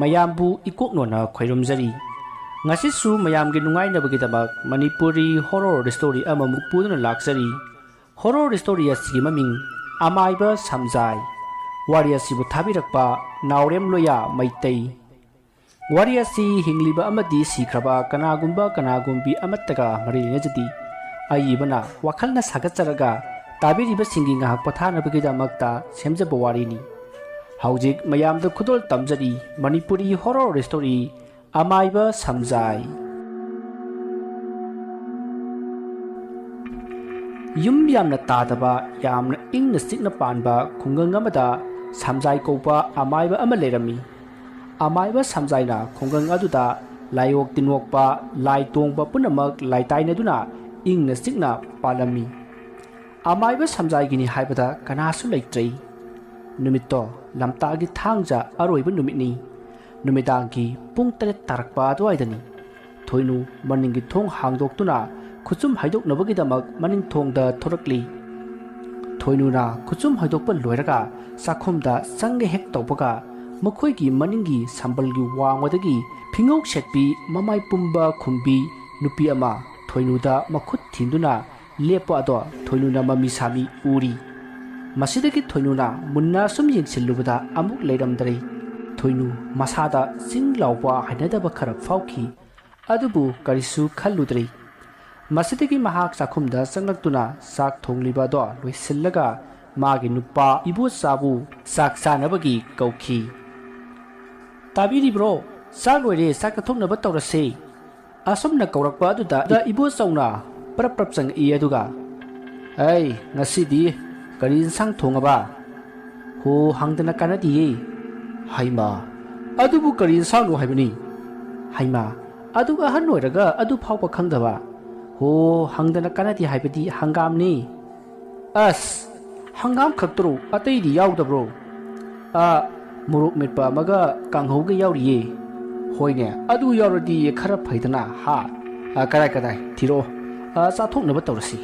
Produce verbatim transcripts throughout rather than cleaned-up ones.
ꯃꯌꯥꯝꯕꯨ ꯏꯀꯣꯛꯅꯣꯅ ꯈꯣꯏꯔꯨꯝꯖꯔꯤ꯫ ꯉꯁꯤꯁꯨ ꯃꯌꯥꯝꯒꯤ ꯅꯨꯡꯉꯥꯏꯅꯕꯒꯤꯗꯃꯛ ꯃꯅꯤꯄꯨꯔꯤ horror story ꯑꯃꯃꯨꯛ ꯄꯨꯗꯨꯅ ꯂꯥꯛꯆꯔꯤ꯫ Horror story ꯑꯁꯤꯒꯤ ꯃꯃꯤꯡ ꯑꯃꯥꯏꯕ ꯁꯝꯖꯥꯏ꯫ ꯋꯥꯔꯤ ꯑꯁꯤꯕꯨ ꯊꯥꯕꯤꯔꯛꯄ ꯅꯥꯎꯔꯦꯝ ꯂꯣꯌꯥ ꯃꯩꯇꯩ꯫ ꯋꯥꯔꯤ ꯑꯁꯤ ꯍꯤꯡꯂꯤꯕ ꯑꯃꯗꯤ ꯁꯤꯈ꯭ꯔꯕ ꯀꯅꯥꯒꯨꯝꯕ ꯀꯅꯥꯒꯨꯝꯕꯤ ꯑꯃꯠꯇꯒ ꯃꯔꯤ ꯂꯩꯅꯖꯗꯦ꯫ ꯑꯏꯕꯅ ꯋꯥꯈꯜꯅ ꯁꯥꯒꯠꯆꯔꯒ ꯇꯥꯕꯤꯔꯤꯕꯁꯤꯡꯒꯤ ꯉꯥꯏꯍꯥꯛ ꯄꯣꯊꯥꯅꯕꯒꯤꯗꯃꯛꯇ ꯁꯦꯝꯖꯕ ꯋꯥꯔꯤꯅꯤ꯫ ꯍꯧꯖꯤꯛ ꯃꯌꯥꯝꯗ ꯈꯨꯗꯣꯜ ꯇꯝꯖꯔꯤ ꯃꯅꯤꯄꯨꯔꯤ horror story ꯑꯃꯥꯏꯕ ꯁꯝꯖꯥꯏ꯫ ꯌꯨꯝ ꯌꯥꯝꯅ ꯇꯥꯗꯕ, ꯌꯥꯝꯅ ꯏꯪꯅ ꯆꯤꯛꯅ ꯄꯥꯟꯕ ꯈꯨꯡꯒꯪ ꯑꯃꯗ ꯁꯝꯖꯥꯏ ꯀꯧꯕ ꯑꯃꯥꯏꯕ ꯑꯃ ꯂꯩꯔꯝꯃꯤ꯫ ꯑꯃꯥꯏꯕ ꯁꯝꯖꯥꯏꯅ ꯈꯨꯡꯒꯪ ꯑꯗꯨꯗ ꯂꯥꯏꯑꯣꯛ ꯇꯤꯟꯑꯣꯛꯄ, ꯂꯥꯏ ꯇꯣꯡꯕ ꯄꯨꯝꯅꯃꯛ ꯂꯥꯏꯇꯥꯏꯅꯗꯨꯅ ꯏꯪꯅ ꯆꯤꯛꯅ ꯄꯥꯜꯂꯝꯃꯤ꯫ ꯑꯃꯥꯏꯕ ꯁꯝꯖꯥꯏꯒꯤꯅꯤ ꯍꯥꯏꯕꯗ ꯀꯅꯥꯁꯨ ꯂꯩꯇ꯭ꯔꯦ꯫ ꯅꯨꯃꯤꯠꯇꯣ ꯂꯝꯇꯥꯒꯤ ꯊꯥꯡꯖ ꯑꯔꯣꯏꯕ ꯅꯨꯃꯤꯠꯅꯤ꯫ ꯅꯨꯃꯤꯗꯥꯡꯒꯤ ꯄꯨꯡ ꯇꯔꯦꯠ ꯇꯥꯔꯛꯄ ꯑꯗꯨꯋꯥꯏꯗꯅꯤ꯫ ꯊꯣꯏꯅꯨ ꯃꯅꯤꯡꯒꯤ ꯊꯣꯡ ꯍꯥꯡꯗꯣꯛꯇꯨꯅ ꯈꯨꯆꯨꯝ ꯍꯥꯏꯗꯣꯛꯅꯕꯒꯤꯗꯃꯛ ꯃꯅꯤꯡ ꯊꯣꯡꯗ ꯊꯣꯔꯛꯂꯤ꯫ ꯊꯣꯏꯅꯨꯅ ꯈꯨꯆꯨꯝ ꯍꯥꯏꯗꯣꯛꯄ ꯂꯣꯏꯔꯒ ꯆꯥꯛꯈꯨꯝꯗ ꯆꯪꯒꯦ ꯍꯦꯛ ꯇꯧꯕꯒ ꯃꯈꯣꯏꯒꯤ ꯃꯅꯤꯡꯒꯤ ꯁꯝꯕꯜꯒꯤ ꯋꯥꯡꯃꯗꯒꯤ ꯐꯤꯉꯧ ꯁꯦꯠꯄꯤ ꯃꯃꯥꯏ ꯄꯨꯝꯕ ꯈꯨꯝꯕꯤ ꯅꯨꯄꯤ ꯑꯃ ꯊꯣꯏꯅꯨꯗ ꯃꯈꯨꯠ ꯊꯤꯟꯗꯨꯅ ꯂꯦꯞꯄ ꯑꯗꯣ ꯊꯣꯏꯅꯨꯅ ꯃꯃꯤ ꯁꯥꯃꯤ ꯎꯔꯤ꯫ ꯃꯁꯤꯗꯒꯤ ꯊꯣꯏꯅꯨꯅ ꯃꯨꯟꯅ ꯁꯨꯝ ꯌꯦꯡꯁꯤꯜꯂꯨꯕꯗ ꯑꯃꯨꯛ ꯂꯩꯔꯝꯗ꯭ꯔꯦ꯫ ꯊꯣꯏꯅꯨ ꯃꯁꯥꯗ ꯆꯤꯡ ꯂꯥꯎꯕ ꯍꯩꯅꯗꯕ ꯈꯔ ꯐꯥꯎꯈꯤ꯫ ꯑꯗꯨꯕꯨ ꯀꯔꯤꯁꯨ ꯈꯜꯂꯨꯗ꯭ꯔꯦ꯫ ꯃꯁꯤꯗꯒꯤ ꯃꯍꯥꯛ ꯆꯥꯛꯈꯨꯝꯗ ꯆꯪꯂꯛꯇꯨꯅ ꯆꯥꯛ ꯊꯣꯡꯂꯤꯕ ꯑꯗꯣ ꯂꯣꯏꯁꯤꯜꯂꯒ ꯃꯥꯒꯤ ꯅꯨꯄꯥ ꯏꯕꯣꯆꯥꯕꯨ ꯆꯥꯛ ꯆꯥꯅꯕꯒꯤ ꯀꯧꯈꯤ꯫ "ꯇꯥꯕꯤꯔꯤꯕ꯭ꯔꯣ? ꯆꯥꯛ ꯂꯣꯏꯔꯦ, ꯆꯥꯛ ꯆꯥꯊꯣꯛꯅꯕ ꯇꯧꯔꯁꯦ꯫" ꯑꯁꯨꯝꯅ ꯀꯧꯔꯛꯄ ꯑꯗꯨꯗ ꯏꯕꯣꯆꯧꯅ ꯄ꯭ꯔꯞ ꯄ꯭ꯔꯞ ꯆꯪꯉꯛꯏ꯫ ꯑꯗꯨꯒ, "ꯑꯩ, ꯉꯁꯤꯗꯤ ꯀꯔꯤ ꯏꯟꯁꯥꯡ ꯊꯣꯡꯉꯕ?" "ꯍꯣ, ꯍꯪꯗꯅ ꯀꯥꯟꯅꯗꯤꯌꯦ꯫" "ꯍꯩꯃꯥ, ꯑꯗꯨꯕꯨ ꯀꯔꯤ ꯏꯟꯁꯥꯡꯅꯣ ꯍꯥꯏꯕꯅꯤ?" "ꯍꯩꯃꯥ, ꯑꯗꯨꯛ ꯑꯍꯟ ꯑꯣꯏꯔꯒ ꯑꯗꯨ ꯐꯥꯎꯕ ꯈꯪꯗꯕ?" "ꯍꯣ, ꯍꯪꯗꯅ ꯀꯥꯟꯅꯗꯦ ꯍꯥꯏꯕꯗꯤ ꯍꯪꯒꯥꯝꯅꯤ꯫" "ꯑꯁ, ꯍꯪꯒꯥꯝ ꯈꯛꯇꯔꯣ? ꯑꯇꯩꯗꯤ ꯌꯥꯎꯗꯕ꯭ꯔꯣ?" "ꯑ, ꯃꯣꯔꯣꯛ ꯃꯦꯠꯄ ꯑꯃꯒ ꯀꯥꯡꯍꯧꯒ ꯌꯥꯎꯔꯤꯌꯦ꯫" "ꯍꯣꯏꯅꯦ, ꯑꯗꯨ ꯌꯥꯎꯔꯗꯤ ꯈꯔ ꯐꯩꯗꯅ, ꯍꯥ? ꯑ, ꯀꯗꯥꯏ, ꯀꯗꯥꯏ, ꯊꯤꯔꯛꯑꯣ꯫ ꯑ, ꯆꯥꯊꯣꯛꯅꯕ ꯇꯧꯔꯁꯤ꯫"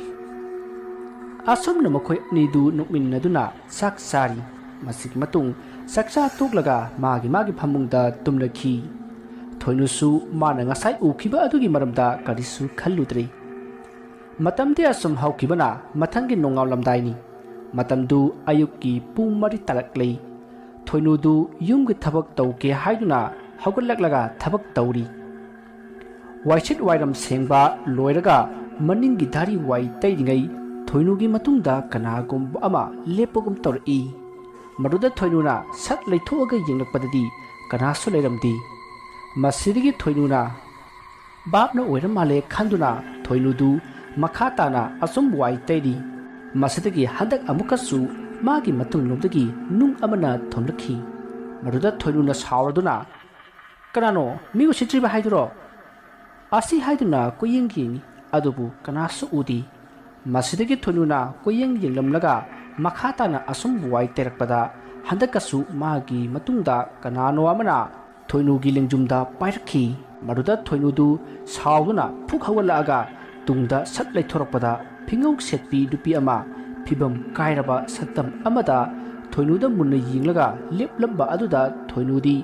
ꯑꯁꯨꯝꯅ ꯃꯈꯣꯏ ꯑꯅꯤꯗꯨ ꯅꯣꯛꯃꯤꯟꯅꯗꯨꯅ ꯆꯥꯛ ꯆꯥꯔꯤ꯫ ꯃꯁꯤꯒꯤ ꯃꯇꯨꯡ ꯆꯥꯛꯆꯥ ꯇꯣꯛꯂꯒ ꯃꯥꯒꯤ ꯃꯥꯒꯤ ꯐꯃꯨꯡꯗ ꯇꯨꯝꯂꯈꯤ꯫ ꯊꯣꯏꯅꯨꯁꯨ ꯃꯥꯅ ꯉꯁꯥꯏ ꯎꯈꯤꯕ ꯑꯗꯨꯒꯤ ꯃꯔꯝꯗ ꯀꯔꯤꯁꯨ ꯈꯜꯂꯨꯗ꯭ꯔꯦ꯫ ꯃꯇꯝꯗꯤ ꯑꯁꯨꯝ ꯍꯧꯈꯤꯕꯅ ꯃꯊꯪꯒꯤ ꯅꯣꯡꯉꯥꯜꯂꯝꯗꯥꯏꯅꯤ꯫ ꯃꯇꯝꯗꯨ ꯑꯌꯨꯛꯀꯤ ꯄꯨꯡ ꯃꯔꯤ ꯇꯥꯔꯛꯂꯦ꯫ ꯊꯣꯏꯅꯨꯗꯨ ꯌꯨꯝꯒꯤ ꯊꯕꯛ ꯇꯧꯒꯦ ꯍꯥꯏꯗꯨꯅ ꯍꯧꯒꯠꯂꯛꯂꯒ ꯊꯕꯛ ꯇꯧꯔꯤ꯫ ꯋꯥꯏꯁꯤꯠ ꯋꯥꯏꯔꯝ ꯁꯦꯡꯕ ꯂꯣꯏꯔꯒ ꯃꯅꯤꯡꯒꯤ ꯙꯥꯔꯤ ꯋꯥꯏ ꯇꯩꯔꯤꯉꯩ ꯊꯣꯏꯅꯨꯒꯤ ꯃꯇꯨꯡꯗ ꯀꯅꯥꯒꯨꯝꯕ ꯑꯃ ꯂꯦꯞꯄꯒꯨꯝ ꯇꯧꯔꯛꯏ꯫ ꯃꯗꯨꯗ ꯊꯣꯏꯅꯨꯅ ꯁꯠ ꯂꯩꯊꯣꯛꯑꯒ ꯌꯦꯡꯂꯛꯄꯗꯗꯤ ꯀꯅꯥꯁꯨ ꯂꯩꯔꯝꯗꯦ꯫ ꯃꯁꯤꯗꯒꯤ ꯊꯣꯏꯅꯨꯅ ꯚꯥꯞꯅ ꯑꯣꯏꯔ ꯃꯥꯜꯂꯦ ꯈꯟꯗꯨꯅ ꯊꯣꯏꯅꯨꯗꯨ ꯃꯈꯥ ꯇꯥꯅ ꯑꯁꯨꯝ ꯋꯥꯏ ꯇꯩꯔꯤ꯫ ꯃꯁꯤꯗꯒꯤ ꯍꯟꯗꯛ ꯑꯃꯨꯛꯀꯁꯨ ꯃꯥꯒꯤ ꯃꯇꯨꯡꯂꯣꯝꯗꯒꯤ ꯅꯨꯡ ꯑꯃꯅ ꯊꯣꯝꯂꯛꯈꯤ꯫ ꯃꯗꯨꯗ ꯊꯣꯏꯅꯨꯅ ꯁꯥꯎꯔꯗꯨꯅ, "ꯀꯅꯥꯅꯣ? ꯃꯤ ꯎꯁꯤꯠꯇ꯭ꯔꯤꯕ ꯍꯥꯏꯗꯨꯔꯣ?" ꯑꯁꯤ ꯍꯥꯏꯗꯨꯅ ꯀꯣꯏꯌꯦꯡ ꯌꯦꯡꯉꯤ, ꯑꯗꯨꯕꯨ ꯀꯅꯥꯁꯨ ꯎꯗꯦ꯫ ꯃꯁꯤꯗꯒꯤ ꯊꯣꯏꯅꯨꯅ ꯀꯣꯏꯌꯦꯡ ꯌꯦꯡꯂꯝꯂꯒ ꯃꯈꯥ ꯇꯥꯅ ꯑꯁꯨꯝ ꯋꯥꯏ ꯇꯩꯔꯛꯄꯗ ꯍꯟꯗꯛꯀꯁꯨ ꯃꯥꯒꯤ ꯃꯇꯨꯡꯗ ꯀꯅꯥꯅꯣ ꯑꯃꯅ ꯊꯣꯏꯅꯨꯒꯤ ꯂꯦꯡꯖꯨꯝꯗ ꯄꯥꯏꯔꯛꯈꯤ꯫ ꯃꯗꯨꯗ ꯊꯣꯏꯅꯨꯗꯨ ꯁꯥꯎꯗꯨꯅ ꯐꯨꯛ ꯍꯧꯒꯠꯂꯛꯑꯒ ꯇꯨꯡꯗ ꯁꯠ ꯂꯩꯊꯣꯔꯛꯄꯗ ꯐꯤꯉꯧ ꯁꯦꯠꯄꯤ ꯅꯨꯄꯤ ꯑꯃ ꯐꯤꯕꯝ ꯀꯥꯏꯔꯕ ꯁꯛꯇꯝ ꯑꯃꯗ ꯊꯣꯏꯅꯨꯗ ꯃꯨꯟꯅ ꯌꯦꯡꯂꯒ ꯂꯦꯞꯂꯝꯕ ꯑꯗꯨꯗ ꯊꯣꯏꯅꯨꯗꯤ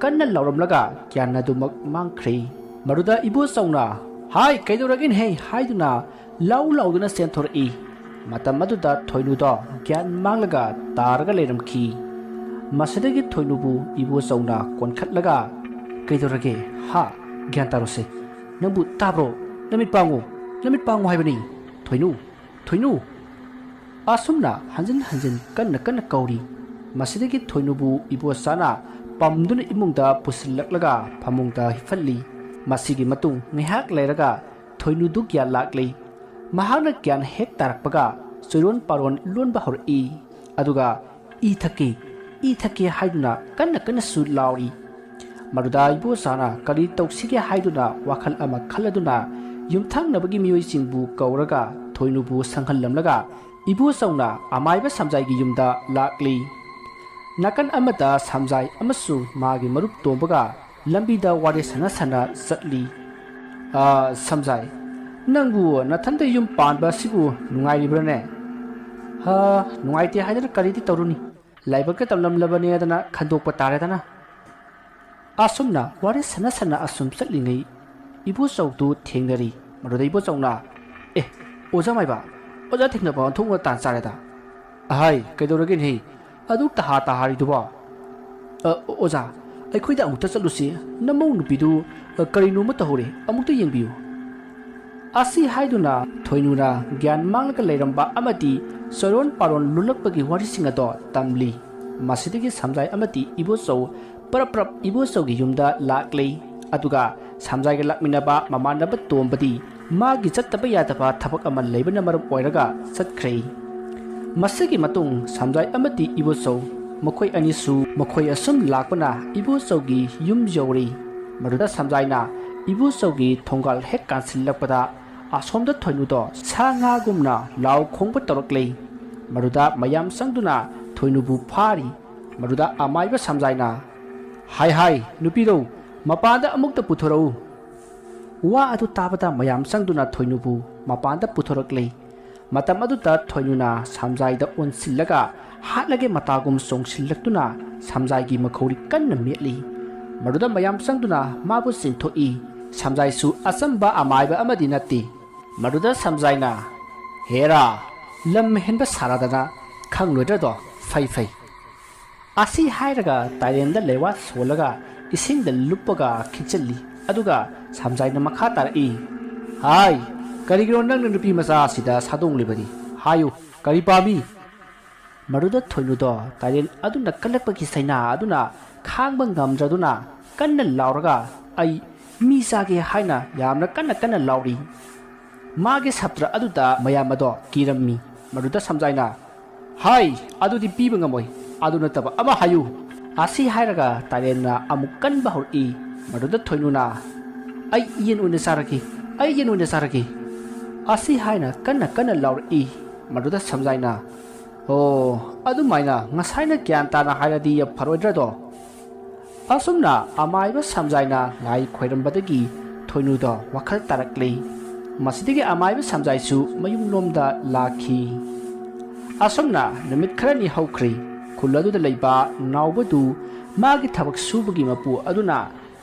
ꯀꯟꯅ ꯂꯥꯎꯔꯝꯂꯒ ꯒ꯭ꯌꯥꯟ ꯑꯗꯨꯃꯛ ꯃꯥꯡꯈ꯭ꯔꯦ꯫ ꯃꯗꯨꯗ ꯏꯕꯣꯆꯧꯅ, "ꯍꯥꯏ, ꯀꯩꯗꯧꯔꯒꯦꯅꯦꯍꯦ?" ꯍꯥꯏꯗꯨꯅ ꯂꯥꯎ ꯂꯥꯎꯗꯨꯅ ꯆꯦꯟꯊꯣꯔꯛꯏ꯫ ꯃꯇꯝ ꯑꯗꯨꯗ ꯊꯣꯏꯅꯨꯗꯣ ꯒ꯭ꯌꯥꯟ ꯃꯥꯡꯂꯒ ꯇꯥꯔꯒ ꯂꯩꯔꯝꯈꯤ꯫ ꯃꯁꯤꯗꯒꯤ ꯊꯣꯏꯅꯨꯕꯨ ꯏꯕꯣꯆꯧꯅ ꯀꯣꯟꯈꯠꯂꯒ, "ꯀꯩꯗꯧꯔꯒꯦ? ꯍꯥ? ꯒ꯭ꯌꯥꯟ ꯇꯥꯔꯣꯁꯦ꯫ ꯅꯪꯕꯨ ꯇꯥꯕ꯭ꯔꯣ? ꯅꯃꯤꯠ ꯄꯥꯡꯉꯨ, ꯅꯃꯤꯠ ꯄꯥꯡꯉꯨ ꯍꯥꯏꯕꯅꯤ꯫ ꯊꯣꯏꯅꯨ, ꯊꯣꯏꯅꯨ!" ꯑꯁꯨꯝꯅ ꯍꯟꯖꯤꯟ ꯍꯟꯖꯤꯟ ꯀꯟꯅ ꯀꯟꯅ ꯀꯧꯔꯤ꯫ ꯃꯁꯤꯗꯒꯤ ꯊꯣꯏꯅꯨꯕꯨ ꯏꯕꯣꯆꯥꯅ ꯄꯝꯗꯨꯅ ꯏꯃꯨꯡꯗ ꯄꯨꯁꯤꯜꯂꯛꯂꯒ ꯐꯃꯨꯡꯗ ꯍꯤꯞꯍꯜꯂꯤ꯫ ꯃꯁꯤꯒꯤ ꯃꯇꯨꯡ ꯉꯥꯏꯍꯥꯛ ꯂꯩꯔꯒ ꯊꯣꯏꯅꯨꯗꯨ ꯒ꯭ꯌꯥꯟ ꯂꯥꯛꯂꯤ꯫ ꯃꯍꯥꯛꯅ ꯒ꯭ꯌꯥꯟ ꯍꯦꯛ ꯇꯥꯔꯛꯄꯒ ꯆꯣꯏꯔꯣꯟ ꯄꯥꯔꯣꯟ ꯂꯣꯟꯕ ꯍꯧꯔꯛꯏ꯫ ꯑꯗꯨꯒ, "ꯏ ꯊꯛꯀꯦ, ꯏ ꯊꯛꯀꯦ" ꯍꯥꯏꯗꯨꯅ ꯀꯟꯅ ꯀꯟꯅꯁꯨ ꯂꯥꯎꯔꯤ꯫ ꯃꯗꯨꯗ ꯏꯕꯣꯆꯥꯅ ꯀꯔꯤ ꯇꯧꯁꯤꯒꯦ ꯍꯥꯏꯗꯨꯅ ꯋꯥꯈꯜ ꯑꯃ ꯈꯜꯂꯗꯨꯅ ꯌꯨꯝꯊꯪꯅꯕꯒꯤ ꯃꯤꯑꯣꯏꯁꯤꯡꯕꯨ ꯀꯧꯔꯒ ꯊꯣꯏꯅꯨꯕꯨ ꯁꯪꯍꯜꯂꯝꯂꯒ ꯏꯕꯣꯆꯧꯅ ꯑꯃꯥꯏꯕ ꯁꯝꯖꯥꯏꯒꯤ ꯌꯨꯝꯗ ꯂꯥꯛꯂꯤ꯫ ꯅꯥꯀꯟ ꯑꯃꯗ ꯁꯝꯖꯥꯏ ꯑꯃꯁꯨ ꯃꯥꯒꯤ ꯃꯔꯨꯞ ꯇꯣꯝꯕꯒ ꯂꯝꯕꯤꯗ ꯋꯥꯔꯤ ꯁꯥꯟꯅ ꯁꯥꯟꯅ ꯆꯠꯂꯤ꯫ "ꯑ, ꯁꯝꯖꯥꯏ, ꯅꯪꯕꯨ ꯅꯊꯟꯗ ꯌꯨꯝ ꯄꯥꯟꯕ ꯑꯁꯤꯕꯨ ꯅꯨꯡꯉꯥꯏꯔꯤꯕ꯭ꯔꯥꯅꯦ?" "ꯑ, ꯅꯨꯡꯉꯥꯏꯇꯦ ꯍꯥꯏꯗꯅ ꯀꯔꯤꯗꯤ ꯇꯧꯔꯨꯅꯤ?" ꯂꯥꯏꯕꯛꯇ ꯇꯝꯂꯝꯂꯕꯅꯦꯗꯅ ꯈꯟꯗꯣꯛꯄ ꯇꯥꯔꯦꯗꯅ꯫ ꯑꯁꯨꯝꯅ ꯋꯥꯔꯤ ꯁꯥꯟꯅ ꯁꯥꯟꯅ ꯑꯁꯨꯝ ꯆꯠꯂꯤꯉꯩ ꯏꯕꯣꯆꯧꯗꯨ ꯊꯦꯡꯅꯔꯤ꯫ ꯃꯗꯨꯗ ꯏꯕꯣꯆꯧꯅ, "ꯑꯦ, ꯑꯣꯖꯥ ꯃꯥꯏꯕ, ꯑꯣꯖꯥ ꯊꯦꯡꯅꯕ ꯑꯣꯟꯊꯣꯛꯅ ꯇꯥꯟ ꯆꯥꯔꯦꯗ꯫ ꯑꯍꯥꯏ, ꯀꯩꯗꯧꯔꯒꯦꯅꯦꯍꯦ? ꯑꯗꯨꯛ ꯇꯍꯥ ꯇꯍꯥꯔꯤꯗꯨꯕꯣ?" "ꯑ, ꯑꯣꯖꯥ, ꯑꯩꯈꯣꯏꯗ ꯑꯃꯨꯛꯇ ꯆꯠꯂꯨꯁꯤ꯫ ꯅꯃꯧ ꯅꯨꯄꯤꯗꯨ, ꯑ, ꯀꯔꯤꯅꯣꯃ ꯇꯧꯍꯧꯔꯦ꯫ ꯑꯃꯨꯛꯇ ꯌꯦꯡꯕꯤꯌꯨ꯫" ꯑꯁꯤ ꯍꯥꯏꯗꯨꯅ ꯊꯣꯏꯅꯨꯅ ꯒ꯭ꯌꯥꯟ ꯃꯥꯡꯂꯒ ꯂꯩꯔꯝꯕ ꯑꯃꯗꯤ ꯆꯔꯣꯟ ꯄꯥꯔꯣꯟ ꯂꯨꯜꯂꯛꯄꯒꯤ ꯋꯥꯔꯤꯁꯤꯡ ꯑꯗꯣ ꯇꯝꯂꯤ꯫ ꯃꯁꯤꯗꯒꯤ ꯁꯝꯖꯥꯏ ꯑꯃꯗꯤ ꯏꯕꯣꯆꯧ ꯄ꯭ꯔꯞ ꯄ꯭ꯔꯞ ꯏꯕꯣꯆꯧꯒꯤ ꯌꯨꯝꯗ ꯂꯥꯛꯂꯦ꯫ ꯑꯗꯨꯒ ꯁꯝꯖꯥꯏꯒ ꯂꯥꯛꯃꯤꯟꯅꯕ ꯃꯃꯥꯟꯅꯕ ꯇꯣꯝꯕꯗꯤ ꯃꯥꯒꯤ ꯆꯠꯇꯕ ꯌꯥꯗꯕ ꯊꯕꯛ ꯑꯃ ꯂꯩꯕꯅ ꯃꯔꯝ ꯑꯣꯏꯔꯒ ꯆꯠꯈ꯭ꯔꯦ꯫ ꯃꯁꯤꯒꯤ ꯃꯇꯨꯡ ꯁꯝꯖꯥꯏ ꯑꯃꯗꯤ ꯏꯕꯣꯆꯧ ꯃꯈꯣꯏ ꯑꯅꯤꯁꯨ ꯃꯈꯣꯏ ꯑꯁꯨꯝ ꯂꯥꯛꯄꯅ ꯏꯕꯣꯆꯧꯒꯤ ꯌꯨꯝ ꯌꯧꯔꯦ꯫ ꯃꯗꯨꯗ ꯁꯝꯖꯥꯏꯅ ꯏꯕꯣꯆꯧꯒꯤ ꯊꯣꯡꯒꯥꯜ ꯍꯦꯛ ꯀꯥꯟꯁꯤꯜꯂꯛꯄꯗ ꯑꯁꯣꯝꯗ ꯊꯣꯏꯅꯨꯗꯣ ꯁꯥ ꯉꯥꯒꯨꯝꯅ ꯂꯥꯎ ꯈꯣꯡꯕ ꯇꯧꯔꯛꯂꯦ꯫ ꯃꯗꯨꯗ ꯃꯌꯥꯝ ꯆꯪꯗꯨꯅ ꯊꯣꯏꯅꯨꯕꯨ ꯐꯥꯔꯤ꯫ ꯃꯗꯨꯗ ꯑꯃꯥꯏꯕ ꯁꯝꯖꯥꯏꯅ, "ꯍꯥꯏ ꯍꯥꯏ, ꯅꯨꯄꯤꯔꯧ, ꯃꯄꯥꯟꯗ ꯑꯃꯨꯛꯇ ꯄꯨꯊꯣꯔꯛꯎ꯫" ꯋꯥ ꯑꯗꯨ ꯇꯥꯕꯗ ꯃꯌꯥꯝ ꯆꯪꯗꯨꯅ ꯊꯣꯏꯅꯨꯕꯨ ꯃꯄꯥꯟꯗ ꯄꯨꯊꯣꯔꯛꯂꯦ꯫ ꯃꯇꯝ ꯑꯗꯨꯗ ꯊꯣꯏꯅꯨꯅ ꯁꯝꯖꯥꯏꯗ ꯑꯣꯟꯁꯤꯜꯂꯒ ꯍꯥꯠꯂꯒꯦ ꯃꯇꯥꯒꯨꯝ ꯆꯣꯡꯁꯤꯜꯂꯛꯇꯨꯅ ꯁꯝꯖꯥꯏꯒꯤ ꯃꯈꯧꯔꯤ ꯀꯟꯅ ꯃꯦꯠꯂꯤ꯫ ꯃꯗꯨꯗ ꯃꯌꯥꯝ ꯆꯪꯗꯨꯅ ꯃꯥꯕꯨ ꯆꯤꯡꯊꯣꯛꯏ꯫ ꯁꯝꯖꯥꯏꯁꯨ ꯑꯆꯝꯕ ꯑꯃꯥꯏꯕ ꯑꯃꯗꯤ ꯅꯠꯇꯦ꯫ ꯃꯗꯨꯗ ꯁꯝꯖꯥꯏꯅ, "ꯍꯦꯔꯥ, ꯂꯝ ꯍꯦꯟꯕ ꯁꯥꯔꯗꯅ ꯈꯪꯂꯣꯏꯗ꯭ꯔꯗꯣ? ꯐꯩ ꯐꯩ꯫" ꯑꯁꯤ ꯍꯥꯏꯔꯒ ꯇꯥꯏꯔꯦꯟꯗ ꯂꯩꯋꯥ ꯁꯣꯜꯂꯒ ꯏꯁꯤꯡꯗ ꯂꯨꯞꯄꯒ ꯈꯤꯛꯆꯜꯂꯤ꯫ ꯑꯗꯨꯒ ꯁꯝꯖꯥꯏꯅ ꯃꯈꯥ ꯇꯥꯔꯛꯏ, "ꯍꯥꯏ, ꯀꯔꯤꯒꯤꯅꯣ ꯅꯪꯅ ꯅꯨꯄꯤ ꯃꯆꯥ ꯑꯁꯤꯗ ꯁꯥꯗꯣꯡꯂꯤꯕꯗꯤ? ꯍꯥꯏꯌꯨ, ꯀꯔꯤ ꯄꯥꯝꯃꯤ?" ꯃꯗꯨꯗ ꯊꯣꯏꯅꯨꯗꯣ ꯇꯥꯏꯔꯦꯟ ꯑꯗꯨꯅ ꯀꯜꯂꯛꯄꯒꯤ ꯁꯩꯅꯥ ꯑꯗꯨꯅ ꯈꯥꯡꯕ ꯉꯝꯗ꯭ꯔꯗꯨꯅ ꯀꯟꯅ ꯂꯥꯎꯔꯒ, "ꯑꯩ ꯃꯤ ꯆꯥꯒꯦ" ꯍꯥꯏꯅ ꯌꯥꯝꯅ ꯀꯟꯅ ꯀꯟꯅ ꯂꯥꯎꯔꯤ꯫ ꯃꯥꯒꯤ ꯁꯞꯇ꯭ꯔ ꯑꯗꯨꯗ ꯃꯌꯥꯝ ꯑꯗꯣ ꯀꯤꯔꯝꯃꯤ꯫ ꯃꯗꯨꯗ ꯁꯝꯖꯥꯏꯅ, "ꯍꯥꯏ, ꯑꯗꯨꯗꯤ ꯄꯤꯕ ꯉꯝꯃꯣꯏ꯫ ꯑꯗꯨ ꯅꯠꯇꯕ ꯑꯃ ꯍꯥꯏꯌꯨ꯫" ꯑꯁꯤ ꯍꯥꯏꯔꯒ ꯇꯥꯏꯔꯦꯟꯅ ꯑꯃꯨꯛ ꯀꯟꯕ ꯍꯧꯔꯛꯏ꯫ ꯃꯗꯨꯗ ꯊꯣꯏꯅꯨꯅ, "ꯑꯩ ꯌꯦꯟ ꯑꯣꯏꯅ ꯆꯥꯔꯒꯦ, ꯑꯩ ꯌꯦꯟ ꯑꯣꯏꯅ ꯆꯥꯔꯒꯦ꯫" ꯑꯁꯤ ꯍꯥꯏꯅ ꯀꯟꯅ ꯀꯟꯅ ꯂꯥꯎꯔꯛꯏ꯫ ꯃꯗꯨꯗ ꯁꯝꯖꯥꯏꯅ, "ꯑꯣ, ꯑꯗꯨꯃꯥꯏꯅ ꯉꯁꯥꯏꯅ ꯒ꯭ꯌꯥꯟ ꯇꯥꯅ ꯍꯥꯏꯔꯗꯤ ꯐꯔꯣꯏꯗ꯭ꯔꯗꯣ?" ꯑꯁꯨꯝꯅ ꯑꯃꯥꯏꯕ ꯁꯝꯖꯥꯏꯅ ꯂꯥꯏ ꯈꯣꯏꯔꯝꯕꯗꯒꯤ ꯊꯣꯏꯅꯨꯗꯣ ꯋꯥꯈꯜ ꯇꯥꯔꯛꯂꯦ꯫ ꯃꯁꯤꯗꯒꯤ ꯑꯃꯥꯏꯕ ꯁꯝꯖꯥꯏꯁꯨ ꯃꯌꯨꯝꯂꯣꯝꯗ ꯂꯥꯛꯈꯤ꯫ ꯑꯁꯨꯝꯅ ꯅꯨꯃꯤꯠ ꯈꯔꯅꯤ ꯍꯧꯈ꯭ꯔꯦ꯫ ꯈꯨꯜ ꯑꯗꯨꯗ ꯂꯩꯕ ꯅꯥꯎꯕꯗꯨ ꯃꯥꯒꯤ ꯊꯕꯛ ꯁꯨꯕꯒꯤ ꯃꯄꯨ ꯑꯗꯨꯅ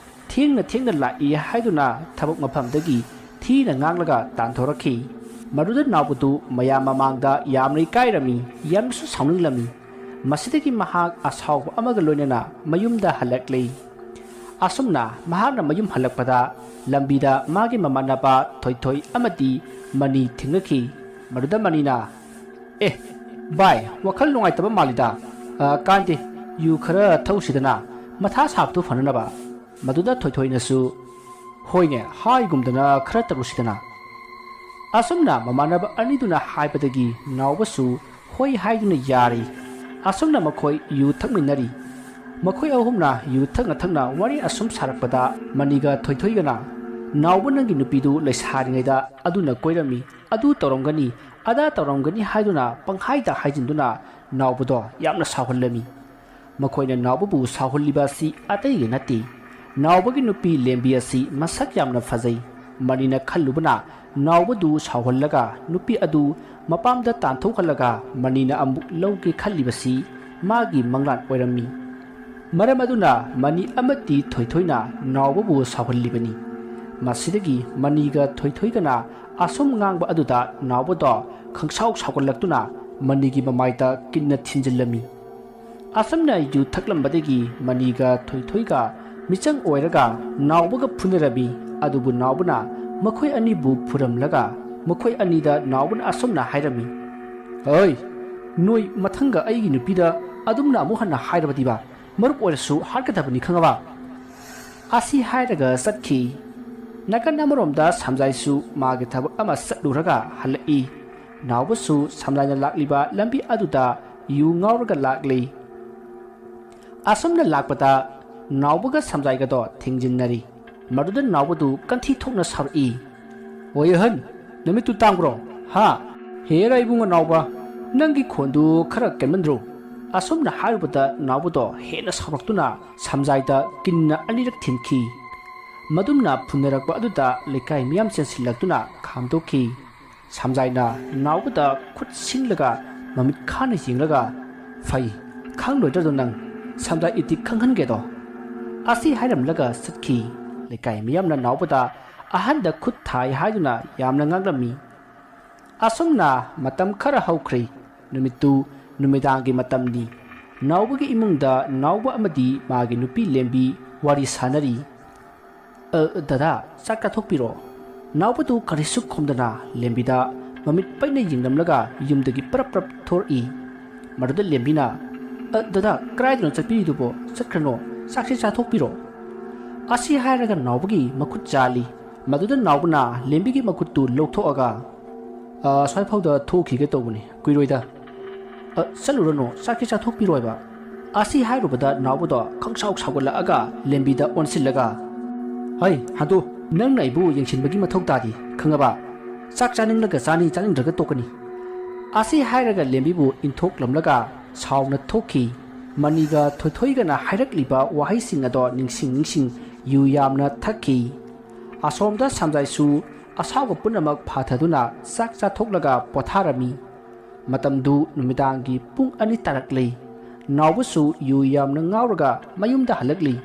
ꯊꯦꯡꯅ ꯊꯦꯡꯅ ꯂꯥꯛꯏ ꯍꯥꯏꯗꯨꯅ ꯊꯕꯛ ꯃꯐꯝꯗꯒꯤ ꯊꯤꯅ ꯉꯥꯡꯂꯒ ꯇꯥꯟꯊꯣꯔꯛꯈꯤ꯫ ꯃꯗꯨꯗ ꯅꯥꯎꯕꯗꯨ ꯃꯌꯥꯝ ꯃꯃꯥꯡꯗ ꯌꯥꯝꯅ ꯏꯀꯥꯏꯔꯝꯃꯤ, ꯌꯥꯝꯅꯁꯨ ꯁꯥꯎꯅꯤꯡꯂꯝꯃꯤ꯫ ꯃꯁꯤꯗꯒꯤ ꯃꯍꯥꯛ ꯑꯁꯥꯎꯕ ꯑꯃꯒ ꯂꯣꯏꯅꯅ ꯃꯌꯨꯝꯗ ꯍꯜꯂꯛꯂꯤ꯫ ꯑꯁꯨꯝꯅ ꯃꯍꯥꯛꯅ ꯃꯌꯨꯝ ꯍꯜꯂꯛꯄꯗ ꯂꯝꯕꯤꯗ ꯃꯥꯒꯤ ꯃꯃꯥꯟꯅꯕ ꯊꯣꯏꯊꯣꯏ ꯑꯃꯗꯤ ꯃꯅꯤ ꯊꯦꯡꯅꯈꯤ꯫ ꯃꯗꯨꯗ ꯃꯅꯤꯅ, "ꯑꯦ ꯚꯥꯏ, ꯋꯥꯈꯜ ꯅꯨꯡꯉꯥꯏꯇꯕ ꯃꯥꯜꯂꯤꯗ꯫ ꯑ, ꯀꯥꯟꯗꯦ, ꯌꯨ ꯈꯔ ꯊꯛꯎꯁꯤꯗꯅ, ꯃꯊꯥ ꯁꯥꯕꯗꯨ ꯐꯅꯅꯕ"꯫ ꯃꯗꯨꯗ ꯊꯣꯏꯊꯣꯏꯅꯁꯨ, "ꯍꯣꯏꯅꯦ, ꯍꯥꯏꯒꯨꯝꯗꯅ ꯈꯔ ꯇꯧꯔꯨꯁꯤꯗꯅ"꯫ ꯑꯁꯨꯝꯅ ꯃꯃꯥꯟꯅꯕ ꯑꯅꯤꯗꯨꯅ ꯍꯥꯏꯕꯗꯒꯤ ꯅꯥꯎꯕꯁꯨ ꯍꯣꯏ ꯍꯥꯏꯗꯨꯅ ꯌꯥꯔꯤ꯫ ꯑꯁꯨꯝꯅ ꯃꯈꯣꯏ ꯌꯨ ꯊꯛꯃꯤꯟꯅꯔꯤ꯫ ꯃꯈꯣꯏ ꯑꯍꯨꯝꯅ ꯌꯨ ꯊꯛꯅ ꯊꯛꯅ ꯋꯥꯔꯤ ꯑꯁꯨꯝ ꯁꯥꯔꯛꯄꯗ ꯃꯅꯤꯒ ꯊꯣꯏꯊꯣꯏꯒꯅ, "ꯅꯥꯎꯕ, ꯅꯪꯒꯤ ꯅꯨꯄꯤꯗꯨ ꯂꯩꯁꯥꯔꯤꯉꯩꯗ ꯑꯗꯨꯅ ꯀꯣꯏꯔꯝꯃꯤ, ꯑꯗꯨ ꯇꯧꯔꯝꯒꯅꯤ, ꯑꯗꯥ ꯇꯧꯔꯝꯒꯅꯤ" ꯍꯥꯏꯗꯨꯅ ꯄꯪꯍꯥꯏꯗ ꯍꯥꯏꯖꯤꯟꯗꯨꯅ ꯅꯥꯎꯕꯗꯣ ꯌꯥꯝꯅ ꯁꯥꯎꯍꯜꯂꯝꯃꯤ꯫ ꯃꯈꯣꯏꯅ ꯅꯥꯎꯕꯕꯨ ꯁꯥꯎꯍꯜꯂꯤꯕ ꯑꯁꯤ ꯑꯇꯩꯒꯤ ꯅꯠꯇꯦ, ꯅꯥꯎꯕꯒꯤ ꯅꯨꯄꯤ ꯂꯦꯝꯕꯤ ꯑꯁꯤ ꯃꯁꯛ ꯌꯥꯝꯅ ꯐꯖꯩ꯫ ꯃꯅꯤꯅ ꯈꯜꯂꯨꯕꯅ ꯅꯥꯎꯕꯗꯨ ꯁꯥꯎꯍꯜꯂꯒ ꯅꯨꯄꯤ ꯑꯗꯨ ꯃꯄꯥꯝꯗ ꯇꯥꯟꯊꯣꯛꯍꯜꯂꯒ ꯃꯅꯤꯅ ꯑꯃꯨꯛ ꯂꯧꯒꯦ ꯈꯜꯂꯤꯕꯁꯤ ꯃꯥꯒꯤ ꯃꯪꯂꯥꯟ ꯑꯣꯏꯔꯝꯃꯤ꯫ ꯃꯔꯝ ꯑꯗꯨꯅ ꯃꯅꯤ ꯑꯃꯗꯤ ꯊꯣꯏꯊꯣꯏꯅ ꯅꯥꯎꯕꯕꯨ ꯁꯥꯎꯍꯜꯂꯤꯕꯅꯤ꯫ ꯃꯁꯤꯗꯒꯤ ꯃꯅꯤꯒ ꯊꯣꯏꯊꯣꯏꯒꯅ ꯑꯁꯨꯝ ꯉꯥꯡꯕ ꯑꯗꯨꯗ ꯅꯥꯎꯕꯗꯣ ꯈꯪꯁꯥꯎ ꯁꯥꯎꯒꯠꯂꯛꯇꯨꯅ ꯃꯅꯤꯒꯤ ꯃꯃꯥꯏꯗ ꯀꯤꯟꯅ ꯊꯤꯟꯖꯤꯜꯂꯝꯃꯤ꯫ ꯑꯁꯨꯝꯅ ꯌꯨ ꯊꯛꯂꯝꯕꯗꯒꯤ ꯃꯅꯤꯒ ꯊꯣꯏꯊꯣꯏꯒ ꯃꯤꯆꯪ ꯑꯣꯏꯔꯒ ꯅꯥꯎꯕꯒ ꯐꯨꯅꯔꯝꯃꯤ꯫ ꯑꯗꯨꯕꯨ ꯅꯥꯎꯕꯅ ꯃꯈꯣꯏ ꯑꯅꯤꯕꯨ ꯐꯨꯔꯝꯂꯒ ꯃꯈꯣꯏ ꯑꯅꯤꯗ ꯅꯥꯎꯕꯅ ꯑꯁꯨꯝꯅ ꯍꯥꯏꯔꯝꯃꯤ, "ꯍꯣꯏ, ꯅꯣꯏ ꯃꯊꯪꯒ ꯑꯩꯒꯤ ꯅꯨꯄꯤꯗ ꯑꯗꯨꯝꯅ ꯑꯃꯨꯛ ꯍꯟꯅ ꯍꯥꯏꯔꯕꯗꯤꯕ, ꯃꯔꯨꯞ ꯑꯣꯏꯔꯁꯨ ꯍꯥꯠꯀꯗꯕꯅꯤ, ꯈꯪꯉꯕ?" ꯑꯁꯤ ꯍꯥꯏꯔꯒ ꯆꯠꯈꯤ꯫ ꯅꯥꯀꯟ ꯑꯃꯔꯣꯝꯗ ꯁꯝꯖꯥꯏꯁꯨ ꯃꯥꯒꯤ ꯊꯕꯛ ꯑꯃ ꯆꯠꯂꯨꯔꯒ ꯍꯜꯂꯛꯏ꯫ ꯅꯥꯎꯕꯁꯨ ꯁꯝꯖꯥꯏꯅ ꯂꯥꯛꯂꯤꯕ ꯂꯝꯕꯤ ꯑꯗꯨꯗ ꯌꯨ ꯉꯥꯎꯔꯒ ꯂꯥꯛꯂꯤ꯫ ꯑꯁꯨꯝꯅ ꯂꯥꯛꯄꯗ ꯅꯥꯎꯕꯒ ꯁꯝꯖꯥꯏꯒꯗꯣ ꯊꯦꯡꯖꯤꯟꯅꯔꯤ꯫ ꯃꯗꯨꯗ ꯅꯥꯎꯕꯗꯨ ꯀꯟꯊꯤ ꯊꯣꯛꯅ ꯁꯥꯎꯔꯛꯏ꯫ "ꯑꯣꯏ ꯑꯍꯟ, ꯅꯃꯤꯠꯇꯨ ꯇꯥꯡꯕ꯭ꯔꯣ? ꯍꯥ? ꯍꯦꯔꯥ ꯏꯕꯨꯡꯉꯣ ꯅꯥꯎꯕ, ꯅꯪꯒꯤ ꯈꯣꯟꯗꯨ ꯈꯔ ꯀꯟꯃꯟꯗ꯭ꯔꯣ?" ꯑꯁꯨꯝꯅ ꯍꯥꯏꯔꯨꯕꯗ ꯅꯥꯎꯕꯗꯣ ꯍꯦꯟꯅ ꯁꯥꯎꯔꯛꯇꯨꯅ ꯁꯝꯖꯥꯏꯗ ꯀꯤꯟꯅ ꯑꯅꯤꯔꯛ ꯊꯤꯟꯈꯤ꯫ ꯃꯗꯨꯝꯅ ꯐꯨꯅꯔꯛꯄ ꯑꯗꯨꯗ ꯂꯩꯀꯥꯏ ꯃꯤꯌꯥꯝ ꯆꯦꯟꯁꯤꯜꯂꯛꯇꯨꯅ ꯈꯥꯝꯗꯣꯛꯈꯤ꯫ ꯁꯝꯖꯥꯏꯅ ꯅꯥꯎꯕꯗ ꯈꯨꯠ ꯁꯤꯡꯂꯒ ꯃꯃꯤꯠ ꯈꯥꯅ ꯌꯦꯡꯂꯒ, "ꯐꯩ, "ꯈꯪꯂꯣꯏꯗ꯭ꯔꯗꯣ ꯅꯪ? ꯁꯝꯗꯥ ꯏꯇꯤꯛ ꯈꯪꯍꯟꯒꯦꯗꯣ?" ꯑꯁꯤ ꯍꯥꯏꯔꯝꯂꯒ ꯆꯠꯈꯤ꯫ ꯂꯩꯀꯥꯏ ꯃꯤꯌꯥꯝꯅ ꯅꯥꯎꯕꯗ ꯑꯍꯟꯗ ꯈꯨꯠ ꯊꯥꯏ ꯍꯥꯏꯗꯨꯅ ꯌꯥꯝꯅ ꯉꯥꯡꯂꯝꯃꯤ꯫ ꯑꯁꯨꯝꯅ ꯃꯇꯝ ꯈꯔ ꯍꯧꯈ꯭ꯔꯦ꯫ ꯅꯨꯃꯤꯠꯇꯨ ꯅꯨꯃꯤꯗꯥꯡꯒꯤ ꯃꯇꯝꯅꯤ꯫ ꯅꯥꯎꯕꯒꯤ ꯏꯃꯨꯡꯗ ꯅꯥꯎꯕ ꯑꯃꯗꯤ ꯃꯥꯒꯤ ꯅꯨꯄꯤ ꯂꯦꯝꯕꯤ ꯋꯥꯔꯤ ꯁꯥꯟꯅꯔꯤ꯫ "ꯑ, ꯗꯗꯥ, ꯆꯥꯛ ꯆꯥꯊꯣꯛꯄꯤꯔꯣ꯫" ꯅꯥꯎꯕꯗꯨ ꯀꯔꯤꯁꯨ ꯈꯨꯝꯗꯅ ꯂꯦꯝꯕꯤꯗ ꯃꯃꯤꯠ ꯄꯩꯅ ꯌꯦꯡꯂꯝꯂꯒ ꯌꯨꯝꯗꯒꯤ ꯄꯔꯞ ꯄꯔꯞ ꯊꯣꯔꯛꯏ꯫ ꯃꯗꯨꯗ ꯂꯦꯝꯕꯤꯅ, "ꯑ, ꯗꯗꯥ, ꯀꯗꯥꯏꯗꯅꯣ ꯆꯠꯄꯤꯔꯤꯗꯨꯕꯣ? ꯆꯠꯈ꯭ꯔꯅꯣ, ꯆꯥꯛꯁꯤ ꯆꯥꯊꯣꯛꯄꯤꯔꯣ꯫" ꯑꯁꯤ ꯍꯥꯏꯔꯒ ꯅꯥꯎꯕꯒꯤ ꯃꯈꯨꯠ ꯆꯥꯜꯂꯤ꯫ ꯃꯗꯨꯗ ꯅꯥꯎꯕꯅ ꯂꯦꯝꯕꯤꯒꯤ ꯃꯈꯨꯠꯇꯨ ꯂꯧꯊꯣꯛꯑꯒ, "ꯑ, ꯁ꯭ꯋꯥꯏꯐꯥꯎꯗ ꯊꯣꯛꯈꯤꯒꯦ ꯇꯧꯕꯅꯤ, ꯀꯨꯏꯔꯣꯏꯗ꯫" "ꯑ, ꯆꯠꯂꯨꯔꯅꯨ, ꯆꯥꯛꯁꯤ ꯆꯥꯊꯣꯛꯄꯤꯔꯣ ꯍꯥꯏꯕ꯫" ꯑꯁꯤ ꯍꯥꯏꯔꯨꯕꯗ ꯅꯥꯎꯕꯗꯣ ꯈꯪꯁꯥꯎ ꯁꯥꯎꯒꯠꯂꯛꯑꯒ ꯂꯦꯝꯕꯤꯗ ꯑꯣꯟꯁꯤꯜꯂꯒ, "ꯍꯩ, ꯍꯟꯗꯣ, ꯅꯪꯅ ꯑꯩꯕꯨ ꯌꯦꯡꯁꯤꯟꯕꯒꯤ ꯃꯊꯧ ꯇꯥꯗꯦ, ꯈꯪꯉꯕ? ꯆꯥꯛ ꯆꯥꯅꯤꯡꯂꯒ ꯆꯥꯅꯤ, ꯆꯥꯅꯤꯡꯗ꯭ꯔꯒ ꯇꯣꯛꯀꯅꯤ꯫" ꯑꯁꯤ ꯍꯥꯏꯔꯒ ꯂꯦꯝꯕꯤꯕꯨ ꯏꯟꯊꯣꯛꯂꯝꯂꯒ ꯁꯥꯎꯅ ꯊꯣꯛꯈꯤ꯫ ꯃꯅꯤꯒ ꯊꯣꯏꯊꯣꯏꯒꯅ ꯍꯥꯏꯔꯛꯂꯤꯕ ꯋꯥꯍꯩꯁꯤꯡ ꯑꯗꯣ ꯅꯤꯡꯁꯤꯡ ꯅꯤꯡꯁꯤꯡ ꯌꯨ ꯌꯥꯝꯅ ꯊꯛꯈꯤ꯫ ꯑꯁꯣꯝꯗ ꯁꯝꯖꯥꯏꯁꯨ ꯑꯁꯥꯎꯕ ꯄꯨꯝꯅꯃꯛ ꯐꯥꯊꯗꯨꯅ ꯆꯥꯛ ꯆꯥꯊꯣꯛꯂꯒ ꯄꯣꯊꯥꯔꯝꯃꯤ꯫ ꯃꯇꯝꯗꯨ ꯅꯨꯃꯤꯗꯥꯡꯒꯤ ꯄꯨꯡ ꯑꯅꯤ ꯇꯥꯔꯛꯂꯤ꯫ ꯅꯥꯎꯕꯁꯨ ꯌꯨ ꯌꯥꯝꯅ ꯉꯥꯎꯔꯒ ꯃꯌꯨꯝꯗ ꯍꯜꯂꯛꯂꯤ꯫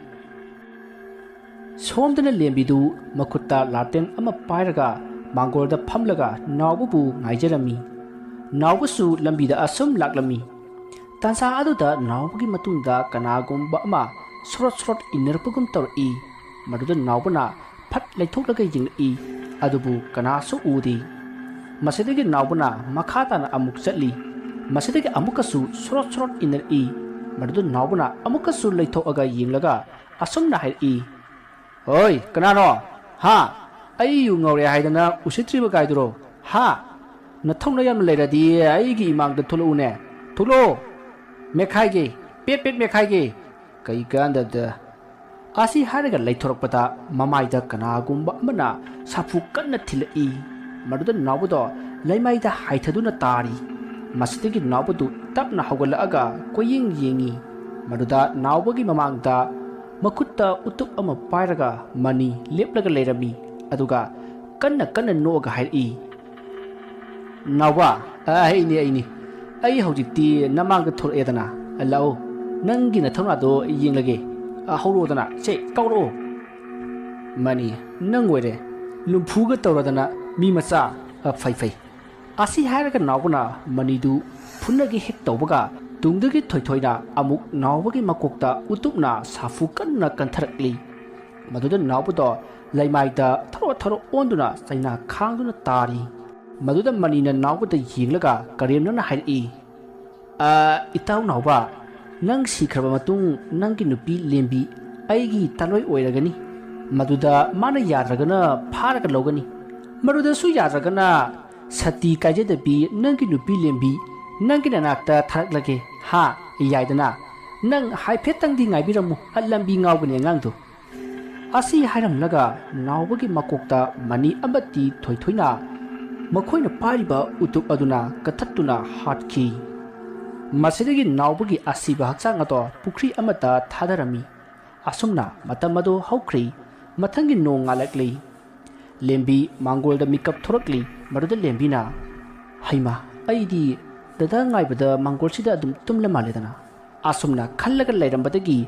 ꯁꯣꯝꯗꯅ ꯂꯦꯝꯕꯤꯗꯨ ꯃꯈꯨꯠꯇ ꯂꯥꯇꯦꯟ ꯑꯃ ꯄꯥꯏꯔꯒ ꯃꯥꯡꯒꯣꯜꯗ ꯐꯝꯂꯒ ꯅꯥꯎꯕꯕꯨ ꯉꯥꯏꯖꯔꯝꯃꯤ꯫ ꯅꯥꯎꯕꯁꯨ ꯂꯝꯕꯤꯗ ꯑꯁꯨꯝ ꯂꯥꯛꯂꯝꯃꯤ꯫ ꯇꯥꯟꯖꯥ ꯑꯗꯨꯗ ꯅꯥꯎꯕꯒꯤ ꯃꯇꯨꯡꯗ ꯀꯅꯥꯒꯨꯝꯕ ꯑꯃ ꯁꯣꯔꯣꯠ ꯁꯣꯔꯣꯠ ꯏꯟꯅꯔꯛꯄꯒꯨꯝ ꯇꯧꯔꯛꯏ꯫ ꯃꯗꯨꯗ ꯅꯥꯎꯕꯅ ꯐꯠ ꯂꯩꯊꯣꯛꯂꯒ ꯌꯦꯡꯂꯛꯏ, ꯑꯗꯨꯕꯨ ꯀꯅꯥꯁꯨ ꯎꯗꯦ꯫ ꯃꯁꯤꯗꯒꯤ ꯅꯥꯎꯕꯅ ꯃꯈꯥ ꯇꯥꯅ ꯑꯃꯨꯛ ꯆꯠꯂꯤ꯫ ꯃꯁꯤꯗꯒꯤ ꯑꯃꯨꯛꯀꯁꯨ ꯁꯣꯔꯣꯠ ꯁꯣꯔꯣꯠ ꯏꯟꯅꯔꯛꯏ꯫ ꯃꯗꯨꯗ ꯅꯥꯎꯕꯅ ꯑꯃꯨꯛꯀꯁꯨ ꯂꯩꯊꯣꯛꯑꯒ ꯌꯦꯡꯂꯒ ꯑꯁꯨꯝꯅ ꯍꯥꯏꯔꯛꯏ, "ꯍꯣꯏ, ꯀꯅꯥꯅꯣ? ꯍꯥ? ꯑꯩ ꯌꯨ ꯉꯧꯔꯦ ꯍꯥꯏꯗꯅ ꯎꯁꯤꯠꯇ꯭ꯔꯤꯕ ꯀꯥꯏꯗꯨꯔꯣ? ꯍꯥ? ꯅꯊꯧꯅ ꯌꯥꯝꯅ ꯂꯩꯔꯗꯤ ꯑꯩꯒꯤ ꯏꯃꯥꯡꯗ ꯊꯣꯛꯂꯛꯎꯅꯦ꯫ ꯊꯣꯛꯂꯛꯑꯣ꯫ ꯃꯦꯠꯈꯥꯏꯒꯦ꯫ ꯄꯦꯠ ꯄꯦꯠ ꯃꯦꯠꯈꯥꯏꯒꯦ꯫ ꯀꯩ ꯀꯥꯟꯗꯕꯗ꯫" ꯑꯁꯤ ꯍꯥꯏꯔꯒ ꯂꯩꯊꯣꯔꯛꯄꯗ ꯃꯃꯥꯏꯗ ꯀꯅꯥꯒꯨꯝꯕ ꯑꯃꯅ ꯁꯥꯐꯨ ꯀꯟꯅ ꯊꯤꯜꯂꯛꯏ꯫ ꯃꯗꯨꯗ ꯅꯥꯎꯕꯗꯣ ꯂꯩꯃꯥꯏꯗ ꯍꯥꯏꯊꯗꯨꯅ ꯇꯥꯔꯤ꯫ ꯃꯁꯤꯗꯒꯤ ꯅꯥꯎꯕꯗꯨ ꯇꯞꯅ ꯍꯧꯒꯠꯂꯛꯑꯒ ꯀꯣꯏꯌꯦꯡ ꯌꯦꯡꯉꯤ꯫ ꯃꯗꯨꯗ ꯅꯥꯎꯕꯒꯤ ꯃꯃꯥꯡꯗ ꯃꯈꯨꯠꯇ ꯎꯇꯨꯞ ꯑꯃ ꯄꯥꯏꯔꯒ ꯃꯅꯤ ꯂꯦꯞꯂꯒ ꯂꯩꯔꯝꯃꯤ꯫ ꯑꯗꯨꯒ ꯀꯟꯅ ꯀꯟꯅ ꯅꯣꯛꯑꯒ ꯍꯥꯏꯔꯛꯏ, "ꯅꯥꯎꯕ, ꯑꯩꯅꯤ, ꯑꯩꯅꯤ꯫ ꯑꯩ ꯍꯧꯖꯤꯛꯇꯤ ꯅꯃꯥꯡꯗ ꯊꯣꯔꯛꯑꯦꯗꯅ꯫ "ꯂꯥꯛꯑꯣ, ꯅꯪꯒꯤ ꯅꯊꯧꯅꯥꯗꯣ ꯌꯦꯡꯂꯒꯦ꯫ ꯑ, ꯍꯧꯔꯛꯑꯣꯗꯅ, ꯁꯦ, ꯀꯥꯎꯔꯛꯑꯣ꯫" "ꯃꯅꯤ, ꯅꯪ ꯑꯣꯏꯔꯦ꯫ ꯂꯨꯝꯐꯨꯒ ꯇꯧꯔꯗꯅ, ꯃꯤ ꯃꯆꯥ꯫ ꯑ, ꯐꯩ, ꯐꯩ꯫" ꯑꯁꯤ ꯍꯥꯏꯔꯒ ꯅꯥꯎꯕꯅ ꯃꯅꯤꯗꯨ ꯐꯨꯅꯒꯦ ꯍꯦꯛ ꯇꯧꯕꯒ, ꯇꯨꯡꯗꯒꯤ ꯊꯣꯏꯊꯣꯏꯅ ꯑꯃꯨꯛ ꯅꯥꯎꯕꯒꯤ ꯃꯀꯣꯛꯇ ꯎꯇꯨꯞꯅ ꯁꯥꯐꯨ ꯀꯟꯅ ꯀꯟꯊꯔꯛꯂꯤ꯫ ꯃꯗꯨꯗ ꯅꯥꯎꯕꯗꯣ ꯂꯩꯃꯥꯏꯗ ꯊꯔꯣ ꯊꯔꯣ ꯑꯣꯟꯗꯨꯅ ꯆꯩꯅꯥ ꯈꯥꯡꯗꯨꯅ ꯇꯥꯔꯤ꯫ ꯃꯗꯨꯗ ꯃꯅꯤꯅ ꯅꯥꯎꯕꯗ ꯌꯦꯡꯂꯒ ꯀꯔꯦꯝꯅꯅ ꯍꯥꯏꯔꯛꯏ, "ꯑ, ꯏꯇꯥꯎ ꯅꯥꯎꯕ, ꯅꯪ ꯁꯤꯈ꯭ꯔꯕ ꯃꯇꯨꯡ ꯅꯪꯒꯤ ꯅꯨꯄꯤ ꯂꯦꯝꯕꯤ ꯑꯩꯒꯤ ꯇꯥꯂꯣꯏ ꯑꯣꯏꯔꯒꯅꯤ꯫ ꯃꯗꯨꯗ ꯃꯥꯅ ꯌꯥꯗ꯭ꯔꯒꯅ ꯐꯥꯔꯒ ꯂꯧꯒꯅꯤ꯫ ꯃꯗꯨꯗꯁꯨ ꯌꯥꯗ꯭ꯔꯒꯅ ꯁꯇꯤ ꯀꯥꯏꯖꯗꯕꯤ ꯅꯪꯒꯤ ꯅꯨꯄꯤ ꯂꯦꯝꯕꯤ ꯅꯪꯒꯤ ꯅꯅꯥꯛꯇ ꯊꯥꯔꯛꯂꯒꯦ꯫ ꯍꯥ, ꯌꯥꯏꯗꯅ? ꯅꯪ ꯍꯥꯏꯐꯦꯠꯇꯪꯗꯤ ꯉꯥꯏꯕꯤꯔꯝꯃꯨ, ꯑ, ꯂꯝꯕꯤ ꯉꯥꯎꯒꯅꯤ ꯑꯉꯥꯡꯗꯣ꯫" ꯑꯁꯤ ꯍꯥꯏꯔꯝꯂꯒ ꯅꯥꯎꯕꯒꯤ ꯃꯀꯣꯛꯇ ꯃꯅꯤ ꯑꯃꯗꯤ ꯊꯣꯏꯊꯣꯏꯅ ꯃꯈꯣꯏꯅ ꯄꯥꯏꯔꯤꯕ ꯎꯇꯨꯞ ꯑꯗꯨꯅ ꯀꯊꯠꯇꯨꯅ ꯍꯥꯠꯈꯤ꯫ ꯃꯁꯤꯗꯒꯤ ꯅꯥꯎꯕꯒꯤ ꯑꯁꯤꯕ ꯍꯛꯆꯥꯡ ꯑꯗꯣ ꯄꯨꯈ꯭ꯔꯤ ꯑꯃꯗ ꯊꯥꯗꯔꯝꯃꯤ꯫ ꯑꯁꯨꯝꯅ ꯃꯇꯝ ꯑꯗꯨ ꯍꯧꯈ꯭ꯔꯤ꯫ ꯃꯊꯪꯒꯤ ꯅꯣꯡ ꯉꯥꯜꯂꯛꯂꯤ꯫ ꯂꯦꯝꯕꯤ ꯃꯥꯡꯒꯣꯜꯗ ꯃꯤꯀꯞ ꯊꯣꯔꯛꯂꯤ꯫ ꯃꯗꯨꯗ ꯂꯦꯝꯕꯤꯅ, "ꯍꯩꯃꯥ, ꯑꯩꯗꯤ ꯗꯗꯥ ꯉꯥꯏꯕꯗ ꯃꯥꯡꯒꯣꯜꯁꯤꯗ ꯑꯗꯨꯝ ꯇꯨꯝꯂ ꯃꯥꯜꯂꯦꯗꯅ꯫" ꯑꯁꯨꯝꯅ ꯈꯜꯂꯒ ꯂꯩꯔꯝꯕꯗꯒꯤ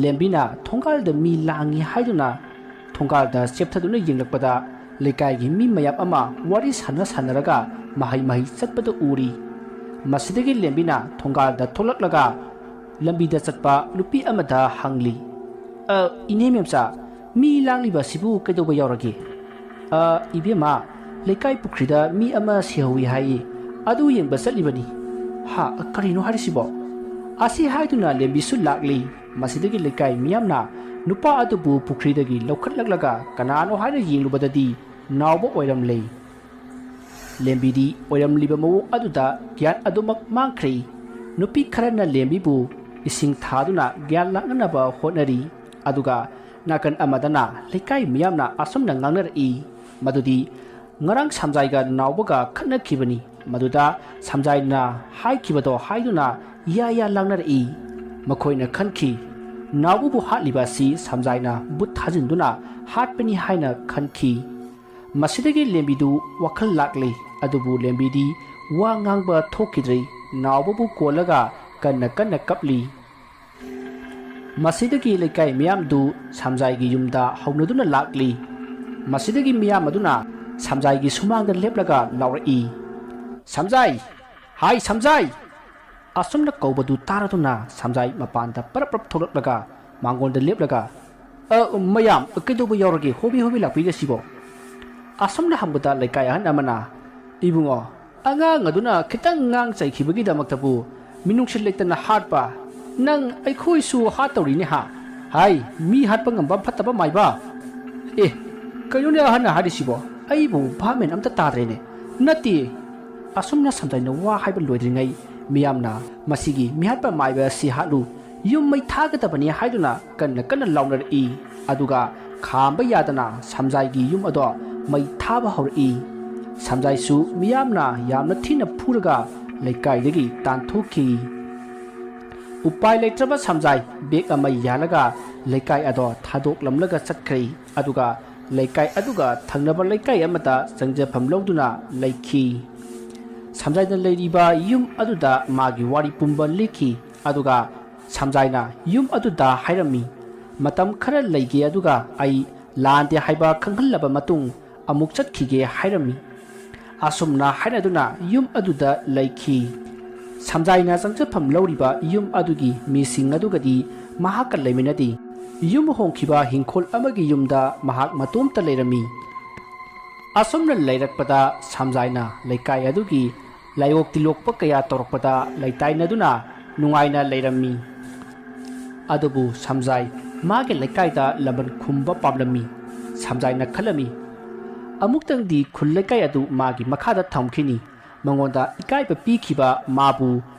ꯂꯦꯝꯕꯤꯅ ꯊꯣꯡꯒꯥꯜꯗ ꯃꯤ ꯂꯥꯡꯉꯤ ꯍꯥꯏꯗꯨꯅ ꯊꯣꯡꯒꯥꯜꯗ ꯆꯦꯞꯊꯗꯨꯅ ꯌꯦꯡꯂꯛꯄꯗ, ꯂꯩꯀꯥꯏꯒꯤ ꯃꯤ ꯃꯌꯥꯝ ꯑꯃ ꯋꯥꯔꯤ ꯁꯥꯟꯅ ꯁꯥꯟꯅꯔꯒ ꯃꯍꯩ ꯃꯍꯩ ꯆꯠꯄꯗꯨ ꯎꯔꯤ꯫ ꯃꯁꯤꯗꯒꯤ ꯂꯦꯝꯕꯤꯅ ꯊꯣꯡꯒꯥꯜꯗ ꯊꯣꯛꯂꯛꯂꯒ ꯂꯝꯕꯤꯗ ꯆꯠꯄ ꯅꯨꯄꯤ ꯑꯃꯗ ꯍꯪꯂꯤ, "ꯑ, ꯏꯅꯦ ꯃꯦꯝꯆꯥ, ꯃꯤ ꯂꯥꯡꯂꯤꯕ ꯑꯁꯤꯕꯨ ꯀꯩꯗꯧꯕ ꯌꯥꯎꯔꯒꯦ?" "ꯑ, ꯏꯕꯦꯝꯃ, ꯂꯩꯀꯥꯏ ꯄꯨꯈ꯭ꯔꯤꯗ ꯃꯤ ꯑꯃ ꯁꯤꯍꯧꯋꯤ ꯍꯥꯏꯌꯦ, ꯑꯗꯨ ꯌꯦꯡꯕ ꯆꯠꯂꯤꯕꯅꯤ꯫" "ꯍꯥ, ꯀꯔꯤꯅꯣ ꯍꯥꯏꯔꯤꯁꯤꯕꯣ?" ꯑꯁꯤ ꯍꯥꯏꯗꯨꯅ ꯂꯦꯝꯕꯤꯁꯨ ꯂꯥꯛꯂꯤ꯫ ꯃꯁꯤꯗꯒꯤ ꯂꯩꯀꯥꯏ ꯃꯤꯌꯥꯝꯅ ꯅꯨꯄꯥ ꯑꯗꯨꯕꯨ ꯄꯨꯈ꯭ꯔꯤꯗꯒꯤ ꯂꯧꯈꯠꯂꯛꯂꯒ ꯀꯅꯥꯅꯣ ꯍꯥꯏꯅ ꯌꯦꯡꯂꯨꯕꯗꯗꯤ ꯅꯥꯎꯕ ꯑꯣꯏꯔꯝꯂꯦ꯫ ꯂꯦꯝꯕꯤꯗꯤ ꯑꯣꯏꯔꯝꯂꯤꯕ ꯃꯑꯣꯡ ꯑꯗꯨꯗ ꯒ꯭ꯌꯥꯟ ꯑꯗꯨꯃꯛ ꯃꯥꯡꯈ꯭ꯔꯦ꯫ ꯅꯨꯄꯤ ꯈꯔꯅ ꯂꯦꯝꯕꯤꯕꯨ ꯏꯁꯤꯡ ꯊꯥꯗꯨꯅ ꯒ꯭ꯌꯥꯟ ꯂꯥꯛꯅꯅꯕ ꯍꯣꯠꯅꯔꯤ꯫ ꯑꯗꯨꯒ ꯅꯥꯀꯟ ꯑꯃꯗꯅ ꯂꯩꯀꯥꯏ ꯃꯤꯌꯥꯝꯅ ꯑꯁꯨꯝꯅ ꯉꯥꯡꯅꯔꯛꯏ, ꯃꯗꯨꯗꯤ ꯉꯔꯥꯡ ꯁꯝꯖꯥꯏꯒ ꯅꯥꯎꯕꯒ ꯈꯠꯅꯈꯤꯕꯅꯤ꯫ ꯃꯗꯨꯗ ꯁꯝꯖꯥꯏꯅ ꯍꯥꯏꯈꯤꯕꯗꯣ ꯍꯥꯏꯗꯨꯅ ꯌꯥ ꯌꯥ ꯂꯥꯡꯅꯔꯛꯏ꯫ ꯃꯈꯣꯏꯅ ꯈꯟꯈꯤ, ꯅꯥꯎꯕꯕꯨ ꯍꯥꯠꯂꯤꯕ ꯑꯁꯤ ꯁꯝꯖꯥꯏꯅ ꯕꯨꯠ ꯊꯥꯖꯤꯟꯗꯨꯅ ꯍꯥꯠꯄꯅꯤ ꯍꯥꯏꯅ ꯈꯟꯈꯤ꯫ ꯃꯁꯤꯗꯒꯤ ꯂꯦꯝꯕꯤꯗꯨ ꯋꯥꯈꯜ ꯂꯥꯛꯂꯤ꯫ ꯑꯗꯨꯕꯨ ꯂꯦꯝꯕꯤꯗꯤ ꯋꯥ ꯉꯥꯡꯕ ꯊꯣꯛꯈꯤꯗ꯭ꯔꯤ꯫ ꯅꯥꯎꯕꯕꯨ ꯀꯣꯜꯂꯒ ꯀꯟꯅ ꯀꯟꯅ ꯀꯞꯂꯤ꯫ ꯃꯁꯤꯗꯒꯤ ꯂꯩꯀꯥꯏ ꯃꯤꯌꯥꯝꯗꯨ ꯁꯝꯖꯥꯏꯒꯤ ꯌꯨꯝꯗ ꯍꯧꯅꯗꯨꯅ ꯂꯥꯛꯂꯤ꯫ ꯃꯁꯤꯗꯒꯤ ꯃꯤꯌꯥꯝ ꯑꯗꯨꯅ ꯁꯝꯖꯥꯏꯒꯤ ꯁꯨꯃꯥꯡꯗ ꯂꯦꯞꯂꯒ ꯂꯥꯎꯔꯛꯏ, "ꯁꯝꯖꯥꯏ! ꯍꯥꯏ ꯁꯝꯖꯥꯏ!" ꯑꯁꯨꯝꯅ ꯀꯧꯕꯗꯨ ꯇꯥꯔꯗꯨꯅ ꯁꯝꯖꯥꯏ ꯃꯄꯥꯟꯗ ꯄꯔꯞ ꯄꯔꯞ ꯊꯣꯛꯂꯛꯂꯒ ꯃꯉꯣꯟꯗ ꯂꯦꯞꯂꯒ, "ꯑ, ꯃꯌꯥꯝ, ꯀꯩꯗꯧꯕ ꯌꯥꯎꯔꯒꯦ? Hobby hobby ꯂꯥꯛꯄꯤꯔꯤꯁꯤꯕꯣ?" ꯑꯁꯨꯝꯅ ꯍꯪꯕꯗ ꯂꯩꯀꯥꯏ ꯑꯍꯟ ꯑꯃꯅ, "ꯏꯕꯨꯡꯉꯣ, ꯑꯉꯥꯡ ꯑꯗꯨꯅ ꯈꯤꯇꯪ ꯉꯥꯡ ꯆꯩꯈꯤꯕꯒꯤꯗꯃꯛꯇꯕꯨ ꯃꯤꯅꯨꯡꯁꯤ ꯂꯩꯇꯅ ꯍꯥꯠꯄ? ꯅꯪ ꯑꯩꯈꯣꯏꯁꯨ ꯍꯥꯠꯇꯧꯔꯤꯅꯦ ꯍꯥ? ꯍꯥꯏ, ꯃꯤ ꯍꯥꯠꯄ ꯉꯝꯕ ꯐꯠꯇꯕ ꯃꯥꯏꯕ?" ꯑꯦ, ꯀꯩꯅꯣꯅꯦ ꯑꯍꯟꯅ ꯍꯥꯏꯔꯤꯁꯤꯕꯣ? ꯑꯩꯕꯨ ꯚꯥꯞ ꯃꯦꯟ ꯑꯝꯇ ꯇꯥꯗ꯭ꯔꯦꯅꯦ꯫ ꯅꯠꯇꯦ, ꯑꯁꯨꯝꯅ ꯁꯝꯖꯥꯏꯅ ꯋꯥ ꯍꯥꯏꯕ ꯂꯣꯏꯗ꯭ꯔꯤꯉꯩ ꯃꯤꯌꯥꯝꯅ ꯃꯁꯤꯒꯤ ꯃꯤꯍꯥꯠꯄ ꯃꯥꯏꯕ ꯑꯁꯤ ꯍꯥꯠꯂꯨ, ꯌꯨꯝ ꯃꯩ ꯊꯥꯒꯗꯕꯅꯤ ꯍꯥꯏꯗꯨꯅ ꯀꯟꯅ ꯀꯟꯅ ꯂꯥꯎꯅꯔꯛꯏ꯫ ꯑꯗꯨꯒ ꯈꯥꯝꯕ ꯌꯥꯗꯅ ꯁꯝꯖꯥꯏꯒꯤ ꯌꯨꯝ ꯑꯗꯣ ꯃꯩ ꯊꯥꯕ ꯍꯧꯔꯛꯏ꯫ ꯁꯝꯖꯥꯏꯁꯨ ꯃꯤꯌꯥꯝꯅ ꯌꯥꯝꯅ ꯊꯤꯅ ꯐꯨꯔꯒ ꯂꯩꯀꯥꯏꯗꯒꯤ ꯇꯥꯟꯊꯣꯛꯈꯤ꯫ ꯎꯄꯥꯏ ꯂꯩꯇ꯭ꯔꯕ ꯁꯝꯖꯥꯏ ꯕꯦꯛ ꯑꯃ ꯌꯥꯜꯂꯒ ꯂꯩꯀꯥꯏ ꯑꯗꯣ ꯊꯥꯗꯣꯛꯂꯝꯂꯒ ꯆꯠꯈ꯭ꯔꯦ꯫ ꯑꯗꯨꯒ ꯂꯩꯀꯥꯏ ꯑꯗꯨꯒ ꯊꯪꯅꯕ ꯂꯩꯀꯥꯏ ꯑꯃꯗ ꯆꯪꯖꯐꯝ ꯂꯧꯗꯨꯅ ꯂꯩꯈꯤ꯫ ꯁꯝꯖꯥꯏꯅ ꯂꯩꯔꯤꯕ ꯌꯨꯝ ꯑꯗꯨꯗ ꯃꯥꯒꯤ ꯋꯥꯔꯤ ꯄꯨꯝꯕ ꯂꯤꯈꯤ꯫ ꯑꯗꯨꯒ ꯁꯝꯖꯥꯏꯅ ꯌꯨꯝ ꯑꯗꯨꯗ ꯍꯥꯏꯔꯝꯃꯤ, "ꯃꯇꯝ ꯈꯔ ꯂꯩꯒꯦ, ꯑꯗꯨꯒ ꯑꯩ ꯂꯥꯟꯗꯦ ꯍꯥꯏꯕ ꯈꯪꯍꯜꯂꯕ ꯃꯇꯨꯡ ꯑꯃꯨꯛ ꯆꯠꯈꯤꯒꯦ" ꯍꯥꯏꯔꯝꯃꯤ꯫ ꯑꯁꯨꯝꯅ ꯍꯥꯏꯅꯗꯨꯅ ꯌꯨꯝ ꯑꯗꯨꯗ ꯂꯩꯈꯤ꯫ ꯁꯝꯖꯥꯏꯅ ꯆꯪꯖꯐꯝ ꯂꯧꯔꯤꯕ ꯌꯨꯝ ꯑꯗꯨꯒꯤ ꯃꯤꯁꯤꯡ ꯑꯗꯨꯒꯗꯤ ꯃꯍꯥꯛꯀ ꯂꯩꯃꯤꯟꯅꯗꯦ꯫ ꯌꯨꯝ ꯍꯣꯡꯈꯤꯕ ꯍꯤꯡꯈꯣꯜ ꯑꯃꯒꯤ ꯌꯨꯝꯗ ꯃꯍꯥꯛ ꯃꯇꯣꯝꯇ ꯂꯩꯔꯝꯃꯤ꯫ ꯑꯁꯨꯝꯅ ꯂꯩꯔꯛꯄꯗ ꯁꯝꯖꯥꯏꯅ ꯂꯩꯀꯥꯏ ꯑꯗꯨꯒꯤ ꯂꯥꯏꯑꯣꯛ ꯇꯤꯜꯂꯣꯛꯄ ꯀꯌꯥ ꯇꯧꯔꯛꯄꯗ ꯂꯩꯇꯥꯏꯅꯗꯨꯅ ꯅꯨꯡꯉꯥꯏꯅ ꯂꯩꯔꯝꯃꯤ꯫ ꯑꯗꯨꯕꯨ ꯁꯝꯖꯥꯏ ꯃꯥꯒꯤ ꯂꯩꯀꯥꯏꯗ ꯂꯃꯟ ꯈꯨꯝꯕ ꯄꯥꯝꯂꯝꯃꯤ꯫ ꯁꯝꯖꯥꯏꯅ ꯈꯜꯂꯝꯃꯤ, "ꯑꯃꯨꯛꯇꯪꯗꯤ ꯈꯨꯜ ꯂꯩꯀꯥꯏ ꯑꯗꯨ ꯃꯥꯒꯤ ꯃꯈꯥꯗ ꯊꯝꯈꯤꯅꯤ꯫ ꯃꯉꯣꯟꯗ ꯏꯀꯥꯏꯕ ꯄꯤꯈꯤꯕ ꯃꯥꯕꯨ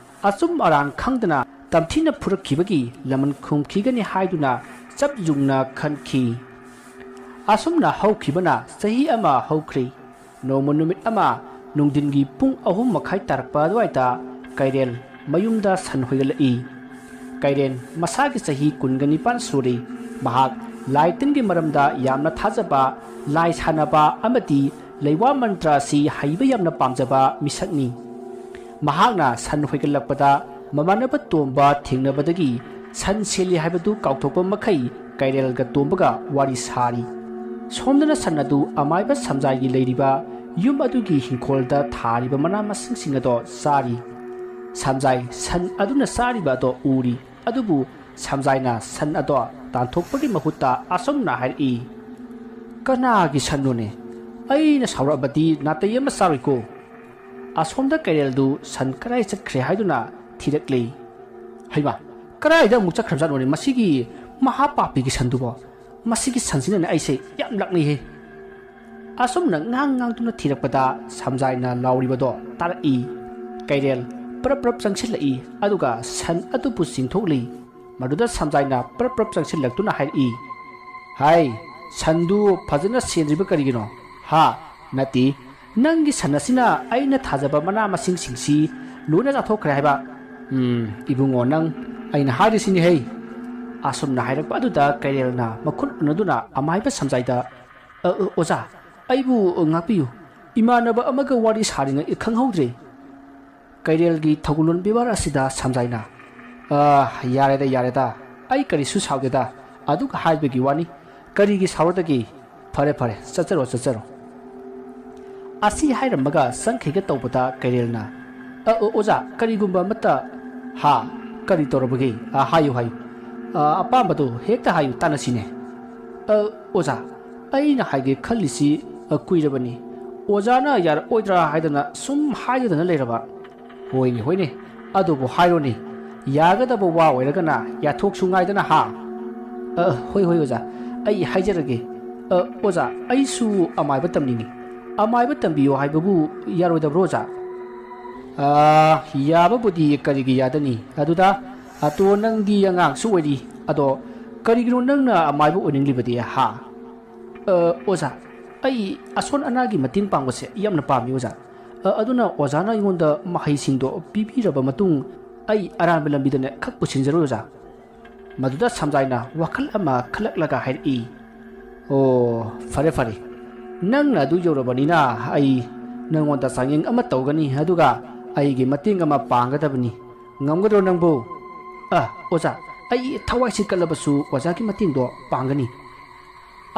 ꯑꯆꯨꯝ ꯑꯔꯥꯟ ꯈꯪꯗꯅ ꯇꯝꯊꯤꯅ ꯐꯨꯔꯛꯈꯤꯕꯒꯤ ꯂꯃꯟ ꯈꯨꯝꯈꯤꯒꯅꯤ" ꯍꯥꯏꯗꯨꯅ ꯆꯞ ꯌꯨꯡꯅ ꯈꯟꯈꯤ꯫ ꯑꯁꯨꯝꯅ ꯍꯧꯈꯤꯕꯅ ꯆꯍꯤ ꯑꯃ ꯍꯧꯈ꯭ꯔꯦ꯫ ꯅꯣꯡꯃ ꯅꯨꯃꯤꯠ ꯑꯃ ꯅꯨꯡꯊꯤꯟꯒꯤ ꯄꯨꯡ ꯑꯍꯨꯝ ꯃꯈꯥꯏ ꯇꯥꯔꯛꯄ ꯑꯗꯨꯋꯥꯏꯗ ꯀꯩꯔꯦꯜ ꯃꯌꯨꯝꯗ ꯁꯟ ꯍꯣꯏꯒꯠꯂꯛꯏ꯫ ꯀꯩꯔꯦꯜ ꯃꯁꯥꯒꯤ ꯆꯍꯤ ꯀꯨꯟꯒ ꯅꯤꯄꯥꯟ ꯁꯨꯔꯤ꯫ ꯃꯍꯥꯛ ꯂꯥꯏ ꯇꯤꯟꯒꯤ ꯃꯔꯝꯗ ꯌꯥꯝꯅ ꯊꯥꯖꯕ, ꯂꯥꯏ ꯁꯥꯟꯅꯕ ꯑꯃꯗꯤ ꯂꯩꯋꯥ ꯃꯟꯇ꯭ꯔ ꯑꯁꯤ ꯍꯩꯕ ꯌꯥꯝꯅ ꯄꯥꯝꯖꯕ ꯃꯤꯁꯛꯅꯤ꯫ ꯃꯍꯥꯛꯅ ꯁꯟ ꯍꯣꯏꯒꯠꯂꯛꯄꯗ ꯃꯃꯥꯟꯅꯕ ꯇꯣꯝꯕ ꯊꯦꯡꯅꯕꯗꯒꯤ ꯁꯟ ꯁꯦꯜꯂꯤ ꯍꯥꯏꯕꯗꯨ ꯀꯥꯎꯊꯣꯛꯄ ꯃꯈꯩ ꯀꯩꯔꯦꯜꯒ ꯇꯣꯝꯕꯒ ꯋꯥꯔꯤ ꯁꯥꯔꯤ꯫ ꯁꯣꯝꯗꯅ ꯁꯟ ꯑꯗꯨ ꯑꯃꯥꯏꯕ ꯁꯝꯖꯥꯏꯒꯤ ꯂꯩꯔꯤꯕ ꯌꯨꯝ ꯑꯗꯨꯒꯤ ꯍꯤꯡꯈꯣꯜꯗ ꯊꯥꯔꯤꯕ ꯃꯅꯥ ꯃꯁꯤꯡꯁꯤꯡ ꯑꯗꯣ ꯆꯥꯔꯤ꯫ ꯁꯝꯖꯥꯏ ꯁꯟ ꯑꯗꯨꯅ ꯆꯥꯔꯤꯕ ꯑꯗꯣ ꯎꯔꯤ꯫ ꯑꯗꯨꯕꯨ ꯁꯝꯖꯥꯏꯅ ꯁꯟ ꯑꯗꯣ ꯇꯥꯟꯊꯣꯛꯄꯒꯤ ꯃꯍꯨꯠꯇ ꯑꯁꯨꯝꯅ ꯍꯥꯏꯔꯛꯏ, "ꯀꯅꯥꯒꯤ ꯁꯟꯅꯣꯅꯦ? ꯑꯩꯅ ꯁꯥꯎꯔꯛꯑꯕꯗꯤ ꯅꯥꯇꯩ ꯑꯃ ꯆꯥꯔꯣꯏꯀꯣ!" ꯑꯁꯣꯝꯗ ꯀꯩꯔꯦꯜꯗꯨ ꯁꯟ ꯀꯗꯥꯏ ꯆꯠꯈ꯭ꯔꯦ ꯍꯥꯏꯗꯨꯅ ꯊꯤꯔꯛꯂꯤ꯫ "ꯍꯩꯃꯥ, ꯀꯗꯥꯏꯗ ꯑꯃꯨꯛ ꯆꯠꯈ꯭ꯔꯕꯖꯥꯠꯅꯣꯅꯦ ꯃꯁꯤꯒꯤ ꯃꯍꯥꯄꯥꯄꯤꯒꯤ ꯁꯟꯗꯨꯕꯣ? ꯃꯁꯤꯒꯤ ꯁꯟꯁꯤꯅꯅꯦ ꯑꯩꯁꯦ ꯌꯥꯝ ꯂꯥꯛꯅꯩꯍꯦ!" ꯑꯁꯨꯝꯅ ꯉꯥꯡ ꯉꯥꯡꯗꯨꯅ ꯊꯤꯔꯛꯄꯗ ꯁꯝꯖꯥꯏꯅ ꯂꯥꯎꯔꯤꯕꯗꯣ ꯇꯥꯔꯛꯏ꯫ ꯀꯩꯔꯦꯜ ꯄ꯭ꯔꯞ ꯄ꯭ꯔꯞ ꯆꯪꯁꯤꯜꯂꯛꯏ, ꯑꯗꯨꯒ ꯁꯟ ꯑꯗꯨꯕꯨ ꯆꯤꯡꯊꯣꯛꯂꯤ꯫ ꯃꯗꯨꯗ ꯁꯝꯖꯥꯏꯅ ꯄ꯭ꯔꯞ ꯄ꯭ꯔꯞ ꯆꯪꯁꯤꯜꯂꯛꯇꯨꯅ ꯍꯥꯏꯔꯛꯏ, "ꯍꯥꯏ, ꯁꯟꯗꯨ ꯐꯖꯅ ꯁꯦꯟꯗ꯭ꯔꯤꯕ ꯀꯔꯤꯒꯤꯅꯣ?" "ꯍꯥ? ꯅꯠꯇꯦ, ꯅꯪꯒꯤ ꯁꯟ ꯑꯁꯤꯅ ꯑꯩꯅ ꯊꯥꯖꯕ ꯃꯅꯥ ꯃꯁꯤꯡꯁꯤꯡꯁꯤ ꯂꯣꯏꯅ ꯆꯥꯊꯣꯛꯈ꯭ꯔꯦ ꯍꯥꯏꯕ꯫ ꯎꯝ, ꯏꯕꯨꯡꯉꯣ, ꯅꯪ ꯑꯩꯅ ꯍꯥꯏꯔꯤꯁꯤꯅꯤ ꯍꯩ!" ꯑꯁꯨꯝꯅ ꯍꯥꯏꯔꯛꯄ ꯑꯗꯨꯗ ꯀꯩꯔꯦꯜꯅ ꯃꯈꯨꯠ ꯎꯅꯗꯨꯅ ꯑꯃꯥꯏꯕ ꯁꯝꯖꯥꯏꯗ, "ꯑ, ꯑ, ꯑꯣꯖꯥ, ꯑꯩꯕꯨ ꯉꯥꯛꯄꯤꯌꯨ꯫ ꯏꯃꯥꯟꯅꯕ ꯑꯃꯒ ꯋꯥꯔꯤ ꯁꯥꯔꯤꯉꯩ ꯈꯪꯍꯧꯗ꯭ꯔꯦ꯫" ꯀꯩꯔꯦꯜꯒꯤ ꯊꯧꯒꯜꯂꯣꯟ ꯕꯦꯕꯥꯔ ꯑꯁꯤꯗ ꯁꯝꯖꯥꯏꯅ, "ꯑ, ꯌꯥꯔꯦꯗ, ꯌꯥꯔꯦꯗ, ꯑꯩ ꯀꯔꯤꯁꯨ ꯁꯥꯎꯗꯦꯗ, ꯑꯗꯨꯛ ꯍꯥꯏꯕꯒꯤ ꯋꯥꯅꯤ꯫ ꯀꯔꯤꯒꯤ ꯁꯥꯎꯔꯗꯒꯦ? ꯐꯔꯦ, ꯐꯔꯦ, ꯆꯠꯆꯔꯣ, ꯆꯠꯆꯔꯣ꯫" ꯑꯁꯤ ꯍꯥꯏꯔꯝꯃꯒ ꯆꯪꯈꯤꯒꯦ ꯇꯧꯕꯗ ꯀꯩꯔꯦꯜꯅ, "ꯑ, ꯑ, ꯑꯣꯖꯥ, ꯀꯔꯤꯒꯨꯝꯕ ꯑꯃꯠꯇ, ꯍꯥ, ꯀꯔꯤ ꯇꯧꯔꯕꯒꯦ? ꯑ, ꯍꯥꯏꯌꯨ, ꯍꯥꯏꯌꯨ꯫ ꯑ, ꯑꯄꯥꯝꯕꯗꯨ ꯍꯦꯛꯇ ꯍꯥꯏꯌꯨ, ꯇꯥꯟꯅꯁꯤꯅꯦ꯫" "ꯑ, ꯑꯣꯖꯥ, ꯑꯩꯅ ꯍꯥꯏꯒꯦ ꯈꯜꯂꯤꯁꯤ, ꯑ, ꯀꯨꯏꯔꯕꯅꯤ꯫ ꯑꯣꯖꯥꯅ ꯌꯥꯔꯛꯑꯣꯏꯗ꯭ꯔꯥ ꯍꯥꯏꯗꯅ ꯁꯨꯝ ꯍꯥꯏꯖꯗꯅ ꯂꯩꯔꯕ꯫" "ꯍꯣꯏꯅꯦ, ꯍꯣꯏꯅꯦ, ꯑꯗꯨꯕꯨ ꯍꯥꯏꯔꯣꯅꯦ꯫ ꯌꯥꯒꯗꯕ ꯋꯥ ꯑꯣꯏꯔꯒꯅ ꯌꯥꯊꯣꯛꯁꯨ ꯉꯥꯏꯗꯅ, ꯍꯥ?" "ꯑ, ꯍꯣꯏ, ꯍꯣꯏ, ꯑꯣꯖꯥ, ꯑꯩ ꯍꯥꯏꯖꯔꯒꯦ꯫ ꯑ, ꯑꯣꯖꯥ, ꯑꯩꯁꯨ ꯑꯃꯥꯏꯕ ꯇꯝꯅꯤꯡꯏ꯫ ꯑꯃꯥꯏꯕ ꯇꯝꯕꯤꯌꯣ ꯍꯥꯏꯕꯕꯨ ꯌꯥꯔꯣꯏꯗꯕ꯭ꯔꯣ, ꯑꯣꯖꯥ?" "ꯑ, ꯌꯥꯕꯕꯨꯗꯤ ꯀꯔꯤꯒꯤ ꯌꯥꯗꯅꯤ? ꯑꯗꯨꯗ, ꯑꯇꯣ, ꯅꯪꯗꯤ ꯑꯉꯥꯡꯁꯨ ꯑꯣꯏꯔꯤ꯫ ꯑꯗꯣ ꯀꯔꯤꯒꯤꯅꯣ ꯅꯪꯅ ꯑꯃꯥꯏꯕ ꯑꯣꯏꯅꯤꯡꯂꯤꯕꯗꯤ, ꯍꯥ?" "ꯑ, ꯑꯣꯖꯥ, ꯑꯩ ꯑꯁꯣꯟ ꯑꯅꯥꯒꯤ ꯃꯇꯦꯡ ꯄꯥꯡꯕꯁꯦ ꯌꯥꯝꯅ ꯄꯥꯝꯃꯤ, ꯑꯣꯖꯥ꯫ ꯑ, ꯑꯗꯨꯅ ꯑꯣꯖꯥꯅ ꯑꯩꯉꯣꯟꯗ ꯃꯍꯩꯁꯤꯡꯗꯣ ꯄꯤꯕꯤꯔꯕ ꯃꯇꯨꯡ ꯑꯩ ꯑꯔꯥꯟꯕ ꯂꯝꯕꯤꯗꯅꯦ ꯈꯛ ꯄꯨꯁꯤꯟꯖꯔꯣꯏ, ꯑꯣꯖꯥ꯫" ꯃꯗꯨꯗ ꯁꯝꯖꯥꯏꯅ ꯋꯥꯈꯜ ꯑꯃ ꯈꯜꯂꯛꯂꯒ ꯍꯥꯏꯔꯛꯏ, "ꯑꯣ, ꯐꯔꯦ, ꯐꯔꯦ꯫ ꯅꯪꯅ ꯑꯗꯨ ꯌꯧꯔꯕꯅꯤꯅ ꯑꯩ ꯅꯪꯉꯣꯟꯗ ꯆꯥꯡꯌꯦꯡ ꯑꯃ ꯇꯧꯒꯅꯤ, ꯑꯗꯨꯒ ꯑꯩꯒꯤ ꯃꯇꯦꯡ ꯑꯃ ꯄꯥꯡꯒꯗꯕꯅꯤ꯫ "ꯉꯝꯒꯗ꯭ꯔꯣ ꯅꯪꯕꯨ?" "ꯑ, ꯑꯣꯖꯥ, ꯑꯩ ꯊꯋꯥꯏ ꯁꯤꯠꯀꯠꯂꯕꯁꯨ ꯑꯣꯖꯥꯒꯤ ꯃꯇꯦꯡꯗꯣ ꯄꯥꯡꯒꯅꯤ"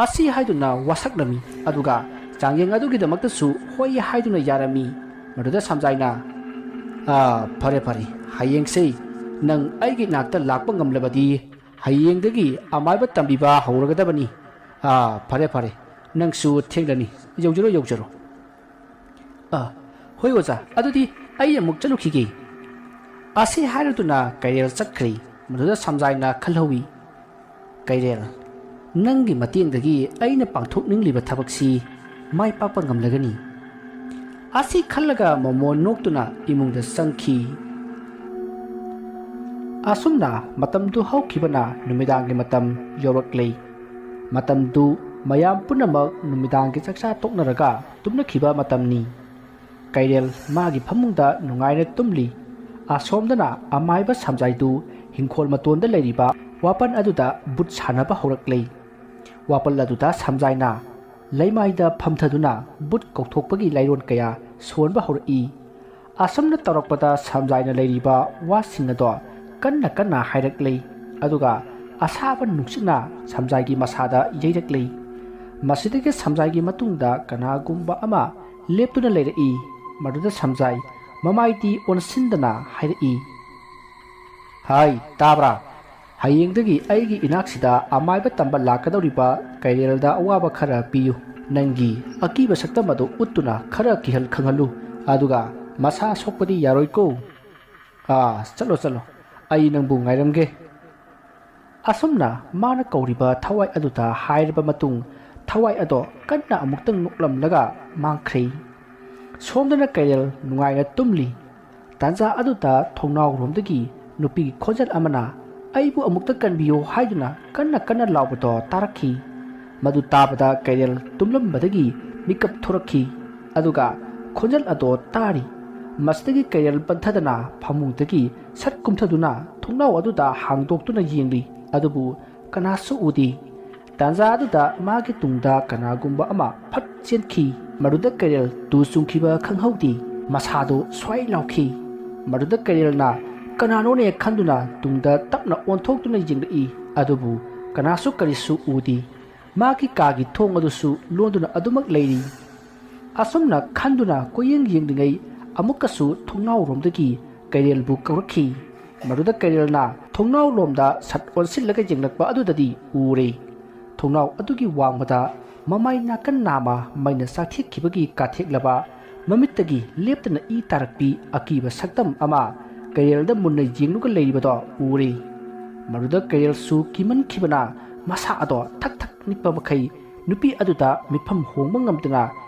ꯑꯁꯤ ꯍꯥꯏꯗꯨꯅ ꯋꯥꯁꯛꯂꯝꯃꯤ꯫ ꯑꯗꯨꯒ ꯆꯥꯡꯌꯦꯡ ꯑꯗꯨꯒꯤꯗꯃꯛꯇꯁꯨ ꯍꯣꯏ ꯍꯥꯏꯗꯨꯅ ꯌꯥꯔꯝꯃꯤ꯫ ꯃꯗꯨꯗ ꯁꯝꯖꯥꯏꯅ, "ꯑꯥ, ꯐꯔꯦ, ꯐꯔꯦ, ꯍꯌꯦꯡꯁꯦ ꯅꯪ ꯑꯩꯒꯤ ꯅꯥꯛꯇ ꯂꯥꯛꯄ ꯉꯝꯂꯕꯗꯤ ꯍꯌꯦꯡꯗꯒꯤ ꯑꯃꯥꯏꯕ ꯇꯝꯕꯤꯕ ꯍꯧꯔꯒꯗꯕꯅꯤ꯫ ꯑꯥ, ꯐꯔꯦ, ꯐꯔꯦ, ꯅꯪꯁꯨ ꯊꯦꯡꯂꯅꯤ, ꯌꯧꯖꯔꯣ, ꯌꯧꯖꯔꯣ"꯫ "ꯑ, ꯍꯣꯏ ꯑꯣꯖꯥ, ꯑꯗꯨꯗꯤ ꯑꯩ ꯑꯃꯨꯛ ꯆꯠꯂꯨꯈꯤꯒꯦ" ꯑꯁꯤ ꯍꯥꯏꯔꯗꯨꯅ ꯀꯩꯔꯦꯜ ꯆꯠꯈ꯭ꯔꯦ꯫ ꯃꯗꯨꯗ ꯁꯝꯖꯥꯏꯅ ꯈꯜꯍꯧꯏ, "ꯀꯩꯔꯦꯜ, ꯅꯪꯒꯤ ꯃꯇꯦꯡꯗꯒꯤ ꯑꯩꯅ ꯄꯥꯡꯊꯣꯛꯅꯤꯡꯂꯤꯕ ꯊꯕꯛꯁꯤ ꯃꯥꯏ ꯄꯥꯛꯄ ꯉꯝꯂꯒꯅꯤ" ꯑꯁꯤ ꯈꯜꯂꯒ ꯃꯣꯃꯣꯟ ꯅꯣꯛꯇꯨꯅ ꯏꯃꯨꯡꯗ ꯆꯪꯈꯤ꯫ ꯑꯁꯨꯝꯅ ꯃꯇꯝꯗꯨ ꯍꯧꯈꯤꯕꯅ ꯅꯨꯃꯤꯗꯥꯡꯒꯤ ꯃꯇꯝ ꯌꯧꯔꯛꯂꯦ꯫ ꯃꯇꯝꯗꯨ ꯃꯌꯥꯝ ꯄꯨꯝꯅꯃꯛ ꯅꯨꯃꯤꯗꯥꯡꯒꯤ ꯆꯥꯛꯆꯥ ꯇꯣꯛꯅꯔꯒ ꯇꯨꯝꯅꯈꯤꯕ ꯃꯇꯝꯅꯤ꯫ ꯀꯩꯔꯦꯜ ꯃꯥꯒꯤ ꯐꯃꯨꯡꯗ ꯅꯨꯡꯉꯥꯏꯅ ꯇꯨꯝꯂꯤ꯫ ꯑꯁꯣꯝꯗꯅ ꯑꯃꯥꯏꯕ ꯁꯝꯖꯥꯏꯗꯨ ꯍꯤꯡꯈꯣꯜ ꯃꯇꯣꯟꯗ ꯂꯩꯔꯤꯕ ꯋꯥꯄꯟ ꯑꯗꯨꯗ ꯕꯨꯠ ꯁꯥꯟꯅꯕ ꯍꯧꯔꯛꯂꯦ꯫ ꯋꯥꯄꯜ ꯑꯗꯨꯗ ꯁꯝꯖꯥꯏꯅ ꯂꯩꯃꯥꯏꯗ ꯐꯝꯊꯗꯨꯅ ꯕꯨꯠ ꯀꯧꯊꯣꯛꯄꯒꯤ ꯂꯥꯏꯔꯣꯟ ꯀꯌꯥ ꯁꯣꯟꯕ ꯍꯧꯔꯛꯏ꯫ ꯑꯁꯨꯝꯅ ꯇꯧꯔꯛꯄꯗ ꯁꯝꯖꯥꯏꯅ ꯂꯩꯔꯤꯕ ꯋꯥꯁꯤꯡ ꯑꯗꯣ ꯀꯟꯅ ꯀꯟꯅ ꯍꯥꯏꯔꯛꯂꯤ꯫ ꯑꯗꯨꯒ ꯑꯁꯥꯕ ꯅꯨꯡꯁꯤꯠꯅ ꯁꯝꯖꯥꯏꯒꯤ ꯃꯁꯥꯗ ꯌꯩꯔꯛꯂꯤ꯫ ꯃꯁꯤꯗꯒꯤ ꯁꯝꯖꯥꯏꯒꯤ ꯃꯇꯨꯡꯗ ꯀꯅꯥꯒꯨꯝꯕ ꯑꯃ ꯂꯦꯞꯇꯨꯅ ꯂꯩꯔꯛꯏ꯫ ꯃꯗꯨꯗ ꯁꯝꯖꯥꯏ ꯃꯃꯥꯏꯗꯤ ꯑꯣꯟꯁꯤꯟꯗꯅ ꯍꯥꯏꯔꯛꯏ, "ꯍꯥꯏ, ꯇꯥꯕ꯭ꯔꯥ? ꯍꯌꯦꯡꯗꯒꯤ ꯑꯩꯒꯤ ꯏꯅꯥꯛꯁꯤꯗ ꯑꯃꯥꯏꯕ ꯇꯝꯕ ꯂꯥꯛꯀꯗꯧꯔꯤꯕ ꯀꯩꯔꯦꯜꯗ ꯑꯋꯥꯕ ꯈꯔ ꯄꯤꯌꯨ꯫ ꯅꯪꯒꯤ ꯑꯀꯤꯕ ꯁꯛꯇꯝ ꯑꯗꯨ ꯎꯠꯇꯨꯅ ꯈꯔ ꯀꯤꯍꯜ ꯈꯪꯍꯜꯂꯨ꯫ ꯑꯗꯨꯒ ꯃꯁꯥ ꯁꯣꯛꯄꯗꯤ ꯌꯥꯔꯣꯏꯀꯣ꯫ ꯑꯥ, ꯆꯠꯂꯣ, ꯆꯠꯂꯣ, ꯑꯩ ꯅꯪꯕꯨ ꯉꯥꯏꯔꯝꯒꯦ"꯫ ꯑꯁꯨꯝꯅ ꯃꯥꯅ ꯀꯧꯔꯤꯕ ꯊꯋꯥꯏ ꯑꯗꯨꯗ ꯍꯥꯏꯔꯕ ꯃꯇꯨꯡ, ꯊꯋꯥꯏ ꯑꯗꯣ ꯀꯟꯅ ꯑꯃꯨꯛꯇꯪ ꯅꯣꯛꯂꯝꯂꯒ ꯃꯥꯡꯈ꯭ꯔꯦ꯫ ꯁꯣꯝꯗꯅ ꯀꯩꯔꯦꯜ ꯅꯨꯡꯉꯥꯏꯅ ꯇꯨꯝꯂꯤ꯫ ꯇꯥꯟꯖꯥ ꯑꯗꯨꯗ ꯊꯣꯡꯅꯥꯎꯔꯣꯝꯗꯒꯤ ꯅꯨꯄꯤꯒꯤ ꯈꯣꯟꯖꯦꯜ ꯑꯃꯅ "ꯑꯩꯕꯨ ꯑꯃꯨꯛꯇ ꯀꯟꯕꯤꯌꯨ" ꯍꯥꯏꯗꯨꯅ ꯀꯟꯅ ꯀꯟꯅ ꯂꯥꯎꯕꯗꯣ ꯇꯥꯔꯛꯈꯤ꯫ ꯃꯗꯨ ꯇꯥꯕꯗ ꯀꯩꯔꯦꯜ ꯇꯨꯝꯂꯝꯕꯗꯒꯤ ꯃꯤꯀꯞ ꯊꯣꯔꯛꯈꯤ꯫ ꯑꯗꯨꯒ ꯈꯣꯟꯖꯦꯜ ꯑꯗꯣ ꯇꯥꯔꯤ꯫ ꯃꯁꯤꯗꯒꯤ ꯀꯩꯔꯦꯜ ꯄꯟꯊꯗꯅ ꯐꯃꯨꯡꯗꯒꯤ ꯁꯠ ꯀꯨꯝꯊꯗꯨꯅ ꯊꯣꯡꯅꯥꯎ ꯑꯗꯨꯗ ꯍꯥꯡꯗꯣꯛꯇꯨꯅ ꯌꯦꯡꯂꯤ꯫ ꯑꯗꯨꯕꯨ ꯀꯅꯥꯁꯨ ꯎꯗꯦ꯫ ꯇꯥꯟꯖꯥ ꯑꯗꯨꯗ ꯃꯥꯒꯤ ꯇꯨꯡꯗ ꯀꯅꯥꯒꯨꯝꯕ ꯑꯃ ꯐꯠ ꯆꯦꯟꯈꯤ꯫ ꯃꯗꯨꯗ ꯀꯩꯔꯦꯜ ꯇꯨ ꯆꯨꯡꯈꯤꯕ ꯈꯪꯍꯧꯗꯦ꯫ ꯃꯁꯥꯗꯨ ꯁ꯭ꯋꯥꯏ ꯂꯥꯎꯈꯤ꯫ ꯃꯗꯨꯗ ꯀꯩꯔꯦꯜꯅ ꯀꯅꯥꯅꯣꯅꯦ ꯈꯟꯗꯨꯅ ꯇꯨꯡꯗ ꯇꯞꯅ ꯑꯣꯟꯊꯣꯛꯇꯨꯅ ꯌꯦꯡꯂꯛꯏ꯫ ꯑꯗꯨꯕꯨ ꯀꯅꯥꯁꯨ ꯀꯔꯤꯁꯨ ꯎꯗꯦ꯫ ꯃꯥꯒꯤ ꯀꯥꯒꯤ ꯊꯣꯡ ꯑꯗꯨꯁꯨ ꯂꯣꯟꯗꯨꯅ ꯑꯗꯨꯃꯛ ꯂꯩꯔꯤ꯫ ꯑꯁꯨꯝꯅ ꯈꯟꯗꯨꯅ ꯀꯣꯏꯌꯦꯡ ꯌꯦꯡꯂꯤꯉꯩ ꯑꯃꯨꯛꯀꯁꯨ ꯊꯣꯡꯅꯥꯎꯔꯣꯝꯗꯒꯤ ꯀꯩꯔꯦꯜꯕꯨ ꯀꯧꯔꯛꯈꯤ꯫ ꯃꯗꯨꯗ ꯀꯩꯔꯦꯜꯅ ꯊꯣꯡꯅꯥꯎ ꯂꯣꯝꯗ ꯁꯠ ꯑꯣꯟꯁꯤꯜꯂꯒ ꯌꯦꯡꯂꯛꯄ ꯑꯗꯨꯗꯗꯤ ꯎꯔꯦ꯫ ꯊꯣꯡꯅꯥꯎ ꯑꯗꯨꯒꯤ ꯋꯥꯡꯃꯗ ꯃꯃꯥꯏ ꯅꯥꯀꯟ ꯅꯥꯝꯃ ꯃꯩꯅ ꯆꯥꯊꯦꯛꯈꯤꯕꯒꯤ ꯀꯥꯊꯦꯛꯂꯕ, ꯃꯃꯤꯠꯇꯒꯤ ꯂꯦꯞꯇꯅ ꯏ ꯇꯥꯔꯛꯄꯤ ꯑꯀꯤꯕ ꯁꯛꯇꯝ ꯑꯃ ꯀꯩꯔꯦꯜꯗ ꯃꯨꯟꯅ ꯌꯦꯡꯂꯒ ꯂꯩꯔꯤꯕꯗꯣ ꯎꯔꯦ꯫ ꯃꯗꯨꯗ ꯀꯩꯔꯦꯜꯁꯨ ꯀꯤꯃꯟꯈꯤꯕꯅ ꯃꯁꯥ ꯑꯗꯣ ꯊꯛ ꯊꯛ ꯅꯤꯛꯄ ꯃꯈꯩ ꯅꯨꯄꯤ ꯑꯗꯨꯗ ꯃꯤꯐꯝ ꯍꯣꯡꯕ ꯉꯝꯗꯅ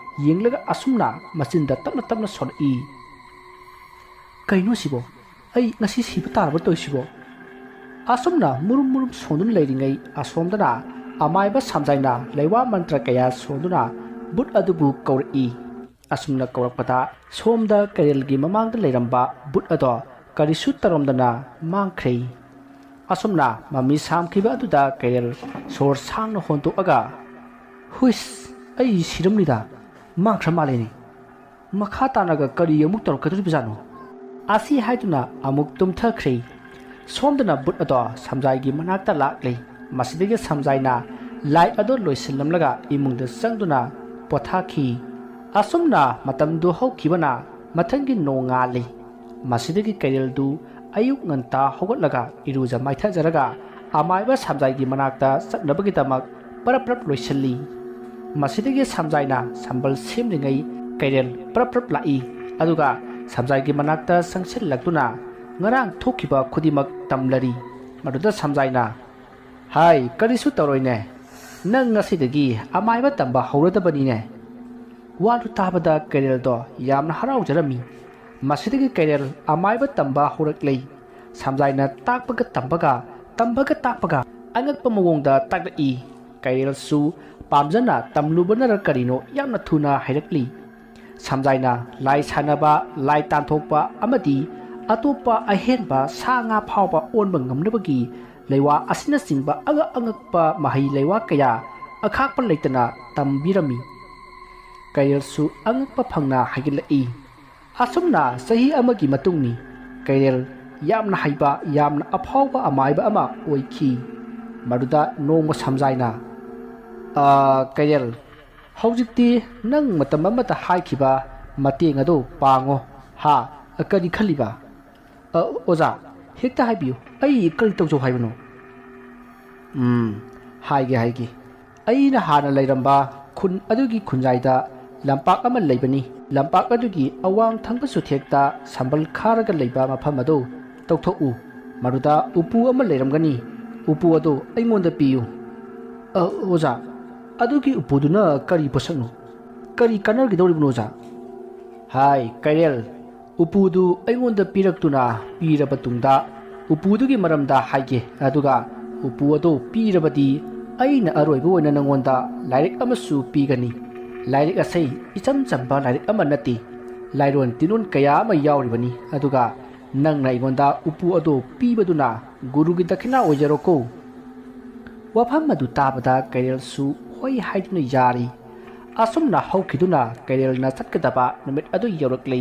ꯌꯦꯡꯂꯒ ꯑꯁꯨꯝꯅ ꯃꯆꯤꯟꯗ ꯇꯞꯅ ꯇꯞꯅ ꯁꯣꯜꯂꯛꯏ꯫ "ꯀꯩꯅꯣ ꯁꯤꯕꯣ? ꯑꯩ ꯉꯁꯤ ꯁꯤꯕ ꯇꯥꯔꯕ ꯇꯧꯔꯤꯁꯤꯕꯣ?" ꯑꯁꯨꯝꯅ ꯃꯨꯔꯨꯝ ꯃꯨꯔꯨꯝ ꯁꯣꯟꯗꯨꯅ ꯂꯩꯔꯤꯉꯩ ꯑꯁꯣꯝꯗꯅ ꯑꯃꯥꯏꯕ ꯁꯝꯖꯥꯏꯅ ꯂꯩꯋꯥ ꯃꯟꯇ꯭ꯔ ꯀꯌꯥ ꯁꯣꯟꯗꯨꯅ ꯕꯨꯠ ꯑꯗꯨꯕꯨ ꯀꯧꯔꯛꯏ꯫ ꯑꯁꯨꯝꯅ ꯀꯧꯔꯛꯄꯗ ꯁꯣꯝꯗ ꯀꯩꯔꯦꯜꯒꯤ ꯃꯃꯥꯡꯗ ꯂꯩꯔꯝꯕ ꯕꯨꯠ ꯑꯗꯣ ꯀꯔꯤꯁꯨ ꯇꯧꯔꯝꯗꯅ ꯃꯥꯡꯈ꯭ꯔꯦ꯫ ꯑꯁꯨꯝꯅ ꯃꯃꯤ ꯁꯥꯝꯈꯤꯕ ꯑꯗꯨꯗ ꯀꯩꯔꯦꯜ ꯁꯣꯔ ꯁꯥꯡꯅ ꯍꯣꯟꯗꯣꯛꯑꯒ, "ꯍꯨꯏꯁ, ꯑꯩ ꯁꯤꯔꯝꯂꯤꯗ, ꯃꯥꯡꯈ꯭ꯔ ꯃꯥꯜꯂꯦꯅꯦ꯫ ꯃꯈꯥ ꯇꯥꯅꯒ ꯀꯔꯤ ꯑꯃꯨꯛ ꯇꯧꯔꯛꯀꯗꯧꯔꯤꯕꯖꯥꯠꯅꯣ?" ꯑꯁꯤ ꯍꯥꯏꯗꯨꯅ ꯑꯃꯨꯛ ꯇꯨꯝꯊꯈ꯭ꯔꯦ꯫ ꯁꯣꯝꯗꯅ ꯕꯨꯠ ꯑꯗꯣ ꯁꯝꯖꯥꯏꯒꯤ ꯃꯅꯥꯛꯇ ꯂꯥꯛꯂꯦ꯫ ꯃꯁꯤꯗꯒꯤ ꯁꯝꯖꯥꯏꯅ ꯂꯥꯏꯠ ꯑꯗꯣ ꯂꯣꯏꯁꯤꯜꯂꯝꯂꯒ ꯏꯃꯨꯡꯗ ꯆꯪꯗꯨꯅ ꯄꯣꯊꯥꯈꯤ꯫ ꯑꯁꯨꯝꯅ ꯃꯇꯝꯗꯨ ꯍꯧꯈꯤꯕꯅ ꯃꯊꯪꯒꯤ ꯅꯣꯡꯉꯥꯜꯂꯤ꯫ ꯃꯁꯤꯗꯒꯤ ꯀꯩꯔꯦꯜꯗꯨ ꯑꯌꯨꯛ ꯉꯟꯇꯥ ꯍꯧꯒꯠꯂꯒ ꯏꯔꯨꯖ ꯃꯥꯏꯊꯖꯔꯒ ꯑꯃꯥꯏꯕ ꯁꯝꯖꯥꯏꯒꯤ ꯃꯅꯥꯛꯇ ꯆꯠꯅꯕꯒꯤꯗꯃꯛ ꯄꯔꯞ ꯄꯔꯞ ꯂꯣꯏꯁꯤꯜꯂꯤ꯫ ꯃꯁꯤꯗꯒꯤ ꯁꯝꯖꯥꯏꯅ ꯁꯝꯕꯜ ꯁꯦꯝꯂꯤꯉꯩ ꯀꯩꯔꯦꯜ ꯄꯔꯞ ꯄꯔꯞ ꯂꯥꯛꯏ꯫ ꯑꯗꯨꯒ ꯁꯝꯖꯥꯏꯒꯤ ꯃꯅꯥꯛꯇ ꯆꯪꯁꯤꯜꯂꯛꯇꯨꯅ ꯉꯔꯥꯡ ꯊꯣꯛꯈꯤꯕ ꯈꯨꯗꯤꯡꯃꯛ ꯇꯝꯂꯔꯤ꯫ ꯃꯗꯨꯗ ꯁꯝꯖꯥꯏꯅ, "ꯍꯥꯏ, ꯀꯔꯤꯁꯨ ꯇꯧꯔꯣꯏꯅꯦ꯫ ꯅꯪ ꯉꯁꯤꯗꯒꯤ ꯑꯃꯥꯏꯕ ꯇꯝꯕ ꯍꯧꯔꯗꯕꯅꯤꯅꯦ꯫" ꯋꯥꯗꯨ ꯇꯥꯕꯗ ꯀꯩꯔꯦꯜꯗꯣ ꯌꯥꯝꯅ ꯍꯔꯥꯎꯖꯔꯝꯃꯤ꯫ ꯃꯁꯤꯗꯒꯤ ꯀꯩꯔꯦꯜ ꯑꯃꯥꯏꯕ ꯇꯝꯕ ꯍꯧꯔꯛꯂꯦ꯫ ꯁꯝꯖꯥꯏꯅ ꯇꯥꯛꯄꯒ ꯇꯝꯕꯒ, ꯇꯝꯕꯒ ꯇꯥꯛꯄꯒ ꯑꯉꯛꯄ ꯃꯑꯣꯡꯗ ꯇꯥꯛꯂꯛꯏ꯫ ꯀꯩꯔꯦꯜꯁꯨ ꯄꯥꯝꯖꯅ ꯇꯝꯂꯨꯕꯅꯔ ꯀꯔꯤꯅꯣ ꯌꯥꯝꯅ ꯊꯨꯅ ꯍꯩꯔꯛꯂꯤ꯫ ꯁꯝꯖꯥꯏꯅ ꯂꯥꯏ ꯁꯥꯟꯅꯕ, ꯂꯥꯏ ꯇꯥꯟꯊꯣꯛꯄ ꯑꯃꯗꯤ ꯑꯇꯣꯞꯄ ꯑꯍꯦꯟꯕ ꯁꯥ ꯉꯥ ꯐꯥꯎꯕ ꯑꯣꯟꯕ ꯉꯝꯅꯕꯒꯤ ꯂꯩꯋꯥ ꯑꯁꯤꯅꯆꯤꯡꯕ ꯑꯉꯛ ꯑꯉꯛꯄ ꯃꯍꯩ ꯂꯩꯋꯥ ꯀꯌꯥ ꯑꯈꯥꯛꯄ ꯂꯩꯇꯅ ꯇꯝꯕꯤꯔꯝꯃꯤ꯫ ꯀꯩꯔꯦꯜꯁꯨ ꯑꯉꯛꯄ ꯐꯪꯅ ꯍꯩꯒꯠꯂꯛꯏ꯫ ꯑꯁꯨꯝꯅ ꯆꯍꯤ ꯑꯃꯒꯤ ꯃꯇꯨꯡꯅꯤ꯫ ꯀꯩꯔꯦꯜ ꯌꯥꯝꯅ ꯍꯩꯕ, ꯌꯥꯝꯅ ꯑꯐꯥꯎꯕ ꯑꯃꯥꯏꯕ ꯑꯃ ꯑꯣꯏꯈꯤ꯫ ꯃꯗꯨꯗ ꯅꯣꯡꯃ ꯁꯝꯖꯥꯏꯅ, "ꯑ, ꯀꯩꯔꯦꯜ, ꯍꯧꯖꯤꯛꯇꯤ ꯅꯪ ꯃꯇꯝ ꯑꯃꯗ ꯍꯥꯏꯈꯤꯕ ꯃꯇꯦꯡ ꯑꯗꯨ ꯄꯥꯡꯉꯣ ꯍꯥ? ꯀꯔꯤ ꯈꯜꯂꯤꯕ?" "ꯑ, ꯑꯣꯖꯥ, ꯍꯦꯛꯇ ꯍꯥꯏꯕꯤꯌꯨ, ꯑꯩ ꯀꯔꯤ ꯇꯧꯖꯧ ꯍꯥꯏꯕꯅꯣ?" "ꯎꯝ, ꯍꯥꯏꯒꯦ, ꯍꯥꯏꯒꯦ꯫ ꯑꯩꯅ ꯍꯥꯟꯅ ꯂꯩꯔꯝꯕ ꯈꯨꯟ ꯑꯗꯨꯒꯤ ꯈꯨꯟꯖꯥꯏꯗ ꯂꯝꯄꯥꯛ ꯑꯃ ꯂꯩꯕꯅꯤ꯫ ꯂꯝꯄꯥꯛ ꯑꯗꯨꯒꯤ ꯑꯋꯥꯡ ꯊꯪꯕ ꯆꯨꯊꯦꯛꯇ ꯁꯝꯕꯜ ꯈꯥꯔꯒ ꯂꯩꯕ ꯃꯐꯝ ꯑꯗꯨ ꯇꯧꯊꯣꯛꯎ꯫ ꯃꯗꯨꯗ ꯎꯄꯨ ꯑꯃ ꯂꯩꯔꯝꯒꯅꯤ꯫ ꯎꯄꯨ ꯑꯗꯨ ꯑꯩꯉꯣꯟꯗ ꯄꯤꯌꯨ꯫" "ꯑ, ꯑꯣꯖꯥ, ꯑꯗꯨꯒꯤ ꯎꯄꯨꯗꯨꯅ ꯀꯔꯤ ꯄꯣꯠꯁꯛꯅꯣ? ꯀꯔꯤ ꯀꯥꯟꯅꯒꯗꯧꯔꯤꯕꯅꯣ, ꯑꯣꯖꯥ?" "ꯍꯥꯏ, ꯀꯩꯔꯦꯜ, ꯎꯄꯨꯗꯨ ꯑꯩꯉꯣꯟꯗ ꯄꯤꯔꯛꯇꯨꯅ ꯄꯤꯔꯕ ꯇꯨꯡꯗ ꯎꯄꯨꯗꯨꯒꯤ ꯃꯔꯝꯗ ꯍꯥꯏꯒꯦ꯫ ꯑꯗꯨꯒ ꯎꯄꯨ ꯑꯗꯨ ꯄꯤꯔꯕꯗꯤ ꯑꯩꯅ ꯑꯔꯣꯏꯕ ꯑꯣꯏꯅ ꯅꯪꯉꯣꯟꯗ ꯂꯥꯏꯔꯤꯛ ꯑꯃꯁꯨ ꯄꯤꯒꯅꯤ꯫ ꯂꯥꯏꯔꯤꯛ ꯑꯁꯤ ꯏꯆꯝ ꯆꯝꯕ ꯂꯥꯏꯔꯤꯛ ꯑꯃ ꯅꯠꯇꯦ꯫ ꯂꯥꯏꯔꯣꯟ ꯇꯤꯟꯂꯣꯟ ꯀꯌꯥ ꯑꯃ ꯌꯥꯎꯔꯤꯕꯅꯤ꯫ ꯑꯗꯨꯒ ꯅꯪꯅ ꯑꯩꯉꯣꯟꯗ ꯎꯄꯨ ꯑꯗꯨ ꯄꯤꯕꯗꯨꯅ ꯒꯨꯔꯨꯒꯤ ꯗꯈꯤꯅꯥ ꯑꯣꯏꯖꯔꯣꯀꯣ꯫" ꯋꯥꯐꯝ ꯑꯗꯨ ꯇꯥꯕꯗ ꯀꯩꯔꯦꯜꯁꯨ ꯍꯣꯏ ꯍꯥꯏꯗꯨꯅ ꯌꯥꯔꯤ꯫ ꯑꯁꯨꯝꯅ ꯍꯧꯈꯤꯗꯨꯅ ꯀꯩꯔꯦꯜꯅ ꯆꯠꯀꯗꯕ ꯅꯨꯃꯤꯠ ꯑꯗꯨ ꯌꯧꯔꯛꯂꯦ꯫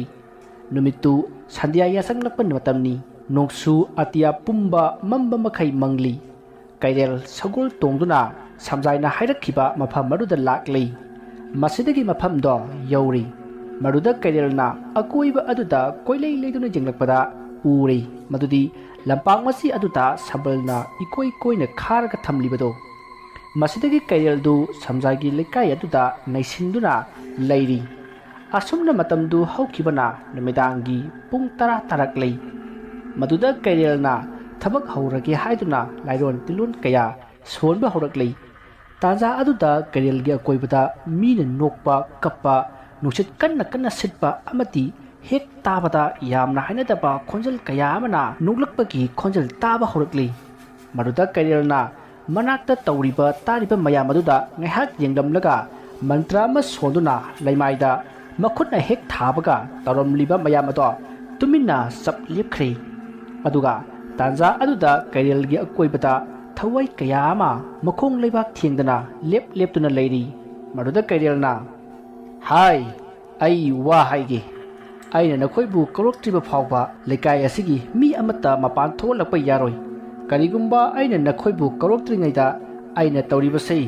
ꯅꯨꯃꯤꯠꯇꯨ ꯁꯟꯙ꯭ꯌꯥ ꯌꯥꯆꯪꯂꯛꯄ ꯃꯇꯝꯅꯤ꯫ ꯅꯣꯡꯁꯨ ꯑꯇꯤꯌꯥ ꯄꯨꯝꯕ ꯃꯝꯕ ꯃꯈꯩ ꯃꯪꯂꯤ꯫ ꯀꯩꯔꯦꯜ ꯁꯒꯣꯜ ꯇꯣꯡꯗꯨꯅ ꯁꯝꯖꯥꯏꯅ ꯍꯥꯏꯔꯛꯈꯤꯕ ꯃꯐꯝ ꯑꯗꯨꯗ ꯂꯥꯛꯂꯤ꯫ ꯃꯁꯤꯗꯒꯤ ꯃꯐꯝꯗꯣ ꯌꯧꯔꯤ꯫ ꯃꯗꯨꯗ ꯀꯩꯔꯦꯜꯅ ꯑꯀꯣꯏꯕ ꯑꯗꯨꯗ ꯀꯣꯏꯂꯩ ꯂꯩꯗꯨꯅ ꯌꯦꯡꯂꯛꯄꯗ ꯎꯔꯤ ꯃꯗꯨꯗꯤ ꯂꯝꯄꯥꯛ ꯃꯆꯤ ꯑꯗꯨꯗ ꯁꯝꯕꯜꯅ ꯏꯀꯣꯏ ꯀꯣꯏꯅ ꯈꯥꯔꯒ ꯊꯝꯂꯤꯕꯗꯣ꯫ ꯃꯁꯤꯗꯒꯤ ꯀꯩꯔꯦꯜꯗꯨ ꯁꯝꯖꯥꯏꯒꯤ ꯂꯩꯀꯥꯏ ꯑꯗꯨꯗ ꯅꯩꯁꯤꯟꯗꯨꯅ ꯂꯩꯔꯤ꯫ ꯑꯁꯨꯝꯅ ꯃꯇꯝꯗꯨ ꯍꯧꯈꯤꯕꯅ ꯅꯨꯃꯤꯗꯥꯡꯒꯤ ꯄꯨꯡ ꯇꯔꯥ ꯇꯥꯔꯛꯂꯤ꯫ ꯃꯗꯨꯗ ꯀꯩꯔꯦꯜꯅ ꯊꯕꯛ ꯍꯧꯔꯒꯦ ꯍꯥꯏꯗꯨꯅ ꯂꯥꯏꯔꯣꯟ ꯇꯤꯟꯂꯣꯟ ꯀꯌꯥ ꯁꯣꯟꯕ ꯍꯧꯔꯛꯂꯤ꯫ ꯇꯥꯟꯖꯥ ꯑꯗꯨꯗ ꯀꯩꯔꯦꯜꯒꯤ ꯑꯀꯣꯏꯕꯗ ꯃꯤꯅ ꯅꯣꯛꯄ, ꯀꯞꯄ, ꯅꯨꯡꯁꯤꯠ ꯀꯟꯅ ꯀꯟꯅ ꯁꯤꯠꯄ ꯑꯃꯗꯤ ꯍꯦꯛ ꯇꯥꯕꯗ ꯌꯥꯝꯅ ꯍꯩꯅꯗꯕ ꯈꯣꯟꯖꯦꯜ ꯀꯌꯥ ꯑꯃꯅ ꯅꯣꯛꯂꯛꯄꯒꯤ ꯈꯣꯟꯖꯦꯜ ꯇꯥꯕ ꯍꯧꯔꯛꯂꯤ꯫ ꯃꯗꯨꯗ ꯀꯩꯔꯦꯜꯅ ꯃꯅꯥꯛꯇ ꯇꯧꯔꯤꯕ ꯇꯥꯔꯤꯕ ꯃꯌꯥꯝ ꯑꯗꯨꯗ ꯉꯥꯏꯍꯥꯛ ꯌꯦꯡꯂꯝꯂꯒ ꯃꯟꯇ꯭ꯔ ꯑꯃ ꯁꯣꯟꯗꯨꯅ ꯂꯩꯃꯥꯏꯗ ꯃꯈꯨꯠꯅ ꯍꯦꯛ ꯊꯥꯕꯒ ꯇꯧꯔꯝꯂꯤꯕ ꯃꯌꯥꯝ ꯑꯗꯣ ꯇꯨꯃꯤꯟꯅ ꯆꯞ ꯂꯦꯞꯈ꯭ꯔꯦ꯫ ꯑꯗꯨꯒ ꯇꯥꯟꯖꯥ ꯑꯗꯨꯗ ꯀꯩꯔꯦꯜꯒꯤ ꯑꯀꯣꯏꯕꯗ ꯊꯋꯥꯏ ꯀꯌꯥ ꯑꯃ ꯃꯈꯣꯡ ꯂꯩꯕꯥꯛ ꯊꯦꯡꯗꯅ ꯂꯦꯞ ꯂꯦꯞꯇꯨꯅ ꯂꯩꯔꯤ꯫ ꯃꯗꯨꯗ ꯀꯩꯔꯦꯜꯅ, "ꯍꯥꯏ, ꯑꯩ ꯋꯥ ꯍꯥꯏꯒꯦ꯫ ꯑꯩꯅ ꯅꯈꯣꯏꯕꯨ ꯀꯧꯔꯛꯇ꯭ꯔꯤꯕ ꯐꯥꯎꯕ ꯂꯩꯀꯥꯏ ꯑꯁꯤꯒꯤ ꯃꯤ ꯑꯃꯠꯇ ꯃꯄꯥꯟ ꯊꯣꯛꯍꯜꯂꯛꯄ ꯌꯥꯔꯣꯏ꯫ ꯀꯔꯤꯒꯨꯝꯕ ꯑꯩꯅ ꯅꯈꯣꯏꯕꯨ ꯀꯧꯔꯛꯇ꯭ꯔꯤꯉꯩꯗ ꯑꯩꯅ ꯇꯧꯔꯤꯕꯁꯤ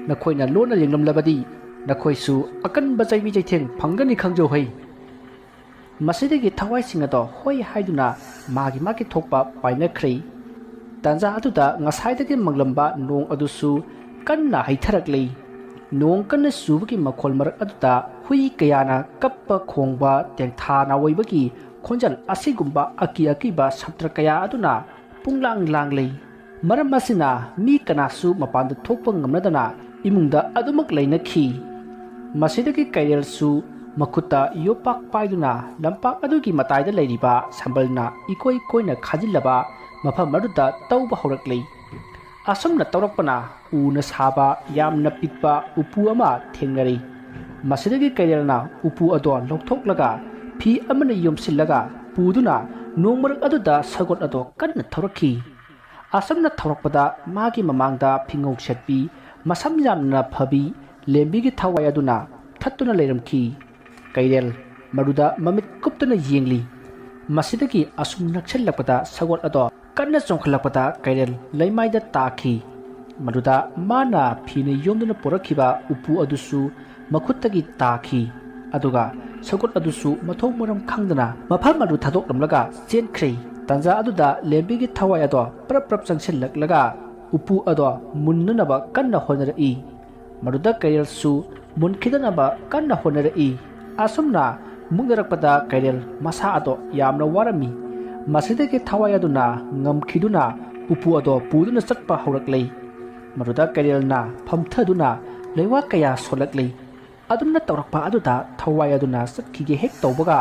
ꯅꯈꯣꯏꯅ ꯂꯣꯟꯅ ꯌꯦꯡꯂꯝꯂꯕꯗꯤ ꯅꯈꯣꯏꯁꯨ ꯑꯀꯟꯕ ꯆꯩꯕꯤ ꯆꯩꯊꯦꯡ ꯐꯪꯒꯅꯤ ꯈꯪꯖꯧ ꯍꯩ꯫ ꯃꯁꯤꯗꯒꯤ ꯊꯋꯥꯏꯁꯤꯡ ꯑꯗꯣ ꯍꯣꯏ ꯍꯥꯏꯗꯨꯅ ꯃꯥꯒꯤ ꯃꯥꯒꯤ ꯊꯣꯛꯄ ꯄꯥꯏꯅꯈ꯭ꯔꯦ꯫ ꯇꯥꯟꯖꯥ ꯑꯗꯨꯗ ꯉꯁꯥꯏꯗꯒꯤ ꯃꯪꯂꯝꯕ ꯅꯣꯡ ꯑꯗꯨꯁꯨ ꯀꯟꯅ ꯍꯩꯊꯔꯛꯂꯤ꯫ ꯅꯣꯡ ꯀꯟꯅ ꯆꯨꯕꯒꯤ ꯃꯈꯣꯜ ꯃꯔꯛ ꯑꯗꯨꯗ ꯍꯨꯏ ꯀꯌꯥꯅ ꯀꯞꯄ ꯈꯣꯡꯕ, ꯇꯦꯡꯊꯥ ꯅꯥꯋꯩꯕꯒꯤ ꯈꯣꯟꯖꯦꯜ ꯑꯁꯤꯒꯨꯝꯕ ꯑꯀꯤ ꯑꯀꯤꯕ ꯁꯞꯇ꯭ꯔ ꯀꯌꯥ ꯑꯗꯨꯅ ꯄꯨꯡꯂꯥꯡ ꯂꯥꯡꯂꯤ꯫ ꯃꯔꯝ ꯑꯁꯤꯅ ꯃꯤ ꯀꯅꯥꯁꯨ ꯃꯄꯥꯟꯗ ꯊꯣꯛꯄ ꯉꯝꯅꯗꯅ ꯏꯃꯨꯡꯗ ꯑꯗꯨꯃꯛ ꯂꯩꯅꯈꯤ꯫ ꯃꯁꯤꯗꯒꯤ ꯀꯩꯔꯦꯜꯁꯨ ꯃꯈꯨꯠꯇ ꯌꯣꯄꯥꯛ ꯄꯥꯏꯗꯨꯅ ꯂꯝꯄꯥꯛ ꯑꯗꯨꯒꯤ ꯃꯇꯥꯏꯗ ꯂꯩꯔꯤꯕ ꯁꯝꯕꯜꯅ ꯏꯀꯣꯏ ꯀꯣꯏꯅ ꯈꯥꯖꯤꯜꯂꯕ ꯃꯐꯝ ꯑꯗꯨꯗ ꯇꯧꯕ ꯍꯧꯔꯛꯂꯤ꯫ ꯑꯁꯨꯝꯅ ꯇꯧꯔꯛꯄꯅ ꯎꯅ ꯁꯥꯕ ꯌꯥꯝꯅ ꯄꯤꯛꯄ ꯎꯄꯨ ꯑꯃ ꯊꯦꯡꯅꯔꯤ꯫ ꯃꯁꯤꯗꯒꯤ ꯀꯩꯔꯦꯜꯅ ꯎꯄꯨ ꯑꯗꯣ ꯂꯧꯊꯣꯛꯂꯒ ꯐꯤ ꯑꯃꯅ ꯌꯣꯝꯁꯤꯜꯂꯒ ꯄꯨꯗꯨꯅ ꯅꯣꯡ ꯃꯔꯛ ꯑꯗꯨꯗ ꯁꯒꯣꯜ ꯑꯗꯣ ꯀꯟꯅ ꯊꯧꯔꯛꯈꯤ꯫ ꯑꯁꯨꯝꯅ ꯊꯧꯔꯛꯄꯗ ꯃꯥꯒꯤ ꯃꯃꯥꯡꯗ ꯐꯤꯉꯧ ꯁꯦꯠꯄꯤ, ꯃꯁꯝ ꯌꯥꯝꯅ ꯐꯕꯤ ꯂꯦꯝꯕꯤꯒꯤ ꯊꯋꯥꯏ ꯑꯗꯨꯅ ꯊꯠꯇꯨꯅ ꯂꯩꯔꯝꯈꯤ꯫ ꯀꯩꯔꯦꯜ ꯃꯗꯨꯗ ꯃꯃꯤꯠ ꯀꯨꯞꯇꯨꯅ ꯌꯦꯡꯂꯤ꯫ ꯃꯁꯤꯗꯒꯤ ꯑꯁꯨꯝ ꯅꯛꯁꯤꯜꯂꯛꯄꯗ ꯁꯒꯣꯜ ꯑꯗꯣ ꯀꯟꯅ ꯆꯣꯡꯈꯠꯂꯛꯄꯗ ꯀꯩꯔꯦꯜ ꯂꯩꯃꯥꯏꯗ ꯇꯥꯈꯤ꯫ ꯃꯗꯨꯗ ꯃꯥꯅ ꯐꯤꯅ ꯌꯣꯝꯗꯨꯅ ꯄꯨꯔꯛꯈꯤꯕ ꯎꯄꯨ ꯑꯗꯨꯁꯨ ꯃꯈꯨꯠꯇꯒꯤ ꯇꯥꯈꯤ꯫ ꯑꯗꯨꯒ ꯁꯒꯣꯜ ꯑꯗꯨꯁꯨ ꯃꯊꯣꯡ ꯃꯔꯝ ꯈꯪꯗꯅ ꯃꯐꯝ ꯑꯗꯨ ꯊꯥꯗꯣꯛꯂꯝꯂꯒ ꯆꯦꯟꯈ꯭ꯔꯦ꯫ ꯇꯥꯟꯖꯥ ꯑꯗꯨꯗ ꯂꯦꯝꯕꯤꯒꯤ ꯊꯋꯥꯏ ꯑꯗꯣ ꯄ꯭ꯔꯞ ꯄ꯭ꯔꯞ ꯆꯪꯁꯤꯜꯂꯛꯂꯒ ꯎꯄꯨ ꯑꯗꯣ ꯃꯨꯟꯅꯅꯕ ꯀꯟꯅ ꯍꯣꯠꯅꯔꯛꯏ꯫ ꯃꯗꯨꯗ ꯀꯩꯔꯦꯜꯁꯨ ꯃꯨꯟꯈꯤꯗꯅꯕ ꯀꯟꯅ ꯍꯣꯠꯅꯔꯛꯏ꯫ ꯑꯁꯨꯝꯅ ꯃꯨꯛꯅꯔꯛꯄꯗ ꯀꯩꯔꯦꯜ ꯃꯁꯥ ꯑꯗꯣ ꯌꯥꯝꯅ ꯋꯥꯔꯝꯃꯤ꯫ ꯃꯁꯤꯗꯒꯤ ꯊꯋꯥꯏ ꯑꯗꯨꯅ ꯉꯝꯈꯤꯗꯨꯅ ꯎꯄꯨ ꯑꯗꯣ ꯄꯨꯗꯨꯅ ꯆꯠꯄ ꯍꯧꯔꯛꯂꯦ꯫ ꯃꯗꯨꯗ ꯀꯩꯔꯦꯜꯅ ꯐꯝꯊꯗꯨꯅ ꯂꯩꯋꯥ ꯀꯌꯥ ꯁꯣꯜꯂꯛꯂꯦ꯫ ꯑꯗꯨꯝꯅ ꯇꯧꯔꯛꯄ ꯑꯗꯨꯗ ꯊꯋꯥꯏ ꯑꯗꯨꯅ ꯆꯠꯈꯤꯒꯦ ꯍꯦꯛ ꯇꯧꯕꯒ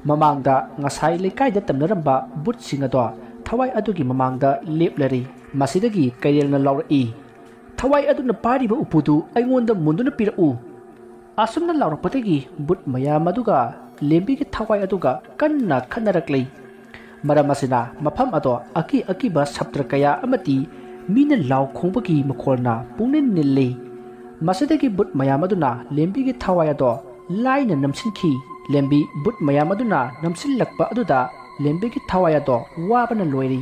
ꯃꯃꯥꯡꯗ ꯉꯁꯥꯏ ꯂꯩꯀꯥꯏꯗ ꯇꯝꯅꯔꯝꯕ ꯕꯨꯠꯁꯤꯡ ꯑꯗꯣ ꯊꯋꯥꯏ ꯑꯗꯨꯒꯤ ꯃꯃꯥꯡꯗ ꯂꯦꯞꯂꯔꯤ꯫ ꯃꯁꯤꯗꯒꯤ ꯀꯩꯔꯦꯜꯅ ꯂꯥꯎꯔꯛꯏ, "ꯊꯋꯥꯏ ꯑꯗꯨꯅ ꯄꯥꯏꯔꯤꯕ ꯎꯄꯨꯗꯨ ꯑꯩꯉꯣꯟꯗ ꯃꯨꯟꯗꯨꯅ ꯄꯤꯔꯛꯎ!" ꯑꯁꯨꯝꯅ ꯂꯥꯎꯔꯛꯄꯗꯒꯤ ꯕꯨꯠ ꯃꯌꯥꯝ ꯑꯗꯨꯒ ꯂꯦꯝꯕꯤꯒꯤ ꯊꯋꯥꯏ ꯑꯗꯨꯒ ꯀꯟꯅ ꯈꯠꯅꯔꯛꯂꯤ꯫ ꯃꯔꯝ ꯑꯁꯤꯅ ꯃꯐꯝ ꯑꯗꯣ ꯑꯀꯤ ꯑꯀꯤꯕ ꯁꯞꯇ꯭ꯔ ꯀꯌꯥ ꯑꯃꯗꯤ ꯃꯤꯅ ꯂꯥꯎ ꯈꯣꯡꯕꯒꯤ ꯃꯈꯣꯜꯅ ꯄꯨꯡꯅꯤꯜ ꯅꯤꯜꯂꯤ꯫ ꯃꯁꯤꯗꯒꯤ ꯕꯨꯠ ꯃꯌꯥꯝ ꯑꯗꯨꯅ ꯂꯦꯝꯕꯤꯒꯤ ꯊꯋꯥꯏ ꯑꯗꯣ ꯂꯥꯏꯅ ꯅꯝꯁꯤꯟꯈꯤ꯫ ꯂꯦꯝꯕꯤ ꯕꯨꯠ ꯃꯌꯥꯝ ꯑꯗꯨꯅ ꯅꯝꯁꯤꯜꯂꯛꯄ ꯑꯗꯨꯗ ꯂꯦꯝꯕꯤꯒꯤ ꯊꯋꯥꯏ ꯑꯗꯣ ꯋꯥꯕꯅ ꯂꯣꯏꯔꯤ꯫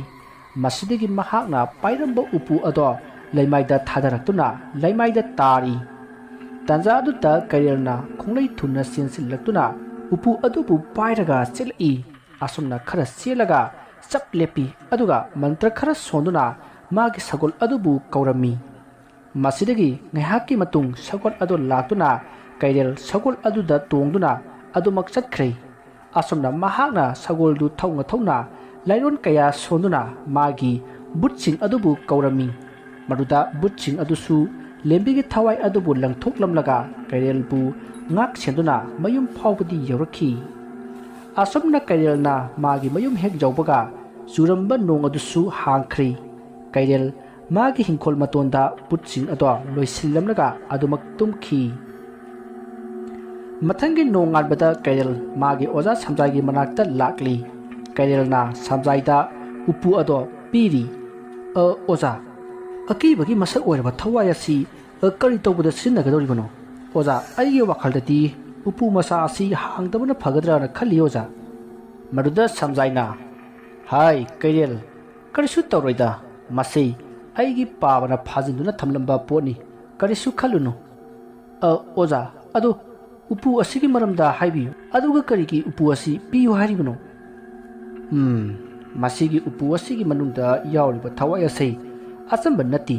ꯃꯁꯤꯗꯒꯤ ꯃꯍꯥꯛꯅ ꯄꯥꯏꯔꯝꯕ ꯎꯄꯨ ꯑꯗꯣ ꯂꯩꯃꯥꯏꯗ ꯊꯥꯗꯔꯛꯇꯨꯅ ꯂꯩꯃꯥꯏꯗ ꯇꯥꯔꯤ꯫ ꯇꯥꯟꯖꯥ ꯑꯗꯨꯗ ꯀꯩꯔꯦꯜꯅ ꯈꯣꯡꯂꯩ ꯊꯨꯅ ꯆꯦꯟꯁꯤꯜꯂꯛꯇꯨꯅ ꯎꯄꯨ ꯑꯗꯨꯕꯨ ꯄꯥꯏꯔꯒ ꯆꯦꯜꯂꯛꯏ꯫ ꯑꯁꯨꯝꯅ ꯈꯔ ꯆꯦꯜꯂꯒ ꯆꯞ ꯂꯦꯞꯄꯤ, ꯑꯗꯨꯒ ꯃꯟꯇ꯭ꯔ ꯈꯔ ꯁꯣꯟꯗꯨꯅ ꯃꯥꯒꯤ ꯁꯒꯣꯜ ꯑꯗꯨꯕꯨ ꯀꯧꯔꯝꯃꯤ꯫ ꯃꯁꯤꯗꯒꯤ ꯉꯥꯏꯍꯥꯛꯀꯤ ꯃꯇꯨꯡ ꯁꯒꯣꯜ ꯑꯗꯨ ꯂꯥꯛꯇꯨꯅ ꯀꯩꯔꯦꯜ ꯁꯒꯣꯜ ꯑꯗꯨꯗ ꯇꯣꯡꯗꯨꯅ ꯑꯗꯨꯃꯛ ꯆꯠꯈ꯭ꯔꯦ꯫ ꯑꯁꯨꯝꯅ ꯃꯍꯥꯛꯅ ꯁꯒꯣꯜꯗꯨ ꯊꯧꯅ ꯊꯧꯅ ꯂꯥꯏꯔꯣꯟ ꯀꯌꯥ ꯁꯣꯟꯗꯨꯅ ꯃꯥꯒꯤ ꯕꯨꯠꯁꯤꯡ ꯑꯗꯨꯕꯨ ꯀꯧꯔꯝꯃꯤ꯫ ꯃꯗꯨꯗ ꯕꯨꯠꯁꯤꯡ ꯑꯗꯨꯁꯨ ꯂꯦꯝꯕꯤꯒꯤ ꯊꯋꯥꯏ ꯑꯗꯨꯕꯨ ꯂꯪꯊꯣꯛꯂꯝꯂꯒ ꯀꯩꯔꯦꯜꯕꯨ ꯉꯥꯛ ꯁꯦꯟꯗꯨꯅ ꯃꯌꯨꯝ ꯐꯥꯎꯕꯗꯤ ꯌꯧꯔꯛꯈꯤ꯫ ꯑꯁꯨꯝꯅ ꯀꯩꯔꯦꯜꯅ ꯃꯥꯒꯤ ꯃꯌꯨꯝ ꯍꯦꯛ ꯌꯧꯕꯒ ꯆꯨꯔꯝꯕ ꯅꯣꯡ ꯑꯗꯨꯁꯨ ꯍꯥꯡꯈ꯭ꯔꯦ꯫ ꯀꯩꯔꯦꯜ ꯃꯥꯒꯤ ꯍꯤꯡꯈꯣꯜ ꯃꯇꯣꯟꯗ ꯕꯨꯠꯁꯤꯡ ꯑꯗꯣ ꯂꯣꯏꯁꯤꯜꯂꯝꯂꯒ ꯑꯗꯨꯃꯛ ꯇꯨꯝꯈꯤ꯫ ꯃꯊꯪꯒꯤ ꯅꯣꯡꯉꯥꯟꯕꯗ ꯀꯩꯔꯦꯜ ꯃꯥꯒꯤ ꯑꯣꯖꯥ ꯁꯝꯖꯥꯏꯒꯤ ꯃꯅꯥꯛꯇ ꯂꯥꯛꯂꯤ꯫ ꯀꯩꯔꯦꯜꯅ ꯁꯝꯖꯥꯏꯗ ꯎꯄꯨ ꯑꯗꯣ ꯄꯤꯔꯤ꯫ "ꯑ, ꯑꯣꯖꯥ, ꯑꯀꯤꯕꯒꯤ ꯃꯁꯛ ꯑꯣꯏꯔꯕ ꯊꯋꯥꯏ ꯑꯁꯤ, ꯑ, ꯀꯔꯤ ꯇꯧꯕꯗ ꯁꯤꯖꯤꯟꯅꯒꯗꯧꯔꯤꯕꯅꯣ? ꯑꯣꯖꯥ, ꯑꯩꯒꯤ ꯋꯥꯈꯜꯗꯗꯤ ꯎꯄꯨ ꯃꯆꯥ ꯑꯁꯤ ꯍꯥꯡꯗꯕꯅ ꯐꯒꯗ꯭ꯔꯥꯅ ꯈꯜꯂꯤ, ꯑꯣꯖꯥ꯫" ꯃꯗꯨꯗ ꯁꯝꯖꯥꯏꯅ, "ꯍꯥꯏ ꯀꯩꯔꯦꯜ, ꯀꯔꯤꯁꯨ ꯇꯧꯔꯣꯏꯗ꯫ ꯃꯁꯤ ꯑꯩꯒꯤ ꯄꯥꯕꯅ ꯐꯥꯖꯤꯟꯗꯨꯅ ꯊꯝꯂꯝꯕ ꯄꯣꯠꯅꯤ꯫ ꯀꯔꯤꯁꯨ ꯈꯜꯂꯨꯅꯨ꯫" "ꯑ, ꯑꯣꯖꯥ, ꯑꯗꯨ ꯎꯄꯨ ꯑꯁꯤꯒꯤ ꯃꯔꯝꯗ ꯍꯥꯏꯕꯤꯌꯨ꯫ ꯑꯗꯨꯒ ꯀꯔꯤꯒꯤ ꯎꯄꯨ ꯑꯁꯤ ꯄꯤꯌꯨ ꯍꯥꯏꯔꯤꯕꯅꯣ?" "ꯎꯝ, ꯃꯁꯤꯒꯤ ꯎꯄꯨ ꯑꯁꯤꯒꯤ ꯃꯅꯨꯡꯗ ꯌꯥꯎꯔꯤꯕ ꯊꯋꯥꯏ ꯑꯁꯤ ꯑꯆꯝꯕ ꯅꯠꯇꯦ꯫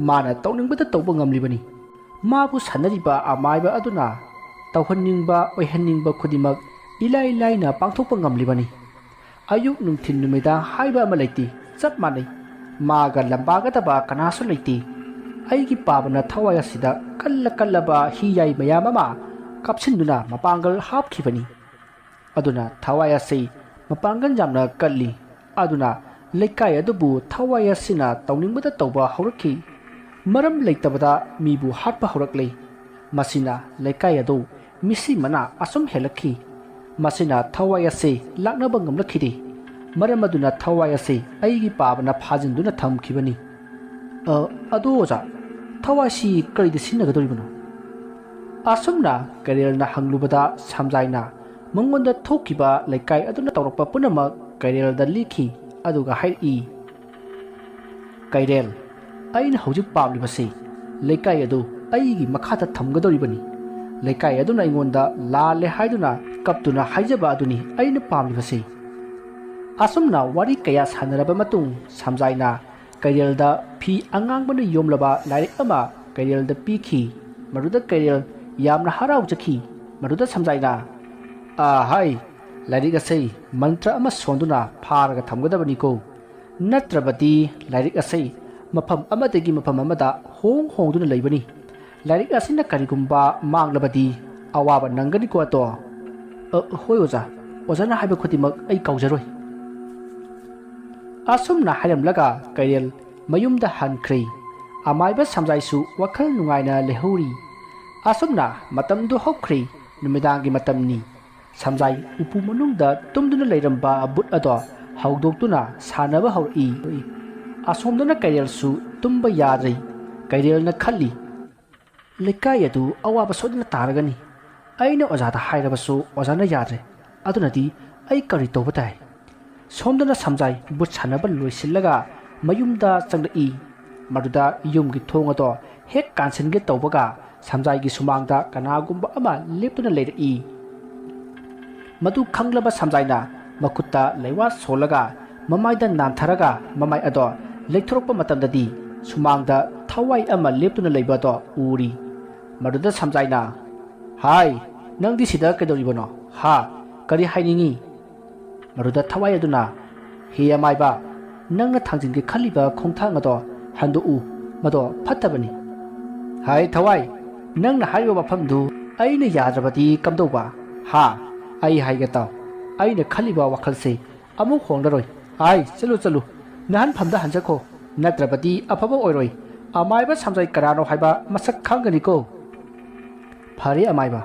ꯃꯥꯅ ꯇꯧꯅꯤꯡꯕꯗ ꯇꯧꯕ ꯉꯝꯂꯤꯕꯅꯤ꯫ ꯃꯥꯕꯨ ꯁꯥꯟꯅꯔꯤꯕ ꯑꯃꯥꯏꯕ ꯑꯗꯨꯅ ꯇꯧꯍꯟꯅꯤꯡꯕ, ꯑꯣꯏꯍꯟꯅꯤꯡꯕ ꯈꯨꯗꯤꯡꯃꯛ ꯏꯂꯥꯏ ꯂꯥꯏꯅ ꯄꯥꯡꯊꯣꯛꯄ ꯉꯝꯂꯤꯕꯅꯤ꯫ ꯑꯌꯨꯛ, ꯅꯨꯡꯊꯤꯜ, ꯅꯨꯃꯤꯗꯥꯡ ꯍꯥꯏꯕ ꯑꯃ ꯂꯩꯇꯦ, ꯆꯞ ꯃꯥꯟꯅꯩ꯫ ꯃꯥꯒ ꯂꯝꯕꯥꯒꯗꯕ ꯀꯅꯥꯁꯨ ꯂꯩꯇꯦ꯫ ꯑꯩꯒꯤ ꯄꯥꯕꯅ ꯊꯋꯥꯏ ꯑꯁꯤꯗ ꯀꯜꯂ ꯀꯜꯂꯕ ꯍꯤꯌꯥꯏ ꯃꯌꯥꯝ ꯑꯃ ꯀꯥꯞꯁꯤꯟꯗꯨꯅ ꯃꯄꯥꯡꯒꯜ ꯍꯥꯞꯈꯤꯕꯅꯤ꯫ ꯑꯗꯨꯅ ꯊꯋꯥꯏ ꯑꯁꯤ ꯃꯄꯥꯡꯒꯜ ꯌꯥꯝꯅ ꯀꯜꯂꯤ꯫ ꯑꯗꯨꯅ ꯂꯩꯀꯥꯏ ꯑꯗꯨꯕꯨ ꯊꯋꯥꯏ ꯑꯁꯤꯅ ꯇꯧꯅꯤꯡꯕꯗ ꯇꯧꯕ ꯍꯧꯔꯛꯈꯤ꯫ ꯃꯔꯝ ꯂꯩꯇꯕꯗ ꯃꯤꯕꯨ ꯍꯥꯠꯄ ꯍꯧꯔꯛꯂꯦ꯫ ꯃꯁꯤꯅ ꯂꯩꯀꯥꯏ ꯑꯗꯨ ꯃꯤꯁꯤ ꯃꯅꯥ ꯑꯁꯨꯝ ꯍꯦꯜꯂꯛꯈꯤ꯫ ꯃꯁꯤꯅ ꯊꯋꯥꯏ ꯑꯁꯤ ꯂꯥꯛꯅꯕ ꯉꯝꯂꯛꯈꯤꯗꯦ꯫ ꯃꯔꯝ ꯑꯗꯨꯅ ꯊꯋꯥꯏ ꯑꯁꯤ ꯑꯩꯒꯤ ꯄꯥꯕꯅ ꯐꯥꯖꯤꯟꯗꯨꯅ ꯊꯝꯈꯤꯕꯅꯤ꯫" "ꯑ, ꯑꯗꯣ ꯑꯣꯖꯥ, ꯊꯋꯥꯏꯁꯤ ꯀꯔꯤꯗ ꯁꯤꯖꯤꯟꯅꯒꯗꯧꯔꯤꯕꯅꯣ?" ꯑꯁꯨꯝꯅ ꯀꯩꯔꯦꯜꯅ ꯍꯪꯂꯨꯕꯗ ꯁꯝꯖꯥꯏꯅ ꯃꯉꯣꯟꯗ ꯊꯣꯛꯈꯤꯕ ꯂꯩꯀꯥꯏ ꯑꯗꯨꯅ ꯇꯧꯔꯛꯄ ꯄꯨꯝꯅꯃꯛ ꯀꯩꯔꯦꯜꯗ ꯂꯤꯈꯤ, ꯑꯗꯨꯒ ꯍꯥꯏꯔꯛꯏ, "ꯀꯩꯔꯦꯜ, ꯑꯩꯅ ꯍꯧꯖꯤꯛ ꯄꯥꯝꯂꯤꯕꯁꯤ ꯂꯩꯀꯥꯏ ꯑꯗꯨ ꯑꯩꯒꯤ ꯃꯈꯥꯗ ꯊꯝꯒꯗꯧꯔꯤꯕꯅꯤ꯫ ꯂꯩꯀꯥꯏ ꯑꯗꯨꯅ ꯑꯩꯉꯣꯟꯗ ꯂꯥꯜꯂꯦ ꯍꯥꯏꯗꯨꯅ ꯀꯞꯇꯨꯅ ꯍꯥꯏꯖꯕ ꯑꯗꯨꯅꯤ ꯑꯩꯅ ꯄꯥꯝꯂꯤꯕꯁꯤ꯫" ꯑꯁꯨꯝꯅ ꯋꯥꯔꯤ ꯀꯌꯥ ꯁꯥꯟꯅꯔꯕ ꯃꯇꯨꯡ, ꯁꯝꯖꯥꯏꯅ ꯀꯩꯔꯦꯜꯗ ꯐꯤ ꯑꯉꯥꯡꯕꯅ ꯌꯣꯝꯂꯕ ꯂꯥꯏꯔꯤꯛ ꯑꯃ ꯀꯩꯔꯦꯜꯗ ꯄꯤꯈꯤ꯫ ꯃꯗꯨꯗ ꯀꯩꯔꯦꯜ ꯌꯥꯝꯅ ꯍꯔꯥꯎꯖꯈꯤ꯫ ꯃꯗꯨꯗ ꯁꯝꯖꯥꯏꯅ, "ꯑꯥ, ꯍꯥꯏ, ꯂꯥꯏꯔꯤꯛ ꯑꯁꯤ ꯃꯟꯇ꯭ꯔ ꯑꯃ ꯁꯣꯟꯗꯨꯅ ꯐꯥꯔꯒ ꯊꯝꯒꯗꯕꯅꯤꯀꯣ꯫ ꯅꯠꯇ꯭ꯔꯕꯗꯤ ꯂꯥꯏꯔꯤꯛ ꯑꯁꯤ ꯃꯐꯝ ꯑꯃꯗꯒꯤ ꯃꯐꯝ ꯑꯃꯗ ꯍꯣꯡ ꯍꯣꯡꯗꯨꯅ ꯂꯩꯕꯅꯤ꯫ ꯂꯥꯏꯔꯤꯛ ꯑꯁꯤꯅ ꯀꯔꯤꯒꯨꯝꯕ ꯃꯥꯡꯂꯕꯗꯤ ꯑꯋꯥꯕ ꯅꯪꯒꯅꯤꯀꯣ ꯑꯇꯣ꯫" "ꯑ, ꯍꯣꯏ ꯑꯣꯖꯥ, ꯑꯣꯖꯥꯅ ꯍꯥꯏꯕ ꯈꯨꯗꯤꯡꯃꯛ ꯑꯩ ꯀꯥꯎꯖꯔꯣꯏ꯫" ꯑꯁꯨꯝꯅ ꯍꯥꯏꯔꯝꯂꯒ ꯀꯩꯔꯦꯜ ꯃꯌꯨꯝꯗ ꯍꯟꯈ꯭ꯔꯦ꯫ ꯑꯃꯥꯏꯕ ꯁꯝꯖꯥꯏꯁꯨ ꯋꯥꯈꯜ ꯅꯨꯡꯉꯥꯏꯅ ꯂꯩꯍꯧꯔꯤ꯫ ꯑꯁꯨꯝꯅ ꯃꯇꯝꯗꯨ ꯍꯧꯈ꯭ꯔꯦ꯫ ꯅꯨꯃꯤꯗꯥꯡꯒꯤ ꯃꯇꯝꯅꯤ꯫ ꯁꯝꯖꯥꯏ ꯎꯄꯨ ꯃꯅꯨꯡꯗ ꯇꯨꯝꯗꯨꯅ ꯂꯩꯔꯝꯕ ꯕꯨꯠ ꯑꯗꯣ ꯍꯧꯗꯣꯛꯇꯨꯅ ꯁꯥꯟꯅꯕ ꯍꯧꯔꯛꯏ꯫ ꯑꯁꯣꯝꯗꯅ ꯀꯩꯔꯦꯜꯁꯨ ꯇꯨꯝꯕ ꯌꯥꯗ꯭ꯔꯦ꯫ ꯀꯩꯔꯦꯜꯅ ꯈꯜꯂꯤ, "ꯂꯩꯀꯥꯏ ꯑꯗꯨ ꯑꯋꯥꯕ ꯁꯣꯏꯗꯅ ꯇꯥꯔꯒꯅꯤ꯫ ꯑꯩꯅ ꯑꯣꯖꯥꯗ ꯍꯥꯏꯔꯕꯁꯨ ꯑꯣꯖꯥꯅ ꯌꯥꯗ꯭ꯔꯦ꯫ ꯑꯗꯨꯅꯗꯤ ꯑꯩ ꯀꯔꯤ ꯇꯧꯕ ꯇꯥꯏ?" ꯁꯣꯝꯗꯅ ꯁꯝꯖꯥꯏ ꯕꯨꯠ ꯁꯥꯟꯅꯕ ꯂꯣꯏꯁꯤꯜꯂꯒ ꯃꯌꯨꯝꯗ ꯆꯪꯂꯛꯏ꯫ ꯃꯗꯨꯗ ꯌꯨꯝꯒꯤ ꯊꯣꯡ ꯑꯗꯣ ꯍꯦꯛ ꯀꯥꯟꯁꯤꯟꯒꯦ ꯇꯧꯕꯒ ꯁꯝꯖꯥꯏꯒꯤ ꯁꯨꯃꯥꯡꯗ ꯀꯅꯥꯒꯨꯝꯕ ꯑꯃ ꯂꯦꯞꯇꯨꯅ ꯂꯩꯔꯛꯏ꯫ ꯃꯗꯨ ꯈꯪꯂꯕ ꯁꯝꯖꯥꯏꯅ ꯃꯈꯨꯠꯇ ꯂꯩꯋꯥ ꯁꯣꯜꯂꯒ ꯃꯃꯥꯏꯗ ꯅꯥꯟꯊꯔꯒ ꯃꯃꯥꯏ ꯑꯗꯣ ꯂꯩꯊꯣꯔꯛꯄ ꯃꯇꯝꯗꯗꯤ ꯁꯨꯃꯥꯡꯗ ꯊꯋꯥꯏ ꯑꯃ ꯂꯦꯞꯇꯨꯅ ꯂꯩꯕ ꯑꯗꯣ ꯎꯔꯤ꯫ ꯃꯗꯨꯗ ꯁꯝꯖꯥꯏꯅ, "ꯍꯥꯏ, ꯅꯪꯗꯤ ꯁꯤꯗ ꯀꯩꯗꯧꯔꯤꯕꯅꯣ? ꯍꯥ? ꯀꯔꯤ ꯍꯥꯏꯅꯤꯡꯉꯤ?" ꯃꯗꯨꯗ ꯊꯋꯥꯏ ꯑꯗꯨꯅ, "ꯍꯦ ꯑꯃꯥꯏꯕ, ꯅꯪꯅ ꯊꯥꯡꯖꯤꯟꯒꯦ ꯈꯜꯂꯤꯕ ꯈꯣꯡꯊꯥꯡ ꯑꯗꯣ ꯍꯟꯗꯣꯛꯎ, ꯃꯗꯣ ꯐꯠꯇꯕꯅꯤ꯫" "ꯍꯥꯏ ꯊꯋꯥꯏ, ꯅꯪꯅ ꯍꯥꯏꯔꯤꯕ ꯋꯥꯐꯝꯗꯨ ꯑꯩꯅ ꯌꯥꯗ꯭ꯔꯕꯗꯤ ꯀꯝꯗꯧꯕ? ꯍꯥ? ꯑꯩ ꯍꯥꯏꯒꯦ ꯇꯥꯎ, ꯑꯩꯅ ꯈꯜꯂꯤꯕ ꯋꯥꯈꯜꯁꯦ ꯑꯃꯨꯛ ꯍꯣꯡꯂꯔꯣꯏ꯫ ꯍꯥꯏ, ꯆꯠꯂꯨ ꯆꯠꯂꯨ, ꯅꯍꯥꯟꯐꯝꯗ ꯍꯟꯖꯈꯣ, ꯅꯠꯇ꯭ꯔꯕꯗꯤ ꯑꯐꯕ ꯑꯣꯏꯔꯣꯏ꯫ ꯑꯃꯥꯏꯕ ꯁꯝꯖꯥꯏ ꯀꯅꯥꯅꯣ ꯍꯥꯏꯕ ꯃꯁꯛ ꯈꯪꯒꯅꯤꯀꯣ꯫" "ꯐꯔꯦ ꯑꯃꯥꯏꯕ,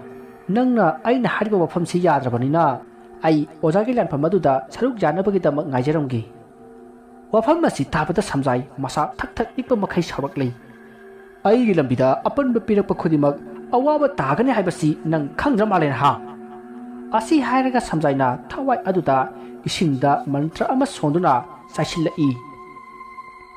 ꯅꯪꯅ ꯑꯩꯅ ꯍꯥꯏꯔꯤꯕ ꯋꯥꯐꯝꯁꯤ ꯌꯥꯗ꯭ꯔꯕꯅꯤꯅ ꯑꯩ ꯑꯣꯖꯥꯒꯤ ꯂꯥꯟꯐꯝ ꯑꯗꯨꯗ ꯁꯔꯨꯛ ꯌꯥꯅꯕꯒꯤꯗꯃꯛ ꯉꯥꯏꯖꯔꯝꯒꯦ꯫" ꯋꯥꯐꯝ ꯑꯁꯤ ꯇꯥꯕꯗ ꯁꯝꯖꯥꯏ ꯃꯁꯥ ꯊꯛ ꯊꯛ ꯅꯤꯛꯄ ꯃꯈꯩ ꯁꯥꯎꯔꯛꯂꯤ꯫ "ꯑꯩꯒꯤ ꯂꯝꯕꯤꯗ ꯑꯄꯟꯕ ꯄꯤꯔꯛꯄ ꯈꯨꯗꯤꯡꯃꯛ ꯑꯋꯥꯕ ꯇꯥꯒꯅꯤ ꯍꯥꯏꯕꯁꯤ ꯅꯪ ꯈꯪꯗ꯭ꯔ ꯃꯥꯜꯂꯦ ꯅꯍꯥ?" ꯑꯁꯤ ꯍꯥꯏꯔꯒ ꯁꯝꯖꯥꯏꯅ ꯊꯋꯥꯏ ꯑꯗꯨꯗ ꯏꯁꯤꯡꯗ ꯃꯟꯇ꯭ꯔ ꯑꯃ ꯁꯣꯟꯗꯨꯅ ꯆꯥꯏꯁꯤꯜꯂꯛꯏ꯫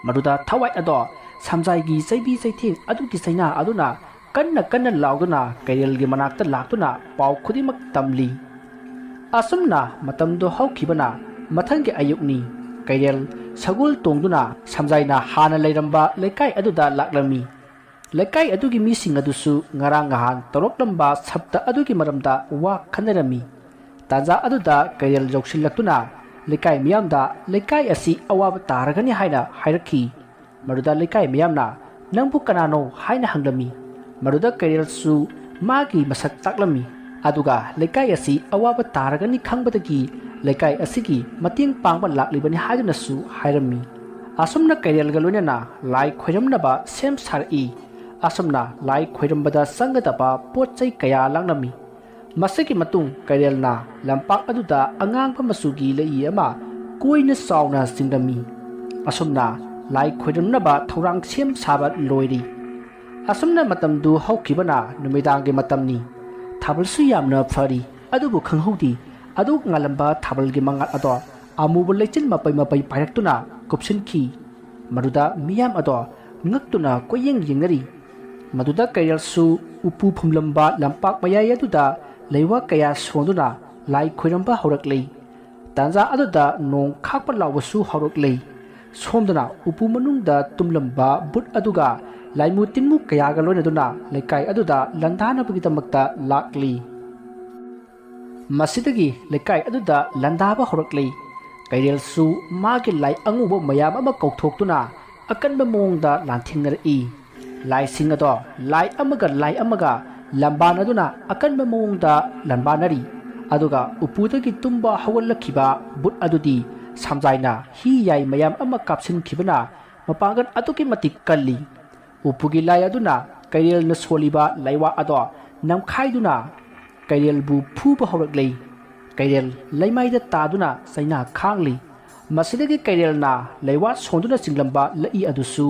ꯃꯗꯨꯗ ꯊꯋꯥꯏ ꯑꯗꯣ ꯁꯝꯖꯥꯏꯒꯤ ꯆꯩꯕꯤ ꯆꯩꯊꯦꯡ ꯑꯗꯨꯒꯤ ꯆꯩꯅꯥ ꯑꯗꯨꯅ ꯀꯟꯅ ꯀꯟꯅ ꯂꯥꯎꯗꯨꯅ ꯀꯩꯔꯦꯜꯒꯤ ꯃꯅꯥꯛꯇ ꯂꯥꯛꯇꯨꯅ ꯄꯥꯎ ꯈꯨꯗꯤꯡꯃꯛ ꯇꯝꯂꯤ꯫ ꯑꯁꯨꯝꯅ ꯃꯇꯝꯗꯨ ꯍꯧꯈꯤꯕꯅ ꯃꯊꯪꯒꯤ ꯑꯌꯨꯛꯅꯤ꯫ ꯀꯩꯔꯦꯜ ꯁꯒꯣꯜ ꯇꯣꯡꯗꯨꯅ ꯁꯝꯖꯥꯏꯅ ꯍꯥꯟꯅ ꯂꯩꯔꯝꯕ ꯂꯩꯀꯥꯏ ꯑꯗꯨꯗ ꯂꯥꯛꯂꯝꯃꯤ꯫ ꯂꯩꯀꯥꯏ ꯑꯗꯨꯒꯤ ꯃꯤꯁꯤꯡ ꯑꯗꯨꯁꯨ ꯉꯔꯥꯡ ꯅꯍꯥꯟ ꯇꯧꯔꯛꯂꯝꯕ ꯁꯞꯇ ꯑꯗꯨꯒꯤ ꯃꯔꯝꯗ ꯋꯥ ꯈꯟꯅꯔꯝꯃꯤ꯫ ꯇꯥꯟꯖꯥ ꯑꯗꯨꯗ ꯀꯩꯔꯦꯜ ꯌꯧꯁꯤꯜꯂꯛꯇꯨꯅ ꯂꯩꯀꯥꯏ ꯃꯤꯌꯥꯝꯗ ꯂꯩꯀꯥꯏ ꯑꯁꯤ ꯑꯋꯥꯕ ꯇꯥꯔꯒꯅꯤ ꯍꯥꯏꯅ ꯍꯥꯏꯔꯛꯈꯤ꯫ ꯃꯗꯨꯗ ꯂꯩꯀꯥꯏ ꯃꯤꯌꯥꯝꯅ "ꯅꯪꯕꯨ ꯀꯅꯥꯅꯣ?" ꯍꯥꯏꯅ ꯍꯪꯂꯝꯃꯤ꯫ ꯃꯗꯨꯗ ꯀꯩꯔꯦꯜꯁꯨ ꯃꯥꯒꯤ ꯃꯁꯛ ꯇꯥꯛꯂꯝꯃꯤ꯫ ꯑꯗꯨꯒ ꯂꯩꯀꯥꯏ ꯑꯁꯤ ꯑꯋꯥꯕ ꯇꯥꯔꯒꯅꯤ ꯈꯪꯕꯗꯒꯤ ꯂꯩꯀꯥꯏ ꯑꯁꯤꯒꯤ ꯃꯇꯦꯡ ꯄꯥꯡꯕ ꯂꯥꯛꯂꯤꯕꯅꯤ ꯍꯥꯏꯗꯨꯅꯁꯨ ꯍꯥꯏꯔꯝꯃꯤ꯫ ꯑꯁꯨꯝꯅ ꯀꯩꯔꯦꯜꯒ ꯂꯣꯏꯅꯅ ꯂꯥꯏ ꯈꯣꯏꯔꯝꯅꯕ ꯁꯦꯝ ꯁꯥꯔꯛꯏ꯫ ꯑꯁꯨꯝꯅ ꯂꯥꯏ ꯈꯣꯏꯔꯝꯕꯗ ꯆꯪꯒꯗꯕ ꯄꯣꯠ ꯆꯩ ꯀꯌꯥ ꯂꯥꯡꯂꯝꯃꯤ꯫ ꯃꯁꯤꯒꯤ ꯃꯇꯨꯡ ꯀꯩꯔꯦꯜꯅ ꯂꯝꯄꯥꯛ ꯑꯗꯨꯗ ꯑꯉꯥꯡꯕ ꯃꯆꯨꯒꯤ ꯂꯩꯏ ꯑꯃ ꯀꯣꯏꯅ ꯆꯥꯎꯅ ꯆꯤꯡꯂꯝꯃꯤ꯫ ꯑꯁꯨꯝꯅ ꯂꯥꯏ ꯈꯣꯏꯔꯝꯅꯕ ꯊꯧꯔꯥꯡ ꯁꯦꯝ ꯁꯥꯕ ꯂꯣꯏꯔꯤ꯫ ꯑꯁꯨꯝꯅ ꯃꯇꯝꯗꯨ ꯍꯧꯈꯤꯕꯅ ꯅꯨꯃꯤꯗꯥꯡꯒꯤ ꯃꯇꯝꯅꯤ꯫ ꯊꯥꯕꯜꯁꯨ ꯌꯥꯝꯅ ꯐꯔꯤ, ꯑꯗꯨꯕꯨ ꯈꯪꯍꯧꯗꯦ꯫ ꯑꯗꯨ ꯉꯥꯜꯂꯝꯕ ꯊꯥꯕꯜꯒꯤ ꯃꯉꯥꯜ ꯑꯗꯣ ꯑꯃꯨꯕ ꯂꯩꯆꯤꯜ ꯃꯄꯩ ꯃꯄꯩ ꯄꯥꯏꯔꯛꯇꯨꯅ ꯀꯨꯞꯁꯤꯟꯈꯤ꯫ ꯃꯗꯨꯗ ꯃꯤꯌꯥꯝ ꯑꯗꯣ ꯉꯛꯇꯨꯅ ꯀꯣꯏꯌꯦꯡ ꯌꯦꯡꯅꯔꯤ꯫ ꯃꯗꯨꯗ ꯀꯩꯔꯦꯜꯁꯨ ꯎꯄꯨ ꯐꯨꯝꯂꯝꯕ ꯂꯝꯄꯥꯛ ꯃꯌꯥꯏ ꯑꯗꯨꯗ ꯂꯩꯋꯥ ꯀꯌꯥ ꯁꯣꯟꯗꯨꯅ ꯂꯥꯏ ꯈꯣꯏꯔꯝꯕ ꯍꯧꯔꯛꯂꯤ꯫ ꯇꯥꯟꯖꯥ ꯑꯗꯨꯗ ꯅꯣꯡ ꯈꯥꯛꯄ ꯂꯥꯎꯕꯁꯨ ꯍꯧꯔꯛꯂꯤ꯫ ꯁꯣꯝꯗꯅ ꯎꯄꯨ ꯃꯅꯨꯡꯗ ꯇꯨꯝꯂꯝꯕ ꯚꯨꯠ ꯑꯗꯨꯒ ꯂꯥꯏꯃꯨ ꯇꯤꯟꯃꯨ ꯀꯌꯥꯒ ꯂꯣꯏꯅꯗꯨꯅ ꯂꯩꯀꯥꯏ ꯑꯗꯨꯗ ꯂꯥꯟꯗꯥꯅꯕꯒꯤꯗꯃꯛꯇ ꯂꯥꯛꯂꯤ꯫ ꯃꯁꯤꯗꯒꯤ ꯂꯩꯀꯥꯏ ꯑꯗꯨꯗ ꯂꯥꯟꯗꯥꯕ ꯍꯧꯔꯛꯂꯤ꯫ ꯀꯩꯔꯦꯜꯁꯨ ꯃꯥꯒꯤ ꯂꯥꯏ ꯑꯉꯧꯕ ꯃꯌꯥꯝ ꯑꯃ ꯀꯧꯊꯣꯛꯇꯨꯅ ꯑꯀꯟꯕ ꯃꯑꯣꯡꯗ ꯂꯥꯟꯊꯦꯡꯅꯔꯛꯏ꯫ ꯂꯥꯏꯁꯤꯡ ꯑꯗꯣ ꯂꯥꯏ ꯑꯃꯒ ꯂꯥꯏ ꯑꯃꯒ ꯂꯝꯕꯥꯅꯗꯨꯅ ꯑꯀꯟꯕ ꯃꯑꯣꯡꯗ ꯂꯝꯕꯥꯅꯔꯤ꯫ ꯑꯗꯨꯒ ꯎꯄꯨꯗꯒꯤ ꯇꯨꯝꯕ ꯍꯧꯒꯠꯂꯛꯈꯤꯕ ꯚꯨꯠ ꯑꯗꯨꯗꯤ ꯁꯝꯖꯥꯏꯅ ꯍꯤ ꯌꯥꯏ ꯃꯌꯥꯝ ꯑꯃ ꯀꯥꯞꯁꯤꯟꯈꯤꯕꯅ ꯃꯄꯥꯡꯒꯜ ꯑꯗꯨꯛꯀꯤ ꯃꯇꯤꯛ ꯀꯜꯂꯤ꯫ ꯎꯄꯨꯒꯤ ꯂꯥꯏ ꯑꯗꯨꯅ ꯀꯩꯔꯦꯜꯅ ꯁꯣꯜꯂꯤꯕ ꯂꯩꯋꯥ ꯑꯗꯣ ꯅꯝꯈꯥꯏꯗꯨꯅ ꯀꯩꯔꯦꯜꯕꯨ ꯐꯨꯕ ꯍꯧꯔꯛꯂꯤ꯫ ꯀꯩꯔꯦꯜ ꯂꯩꯃꯥꯏꯗ ꯇꯥꯗꯨꯅ ꯆꯩꯅꯥ ꯈꯥꯡꯂꯤ꯫ ꯃꯁꯤꯗꯒꯤ ꯀꯩꯔꯦꯜꯅ ꯂꯩꯋꯥ ꯁꯣꯟꯗꯨꯅ ꯆꯤꯡꯂꯝꯕ ꯂꯛꯏ ꯑꯗꯨꯁꯨ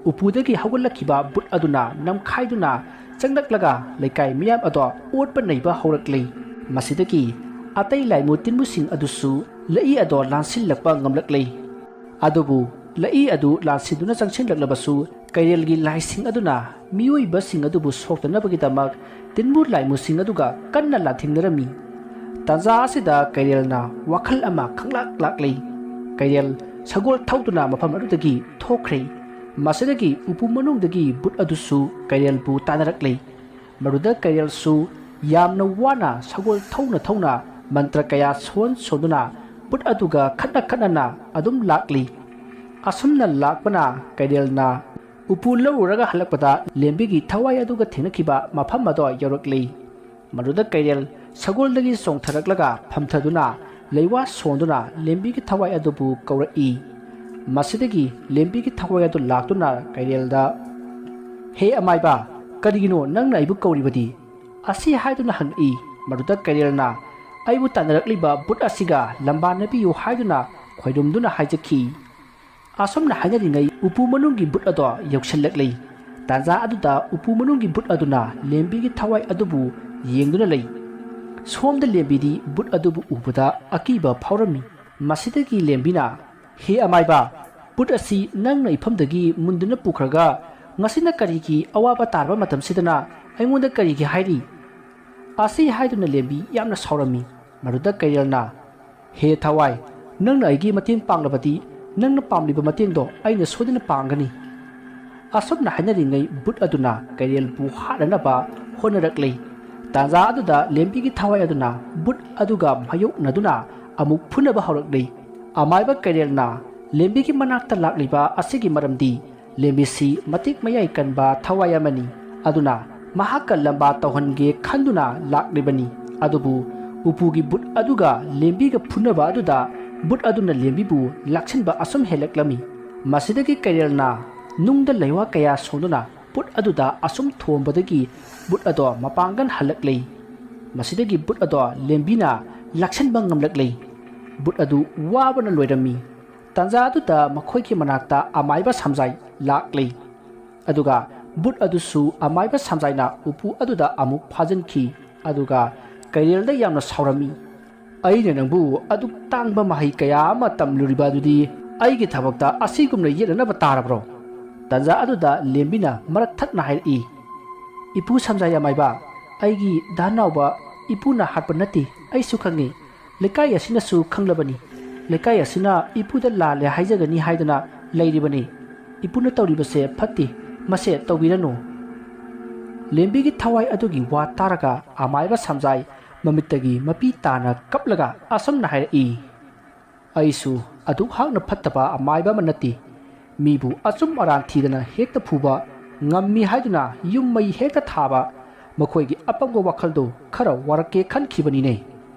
ꯎꯄꯨꯗꯒꯤ ꯍꯧꯒꯠꯂꯛꯈꯤꯕ ꯚꯨꯠ ꯑꯗꯨꯅ ꯅꯝꯈꯥꯏꯗꯨꯅ ꯆꯪꯂꯛꯂꯒ ꯂꯩꯀꯥꯏ ꯃꯤꯌꯥꯝ ꯑꯗꯣ ꯑꯣꯠꯄ ꯅꯩꯕ ꯍꯧꯔꯛꯂꯤ꯫ ꯃꯁꯤꯗꯒꯤ ꯑꯇꯩ ꯂꯥꯏꯃꯨ ꯇꯤꯟꯃꯨꯁꯤꯡ ꯑꯗꯨꯁꯨ ꯂꯏ ꯑꯗꯣ ꯂꯥꯟꯁꯤꯜꯂꯛꯄ ꯉꯝꯂꯛꯂꯦ꯫ ꯑꯗꯨꯕꯨ ꯂꯏ ꯑꯗꯨ ꯂꯥꯟꯁꯤꯟꯗꯨꯅ ꯆꯪꯁꯤꯜꯂꯛꯂꯕꯁꯨ ꯀꯩꯔꯦꯜꯒꯤ ꯂꯥꯏꯁꯤꯡ ꯑꯗꯨꯅ ꯃꯤꯑꯣꯏꯕꯁꯤꯡ ꯑꯗꯨꯕꯨ ꯁꯣꯛꯇꯅꯕꯒꯤꯗꯃꯛ ꯇꯤꯟꯃꯨ ꯂꯥꯏꯃꯨꯁꯤꯡ ꯑꯗꯨꯒ ꯀꯟꯅ ꯂꯥꯟꯊꯦꯡꯅꯔꯝꯃꯤ꯫ ꯇꯥꯟꯖꯥ ꯑꯁꯤꯗ ꯀꯩꯔꯦꯜꯅ ꯋꯥꯈꯜ ꯑꯃ ꯈꯪꯂꯥꯛ ꯂꯥꯛꯂꯤ꯫ ꯀꯩꯔꯦꯜ ꯁꯒꯣꯜ ꯊꯧꯗꯨꯅ ꯃꯐꯝ ꯑꯗꯨꯗꯒꯤ ꯊꯣꯛꯈ꯭ꯔꯦ꯫ ꯃꯁꯤꯗꯒꯤ ꯎꯄꯨ ꯃꯅꯨꯡꯗꯒꯤ ꯕꯨꯠ ꯑꯗꯨꯁꯨ ꯀꯩꯔꯦꯜꯕꯨ ꯇꯥꯟꯅꯔꯛꯂꯦ꯫ ꯃꯗꯨꯗ ꯀꯩꯔꯦꯜꯁꯨ ꯌꯥꯝꯅ ꯋꯥꯅ ꯁꯒꯣꯜ ꯊꯧꯅ ꯊꯧꯅ ꯃꯟꯇ꯭ꯔ ꯀꯌꯥ ꯁꯣꯟ ꯁꯣꯟꯗꯨꯅ ꯕꯨꯠ ꯑꯗꯨꯒ ꯈꯠꯅ ꯈꯠꯅꯅ ꯑꯗꯨꯝ ꯂꯥꯛꯂꯤ꯫ ꯑꯁꯨꯝꯅ ꯂꯥꯛꯄꯅ ꯀꯩꯔꯦꯜꯅ ꯎꯄꯨ ꯂꯧꯔꯨꯔꯒ ꯍꯜꯂꯛꯄꯗ ꯂꯦꯝꯕꯤꯒꯤ ꯊꯋꯥꯏ ꯑꯗꯨꯒ ꯊꯦꯡꯅꯈꯤꯕ ꯃꯐꯝ ꯑꯗꯣ ꯌꯧꯔꯛꯂꯤ꯫ ꯃꯗꯨꯗ ꯀꯩꯔꯦꯜ ꯁꯒꯣꯜꯗꯒꯤ ꯆꯣꯡꯊꯔꯛꯂꯒ ꯐꯝꯊꯗꯨꯅ ꯂꯩꯋꯥ ꯁꯣꯟꯗꯨꯅ ꯂꯦꯝꯕꯤꯒꯤ ꯊꯋꯥꯏ ꯑꯗꯨꯕꯨ ꯀꯧꯔꯛꯏ꯫ ꯃꯁꯤꯗꯒꯤ ꯂꯦꯝꯕꯤꯒꯤ ꯊꯋꯥꯏ ꯑꯗꯨ ꯂꯥꯛꯇꯨꯅ ꯀꯩꯔꯦꯜꯗ, "ꯍꯦ ꯑꯃꯥꯏꯕ, ꯀꯔꯤꯒꯤꯅꯣ ꯅꯪꯅ ꯑꯩꯕꯨ ꯀꯧꯔꯤꯕꯗꯤ?" ꯑꯁꯤ ꯍꯥꯏꯗꯨꯅ ꯍꯪꯉꯛꯏ꯫ ꯃꯗꯨꯗ ꯀꯩꯔꯦꯜꯅ, "ꯑꯩꯕꯨ ꯇꯥꯟꯅꯔꯛꯂꯤꯕ ꯕꯨꯠ ꯑꯁꯤꯒ ꯂꯝꯕꯥꯅꯕꯤꯌꯨ" ꯍꯥꯏꯗꯨꯅ ꯈꯣꯏꯔꯨꯝꯗꯨꯅ ꯍꯥꯏꯖꯈꯤ꯫ ꯑꯁꯨꯝꯅ ꯍꯥꯏꯅꯔꯤꯉꯩ ꯎꯄꯨ ꯃꯅꯨꯡꯒꯤ ꯕꯨꯠ ꯑꯗꯣ ꯌꯧꯁꯤꯜꯂꯛꯂꯤ꯫ ꯇꯥꯟꯖꯥ ꯑꯗꯨꯗ ꯎꯄꯨ ꯃꯅꯨꯡꯒꯤ ꯕꯨꯠ ꯑꯗꯨꯅ ꯂꯦꯝꯕꯤꯒꯤ ꯊꯋꯥꯏ ꯑꯗꯨꯕꯨ ꯌꯦꯡꯗꯨꯅ ꯂꯩ꯫ ꯁꯣꯝꯗ ꯂꯦꯝꯕꯤꯗꯤ ꯕꯨꯠ ꯑꯗꯨꯕꯨ ꯎꯕꯗ ꯑꯀꯤꯕ ꯐꯥꯎꯔꯝꯃꯤ꯫ ꯃꯁꯤꯗꯒꯤ ꯂꯦꯝꯕꯤꯅ, "ꯍꯦ ꯑꯃꯥꯏꯕ, ꯕꯨꯠ ꯑꯁꯤ ꯅꯪꯅ ꯏꯐꯝꯗꯒꯤ ꯃꯨꯟꯗꯨꯅ ꯄꯨꯈ꯭ꯔꯒ ꯉꯁꯤꯅ ꯀꯔꯤꯒꯤ ꯑꯋꯥꯕ ꯇꯥꯔꯕ ꯃꯇꯝꯁꯤꯗꯅ ꯑꯩꯉꯣꯟꯗ ꯀꯔꯤꯒꯤ ꯍꯥꯏꯔꯤ?" ꯑꯁꯤ ꯍꯥꯏꯗꯨꯅ ꯂꯦꯝꯕꯤ ꯌꯥꯝꯅ ꯁꯥꯎꯔꯝꯃꯤ꯫ ꯃꯗꯨꯗ ꯀꯩꯔꯦꯜꯅ, "ꯍꯦ ꯊꯋꯥꯏ, ꯅꯪꯅ ꯑꯩꯒꯤ ꯃꯇꯦꯡ ꯄꯥꯡꯂꯕꯗꯤ ꯅꯪꯅ ꯄꯥꯝꯂꯤꯕ ꯃꯇꯦꯡꯗꯣ ꯑꯩꯅ ꯁꯣꯏꯗꯅ ꯄꯥꯡꯒꯅꯤ"꯫ ꯑꯁꯨꯝꯅ ꯍꯥꯏꯅꯔꯤꯉꯩ ꯕꯨꯠ ꯑꯗꯨꯅ ꯀꯩꯔꯦꯜꯕꯨ ꯍꯥꯠꯅꯅꯕ ꯍꯣꯠꯅꯔꯛꯂꯤ꯫ ꯇꯥꯟꯖꯥ ꯑꯗꯨꯗ ꯂꯦꯝꯕꯤꯒꯤ ꯊꯋꯥꯏ ꯑꯗꯨꯅ ꯕꯨꯠ ꯑꯗꯨꯒ ꯃꯥꯌꯣꯛꯅꯗꯨꯅ ꯑꯃꯨꯛ ꯐꯨꯅꯕ ꯍꯧꯔꯛꯂꯤ꯫ ꯑꯃꯥꯏꯕ ꯀꯩꯔꯦꯜꯅ ꯂꯦꯝꯕꯤꯒꯤ ꯃꯅꯥꯛꯇ ꯂꯥꯛꯂꯤꯕ ꯑꯁꯤꯒꯤ ꯃꯔꯝꯗꯤ ꯂꯦꯝꯕꯤꯁꯤ ꯃꯇꯤꯛ ꯃꯌꯥꯏ ꯀꯟꯕ ꯊꯋꯥꯏ ꯑꯃꯅꯤ꯫ ꯑꯗꯨꯅ ꯃꯍꯥꯛꯀ ꯂꯝꯕꯥ ꯇꯧꯍꯟꯒꯦ ꯈꯟꯗꯨꯅ ꯂꯥꯛꯂꯤꯕꯅꯤ꯫ ꯑꯗꯨꯕꯨ ꯎꯄꯨꯒꯤ ꯕꯨꯠ ꯑꯗꯨꯒ ꯂꯦꯝꯕꯤꯒ ꯐꯨꯅꯕ ꯑꯗꯨꯗ ꯕꯨꯠ ꯑꯗꯨꯅ ꯂꯦꯝꯕꯤꯕꯨ ꯂꯥꯛꯁꯤꯟꯕ ꯑꯁꯨꯝ ꯍꯦꯜꯂꯛꯂꯝꯃꯤ꯫ ꯃꯁꯤꯗꯒꯤ ꯀꯩꯔꯦꯜꯅ ꯅꯨꯡꯗ ꯂꯩꯋꯥ ꯀꯌꯥ ꯁꯣꯡꯗꯨꯅ ꯕꯨꯠ ꯑꯗꯨꯗ ꯑꯁꯨꯝ ꯊꯣꯝꯕꯗꯒꯤ ꯕꯨꯠ ꯑꯗꯣ ꯃꯄꯥꯡꯒꯜ ꯍꯜꯂꯛꯂꯦ꯫ ꯃꯁꯤꯗꯒꯤ ꯕꯨꯠ ꯑꯗꯣ ꯂꯦꯝꯕꯤꯅ ꯂꯥꯛꯁꯤꯟꯕ ꯉꯝꯂꯛꯂꯦ꯫ ꯕꯨꯠ ꯑꯗꯨ ꯋꯥꯕꯅ ꯂꯣꯏꯔꯝꯃꯤ꯫ ꯇꯥꯟꯖꯥ ꯑꯗꯨꯗ ꯃꯈꯣꯏꯒꯤ ꯃꯅꯥꯛꯇ ꯑꯃꯥꯏꯕ ꯁꯝꯖꯥꯏ ꯂꯥꯛꯂꯦ꯫ ꯑꯗꯨꯒ ꯕꯨꯠ ꯑꯗꯨꯁꯨ ꯑꯃꯥꯏꯕ ꯁꯝꯖꯥꯏꯅ ꯎꯄꯨ ꯑꯗꯨꯗ ꯑꯃꯨꯛ ꯐꯥꯖꯤꯟꯈꯤ꯫ ꯑꯗꯨꯒ ꯀꯩꯔꯦꯜꯗ ꯌꯥꯝꯅ ꯁꯥꯎꯔꯝꯃꯤ꯫ "ꯑꯩꯅ ꯅꯪꯕꯨ ꯑꯗꯨꯛ ꯇꯥꯡꯕ ꯃꯍꯩ ꯀꯌꯥ ꯑꯃ ꯇꯝꯂꯨꯔꯤꯕ ꯑꯗꯨꯗꯤ ꯑꯩꯒꯤ ꯊꯕꯛꯇ ꯑꯁꯤꯒꯨꯝꯅ ꯌꯦꯠꯅꯅꯕ ꯇꯥꯔꯕ꯭ꯔꯣ?" ꯇꯟꯖꯥ ꯑꯗꯨꯗ ꯂꯦꯝꯕꯤꯅ ꯃꯔꯛ ꯊꯠꯅ ꯍꯥꯏꯔꯛꯏ, "ꯏꯄꯨ ꯁꯝꯖꯥꯏ ꯑꯃꯥꯏꯕ, ꯑꯩꯒꯤ ꯙꯟꯅꯥꯎꯕ ꯏꯄꯨꯅ ꯍꯥꯠꯄ ꯅꯠꯇꯦ, ꯑꯩꯁꯨ ꯈꯪꯉꯤ꯫ ꯂꯩꯀꯥꯏ ꯑꯁꯤꯅꯁꯨ ꯈꯪꯂꯕꯅꯤ꯫ ꯂꯩꯀꯥꯏ ꯑꯁꯤꯅ ꯏꯄꯨꯗ ꯂꯥꯜꯂꯦ ꯍꯥꯏꯖꯒꯅꯤ ꯍꯥꯏꯗꯅ ꯂꯩꯔꯤꯕꯅꯤ꯫ ꯏꯄꯨꯅ ꯇꯧꯔꯤꯕꯁꯦ ꯐꯠꯇꯦ, ꯃꯁꯦ ꯇꯧꯕꯤꯔꯅꯨ꯫" ꯂꯦꯝꯕꯤꯒꯤ ꯊꯋꯥꯏ ꯑꯗꯨꯒꯤ ꯋꯥ ꯇꯥꯔꯒ ꯑꯃꯥꯏꯕ ꯁꯝꯖꯥꯏ ꯃꯃꯤꯠꯇꯒꯤ ꯃꯄꯤ ꯇꯥꯅ ꯀꯞꯂꯒ ꯑꯁꯨꯝꯅ ꯍꯥꯏꯔꯛꯏ, "ꯑꯩꯁꯨ ꯑꯗꯨꯛ ꯍꯥꯛꯅ ꯐꯠꯇꯕ ꯑꯃꯥꯏꯕ ꯑꯃ ꯅꯠꯇꯦ꯫ ꯃꯤꯕꯨ ꯑꯆꯨꯝ ꯑꯔꯥꯟ ꯊꯤꯗꯅ ꯍꯦꯛꯇ ꯐꯨꯕ ꯉꯝꯃꯤ ꯍꯥꯏꯗꯨꯅ ꯌꯨꯝ ꯃꯩ ꯍꯦꯛꯇ ꯊꯥꯕ ꯃꯈꯣꯏꯒꯤ ꯑꯄꯪꯕ ꯋꯥꯈꯜꯗꯣ ꯈꯔ ꯋꯥꯔꯛꯀꯦ ꯈꯟꯈꯤꯕꯅꯤꯅꯦ꯫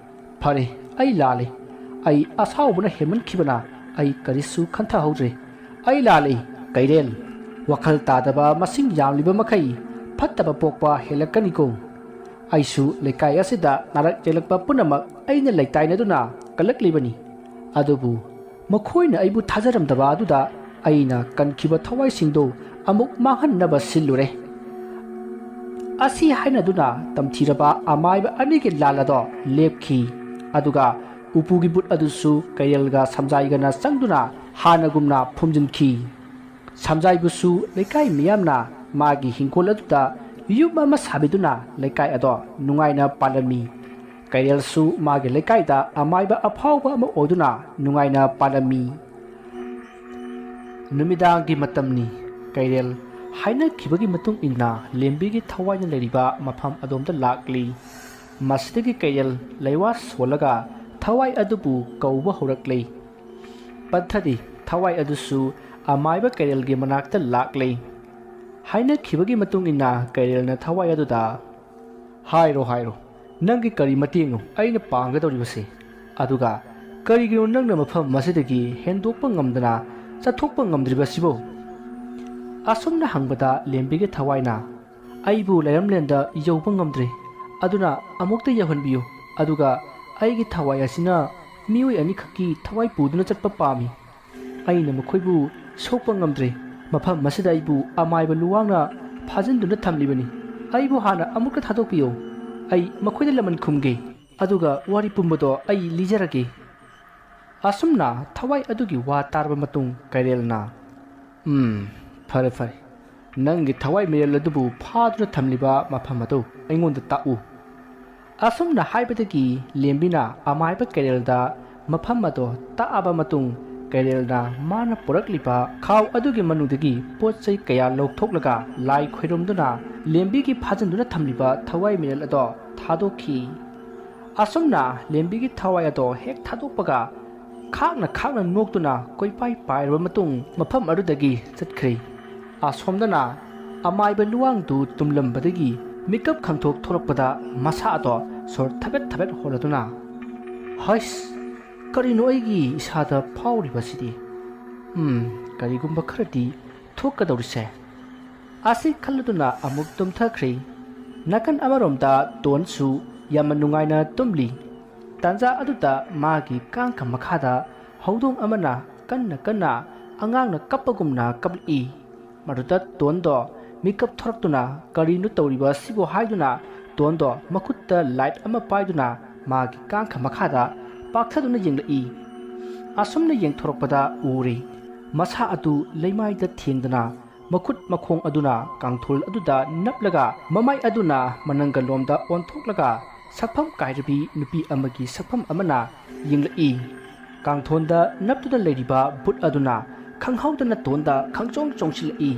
ꯐꯔꯦ, ꯑꯩ ꯂꯥꯜꯂꯦ꯫ ꯑꯩ ꯑꯁꯥꯎꯕꯅ ꯍꯦꯟꯃꯟꯈꯤꯕꯅ ꯑꯩ ꯀꯔꯤꯁꯨ ꯈꯟꯊꯍꯧꯗ꯭ꯔꯦ꯫ ꯑꯩ ꯂꯥꯜꯂꯦ, ꯀꯩꯔꯦꯜ꯫ ꯋꯥꯈꯜ ꯇꯥꯗꯕ ꯃꯁꯤꯡ ꯌꯥꯝꯂꯤꯕ ꯃꯈꯩ ꯐꯠꯇꯕ ꯄꯣꯛꯄ ꯍꯦꯜꯂꯛꯀꯅꯤꯀꯣ꯫ ꯑꯩꯁꯨ ꯂꯩꯀꯥꯏ ꯑꯁꯤꯗ ꯅꯥꯔꯛ ꯌꯦꯛꯂꯛꯄ ꯄꯨꯝꯅꯃꯛ ꯑꯩꯅ ꯂꯩꯇꯥꯏꯅꯗꯨꯅ ꯀꯜꯂꯛꯂꯤꯕꯅꯤ꯫ ꯑꯗꯨꯕꯨ ꯃꯈꯣꯏꯅ ꯑꯩꯕꯨ ꯊꯥꯖꯔꯝꯗꯕ ꯑꯗꯨꯗ ꯑꯩꯅ ꯀꯟꯈꯤꯕ ꯊꯋꯥꯏꯁꯤꯡꯗꯣ ꯑꯃꯨꯛ ꯃꯥꯡꯍꯟꯅꯕ ꯁꯤꯜꯂꯨꯔꯦ꯫" ꯑꯁꯤ ꯍꯥꯏꯅꯗꯨꯅ ꯇꯝꯊꯤꯔꯕ ꯑꯃꯥꯏꯕ ꯑꯅꯤꯒꯤ ꯂꯥꯜ ꯑꯗꯣ ꯂꯦꯞꯈꯤ꯫ ꯑꯗꯨꯒ ꯎꯄꯨꯒꯤ ꯕꯨꯠ ꯑꯗꯨꯁꯨ ꯀꯩꯔꯦꯜꯒ ꯁꯝꯖꯥꯏꯒꯅ ꯆꯪꯗꯨꯅ ꯍꯥꯟꯅꯒꯨꯝꯅ ꯐꯨꯝꯖꯤꯟꯈꯤ꯫ ꯁꯝꯖꯥꯏꯕꯨꯁꯨ ꯂꯩꯀꯥꯏ ꯃꯤꯌꯥꯝꯅ ꯃꯥꯒꯤ ꯍꯤꯡꯈꯣꯜ ꯑꯗꯨꯗ ꯌꯨꯝ ꯑꯃ ꯁꯥꯕꯤꯗꯨꯅ ꯂꯩꯀꯥꯏ ꯑꯗꯣ ꯅꯨꯡꯉꯥꯏꯅ ꯄꯥꯜꯂꯝꯃꯤ꯫ ꯀꯩꯔꯦꯜꯁꯨ ꯃꯥꯒꯤ ꯂꯩꯀꯥꯏꯗ ꯑꯃꯥꯏꯕ ꯑꯐꯥꯎꯕ ꯑꯃ ꯑꯣꯏꯗꯨꯅ ꯅꯨꯡꯉꯥꯏꯅ ꯄꯥꯜꯂꯝꯃꯤ꯫ ꯅꯨꯃꯤꯗꯥꯡꯒꯤ ꯃꯇꯝꯅꯤ꯫ ꯀꯩꯔꯦꯜ ꯍꯥꯏꯅꯈꯤꯕꯒꯤ ꯃꯇꯨꯡ ꯏꯟꯅ ꯂꯦꯝꯕꯤꯒꯤ ꯊꯋꯥꯏꯅ ꯂꯩꯔꯤꯕ ꯃꯐꯝ ꯑꯗꯣꯝꯗ ꯂꯥꯛꯂꯤ꯫ ꯃꯁꯤꯗꯒꯤ ꯀꯩꯔꯦꯜ ꯂꯩꯋꯥ ꯁꯣꯜꯂꯒ ꯊꯋꯥꯏ ꯑꯗꯨꯕꯨ ꯀꯧꯕ ꯍꯧꯔꯛꯂꯤ꯫ ꯄꯟꯊꯗꯤ ꯊꯋꯥꯏ ꯑꯗꯨꯁꯨ ꯑꯃꯥꯏꯕ ꯀꯩꯔꯦꯜꯒꯤ ꯃꯅꯥꯛꯇ ꯂꯥꯛꯂꯤ꯫ ꯍꯥꯏꯅꯈꯤꯕꯒꯤ ꯃꯇꯨꯡ ꯏꯟꯅ ꯀꯩꯔꯦꯜꯅ ꯊꯋꯥꯏ ꯑꯗꯨꯗ, "ꯍꯥꯏꯔꯣ, ꯍꯥꯏꯔꯣ, ꯅꯪꯒꯤ ꯀꯔꯤ ꯃꯇꯦꯡꯅꯣ ꯑꯩꯅ ꯄꯥꯡꯒꯗꯧꯔꯤꯕꯁꯦ? ꯑꯗꯨꯒ ꯀꯔꯤꯒꯤꯅꯣ ꯅꯪꯅ ꯃꯐꯝ ꯑꯁꯤꯗꯒꯤ ꯍꯦꯟꯗꯣꯛꯄ ꯉꯝꯗꯅ ꯆꯠꯊꯣꯛꯄ ꯉꯝꯗ꯭ꯔꯤꯕꯁꯤꯕꯣ?" ꯑꯁꯨꯝꯅ ꯍꯪꯕꯗ ꯂꯦꯝꯕꯤꯒꯤ ꯊꯋꯥꯏꯅ, "ꯑꯩꯕꯨ ꯂꯩꯔꯝꯂꯦꯟꯗ ꯌꯧꯕ ꯉꯝꯗ꯭ꯔꯦ, ꯑꯗꯨꯅ ꯑꯃꯨꯛꯇ ꯌꯧꯍꯟꯕꯤꯌꯨ꯫ ꯑꯗꯨꯒ ꯑꯩꯒꯤ ꯊꯋꯥꯏ ꯑꯁꯤꯅ ꯃꯤꯑꯣꯏ ꯑꯅꯤꯈꯛꯀꯤ ꯊꯋꯥꯏ ꯄꯨꯗꯨꯅ ꯆꯠꯄ ꯄꯥꯝꯃꯤ꯫ ꯑꯩꯅ ꯃꯈꯣꯏꯕꯨ ꯁꯣꯛꯄ ꯉꯝꯗ꯭ꯔꯦ꯫ ꯃꯐꯝ ꯑꯁꯤꯗ ꯑꯩꯕꯨ ꯑꯃꯥꯏꯕ ꯂꯨꯋꯥꯡꯅ ꯐꯥꯖꯤꯟꯗꯨꯅ ꯊꯝꯂꯤꯕꯅꯤ꯫ ꯑꯩꯕꯨ ꯍꯥꯟꯅ ꯑꯃꯨꯛꯇ ꯊꯥꯗꯣꯛꯄꯤꯌꯨ꯫" ꯑꯩ ꯃꯈꯣꯏꯗ ꯂꯃꯟ ꯈꯨꯝꯒꯦ, ꯑꯗꯨꯒ ꯋꯥꯔꯤ ꯄꯨꯝꯕꯗꯣ ꯑꯩ ꯂꯤꯖꯔꯒꯦ꯫ ꯑꯁꯨꯝꯅ ꯊꯋꯥꯏ ꯑꯗꯨꯒꯤ ꯋꯥ ꯇꯥꯔꯕ ꯃꯇꯨꯡ ꯀꯩꯔꯦꯜꯅ, "ꯎꯝ, ꯐꯔꯦ ꯐꯔꯦ, ꯅꯪꯒꯤ ꯊꯋꯥꯏ ꯃꯤꯔꯦꯜ ꯑꯗꯨꯕꯨ ꯐꯥꯗꯨꯅ ꯊꯝꯂꯤꯕ ꯃꯐꯝ ꯑꯗꯨ ꯑꯩꯉꯣꯟꯗ ꯇꯥꯛꯎ"꯫ ꯑꯁꯨꯝꯅ ꯍꯥꯏꯕꯗꯒꯤ ꯂꯦꯝꯕꯤꯅ ꯑꯃꯥꯏꯕ ꯀꯩꯔꯦꯜꯗ ꯃꯐꯝ ꯑꯗꯣ ꯇꯥꯛꯑꯕ ꯃꯇꯨꯡ, ꯀꯩꯔꯦꯜꯅ ꯃꯥꯅ ꯄꯨꯔꯛꯂꯤꯕ ꯈꯥꯎ ꯑꯗꯨꯒꯤ ꯃꯅꯨꯡꯗꯒꯤ ꯄꯣꯠ ꯆꯩ ꯀꯌꯥ ꯂꯧꯊꯣꯛꯂꯒ ꯂꯥꯏ ꯈꯣꯏꯔꯨꯝꯗꯨꯅ ꯂꯦꯝꯕꯤꯒꯤ ꯐꯥꯖꯤꯟꯗꯨꯅ ꯊꯝꯂꯤꯕ ꯊꯋꯥꯏ ꯃꯤꯔꯦꯜ ꯑꯗꯣ ꯊꯥꯗꯣꯛꯈꯤ꯫ ꯑꯁꯨꯝꯅ ꯂꯦꯝꯕꯤꯒꯤ ꯊꯋꯥꯏ ꯑꯗꯣ ꯍꯦꯛ ꯊꯥꯗꯣꯛꯄꯒ, ꯈꯥꯛꯅ ꯈꯥꯛꯅ ꯅꯣꯛꯇꯨꯅ ꯀꯣꯏꯄꯥꯏ ꯄꯥꯏꯔꯕ ꯃꯇꯨꯡ ꯃꯐꯝ ꯑꯗꯨꯗꯒꯤ ꯆꯠꯈ꯭ꯔꯦ꯫ ꯑꯁꯣꯝꯗꯅ ꯑꯃꯥꯏꯕ ꯂꯨꯋꯥꯡꯗꯨ ꯇꯨꯝꯂꯝꯕꯗꯒꯤ ꯃꯤꯀꯞ ꯈꯪꯊꯣꯛ ꯊꯣꯛꯂꯛꯄꯗ ꯃꯁꯥ ꯑꯗꯣ ꯁꯣꯔ ꯊꯕꯦꯠ ꯊꯕꯦꯠ ꯍꯣꯜꯂꯗꯨꯅ, "ꯍꯩꯁ, ꯀꯔꯤꯅꯣ ꯑꯩꯒꯤ ꯏꯁꯥꯗ ꯐꯥꯎꯔꯤꯕꯁꯤꯗꯤ? ꯎꯝ, ꯀꯔꯤꯒꯨꯝꯕ ꯈꯔꯗꯤ ꯊꯣꯛꯀꯗꯧꯔꯤꯁꯦ" ꯑꯁꯤ ꯈꯜꯂꯗꯨꯅ ꯑꯃꯨꯛ ꯇꯨꯝꯊꯈ꯭ꯔꯦ꯫ ꯅꯥꯀꯟ ꯑꯃꯔꯣꯝꯗ ꯇꯣꯟꯁꯨ ꯌꯥꯝꯅ ꯅꯨꯡꯉꯥꯏꯅ ꯇꯨꯝꯂꯤ꯫ ꯇꯥꯟꯖꯥ ꯑꯗꯨꯗ ꯃꯥꯒꯤ ꯀꯥꯡꯈ ꯃꯈꯥꯗ ꯍꯧꯗꯣꯡ ꯑꯃꯅ ꯀꯟꯅ ꯀꯟꯅ ꯑꯉꯥꯡꯅ ꯀꯞꯄꯒꯨꯝꯅ ꯀꯞꯂꯛꯏ꯫ ꯃꯗꯨꯗ ꯇꯣꯟꯗꯣ ꯃꯤꯀꯞ ꯊꯣꯔꯛꯇꯨꯅ, "ꯀꯔꯤꯅꯣ ꯇꯧꯔꯤꯕ ꯑꯁꯤꯕꯨ?" ꯍꯥꯏꯗꯨꯅ ꯇꯣꯟꯗꯣ ꯃꯈꯨꯠꯇ ꯂꯥꯏꯠ ꯑꯃ ꯄꯥꯏꯗꯨꯅ ꯃꯥꯒꯤ ꯀꯥꯡꯈ ꯃꯈꯥꯗ ꯄꯥꯛꯊꯗꯨꯅ ꯌꯦꯡꯂꯛꯏ꯫ ꯑꯁꯨꯝꯅ ꯌꯦꯡꯊꯣꯔꯛꯄꯗ ꯎꯔꯦ, ꯃꯁꯥ ꯑꯗꯨ ꯂꯩꯃꯥꯏꯗ ꯊꯦꯡꯗꯅ ꯃꯈꯨꯠ ꯃꯈꯣꯡ ꯑꯗꯨꯅ ꯀꯥꯡꯊꯣꯜ ꯑꯗꯨꯗ ꯅꯞꯂꯒ ꯃꯃꯥꯏ ꯑꯗꯨꯅ ꯃꯅꯪꯒꯜꯂꯣꯝꯗ ꯑꯣꯟꯊꯣꯛꯂꯒ ꯁꯛꯐꯝ ꯀꯥꯏꯔꯕꯤ ꯅꯨꯄꯤ ꯑꯃꯒꯤ ꯁꯛꯐꯝ ꯑꯃꯅ ꯌꯦꯡꯂꯛꯏ꯫ ꯀꯥꯡꯊꯣꯟꯗ ꯅꯞꯇꯨꯅ ꯂꯩꯔꯤꯕ ꯚꯨꯠ ꯑꯗꯨꯅ ꯈꯪꯍꯧꯗꯅ ꯇꯣꯟꯗ ꯈꯪꯆꯣꯡ ꯆꯣꯡꯁꯤꯜꯂꯛꯏ꯫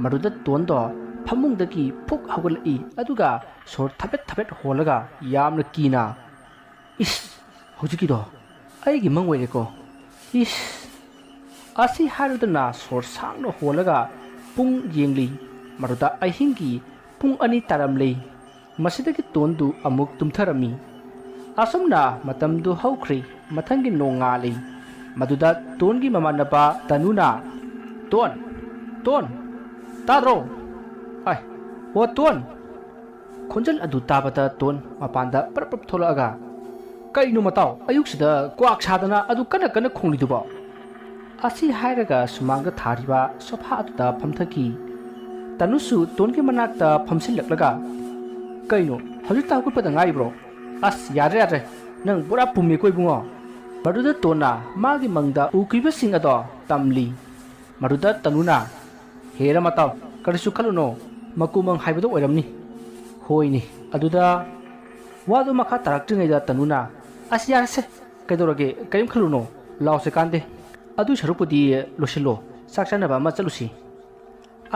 ꯃꯗꯨꯗ ꯇꯣꯟꯗꯣ ꯐꯃꯨꯡꯗꯒꯤ ꯐꯨꯛ ꯍꯧꯒꯠꯂꯛꯏ, ꯑꯗꯨꯒ ꯁꯣꯔ ꯊꯕꯦꯠ ꯊꯕꯦꯠ ꯍꯣꯜꯂꯒ ꯌꯥꯝꯅ ꯀꯤꯅ, "ꯏꯁ, ꯍꯧꯖꯤꯛꯀꯤꯗꯣ ꯑꯩꯒꯤ ꯃꯪ ꯑꯣꯏꯔꯦꯀꯣ꯫ ꯏꯁ!" ꯑꯁꯤ ꯍꯥꯏꯔꯗꯨꯅ ꯁꯣꯔ ꯁꯥꯡꯅ ꯍꯣꯜꯂꯒ ꯄꯨꯡ ꯌꯦꯡꯂꯤ꯫ ꯃꯗꯨꯗ ꯑꯍꯤꯡꯒꯤ ꯄꯨꯡ ꯑꯅꯤ ꯇꯥꯔꯝꯂꯤ꯫ ꯃꯁꯤꯗꯒꯤ ꯇꯣꯟꯗꯨ ꯑꯃꯨꯛ ꯇꯨꯝꯊꯔꯝꯃꯤ꯫ ꯑꯁꯨꯝꯅ ꯃꯇꯝꯗꯨ ꯍꯧꯈ꯭ꯔꯦ꯫ ꯃꯊꯪꯒꯤ ꯅꯣꯡꯉꯥꯜꯂꯤ꯫ ꯃꯗꯨꯗ ꯇꯣꯟꯒꯤ ꯃꯃꯥꯟꯅꯕ ꯇꯅꯨꯅ, "ꯇꯣꯟ! ꯇꯣꯟ! ꯇꯥꯗ꯭ꯔꯣ? ꯑꯥꯏ, ꯑꯣ ꯇꯣꯟ!" ꯈꯣꯟꯖꯦꯜ ꯑꯗꯨ ꯇꯥꯕꯗ ꯇꯣꯟ ꯃꯄꯥꯟꯗ ꯄꯔꯞ ꯄꯔꯞ ꯊꯣꯛꯂꯛꯑꯒ, "ꯀꯩꯅꯣ ꯃꯇꯥꯎ, ꯑꯌꯨꯛꯁꯤꯗ ꯀ꯭ꯋꯥꯛ ꯁꯥꯗꯅ ꯑꯗꯨ ꯀꯟꯅ ꯀꯟꯅ ꯈꯣꯡꯂꯤꯗꯨꯕꯣ?" ꯑꯁꯤ ꯍꯥꯏꯔꯒ ꯁꯨꯃꯥꯡꯗ ꯊꯥꯔꯤꯕ ꯁꯣꯐꯥ ꯑꯗꯨꯗ ꯐꯝꯊꯈꯤ꯫ ꯇꯅꯨꯁꯨ ꯇꯣꯟꯒꯤ ꯃꯅꯥꯛꯇ ꯐꯝꯁꯤꯜꯂꯛꯂꯒ, "ꯀꯩꯅꯣ, ꯍꯧꯖꯤꯛꯇ ꯍꯧꯒꯠꯄꯗ ꯉꯥꯏꯔꯤꯕ꯭ꯔꯣ? ꯑꯁ, ꯌꯥꯗ꯭ꯔꯦ, ꯌꯥꯗ꯭ꯔꯦ, ꯅꯪ ꯄꯨꯔꯥ ꯄꯨꯝꯃꯦꯀꯣ, ꯏꯕꯨꯡꯉꯣ!" ꯃꯗꯨꯗ ꯇꯣꯟꯅ ꯃꯥꯒꯤ ꯃꯪꯗ ꯎꯈꯤꯕꯁꯤꯡ ꯑꯗꯣ ꯇꯝꯂꯤ꯫ ꯃꯗꯨꯗ ꯇꯅꯨꯅ, "ꯍꯦ ꯔꯃꯇꯥꯎ, ꯀꯔꯤꯁꯨ ꯈꯜꯂꯨꯅꯣ, ꯃꯀꯨꯃꯪ ꯍꯥꯏꯕꯗꯣ ꯑꯣꯏꯔꯝꯅꯤ꯫" "ꯍꯣꯏꯅꯦ꯫" ꯑꯗꯨꯗ ꯋꯥꯗꯨ ꯃꯈꯥ ꯇꯥꯔꯛꯇ꯭ꯔꯤꯉꯩꯗ ꯇꯅꯨꯅ, "ꯑꯁ, ꯌꯥꯔꯦꯁꯦ, ꯀꯩꯗꯧꯔꯒꯦ, ꯀꯔꯤꯝ ꯈꯜꯂꯨꯅꯣ, ꯂꯥꯎꯁꯦ ꯀꯥꯟꯗꯦ꯫ ꯑꯗꯨꯏ ꯁꯔꯨꯛꯄꯨꯗꯤ ꯂꯣꯏꯁꯤꯜꯂꯣ, ꯆꯥꯛ ꯆꯥꯅꯕ ꯑꯃ ꯆꯠꯂꯨꯁꯤ꯫"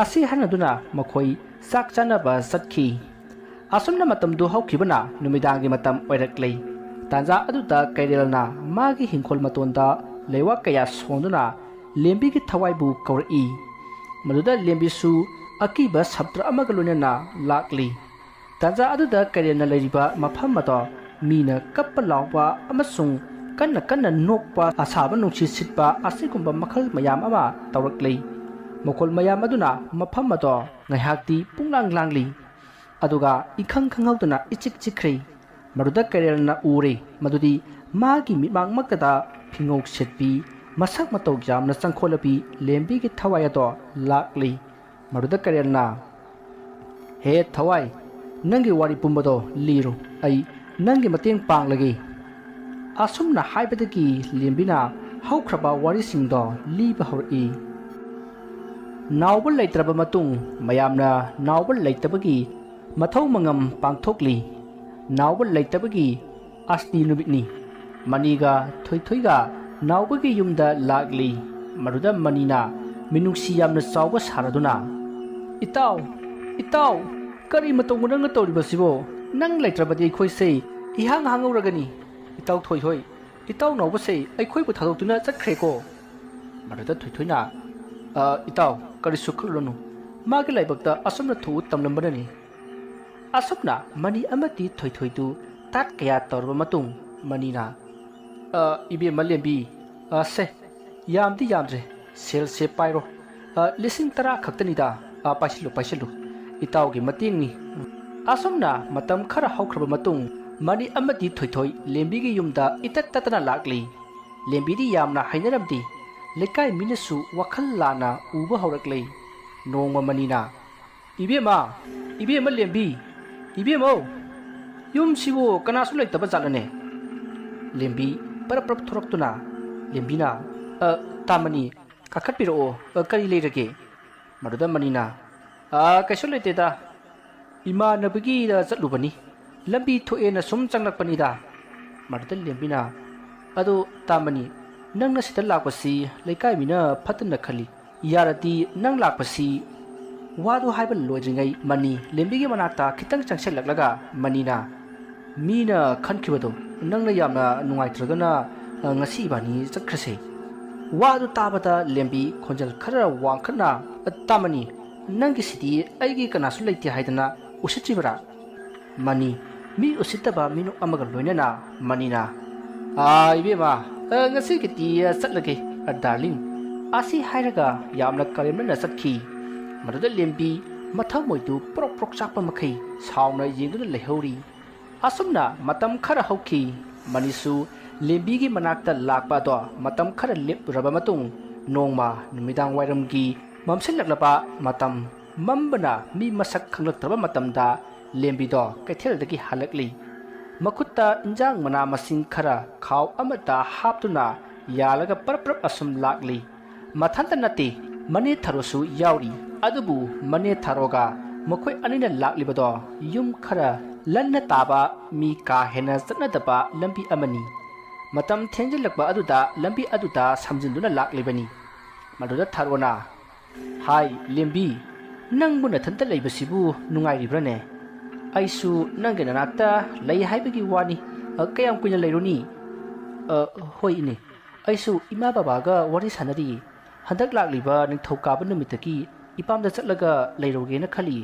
ꯑꯁꯤ ꯍꯥꯏꯅꯗꯨꯅ ꯃꯈꯣꯏ ꯆꯥꯛ ꯆꯥꯅꯕ ꯆꯠꯈꯤ꯫ ꯑꯁꯨꯝꯅ ꯃꯇꯝꯗꯨ ꯍꯧꯈꯤꯕꯅ ꯅꯨꯃꯤꯗꯥꯡꯒꯤ ꯃꯇꯝ ꯑꯣꯏꯔꯛꯂꯦ꯫ ꯇꯥꯟꯖꯥ ꯑꯗꯨꯗ ꯀꯩꯔꯦꯜꯅ ꯃꯥꯒꯤ ꯍꯤꯡꯈꯣꯜ ꯃꯇꯣꯟꯗ ꯂꯩꯋꯥ ꯀꯌꯥ ꯁꯣꯟꯗꯨꯅ ꯂꯦꯝꯕꯤꯒꯤ ꯊꯋꯥꯏꯕꯨ ꯀꯧꯔꯛꯏ꯫ ꯃꯗꯨꯗ ꯂꯦꯝꯕꯤꯁꯨ ꯑꯀꯤꯕ ꯁꯞꯇ꯭ꯔ ꯑꯃꯒ ꯂꯣꯏꯅꯅ ꯂꯥꯛꯂꯤ꯫ ꯇꯥꯟꯖꯥ ꯑꯗꯨꯗ ꯀꯩꯔꯦꯜꯅ ꯂꯩꯔꯤꯕ ꯃꯐꯝ ꯑꯗꯣ ꯃꯤꯅ ꯀꯞꯄ ꯂꯥꯎꯕ ꯑꯃꯁꯨꯡ ꯀꯟꯅ ꯀꯟꯅ ꯅꯣꯛꯄ, ꯑꯁꯥꯕ ꯅꯨꯡꯁꯤꯠ ꯁꯤꯠꯄ ꯑꯁꯤꯒꯨꯝꯕ ꯃꯈꯜ ꯃꯌꯥꯝ ꯑꯃ ꯇꯧꯔꯛꯂꯤ꯫ ꯃꯈꯣꯜ ꯃꯌꯥꯝ ꯑꯗꯨꯅ ꯃꯐꯝ ꯑꯗꯣ ꯉꯥꯏꯍꯥꯛꯇꯤ ꯄꯨꯡꯂꯥꯡ ꯂꯥꯡꯂꯤ꯫ ꯑꯗꯨꯒ ꯏꯈꯪ ꯈꯪꯍꯧꯗꯅ ꯏꯆꯤꯛ ꯆꯤꯛꯈ꯭ꯔꯦ꯫ ꯃꯗꯨꯗ ꯀꯩꯔꯦꯜꯅ ꯎꯔꯦ ꯃꯗꯨꯗꯤ ꯃꯥꯒꯤ ꯃꯤꯠꯃꯥꯡꯃꯛꯇꯗ ꯐꯤꯉꯧ ꯁꯦꯠꯄꯤ, ꯃꯁꯛ ꯃꯇꯧ ꯌꯥꯝꯅ ꯆꯪꯈꯣꯜꯂꯕꯤ ꯂꯦꯝꯕꯤꯒꯤ ꯊꯋꯥꯏ ꯑꯗꯣ ꯂꯥꯛꯂꯤ꯫ ꯃꯗꯨꯗ ꯀꯩꯔꯦꯜꯅ, "ꯍꯦ ꯊꯋꯥꯏ, ꯅꯪꯒꯤ ꯋꯥꯔꯤ ꯄꯨꯝꯕꯗꯣ ꯂꯤꯔꯨ, ꯑꯩ ꯅꯪꯒꯤ ꯃꯇꯦꯡ ꯄꯥꯡꯂꯒꯦ꯫" ꯑꯁꯨꯝꯅ ꯍꯥꯏꯕꯗꯒꯤ ꯂꯦꯝꯕꯤꯅ ꯍꯧꯈ꯭ꯔꯕ ꯋꯥꯔꯤꯁꯤꯡꯗꯣ ꯂꯤꯕ ꯍꯧꯔꯛꯏ꯫ ꯅꯥꯎꯕ ꯂꯩꯇ꯭ꯔꯕ ꯃꯇꯨꯡ ꯃꯌꯥꯝꯅ ꯅꯥꯎꯕ ꯂꯩꯇꯕꯒꯤ ꯃꯊꯧ ꯃꯉꯝ ꯄꯥꯡꯊꯣꯛꯂꯤ꯫ ꯅꯥꯎꯕ ꯂꯩꯇꯕꯒꯤ ꯑꯁꯇꯤ ꯅꯨꯃꯤꯠꯅꯤ꯫ ꯃꯅꯤꯒ ꯊꯣꯏꯊꯣꯏꯒ ꯅꯥꯎꯕꯒꯤ ꯌꯨꯝꯗ ꯂꯥꯛꯂꯤ꯫ ꯃꯗꯨꯗ ꯃꯅꯤꯅ ꯃꯤꯅꯨꯡꯁꯤ ꯌꯥꯝꯅ ꯆꯥꯎꯕ ꯁꯥꯔꯗꯨꯅ, "ꯏꯇꯥꯎ, ꯏꯇꯥꯎ, ꯀꯔꯤ ꯃꯇꯧꯅꯣ ꯅꯪꯅ ꯇꯧꯔꯤꯕꯁꯤꯕꯣ? ꯅꯪ ꯂꯩꯇ꯭ꯔꯕꯗꯤ ꯑꯩꯈꯣꯏꯁꯦ ꯏꯍꯥꯡ ꯍꯥꯡꯍꯧꯔꯒꯅꯤ꯫ ꯏꯇꯥꯎ ꯊꯣꯏꯊꯣꯏ, ꯏꯇꯥꯎ ꯅꯥꯎꯕꯁꯦ ꯑꯩꯈꯣꯏꯕꯨ ꯊꯥꯗꯣꯛꯇꯨꯅ ꯆꯠꯈ꯭ꯔꯦꯀꯣ꯫" ꯃꯗꯨꯗ ꯊꯣꯏꯊꯣꯏꯅ, "ꯑ, ꯏꯇꯥꯎ, ꯀꯔꯤꯁꯨ ꯈꯜꯂꯨꯔꯅꯨ꯫ ꯃꯥꯒꯤ ꯂꯥꯏꯕꯛꯇ ꯑꯁꯨꯝꯅ ꯊꯣꯛꯎ ꯇꯝꯂꯝꯕꯅꯅꯤ꯫" ꯑꯁꯨꯝꯅ ꯃꯅꯤ ꯑꯃꯗꯤ ꯊꯣꯏꯊꯣꯏꯗꯨ ꯇꯥꯠ ꯀꯌꯥ ꯇꯧꯔꯕ ꯃꯇꯨꯡ ꯃꯅꯤꯅ, "ꯑ, ꯏꯕꯦꯝꯃ ꯂꯦꯝꯕꯤ, ꯑ, ꯁꯦ, ꯌꯥꯝꯗꯤ ꯌꯥꯝꯗ꯭ꯔꯦ, ꯁꯦꯜꯁꯦ ꯄꯥꯏꯔꯣ꯫ ꯑ, ꯂꯤꯁꯤꯡ ꯇꯔꯥ ꯈꯛꯇꯅꯤꯗ, ꯑ, ꯄꯥꯏꯁꯤꯜꯂꯨ, ꯄꯥꯏꯁꯤꯜꯂꯨ, ꯏꯇꯥꯎꯒꯤ ꯃꯇꯦꯡꯅꯤ꯫" ꯑꯁꯨꯝꯅ ꯃꯇꯝ ꯈꯔ ꯍꯧꯈ꯭ꯔꯕ ꯃꯇꯨꯡ ꯃꯅꯤ ꯑꯃꯗꯤ ꯊꯣꯏꯊꯣꯏ ꯂꯦꯝꯕꯤꯒꯤ ꯌꯨꯝꯗ ꯏꯇꯠ ꯇꯠꯇꯅ ꯂꯥꯛꯂꯤ꯫ ꯂꯦꯝꯕꯤꯗꯤ ꯌꯥꯝꯅ ꯍꯩꯅꯔꯝꯗꯦ꯫ ꯂꯩꯀꯥꯏ ꯃꯤꯅꯁꯨ ꯋꯥꯈꯜ ꯂꯥꯟꯅ ꯎꯕ ꯍꯧꯔꯛꯂꯦ꯫ ꯅꯣꯡꯃ ꯃꯅꯤꯅ, "ꯏꯕꯦꯝꯃ, ꯏꯕꯦꯝꯃ ꯂꯦꯝꯕꯤ, "ꯏꯕꯦꯝꯃꯧ, ꯌꯨꯝꯁꯤꯕꯨ ꯀꯅꯥꯁꯨ ꯂꯩꯇꯕ ꯖꯥꯠꯂꯅꯦ?" ꯂꯦꯝꯕꯤ ꯄꯔꯞ ꯄꯔꯞ ꯊꯣꯔꯛꯇꯨꯅ ꯂꯦꯝꯕꯤꯅ, "ꯑ, ꯇꯥꯃꯅꯤ, ꯀꯥꯈꯠꯄꯤꯔꯛꯑꯣ, ꯑ, ꯀꯔꯤ ꯂꯩꯔꯒꯦ?" ꯃꯗꯨꯗ ꯃꯅꯤꯅ, "ꯑ, ꯀꯩꯁꯨ ꯂꯩꯇꯦꯗ, ꯏꯃꯥꯟꯅꯕꯒꯤꯗ ꯆꯠꯂꯨꯕꯅꯤ, ꯂꯝꯕꯤ ꯊꯣꯛꯑꯦꯅ ꯁꯨꯝ ꯆꯪꯂꯛꯄꯅꯤꯗ꯫" ꯃꯗꯨꯗ ꯂꯦꯝꯕꯤꯅ, "ꯑꯗꯣ ꯇꯥꯃꯅꯤ, ꯅꯪꯅ ꯁꯤꯗ ꯂꯥꯛꯄꯁꯤ ꯂꯩꯀꯥꯏ ꯃꯤꯅ ꯐꯠꯇꯅ ꯈꯜꯂꯤ, ꯌꯥꯔꯗꯤ ꯅꯪ ꯂꯥꯛꯄꯁꯤ꯫" ꯋꯥꯗꯨ ꯍꯥꯏꯕ ꯂꯣꯏꯗ꯭ꯔꯤꯉꯩ ꯃꯅꯤ ꯂꯦꯝꯕꯤꯒꯤ ꯃꯅꯥꯛꯇ ꯈꯤꯇꯪ ꯆꯪꯁꯤꯜꯂꯛꯂꯒ ꯃꯅꯤꯅ, "ꯃꯤꯅ ꯈꯟꯈꯤꯕꯗꯣ ꯅꯪꯅ ꯌꯥꯝꯅ ꯅꯨꯡꯉꯥꯏꯇ꯭ꯔꯒꯅ, ꯑ, ꯉꯁꯤ ꯏꯕꯥꯅꯤ ꯆꯠꯈ꯭ꯔꯁꯦ꯫" ꯋꯥꯗꯨ ꯇꯥꯕꯗ ꯂꯦꯝꯕꯤ ꯈꯣꯟꯖꯦꯜ ꯈꯔ ꯋꯥꯡꯈꯠꯅ, "ꯇꯥꯃꯅꯤ, ꯅꯪꯒꯤꯁꯤꯗꯤ ꯑꯩꯒꯤ ꯀꯅꯥꯁꯨ ꯂꯩꯇꯦ ꯍꯥꯏꯗꯅ ꯎꯁꯤꯠꯇ꯭ꯔꯤꯕꯔꯥ?" ꯃꯅꯤ, ꯃꯤ ꯎꯁꯤꯠꯇꯕ ꯃꯤꯅꯣꯛ ꯑꯃꯒ ꯂꯣꯏꯅꯅ ꯃꯅꯤꯅ, "ꯑꯥ, ꯏꯕꯦꯝꯃ, ꯑ, ꯉꯁꯤꯒꯤꯗꯤ, ꯑ, ꯆꯠꯂꯒꯦ, ꯑ, ꯗꯥꯔꯂꯤꯡ꯫" ꯑꯁꯤ ꯍꯥꯏꯔꯒ ꯌꯥꯝꯅ ꯀꯔꯦꯝꯅꯅ ꯆꯠꯈꯤ꯫ ꯃꯗꯨꯗ ꯂꯦꯝꯕꯤ ꯃꯊꯃꯣꯏꯗꯨ ꯄ꯭ꯔꯣꯛ ꯄ꯭ꯔꯣꯛ ꯆꯥꯛꯄ ꯃꯈꯩ ꯁꯥꯎꯅ ꯌꯦꯡꯗꯨꯅ ꯂꯩꯍꯧꯔꯤ꯫ ꯑꯁꯨꯝꯅ ꯃꯇꯝ ꯈꯔ ꯍꯧꯈꯤ꯫ ꯃꯅꯤꯁꯨ ꯂꯦꯝꯕꯤꯒꯤ ꯃꯅꯥꯛꯇ ꯂꯥꯛꯄ ꯑꯗꯣ ꯃꯇꯝ ꯈꯔ ꯂꯦꯞꯂꯨꯔꯕ ꯃꯇꯨꯡ, ꯅꯣꯡꯃ ꯅꯨꯃꯤꯗꯥꯡ ꯋꯥꯏꯔꯝꯒꯤ ꯃꯝꯁꯤꯜꯂꯛꯂꯕ ꯃꯇꯝ, ꯃꯝꯕꯅ ꯃꯤ ꯃꯁꯛ ꯈꯪꯂꯛꯇ꯭ꯔꯕ ꯃꯇꯝꯗ ꯂꯦꯝꯕꯤꯗꯣ ꯀꯩꯊꯦꯜꯗꯒꯤ ꯍꯜꯂꯛꯂꯤ꯫ ꯃꯈꯨꯠꯇ ꯏꯟꯖꯥꯡ ꯃꯅꯥ ꯃꯁꯤꯡ ꯈꯔ ꯈꯥꯎ ꯑꯃꯗ ꯍꯥꯞꯇꯨꯅ ꯌꯥꯜꯂꯒ ꯄꯔꯞ ꯄꯔꯞ ꯑꯁꯨꯝ ꯂꯥꯛꯂꯤ꯫ ꯃꯊꯟꯇ ꯅꯠꯇꯦ, ꯃꯅꯦ ꯊꯔꯣꯁꯨ ꯌꯥꯎꯔꯤ꯫ ꯑꯗꯨꯕꯨ ꯃꯅꯦ ꯊꯔꯣꯒ ꯃꯈꯣꯏ ꯑꯅꯤꯅ ꯂꯥꯛꯂꯤꯕꯗꯣ ꯌꯨꯝ ꯈꯔ ꯂꯟꯅ ꯇꯥꯕ, ꯃꯤ ꯀꯥ ꯍꯦꯟꯅ ꯆꯠꯅꯗꯕ ꯂꯝꯕꯤ ꯑꯃꯅꯤ꯫ ꯃꯇꯝ ꯊꯦꯡꯖꯤꯜꯂꯛꯄ ꯑꯗꯨꯗ ꯂꯝꯕꯤ ꯑꯗꯨꯗ ꯁꯝꯖꯤꯟꯗꯨꯅ ꯂꯥꯛꯂꯤꯕꯅꯤ꯫ ꯃꯗꯨꯗ ꯊꯔꯣꯅ, "ꯍꯥꯏ, ꯂꯦꯝꯕꯤ, ꯅꯪꯕꯨ ꯅꯊꯟꯇ ꯂꯩꯕꯁꯤꯕꯨ ꯅꯨꯡꯉꯥꯏꯔꯤꯕ꯭ꯔꯥꯅꯦ? ꯑꯩꯁꯨ ꯅꯪꯒꯤ ꯅꯅꯥꯛꯇ ꯂꯩ ꯍꯥꯏꯕꯒꯤ ꯋꯥꯅꯤ꯫ ꯑ, ꯀꯌꯥꯝ ꯀꯨꯏꯅ ꯂꯩꯔꯨꯅꯤ?" "ꯑ, ꯍꯣꯏ, ꯏꯅꯦ꯫ ꯑꯩꯁꯨ ꯏꯃꯥ ꯕꯕꯥꯒ ꯋꯥꯔꯤ ꯁꯥꯟꯅꯔꯤ꯫ ꯍꯟꯗꯛ ꯂꯥꯛꯂꯤꯕ ꯅꯤꯡꯊꯧꯀꯥꯕ ꯅꯨꯃꯤꯠꯇꯒꯤ ꯏꯄꯥꯝꯗ ꯆꯠꯂꯒ ꯂꯩꯔꯨꯒꯦꯅ ꯈꯜꯂꯤ꯫"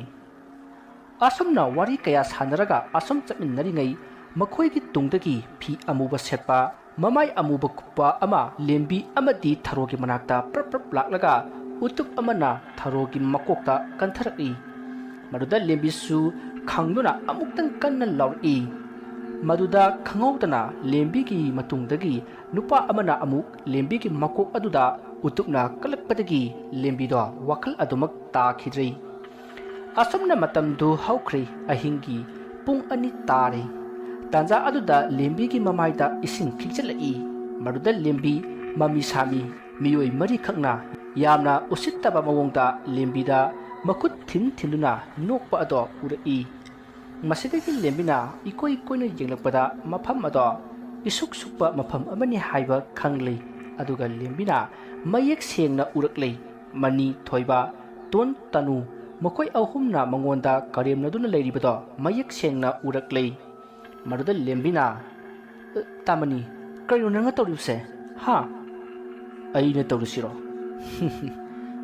ꯑꯁꯨꯝꯅ ꯋꯥꯔꯤ ꯀꯌꯥ ꯁꯥꯟꯅꯔꯒ ꯑꯁꯨꯝ ꯆꯠꯃꯤꯟꯅꯔꯤꯉꯩ, ꯃꯈꯣꯏꯒꯤ ꯇꯨꯡꯗꯒꯤ ꯐꯤ ꯑꯃꯨꯕ ꯁꯦꯠꯄ, ꯃꯃꯥꯏ ꯑꯃꯨꯕ ꯀꯨꯞꯄ ꯑꯃ ꯂꯦꯝꯕꯤ ꯑꯃꯗꯤ ꯊꯔꯣꯒꯤ ꯃꯅꯥꯛꯇ ꯄ꯭ꯔꯞ ꯄ꯭ꯔꯞ ꯂꯥꯛꯂꯒ ꯎꯇꯨꯞ ꯑꯃꯅ ꯊꯔꯣꯒꯤ ꯃꯀꯣꯛꯇ ꯀꯟꯊꯔꯛꯏ꯫ ꯃꯗꯨꯗ ꯂꯦꯝꯕꯤꯁꯨ ꯈꯪꯗꯨꯅ ꯑꯃꯨꯛꯇꯪ ꯀꯟꯅ ꯂꯥꯎꯔꯛꯏ꯫ ꯃꯗꯨꯗ ꯈꯪꯍꯧꯗꯅ ꯂꯦꯝꯕꯤꯒꯤ ꯃꯇꯨꯡꯗꯒꯤ ꯅꯨꯄꯥ ꯑꯃꯅ ꯑꯃꯨꯛ ꯂꯦꯝꯕꯤꯒꯤ ꯃꯀꯣꯛ ꯑꯗꯨꯗ ꯎꯇꯨꯞꯅ ꯀꯜꯂꯛꯄꯗꯒꯤ ꯂꯦꯝꯕꯤꯗꯣ ꯋꯥꯈꯜ ꯑꯗꯨꯃꯛ ꯇꯥꯈꯤꯗ꯭ꯔꯦ꯫ ꯑꯁꯨꯝꯅ ꯃꯇꯝꯗꯨ ꯍꯧꯈ꯭ꯔꯦ꯫ ꯑꯍꯤꯡꯒꯤ ꯄꯨꯡ ꯑꯅꯤ ꯇꯥꯔꯦ꯫ ꯇꯥꯟꯖꯥ ꯑꯗꯨꯗ ꯂꯦꯝꯕꯤꯒꯤ ꯃꯃꯥꯏꯗ ꯏꯁꯤꯡ ꯈꯤꯛꯆꯜꯂꯛꯏ꯫ ꯃꯗꯨꯗ ꯂꯦꯝꯕꯤ ꯃꯃꯤ ꯁꯥꯃꯤ ꯃꯤꯑꯣꯏ ꯃꯔꯤꯈꯛꯅ ꯌꯥꯝꯅ ꯎꯁꯤꯠꯇꯕ ꯃꯑꯣꯡꯗ ꯂꯦꯝꯕꯤꯗ ꯃꯈꯨꯠ ꯊꯤꯟ ꯊꯤꯟꯗꯨꯅ ꯅꯣꯛꯄ ꯑꯗꯣ ꯎꯔꯛꯏ꯫ ꯃꯁꯤꯗꯒꯤ ꯂꯦꯝꯕꯤꯅ ꯏꯀꯣꯏ ꯀꯣꯏꯅ ꯌꯦꯡꯂꯛꯄꯗ ꯃꯐꯝ ꯑꯗꯣ ꯏꯁꯨꯛ ꯁꯨꯛꯄ ꯃꯐꯝ ꯑꯃꯅꯤ ꯍꯥꯏꯕ ꯈꯪꯂꯦ꯫ ꯑꯗꯨꯒ ꯂꯦꯝꯕꯤꯅ ꯃꯌꯦꯛ ꯁꯦꯡꯅ ꯎꯔꯛꯂꯦ꯫ ꯃꯅꯤ, ꯊꯣꯏꯕ, ꯇꯣꯟ, ꯇꯅꯨ, ꯃꯈꯣꯏ ꯑꯍꯨꯝꯅ ꯃꯉꯣꯟꯗ ꯀꯔꯦꯝꯅꯗꯨꯅ ꯂꯩꯔꯤꯕꯗꯣ ꯃꯌꯦꯛ ꯁꯦꯡꯅ ꯎꯔꯛꯂꯦ꯫ ꯃꯗꯨꯗ ꯂꯦꯝꯕꯤꯅ, "ꯑ, ꯇꯥꯃꯅꯤ, ꯀꯔꯤꯅꯣ ꯅꯪꯅ ꯇꯧꯔꯤꯕꯁꯦ? ꯍꯥ?" "ꯑꯩꯅ ꯇꯧꯔꯤꯁꯤꯔꯣ?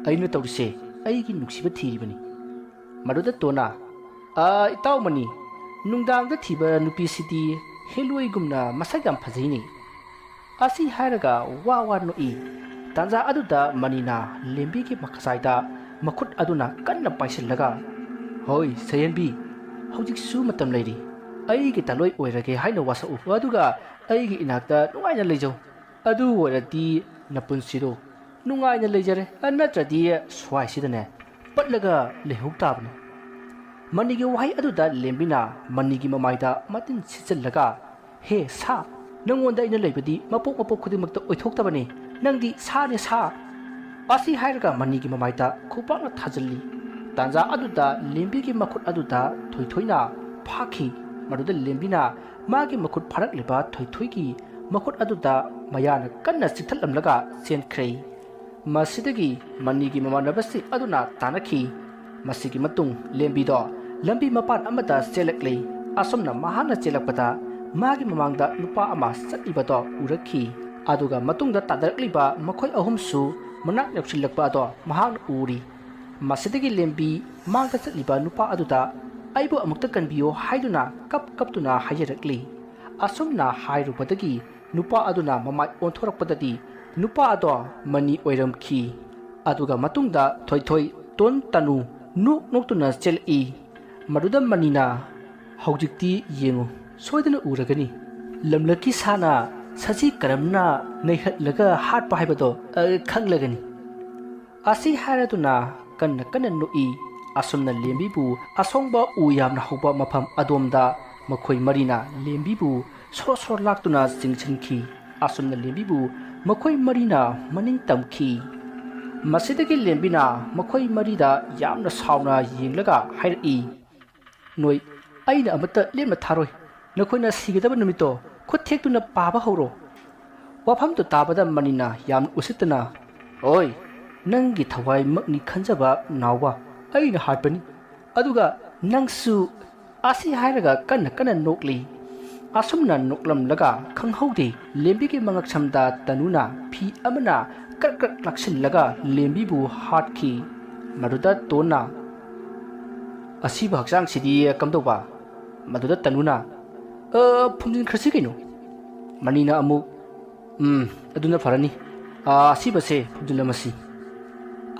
ꯑꯩꯅ ꯇꯧꯔꯤꯁꯦ ꯑꯩꯒꯤ ꯅꯨꯡꯁꯤꯕ ꯊꯤꯔꯤꯕꯅꯤ꯫" ꯃꯗꯨꯗ ꯇꯣꯟꯅ, "ꯑ, ꯏꯇꯥꯎ ꯃꯅꯤ, ꯅꯨꯡꯗꯥꯡꯗ ꯊꯤꯕ ꯅꯨꯄꯤꯁꯤꯗꯤ ꯍꯦꯂꯣꯏꯒꯨꯝꯅ ꯃꯁꯛ ꯌꯥꯝ ꯐꯖꯩꯅꯦ꯫" ꯑꯁꯤ ꯍꯥꯏꯔꯒ ꯋꯥ ꯋꯥ ꯅꯣꯛꯏ꯫ ꯇꯥꯟꯖꯥ ꯑꯗꯨꯗ ꯃꯅꯤꯅ ꯂꯦꯝꯕꯤꯒꯤ ꯃꯈꯖꯥꯏꯗ ꯃꯈꯨꯠ ꯑꯗꯨꯅ ꯀꯟꯅ ꯄꯥꯏꯁꯤꯜꯂꯒ, "ꯍꯣꯏ, ꯁꯍꯦꯟꯕꯤ, ꯍꯧꯖꯤꯛꯁꯨ ꯃꯇꯝ ꯂꯩꯔꯤ꯫ ꯑꯩꯒꯤ ꯇꯥꯂꯣꯏ ꯑꯣꯏꯔꯒꯦ ꯍꯥꯏꯅ ꯋꯥꯁꯛꯎ, ꯑꯗꯨꯒ ꯑꯩꯒꯤ ꯏꯅꯥꯛꯇ ꯅꯨꯡꯉꯥꯏꯅ ꯂꯩꯖꯧ꯫ ꯑꯗꯨ ꯑꯣꯏꯔꯗꯤ ꯅꯄꯨꯟꯁꯤꯗꯣ ꯅꯨꯡꯉꯥꯏꯅ ꯂꯩꯖꯔꯦ, ꯅꯠꯇ꯭ꯔꯗꯤ ꯁ꯭ꯋꯥꯏꯁꯤꯗꯅꯦ ꯄꯠꯂꯒ ꯂꯩꯍꯧ ꯇꯥꯕꯅꯤ꯫" ꯃꯅꯤꯒꯤ ꯋꯥꯍꯩ ꯑꯗꯨꯗ ꯂꯦꯝꯕꯤꯅ ꯃꯅꯤꯒꯤ ꯃꯃꯥꯏꯗ ꯃꯇꯤꯟ ꯁꯤꯠꯆꯜꯂꯒ, "ꯍꯦ ꯁꯥ, ꯅꯪꯉꯣꯟꯗ ꯑꯩꯅ ꯂꯩꯕꯗꯤ ꯃꯄꯣꯛ ꯃꯄꯣꯛ ꯈꯨꯗꯤꯡꯃꯛꯇ ꯑꯣꯏꯊꯣꯛꯇꯕꯅꯤ꯫ ꯅꯪꯗꯤ ꯁꯥꯅꯦ, ꯁꯥ!" ꯑꯁꯤ ꯍꯥꯏꯔꯒ ꯃꯅꯤꯒꯤ ꯃꯃꯥꯏꯗ ꯈꯨꯕꯥꯛꯅ ꯊꯥꯖꯤꯜꯂꯤ꯫ ꯇꯥꯟꯖꯥ ꯑꯗꯨꯗ ꯂꯦꯝꯕꯤꯒꯤ ꯃꯈꯨꯠ ꯑꯗꯨꯗ ꯊꯣꯏꯊꯣꯏꯅ ꯐꯥꯈꯤ꯫ ꯃꯗꯨꯗ ꯂꯦꯝꯕꯤꯅ ꯃꯥꯒꯤ ꯃꯈꯨꯠ ꯐꯥꯔꯛꯂꯤꯕ ꯊꯣꯏꯊꯣꯏꯒꯤ ꯃꯈꯨꯠ ꯑꯗꯨꯗ ꯃꯌꯥꯅ ꯀꯟꯅ ꯆꯤꯛꯊꯠꯂꯝꯂꯒ ꯆꯦꯟꯈ꯭ꯔꯦ꯫ ꯃꯁꯤꯗꯒꯤ ꯃꯅꯤꯒꯤ ꯃꯃꯥꯟꯅꯕꯁꯤꯡ ꯑꯗꯨꯅ ꯇꯥꯟꯅꯈꯤ꯫ ꯃꯁꯤꯒꯤ ꯃꯇꯨꯡ ꯂꯦꯝꯕꯤꯗꯣ ꯂꯝꯕꯤ ꯃꯄꯥꯟ ꯑꯃꯗ ꯆꯦꯜꯂꯛꯂꯦ꯫ ꯑꯁꯨꯝꯅ ꯃꯍꯥꯛꯅ ꯆꯦꯜꯂꯛꯄꯗ ꯃꯥꯒꯤ ꯃꯃꯥꯡꯗ ꯅꯨꯄꯥ ꯑꯃ ꯆꯠꯂꯤꯕꯗꯣ ꯎꯔꯛꯈꯤ꯫ ꯑꯗꯨꯒ ꯃꯇꯨꯡꯗ ꯇꯥꯟꯅꯔꯛꯂꯤꯕ ꯃꯈꯣꯏ ꯑꯍꯨꯝꯁꯨ ꯃꯅꯥꯛ ꯌꯧꯁꯤꯜꯂꯛꯄ ꯑꯗꯣ ꯃꯍꯥꯛꯅ ꯎꯔꯤ꯫ ꯃꯁꯤꯗꯒꯤ ꯂꯦꯝꯕꯤ ꯃꯥꯡꯗ ꯆꯠꯂꯤꯕ ꯅꯨꯄꯥ ꯑꯗꯨꯗ, "ꯑꯩꯕꯨ ꯑꯃꯨꯛꯇ ꯀꯟꯕꯤꯌꯨ" ꯍꯥꯏꯗꯨꯅ ꯀꯞ ꯀꯞꯇꯨꯅ ꯍꯥꯏꯖꯔꯛꯂꯤ꯫ ꯑꯁꯨꯝꯅ ꯍꯥꯏꯔꯨꯕꯗꯒꯤ ꯅꯨꯄꯥ ꯑꯗꯨꯅ ꯃꯃꯥꯏ ꯑꯣꯟꯊꯣꯔꯛꯄꯗꯗꯤ ꯅꯨꯄꯥ ꯑꯗꯣ ꯃꯅꯤ ꯑꯣꯏꯔꯝꯈꯤ꯫ ꯑꯗꯨꯒ ꯃꯇꯨꯡꯗ ꯊꯣꯏꯊꯣꯏ, ꯇꯣꯟ, ꯇꯅꯨ ꯅꯣꯛ ꯅꯣꯛꯇꯨꯅ ꯆꯦꯜꯂꯛꯏ꯫ ꯃꯗꯨꯗ ꯃꯅꯤꯅ, "ꯍꯧꯖꯤꯛꯇꯤ ꯌꯦꯡꯉꯨ, ꯁꯣꯏꯗꯅ ꯎꯔꯒꯅꯤ꯫ ꯂꯝꯂꯛꯀꯤ ꯁꯥꯅ ꯁꯖꯤ ꯀꯔꯝꯅ ꯅꯩꯍꯠꯂꯒ ꯍꯥꯠꯄ ꯍꯥꯏꯕꯗꯣ, ꯑ, ꯈꯪꯂꯒꯅꯤ꯫" ꯑꯁꯤ ꯍꯥꯏꯔꯗꯨꯅ ꯀꯟꯅ ꯀꯟꯅ ꯅꯣꯛꯏ꯫ ꯑꯁꯨꯝꯅ ꯂꯦꯝꯕꯤꯕꯨ ꯑꯁꯣꯡꯕ ꯎ ꯌꯥꯝꯅ ꯍꯧꯕ ꯃꯐꯝ ꯑꯗꯣꯝꯗ ꯃꯈꯣꯏ ꯃꯔꯤꯅ ꯂꯦꯝꯕꯤꯕꯨ ꯁꯣꯔꯣ ꯁꯣꯔꯣ ꯂꯥꯛꯇꯨꯅ ꯆꯤꯡꯁꯤꯟꯈꯤ꯫ ꯑꯁꯨꯝꯅ ꯂꯦꯝꯕꯤꯕꯨ ꯃꯈꯣꯏ ꯃꯔꯤꯅ ꯃꯅꯤꯡ ꯇꯝꯈꯤ꯫ ꯃꯁꯤꯗꯒꯤ ꯂꯦꯝꯕꯤꯅ ꯃꯈꯣꯏ ꯃꯔꯤꯗ ꯌꯥꯝꯅ ꯁꯥꯎꯅ ꯌꯦꯡꯂꯒ ꯍꯥꯏꯔꯛꯏ, "ꯅꯣꯏ ꯑꯩꯅ ꯑꯃꯠꯇ ꯂꯦꯝꯅ ꯊꯥꯔꯣꯏ꯫ ꯅꯈꯣꯏꯅ ꯁꯤꯒꯗꯕ ꯅꯨꯃꯤꯠꯇꯣ ꯈꯨꯠ ꯊꯦꯛꯇꯨꯅ ꯄꯥꯕ ꯍꯧꯔꯣ꯫" ꯋꯥꯐꯝꯗꯨ ꯇꯥꯕꯗ ꯃꯅꯤꯅ ꯌꯥꯝꯅ ꯎꯁꯤꯠꯇꯅ, "ꯑꯣꯏ, ꯅꯪꯒꯤ ꯊꯋꯥꯏꯃꯛꯅꯤ ꯈꯟꯖꯕ ꯅꯥꯎꯕ, ꯑꯩꯅ ꯍꯥꯠꯄꯅꯤ꯫ ꯑꯗꯨꯒ ꯅꯪꯁꯨ" ꯑꯁꯤ ꯍꯥꯏꯔꯒ ꯀꯟꯅ ꯀꯟꯅ ꯅꯣꯛꯂꯤ꯫ ꯑꯁꯨꯝꯅ ꯅꯣꯛꯂꯝꯂꯒ ꯈꯪꯍꯧꯗꯦ, ꯂꯦꯝꯕꯤꯒꯤ ꯃꯉꯛꯁꯝꯗ ꯇꯅꯨꯅ ꯐꯤ ꯑꯃꯅ ꯀ꯭ꯔꯛ ꯀ꯭ꯔꯛ ꯂꯥꯛꯁꯤꯜꯂꯒ ꯂꯦꯝꯕꯤꯕꯨ ꯍꯥꯠꯈꯤ꯫ ꯃꯗꯨꯗ ꯇꯣꯟꯅ, "ꯑꯁꯤꯕ ꯍꯛꯆꯥꯡꯁꯤꯗꯤ ꯀꯝꯗꯧꯕ?" ꯃꯗꯨꯗ ꯇꯅꯨꯅ, "ꯑ, ꯐꯨꯝꯖꯤꯟꯈ꯭ꯔꯁꯤ ꯀꯩꯅꯣ꯫" ꯃꯅꯤꯅ ꯑꯃꯨꯛ, "ꯎꯝ, ꯑꯗꯨꯅ ꯐꯔꯅꯤ꯫ ꯑ, ꯑꯁꯤꯕꯁꯦ ꯐꯨꯝꯖꯤꯜꯂꯝꯃꯁꯤ꯫"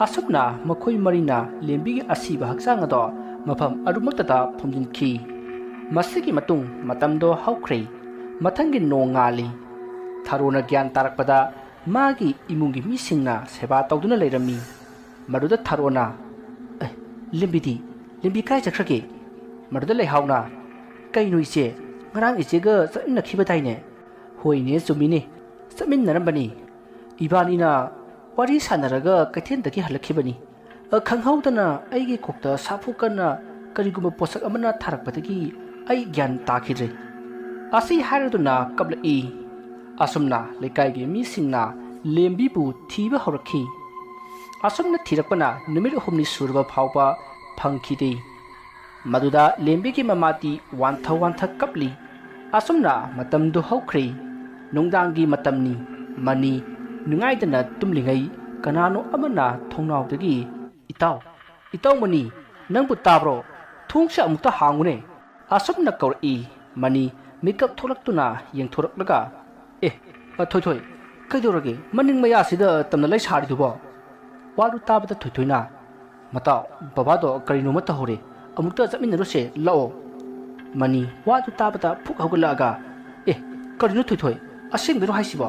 ꯑꯁꯨꯝꯅ ꯃꯈꯣꯏ ꯃꯔꯤꯅ ꯂꯦꯝꯕꯤꯒꯤ ꯑꯁꯤꯕ ꯍꯛꯆꯥꯡ ꯑꯗꯣ ꯃꯐꯝ ꯑꯗꯨꯃꯛꯇꯗ ꯐꯨꯝꯖꯤꯟꯈꯤ꯫ ꯃꯁꯤꯒꯤ ꯃꯇꯨꯡ ꯃꯇꯝꯗꯣ ꯍꯧꯈ꯭ꯔꯦ꯫ ꯃꯊꯪꯒꯤ ꯅꯣꯡꯉꯥꯜꯂꯤ꯫ ꯊꯔꯣꯅ ꯒ꯭ꯌꯥꯟ ꯇꯥꯔꯛꯄꯗ ꯃꯥꯒꯤ ꯏꯃꯨꯡꯒꯤ ꯃꯤꯁꯤꯡꯅ ꯁꯦꯕꯥ ꯇꯧꯗꯨꯅ ꯂꯩꯔꯝꯃꯤ꯫ ꯃꯗꯨꯗ ꯊꯔꯣꯅ, "ꯑꯦ, ꯂꯦꯝꯕꯤꯗꯤ? ꯂꯦꯝꯕꯤ ꯀꯥꯏ ꯆꯠꯈ꯭ꯔꯒꯦ?" ꯃꯗꯨꯗ ꯂꯩꯍꯥꯎꯅ, "ꯀꯩꯅꯣ ꯏꯆꯦ, ꯉꯔꯥꯡ ꯏꯆꯦꯒ ꯆꯠꯃꯤꯟꯅꯈꯤꯕꯗꯥꯏꯅꯦ?" "ꯍꯣꯏꯅꯦ, ꯆꯨꯝꯃꯤꯅꯦ, ꯆꯠꯃꯤꯟꯅꯔꯝꯕꯅꯤ꯫ ꯏꯕꯥꯅꯤꯅ ꯋꯥꯔꯤ ꯁꯥꯟꯅꯔꯒ ꯀꯩꯊꯦꯜꯗꯒꯤ ꯍꯜꯂꯛꯈꯤꯕꯅꯤ꯫ ꯑ, ꯈꯪꯍꯧꯗꯅ ꯑꯩꯒꯤ ꯀꯣꯛꯇ ꯁꯥꯐꯨ ꯀꯟꯅ ꯀꯔꯤꯒꯨꯝꯕ ꯄꯣꯠꯁꯛ ꯑꯃꯅ ꯊꯥꯔꯛꯄꯗꯒꯤ ꯑꯩ ꯒ꯭ꯌꯥꯟ ꯇꯥꯈꯤꯗ꯭ꯔꯦ꯫" ꯑꯁꯤ ꯍꯥꯏꯔꯗꯨꯅ ꯀꯞꯂꯛꯏ꯫ ꯑꯁꯨꯝꯅ ꯂꯩꯀꯥꯏꯒꯤ ꯃꯤꯁꯤꯡꯅ ꯂꯦꯝꯕꯤꯕꯨ ꯊꯤꯕ ꯍꯧꯔꯛꯈꯤ꯫ ꯑꯁꯨꯝꯅ ꯊꯤꯔꯛꯄꯅ ꯅꯨꯃꯤꯠ ꯍꯨꯝꯅꯤ ꯁꯨꯔꯕ ꯐꯥꯎꯕ ꯐꯪꯈꯤꯗꯦ꯫ ꯃꯗꯨꯗ ꯂꯦꯝꯕꯤꯒꯤ ꯃꯃꯥꯇꯤ ꯋꯥꯟꯊ ꯋꯥꯟꯊ ꯀꯞꯂꯤ꯫ ꯑꯁꯨꯝꯅ ꯃꯇꯝꯗꯨ ꯍꯧꯈ꯭ꯔꯦ꯫ ꯅꯨꯡꯗꯥꯡꯒꯤ ꯃꯇꯝꯅꯤ꯫ ꯃꯅꯤ ꯅꯨꯡꯉꯥꯏꯗꯅ ꯇꯨꯝꯂꯤꯉꯩ ꯀꯅꯥꯅꯣ ꯑꯃꯅ ꯊꯣꯡꯅꯥꯎꯗꯒꯤ, "ꯏꯇꯥꯎ, ꯏꯇꯥꯎ ꯃꯅꯤ, ꯅꯪꯕꯨ ꯇꯥꯕ꯭ꯔꯣ? ꯊꯣꯡꯁꯦ ꯑꯃꯨꯛꯇ ꯍꯥꯡꯉꯨꯅꯦ꯫" ꯑꯁꯨꯝꯅ ꯀꯧꯔꯛꯏ꯫ ꯃꯅꯤ ꯃꯤꯀꯞ ꯊꯣꯛꯂꯛꯇꯨꯅ ꯌꯦꯡꯊꯣꯔꯛꯂꯒ, "ꯑꯦ, ꯑ, ꯊꯣꯏꯊꯣꯏ, ꯀꯩꯗꯧꯔꯒꯦ? ꯃꯅꯤꯡ ꯃꯌꯥꯁꯤꯗ ꯇꯝꯅ ꯂꯩ ꯁꯥꯔꯤꯗꯨꯕꯣ?" ꯋꯥꯗꯨ ꯇꯥꯕꯗ ꯊꯣꯏꯊꯣꯏꯅ, "ꯃꯇꯥꯎ, ꯕꯕꯥꯗꯣ ꯀꯔꯤꯅꯣꯃ ꯇꯧꯍꯧꯔꯦ꯫ ꯑꯃꯨꯛꯇ ꯆꯠꯃꯤꯟꯅꯔꯨꯁꯦ, ꯂꯥꯛꯑꯣ꯫" ꯃꯅꯤ ꯋꯥꯗꯨ ꯇꯥꯕꯗ ꯐꯨꯛ ꯍꯧꯒꯠꯂꯛꯑꯒ, "ꯑꯦ, ꯀꯔꯤꯅꯣ ꯊꯣꯏꯊꯣꯏ? ꯑꯁꯦꯡꯕꯩꯔꯣ ꯍꯥꯏꯁꯤꯕꯣ?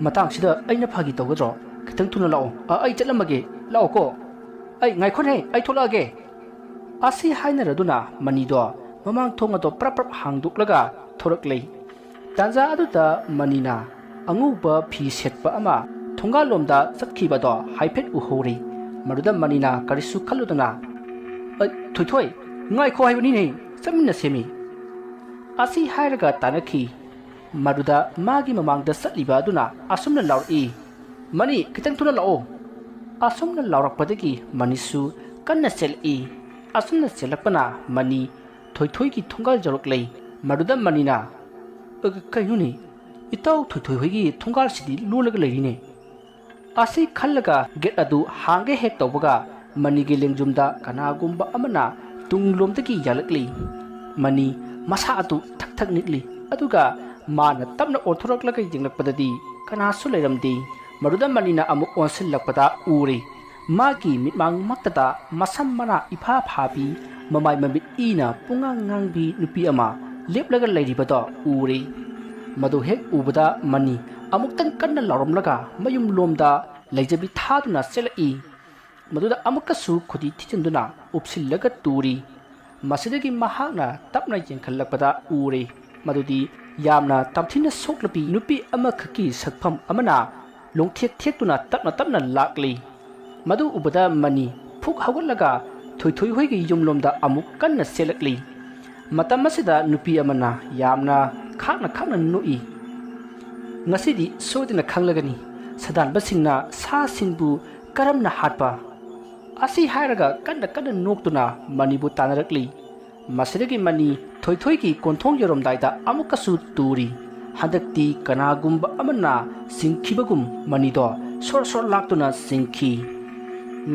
ꯃꯇꯥꯡꯁꯤꯗ ꯑꯩꯅ ꯐꯥꯒꯤ ꯇꯧꯒꯗ꯭ꯔꯣ? ꯈꯤꯇꯪ ꯊꯨꯅ ꯂꯥꯛꯑꯣ꯫ ꯑ, ꯑꯩ ꯆꯠꯂꯝꯃꯒꯦ꯫ ꯂꯥꯛꯑꯣꯀꯣ꯫" "ꯑꯩ, ꯉꯥꯏꯈꯣꯅꯦ, ꯑꯩ ꯊꯣꯛꯂꯛꯑꯒꯦ꯫" ꯑꯁꯤ ꯍꯥꯏꯅꯔꯗꯨꯅ ꯃꯅꯤꯗꯣ ꯃꯃꯥꯡ ꯊꯣꯡ ꯑꯗꯣ ꯄ꯭ꯔꯞ ꯄ꯭ꯔꯞ ꯍꯥꯡꯗꯣꯛꯂꯒ ꯊꯣꯔꯛꯂꯦ꯫ ꯇꯥꯟꯖꯥ ꯑꯗꯨꯗ ꯃꯅꯤꯅ ꯑꯉꯧꯕ ꯐꯤ ꯁꯦꯠꯄ ꯑꯃ ꯊꯣꯡꯒꯥꯜꯂꯣꯝꯗ ꯆꯠꯈꯤꯕꯗꯣ ꯍꯥꯏꯐꯦꯠ ꯎꯍꯧꯔꯦ꯫ ꯃꯗꯨꯗ ꯃꯅꯤꯅ ꯀꯔꯤꯁꯨ ꯈꯜꯂꯨꯗꯅ, "ꯑ, ꯊꯣꯏꯊꯣꯏ, ꯉꯥꯏꯈꯣ ꯍꯥꯏꯕꯅꯤꯅꯦ, ꯆꯠꯃꯤꯟꯅꯁꯦꯃꯤ"꯫ ꯑꯁꯤ ꯍꯥꯏꯔꯒ ꯇꯥꯟꯅꯈꯤ꯫ ꯃꯗꯨꯗ ꯃꯥꯒꯤ ꯃꯃꯥꯡꯗ ꯆꯠꯂꯤꯕ ꯑꯗꯨꯅ ꯑꯁꯨꯝꯅ ꯂꯥꯎꯔꯛꯏ, "ꯃꯅꯤ, ꯈꯤꯇꯪ ꯊꯨꯅ ꯂꯥꯛꯑꯣ"꯫ ꯑꯁꯨꯝꯅ ꯂꯥꯎꯔꯛꯄꯗꯒꯤ ꯃꯅꯤꯁꯨ ꯀꯟꯅ ꯆꯦꯜꯂꯛꯏ꯫ ꯑꯁꯨꯝꯅ ꯆꯦꯜꯂꯛꯄꯅ ꯃꯅꯤ ꯊꯣꯏꯊꯣꯏꯒꯤ ꯊꯣꯡꯒꯥꯜ ꯌꯧꯔꯛꯂꯦ꯫ ꯃꯗꯨꯗ ꯃꯅꯤꯅ, "ꯑ, ꯀꯩꯅꯣꯅꯦ? ꯏꯇꯥꯎ ꯊꯣꯏꯊꯣꯏ ꯍꯣꯏꯒꯤ ꯊꯣꯡꯒꯥꯜꯁꯤꯗꯤ ꯂꯣꯜꯂꯒ ꯂꯩꯔꯤꯅꯦ"꯫ ꯑꯁꯤ ꯈꯜꯂꯒ ꯒꯦꯠ ꯑꯗꯨ ꯍꯥꯡꯒꯦ ꯍꯦꯛ ꯇꯧꯕꯒ ꯃꯅꯤꯒꯤ ꯂꯦꯡꯖꯨꯝꯗ ꯀꯅꯥꯒꯨꯝꯕ ꯑꯃꯅ ꯇꯨꯡꯂꯣꯝꯗꯒꯤ ꯌꯥꯜꯂꯛꯂꯤ꯫ ꯃꯅꯤ ꯃꯁꯥ ꯑꯗꯨ ꯊꯛ ꯊꯛ ꯅꯤꯛꯂꯤ꯫ ꯑꯗꯨꯒ ꯃꯥꯅ ꯇꯞꯅ ꯑꯣꯟꯊꯣꯔꯛꯂꯒ ꯌꯦꯡꯂꯛꯄꯗꯗꯤ ꯀꯅꯥꯁꯨ ꯂꯩꯔꯝꯗꯦ꯫ ꯃꯗꯨꯗ ꯃꯅꯤꯅ ꯑꯃꯨꯛ ꯑꯣꯟꯁꯤꯜꯂꯛꯄꯗ ꯎꯔꯦ꯫ ꯃꯥꯒꯤ ꯃꯤꯠꯃꯥꯡꯃꯛꯇꯗ ꯃꯁꯝ ꯃꯅꯥ ꯏꯐꯥ ꯐꯥꯕꯤ, ꯃꯃꯥꯏ ꯃꯃꯤꯠ ꯏꯅ ꯄꯨꯡꯉꯥꯡ ꯉꯥꯡꯕꯤ ꯅꯨꯄꯤ ꯑꯃ ꯂꯦꯞꯂꯒ ꯂꯩꯔꯤꯕꯗꯣ ꯎꯔꯦ꯫ ꯃꯗꯨ ꯍꯦꯛ ꯎꯕꯗ ꯃꯅꯤ ꯑꯃꯨꯛꯇꯪ ꯀꯟꯅ ꯂꯥꯎꯔꯝꯂꯒ ꯃꯌꯨꯝꯂꯣꯝꯗ ꯂꯩꯖꯕꯤ ꯊꯥꯗꯨꯅ ꯆꯦꯜꯂꯛꯏ꯫ ꯃꯗꯨꯗ ꯑꯃꯨꯛꯀꯁꯨ ꯈꯨꯗꯤ ꯊꯤꯖꯤꯟꯗꯨꯅ ꯎꯞꯁꯤꯜꯂꯒ ꯇꯨꯔꯤ꯫ ꯃꯁꯤꯗꯒꯤ ꯃꯍꯥꯛꯅ ꯇꯞꯅ ꯌꯦꯡꯈꯠꯂꯛꯄꯗ ꯎꯔꯦ꯫ ꯃꯗꯨꯗꯤ ꯌꯥꯝꯅ ꯇꯝꯊꯤꯅ ꯁꯣꯛꯂꯕꯤ ꯅꯨꯄꯤ ꯑꯃꯈꯛꯀꯤ ꯁꯛꯐꯝ ꯑꯃꯅ ꯂꯣꯡꯊꯦꯛ ꯊꯦꯛꯇꯨꯅ ꯇꯞꯅ ꯇꯞꯅ ꯂꯥꯛꯂꯤ꯫ ꯃꯗꯨ ꯎꯕꯗ ꯃꯅꯤ ꯐꯨꯛ ꯍꯧꯒꯠꯂꯒ ꯊꯣꯏꯊꯣꯏ ꯍꯣꯏꯒꯤ ꯌꯨꯝꯂꯣꯝꯗ ꯑꯃꯨꯛ ꯀꯟꯅ ꯆꯦꯜꯂꯛꯂꯤ꯫ ꯃꯇꯝ ꯑꯁꯤꯗ ꯅꯨꯄꯤ ꯑꯃꯅ ꯌꯥꯝꯅ ꯈꯥꯛꯅ ꯈꯥꯛꯅ ꯅꯣꯛꯏ꯫ "ꯉꯁꯤꯗꯤ ꯁꯣꯏꯗꯅ ꯈꯪꯂꯒꯅꯤ, ꯁꯗꯥꯟꯕꯁꯤꯡꯅ ꯁꯥꯁꯤꯡꯕꯨ ꯀꯔꯝꯅ ꯍꯥꯠꯄ?" ꯑꯁꯤ ꯍꯥꯏꯔꯒ ꯀꯟꯅ ꯀꯟꯅ ꯅꯣꯛꯇꯨꯅ ꯃꯅꯤꯕꯨ ꯇꯥꯟꯅꯔꯛꯂꯤ꯫ ꯃꯁꯤꯗꯒꯤ ꯃꯅꯤ ꯊꯣꯏꯊꯣꯏꯒꯤ ꯀꯣꯟꯊꯣꯡ ꯌꯧꯔꯝꯗꯥꯏꯗ ꯑꯃꯨꯛꯀꯁꯨ ꯇꯨꯔꯤ꯫ ꯍꯟꯗꯛꯇꯤ ꯀꯅꯥꯒꯨꯝꯕ ꯑꯃꯅ ꯆꯤꯡꯈꯤꯕꯒꯨꯝ ꯃꯅꯤꯗꯣ ꯁꯣꯔ ꯁꯣꯔ ꯂꯥꯛꯇꯨꯅ ꯆꯤꯡꯈꯤ꯫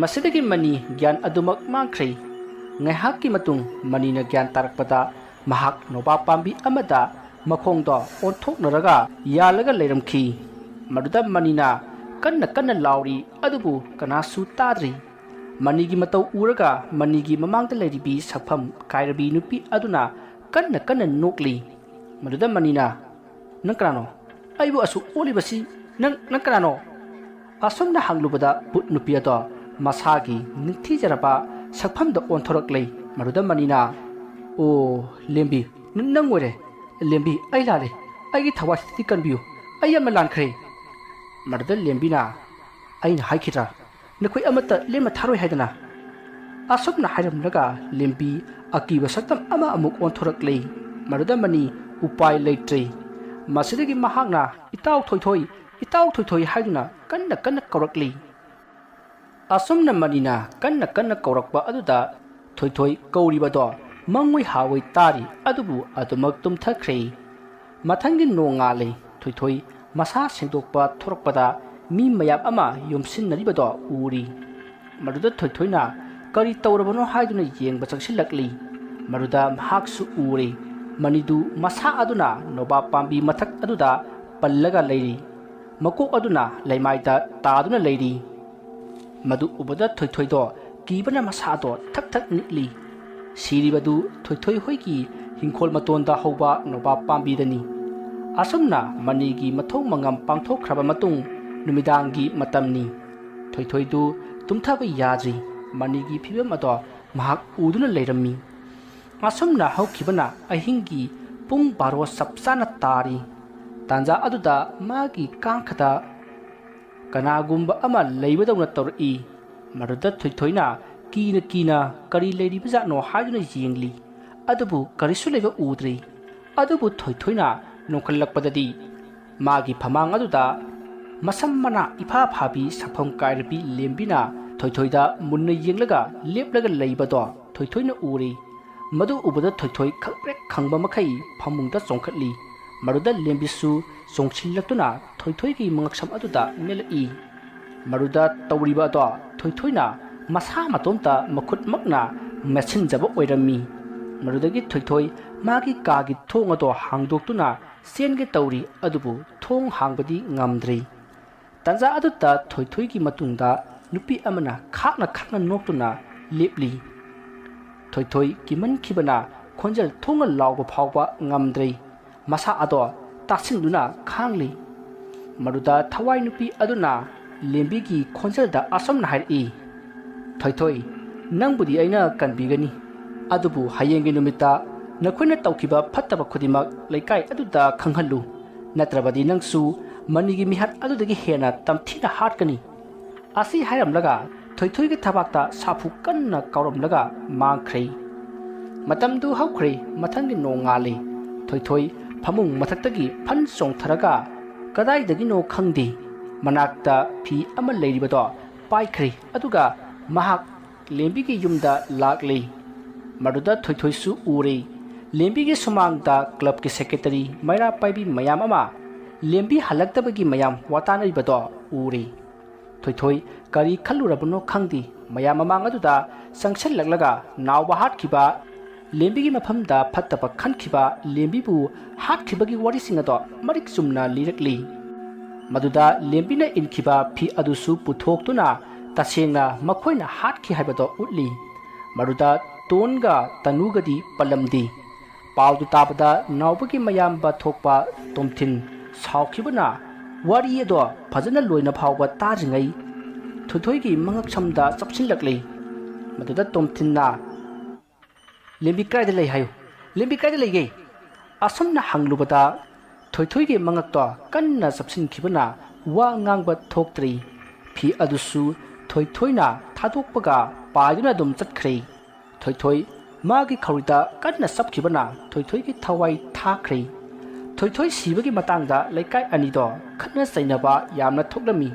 ꯃꯁꯤꯗꯒꯤ ꯃꯅꯤ ꯒ꯭ꯌꯥꯟ ꯑꯗꯨꯃꯛ ꯃꯥꯡꯈ꯭ꯔꯦ꯫ ꯉꯥꯏꯍꯥꯛꯀꯤ ꯃꯇꯨꯡ ꯃꯅꯤꯅ ꯒ꯭ꯌꯥꯟ ꯇꯥꯔꯛꯄꯗ ꯃꯍꯥꯛ ꯅꯣꯕꯥꯞ ꯄꯥꯝꯕꯤ ꯑꯃꯗ ꯃꯈꯣꯡꯗꯣ ꯑꯣꯟꯊꯣꯛꯅꯔꯒ ꯌꯥꯜꯂꯒ ꯂꯩꯔꯝꯈꯤ꯫ ꯃꯗꯨꯗ ꯃꯅꯤꯅ ꯀꯟꯅ ꯀꯟꯅ ꯂꯥꯎꯔꯤ, ꯑꯗꯨꯕꯨ ꯀꯅꯥꯁꯨ ꯇꯥꯗ꯭ꯔꯤ꯫ ꯃꯅꯤꯒꯤ ꯃꯇꯧ ꯎꯔꯒ ꯃꯅꯤꯒꯤ ꯃꯃꯥꯡꯗ ꯂꯩꯔꯤꯕꯤ ꯁꯛꯐꯝ ꯀꯥꯏꯔꯕꯤ ꯅꯨꯄꯤ ꯑꯗꯨꯅ ꯀꯟꯅ ꯀꯟꯅ ꯅꯣꯛꯂꯤ꯫ ꯃꯗꯨꯗ ꯃꯅꯤꯅ, "ꯅꯪ ꯀꯅꯥꯅꯣ? ꯑꯩꯕꯨ ꯑꯁꯨꯛ ꯑꯣꯠꯂꯤꯕꯁꯤ ꯅꯪ, ꯅꯪ ꯀꯅꯥꯅꯣ?" ꯑꯁꯨꯝꯅ ꯍꯪꯂꯨꯕꯗ ꯚꯨꯠ ꯅꯨꯄꯤ ꯑꯗꯣ ꯃꯁꯥꯒꯤ ꯅꯤꯡꯊꯤꯖꯔꯕ ꯁꯛꯐꯝꯗ ꯑꯣꯟꯊꯣꯔꯛꯂꯦ꯫ ꯃꯗꯨꯗ ꯃꯅꯤꯅ, "ꯑꯣ, ꯂꯦꯝꯕꯤ, ꯅ-, ꯅꯪ ꯑꯣꯏꯔꯦ꯫ ꯂꯦꯝꯕꯤ, ꯑꯩ ꯂꯥꯜꯂꯦ꯫ ꯑꯩꯒꯤ ꯊꯋꯥꯏꯁꯤꯗꯤ ꯀꯟꯕꯤꯌꯨ꯫ ꯑꯩ ꯌꯥꯝꯅ ꯂꯥꯟꯈ꯭ꯔꯦ꯫" ꯃꯗꯨꯗ ꯂꯦꯝꯕꯤꯅ, "ꯑꯩꯅ ꯍꯥꯏꯈꯤꯗ꯭ꯔꯥ, ꯅꯈꯣꯏ ꯑꯃꯠꯇ ꯂꯦꯝꯅ ꯊꯥꯔꯣꯏ ꯍꯥꯏꯗꯅ?" ꯑꯁꯨꯝꯅ ꯍꯥꯏꯔꯝꯂꯒ ꯂꯦꯝꯕꯤ ꯑꯀꯤꯕ ꯁꯛꯇꯝ ꯑꯃ ꯑꯃꯨꯛ ꯑꯣꯟꯊꯣꯔꯛꯂꯦ꯫ ꯃꯗꯨꯗ ꯃꯅꯤ ꯎꯄꯥꯏ ꯂꯩꯇ꯭ꯔꯦ꯫ ꯃꯁꯤꯗꯒꯤ ꯃꯍꯥꯛꯅ, "ꯏꯇꯥꯎ ꯊꯣꯏꯊꯣꯏ, ꯏꯇꯥꯎ ꯊꯣꯏꯊꯣꯏ" ꯍꯥꯏꯗꯨꯅ ꯀꯟꯅ ꯀꯟꯅ ꯀꯧꯔꯛꯂꯤ꯫ ꯑꯁꯨꯝꯅ ꯃꯅꯤꯅ ꯀꯟꯅ ꯀꯟꯅ ꯀꯧꯔꯛꯄ ꯑꯗꯨꯗ ꯊꯣꯏꯊꯣꯏ ꯀꯧꯔꯤꯕꯗꯣ ꯃꯪꯑꯣꯏ ꯍꯥꯑꯣꯏ ꯇꯥꯔꯤ, ꯑꯗꯨꯕꯨ ꯑꯗꯨꯃꯛ ꯇꯨꯝꯊꯈ꯭ꯔꯦ꯫ ꯃꯊꯪꯒꯤ ꯅꯣꯡꯉꯥꯜꯂꯦ꯫ ꯊꯣꯏꯊꯣꯏ ꯃꯁꯥ ꯁꯦꯡꯗꯣꯛꯄ ꯊꯣꯔꯛꯄꯗ ꯃꯤ ꯃꯌꯥꯝ ꯑꯃ ꯌꯣꯝꯁꯤꯟꯅꯔꯤꯕꯗꯣ ꯎꯔꯤ꯫ ꯃꯗꯨꯗ ꯊꯣꯏꯊꯣꯏꯅ ꯀꯔꯤ ꯇꯧꯔꯕꯅꯣ ꯍꯥꯏꯗꯨꯅ ꯌꯦꯡꯕ ꯆꯪꯁꯤꯜꯂꯛꯂꯤ꯫ ꯃꯗꯨꯗ ꯃꯍꯥꯛꯁꯨ ꯎꯔꯦ꯫ ꯃꯅꯤꯗꯨ ꯃꯁꯥ ꯑꯗꯨꯅ ꯅꯣꯕꯥꯞ ꯄꯥꯝꯕꯤ ꯃꯊꯛ ꯑꯗꯨꯗ ꯄꯜꯂꯒ ꯂꯩꯔꯤ꯫ ꯃꯀꯣꯛ ꯑꯗꯨꯅ ꯂꯩꯃꯥꯏꯗ ꯇꯥꯗꯨꯅ ꯂꯩꯔꯤ꯫ ꯃꯗꯨ ꯎꯕꯗ ꯊꯣꯏꯊꯣꯏꯗꯣ ꯀꯤꯕꯅ ꯃꯁꯥꯗꯣ ꯊꯛ ꯊꯛ ꯅꯤꯛꯂꯤ꯫ ꯁꯤꯔꯤꯕꯗꯨ ꯊꯣꯏꯊꯣꯏ ꯍꯣꯏꯒꯤ ꯍꯤꯡꯈꯣꯜ ꯃꯇꯣꯟꯗ ꯍꯧꯕ ꯅꯣꯕꯥꯞ ꯄꯥꯝꯕꯤꯗꯅꯤ꯫ ꯑꯁꯨꯝꯅ ꯃꯅꯤꯒꯤ ꯃꯊꯧ ꯃꯉꯝ ꯄꯥꯡꯊꯣꯛꯈ꯭ꯔꯕ ꯃꯇꯨꯡ ꯅꯨꯃꯤꯗꯥꯡꯒꯤ ꯃꯇꯝꯅꯤ꯫ ꯊꯣꯏꯊꯣꯏꯗꯨ ꯇꯨꯝꯊꯕ ꯌꯥꯗ꯭ꯔꯤ꯫ ꯃꯅꯤꯒꯤ ꯐꯤꯕꯝ ꯑꯗꯣ ꯃꯍꯥꯛ ꯎꯗꯨꯅ ꯂꯩꯔꯝꯃꯤ꯫ ꯑꯁꯨꯝꯅ ꯍꯧꯈꯤꯕꯅ ꯑꯍꯤꯡꯒꯤ ꯄꯨꯡ ꯕꯥꯔꯣ ꯆꯞ ꯆꯥꯅ ꯇꯥꯔꯤ꯫ ꯇꯥꯟꯖꯥ ꯑꯗꯨꯗ ꯃꯥꯒꯤ ꯀꯥꯡꯈꯗ ꯀꯅꯥꯒꯨꯝꯕ ꯑꯃ ꯂꯩꯕꯗꯧꯅ ꯇꯧꯔꯛꯏ꯫ ꯃꯗꯨꯗ ꯊꯣꯏꯊꯣꯏꯅ ꯀꯤꯅ ꯀꯤꯅ ꯀꯔꯤ ꯂꯩꯔꯤꯕꯖꯥꯠꯅꯣ ꯍꯥꯏꯗꯨꯅ ꯌꯦꯡꯂꯤ꯫ ꯑꯗꯨꯕꯨ ꯀꯔꯤꯁꯨ ꯂꯩꯕ ꯎꯗ꯭ꯔꯤ꯫ ꯑꯗꯨꯕꯨ ꯊꯣꯏꯊꯣꯏꯅ ꯅꯣꯡꯈꯠꯂꯛꯄꯗꯗꯤ ꯃꯥꯒꯤ ꯐꯃꯥꯡ ꯑꯗꯨꯗ ꯃꯁꯝ ꯃꯅꯥ ꯏꯐꯥ ꯐꯥꯕꯤ ꯁꯛꯐꯝ ꯀꯥꯏꯔꯕꯤ ꯂꯦꯝꯕꯤꯅ ꯊꯣꯏꯊꯣꯏꯗ ꯃꯨꯟꯅ ꯌꯦꯡꯂꯒ ꯂꯦꯞꯂꯒ ꯂꯩꯕꯗꯣ ꯊꯣꯏꯊꯣꯏꯅ ꯎꯔꯦ꯫ ꯃꯗꯨ ꯎꯕꯗ ꯊꯣꯏꯊꯣꯏ ꯈꯪꯄ꯭ꯔꯦꯛ ꯈꯪꯕ ꯃꯈꯩ ꯐꯃꯨꯡꯗ ꯆꯣꯡꯈꯠꯂꯤ꯫ ꯃꯗꯨꯗ ꯂꯦꯝꯕꯤꯁꯨ ꯆꯣꯡꯁꯤꯜꯂꯛꯇꯨꯅ ꯊꯣꯏꯊꯣꯏꯒꯤ ꯃꯉꯛꯁꯝ ꯑꯗꯨꯗ ꯃꯦꯠꯂꯛꯏ꯫ ꯃꯗꯨꯗ ꯇꯧꯔꯤꯕ ꯑꯗꯣ ꯊꯣꯏꯊꯣꯏꯅ ꯃꯁꯥ ꯃꯇꯣꯝꯇ ꯃꯈꯨꯠꯃꯛꯅ ꯃꯦꯠꯁꯤꯟꯖꯕ ꯑꯣꯏꯔꯝꯃꯤ꯫ ꯃꯗꯨꯗꯒꯤ ꯊꯣꯏꯊꯣꯏ ꯃꯥꯒꯤ ꯀꯥꯒꯤ ꯊꯣꯡ ꯑꯗꯣ ꯍꯥꯡꯗꯣꯛꯇꯨꯅ ꯆꯦꯟꯒꯦ ꯇꯧꯔꯤ, ꯑꯗꯨꯕꯨ ꯊꯣꯡ ꯍꯥꯡꯕꯗꯤ ꯉꯝꯗ꯭ꯔꯤ꯫ ꯇꯥꯟꯖꯥ ꯑꯗꯨꯗ ꯊꯣꯏꯊꯣꯏꯒꯤ ꯃꯇꯨꯡꯗ ꯅꯨꯄꯤ ꯑꯃꯅ ꯈꯥꯛꯅ ꯈꯥꯛꯅ ꯅꯣꯛꯇꯨꯅ ꯂꯦꯞꯂꯤ꯫ ꯊꯣꯏꯊꯣꯏ ꯀꯤꯃꯟꯈꯤꯕꯅ ꯈꯣꯟꯖꯦꯜ ꯊꯣꯡꯅ ꯂꯥꯎꯕ ꯐꯥꯎꯕ ꯉꯝꯗ꯭ꯔꯦ꯫ ꯃꯁꯥ ꯑꯗꯣ ꯇꯥꯁꯤꯟꯗꯨꯅ ꯈꯥꯡꯂꯤ꯫ ꯃꯗꯨꯗ ꯊꯋꯥꯏ ꯅꯨꯄꯤ ꯑꯗꯨꯅ ꯂꯦꯝꯕꯤꯒꯤ ꯈꯣꯟꯖꯦꯜꯗ ꯑꯁꯨꯝꯅ ꯍꯥꯏꯔꯛꯏ, "ꯊꯣꯏꯊꯣꯏ, "ꯅꯪꯕꯨꯗꯤ ꯑꯩꯅ ꯀꯟꯕꯤꯒꯅꯤ, ꯑꯗꯨꯕꯨ ꯍꯌꯦꯡꯒꯤ ꯅꯨꯃꯤꯠꯇ ꯅꯈꯣꯏꯅ ꯇꯧꯈꯤꯕ ꯐꯠꯇꯕ ꯈꯨꯗꯤꯡꯃꯛ ꯂꯩꯀꯥꯏ ꯑꯗꯨꯗ ꯈꯪꯍꯜꯂꯨ, ꯅꯠꯇ꯭ꯔꯕꯗꯤ ꯅꯪꯁꯨ ꯃꯅꯤꯒꯤ ꯃꯤꯍꯥꯠ ꯑꯗꯨꯗꯒꯤ ꯍꯦꯟꯅ ꯇꯝꯊꯤꯅ ꯍꯥꯠꯀꯅꯤ"꯫ ꯑꯁꯤ ꯍꯥꯏꯔꯝꯂꯒ ꯊꯣꯏꯊꯣꯏꯒꯤ ꯊꯕꯥꯛꯇ ꯁꯥꯐꯨ ꯀꯟꯅ ꯀꯥꯎꯔꯝꯂꯒ ꯃꯥꯡꯈ꯭ꯔꯦ꯫ ꯃꯇꯝꯗꯨ ꯍꯧꯈ꯭ꯔꯦ, ꯃꯊꯪꯒꯤ ꯅꯣꯡꯉꯥꯜꯂꯦ꯫ ꯊꯣꯏꯊꯣꯏ ꯐꯃꯨꯡ ꯃꯊꯛꯇꯒꯤ ꯐꯟ ꯆꯣꯡꯊꯔꯒ ꯀꯗꯥꯏꯗꯒꯤꯅꯣ ꯈꯪꯗꯦ, ꯃꯅꯥꯛꯇ ꯐꯤ ꯑꯃ ꯂꯩꯔꯤꯕꯗꯣ ꯄꯥꯏꯈ꯭ꯔꯦ, ꯑꯗꯨꯒ ꯃꯍꯥꯛ ꯂꯦꯝꯕꯤꯒꯤ ꯌꯨꯝꯗ ꯂꯥꯛꯂꯦ꯫ ꯃꯗꯨꯗ ꯊꯣꯏꯊꯣꯏꯁꯨ ꯎꯔꯦ꯫ ꯂꯦꯝꯕꯤꯒꯤ ꯁꯨꯃꯥꯡꯗ ꯀ꯭ꯂꯕꯀꯤ ꯁꯦꯀ꯭ꯔꯦꯇꯔꯤ ꯃꯩꯔꯥ ꯄꯥꯏꯕꯤ ꯃꯌꯥꯝ ꯑꯃ ꯂꯦꯝꯕꯤ ꯍꯜꯂꯛꯇꯕꯒꯤ ꯃꯌꯥꯝ ꯋꯥꯇꯥꯅꯔꯤꯕꯗꯣ ꯎꯔꯦ꯫ ꯊꯣꯏꯊꯣꯏ ꯀꯔꯤ ꯈꯜꯂꯨꯔꯕꯅꯣ ꯈꯪꯗꯦ, ꯃꯌꯥꯝ ꯃꯃꯥꯡ ꯑꯗꯨꯗ ꯆꯪꯁꯤꯜꯂꯛꯂꯒ ꯅꯥꯎꯕ ꯍꯥꯠꯈꯤꯕ, ꯂꯦꯝꯕꯤꯒꯤ ꯃꯐꯝꯗ ꯐꯠꯇꯕ ꯈꯟꯈꯤꯕ ꯂꯦꯝꯕꯤꯕꯨ ꯍꯥꯠꯈꯤꯕꯒꯤ ꯋꯥꯔꯤꯁꯤꯡ ꯑꯗꯣ ꯃꯔꯤꯛ ꯆꯨꯝꯅ ꯂꯤꯔꯛꯂꯤ꯫ ꯃꯗꯨꯗ ꯂꯦꯝꯕꯤꯅ ꯏꯟꯈꯤꯕ ꯐꯤ ꯑꯗꯨꯁꯨ ꯄꯨꯊꯣꯛꯇꯨꯅ ꯇꯁꯦꯡꯅ ꯃꯈꯣꯏꯅ ꯍꯥꯠꯈꯤ ꯍꯥꯏꯕꯗꯣ ꯎꯠꯂꯤ꯫ ꯃꯗꯨꯗ ꯇꯣꯟꯒ ꯇꯅꯨꯒꯗꯤ ꯄꯜꯂꯝꯗꯦ꯫ ꯄꯥꯎꯗꯨ ꯇꯥꯕꯗ ꯅꯥꯎꯕꯒꯤ ꯃꯌꯥꯝꯕ ꯊꯣꯛꯄ ꯇꯣꯝꯊꯤꯟ ꯁꯥꯎꯈꯤꯕꯅ ꯋꯥꯔꯤ ꯑꯗꯣ ꯐꯖꯅ ꯂꯣꯏꯅ ꯐꯥꯎꯕ ꯇꯥꯗ꯭ꯔꯤꯉꯩ ꯊꯣꯏꯊꯣꯏꯒꯤ ꯃꯉꯛꯁꯝꯗ ꯆꯞꯁꯤꯜꯂꯛꯂꯤ꯫ ꯃꯗꯨꯗ ꯇꯣꯝꯊꯤꯟꯅ, "ꯂꯦꯝꯕꯤ ꯀꯥꯏꯗ ꯂꯩ ꯍꯥꯏꯌꯨ, ꯂꯦꯝꯕꯤ ꯀꯥꯏꯗ ꯂꯩꯒꯦ?" ꯑꯁꯨꯝꯅ ꯍꯪꯂꯨꯕꯗ ꯊꯣꯏꯊꯣꯏꯒꯤ ꯃꯉꯛꯇꯣ ꯀꯟꯅ ꯆꯞꯁꯤꯟꯈꯤꯕꯅ ꯋꯥ ꯉꯥꯡꯕ ꯊꯣꯛꯇ꯭ꯔꯤ꯫ ꯐꯤ ꯑꯗꯨꯁꯨ ꯊꯣꯏꯊꯣꯏꯅ ꯊꯥꯗꯣꯛꯄꯒ ꯄꯥꯏꯗꯨꯅ ꯑꯗꯨꯝ ꯆꯠꯈ꯭ꯔꯦ꯫ ꯊꯣꯏꯊꯣꯏ ꯃꯥꯒꯤ ꯈꯧꯔꯤꯗ ꯀꯟꯅ ꯆꯞꯈꯤꯕꯅ ꯊꯣꯏꯊꯣꯏꯒꯤ ꯊꯋꯥꯏ ꯊꯥꯈ꯭ꯔꯦ꯫ ꯊꯣꯏꯊꯣꯏ ꯁꯤꯕꯒꯤ ꯃꯇꯥꯡꯗ ꯂꯩꯀꯥꯏ ꯑꯅꯤꯗꯣ ꯈꯠꯅ ꯆꯩꯅꯕ ꯌꯥꯝꯅ ꯊꯣꯛꯂꯝꯃꯤ꯫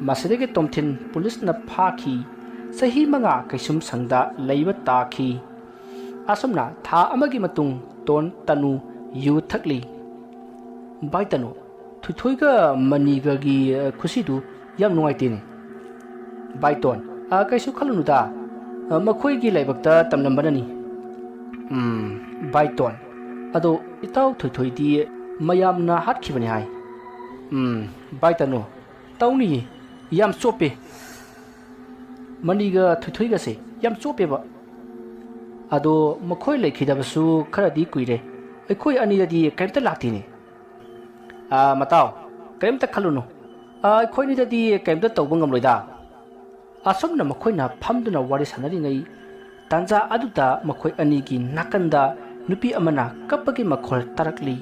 ꯃꯁꯤꯗꯒꯤ ꯇꯣꯝꯊꯤꯟ ꯄꯨꯂꯤꯁꯅ ꯐꯥꯈꯤ꯫ ꯆꯍꯤ ꯃꯉꯥ ꯀꯩꯁꯨꯝ ꯁꯪꯗ ꯂꯩꯕ ꯇꯥꯈꯤ꯫ ꯑꯁꯨꯝꯅ ꯊꯥ ꯑꯃꯒꯤ ꯃꯇꯨꯡ ꯇꯣꯟ ꯇꯅꯨ ꯌꯨ ꯊꯛꯂꯤ꯫ "ꯚꯥꯏ ꯇꯅꯨ, ꯊꯣꯏꯊꯣꯏꯒ ꯃꯅꯤꯒꯒꯤ, ꯑ, ꯈꯨꯁꯤꯗꯨ ꯌꯥꯝ ꯅꯨꯡꯉꯥꯏꯇꯦꯅꯦ꯫" "ꯚꯥꯏ ꯇꯣꯟ, ꯑ, ꯀꯩꯁꯨ ꯈꯜꯂꯨꯅꯨꯗ꯫ ꯑ, ꯃꯈꯣꯏꯒꯤ ꯂꯥꯏꯕꯛꯇ ꯇꯝꯂꯝꯕꯅꯅꯤ꯫" "ꯎꯝ, ꯚꯥꯏ ꯇꯣꯟ, ꯑꯗꯣ ꯏꯇꯥꯎ ꯊꯣꯏꯊꯣꯏꯗꯤ ꯃꯌꯥꯝꯅ ꯍꯥꯠꯈꯤꯕꯅꯤ ꯍꯥꯏ꯫" "ꯎꯝ, ꯚꯥꯏ ꯇꯅꯨ, ꯇꯧꯅꯤꯌꯦ, ꯌꯥꯝ ꯆꯣꯞꯄꯦ꯫ ꯃꯅꯤꯒ ꯊꯣꯏꯊꯣꯏꯒꯁꯦ ꯌꯥꯝ ꯆꯣꯞꯄꯦꯕ꯫ ꯑꯗꯣ ꯃꯈꯣꯏ ꯂꯩꯈꯤꯗꯕꯁꯨ ꯈꯔꯗꯤ ꯀꯨꯏꯔꯦ꯫ ꯑꯩꯈꯣꯏ ꯑꯅꯤꯗꯗꯤ ꯀꯔꯤꯝꯇ ꯂꯥꯛꯇꯦꯅꯦ꯫" "ꯑꯥ, ꯃꯇꯥꯎ, ꯀꯔꯤꯝꯇ ꯈꯜꯂꯨꯅꯨ꯫ ꯑꯥ, ꯑꯩꯈꯣꯏ ꯑꯅꯤꯗꯗꯤ ꯀꯔꯤꯝꯇ ꯇꯧꯕ ꯉꯝꯂꯣꯏꯗ꯫ ꯑꯁꯨꯝꯅ ꯃꯈꯣꯏꯅ ꯐꯝꯗꯨꯅ ꯋꯥꯔꯤ ꯁꯥꯟꯅꯔꯤꯉꯩ ꯇꯥꯟꯖꯥ ꯑꯗꯨꯗ ꯃꯈꯣꯏ ꯑꯅꯤꯒꯤ ꯅꯥꯀꯟꯗ ꯅꯨꯄꯤ ꯑꯃꯅ ꯀꯞꯄꯒꯤ ꯃꯈꯣꯜ ꯇꯥꯔꯛꯂꯤ꯫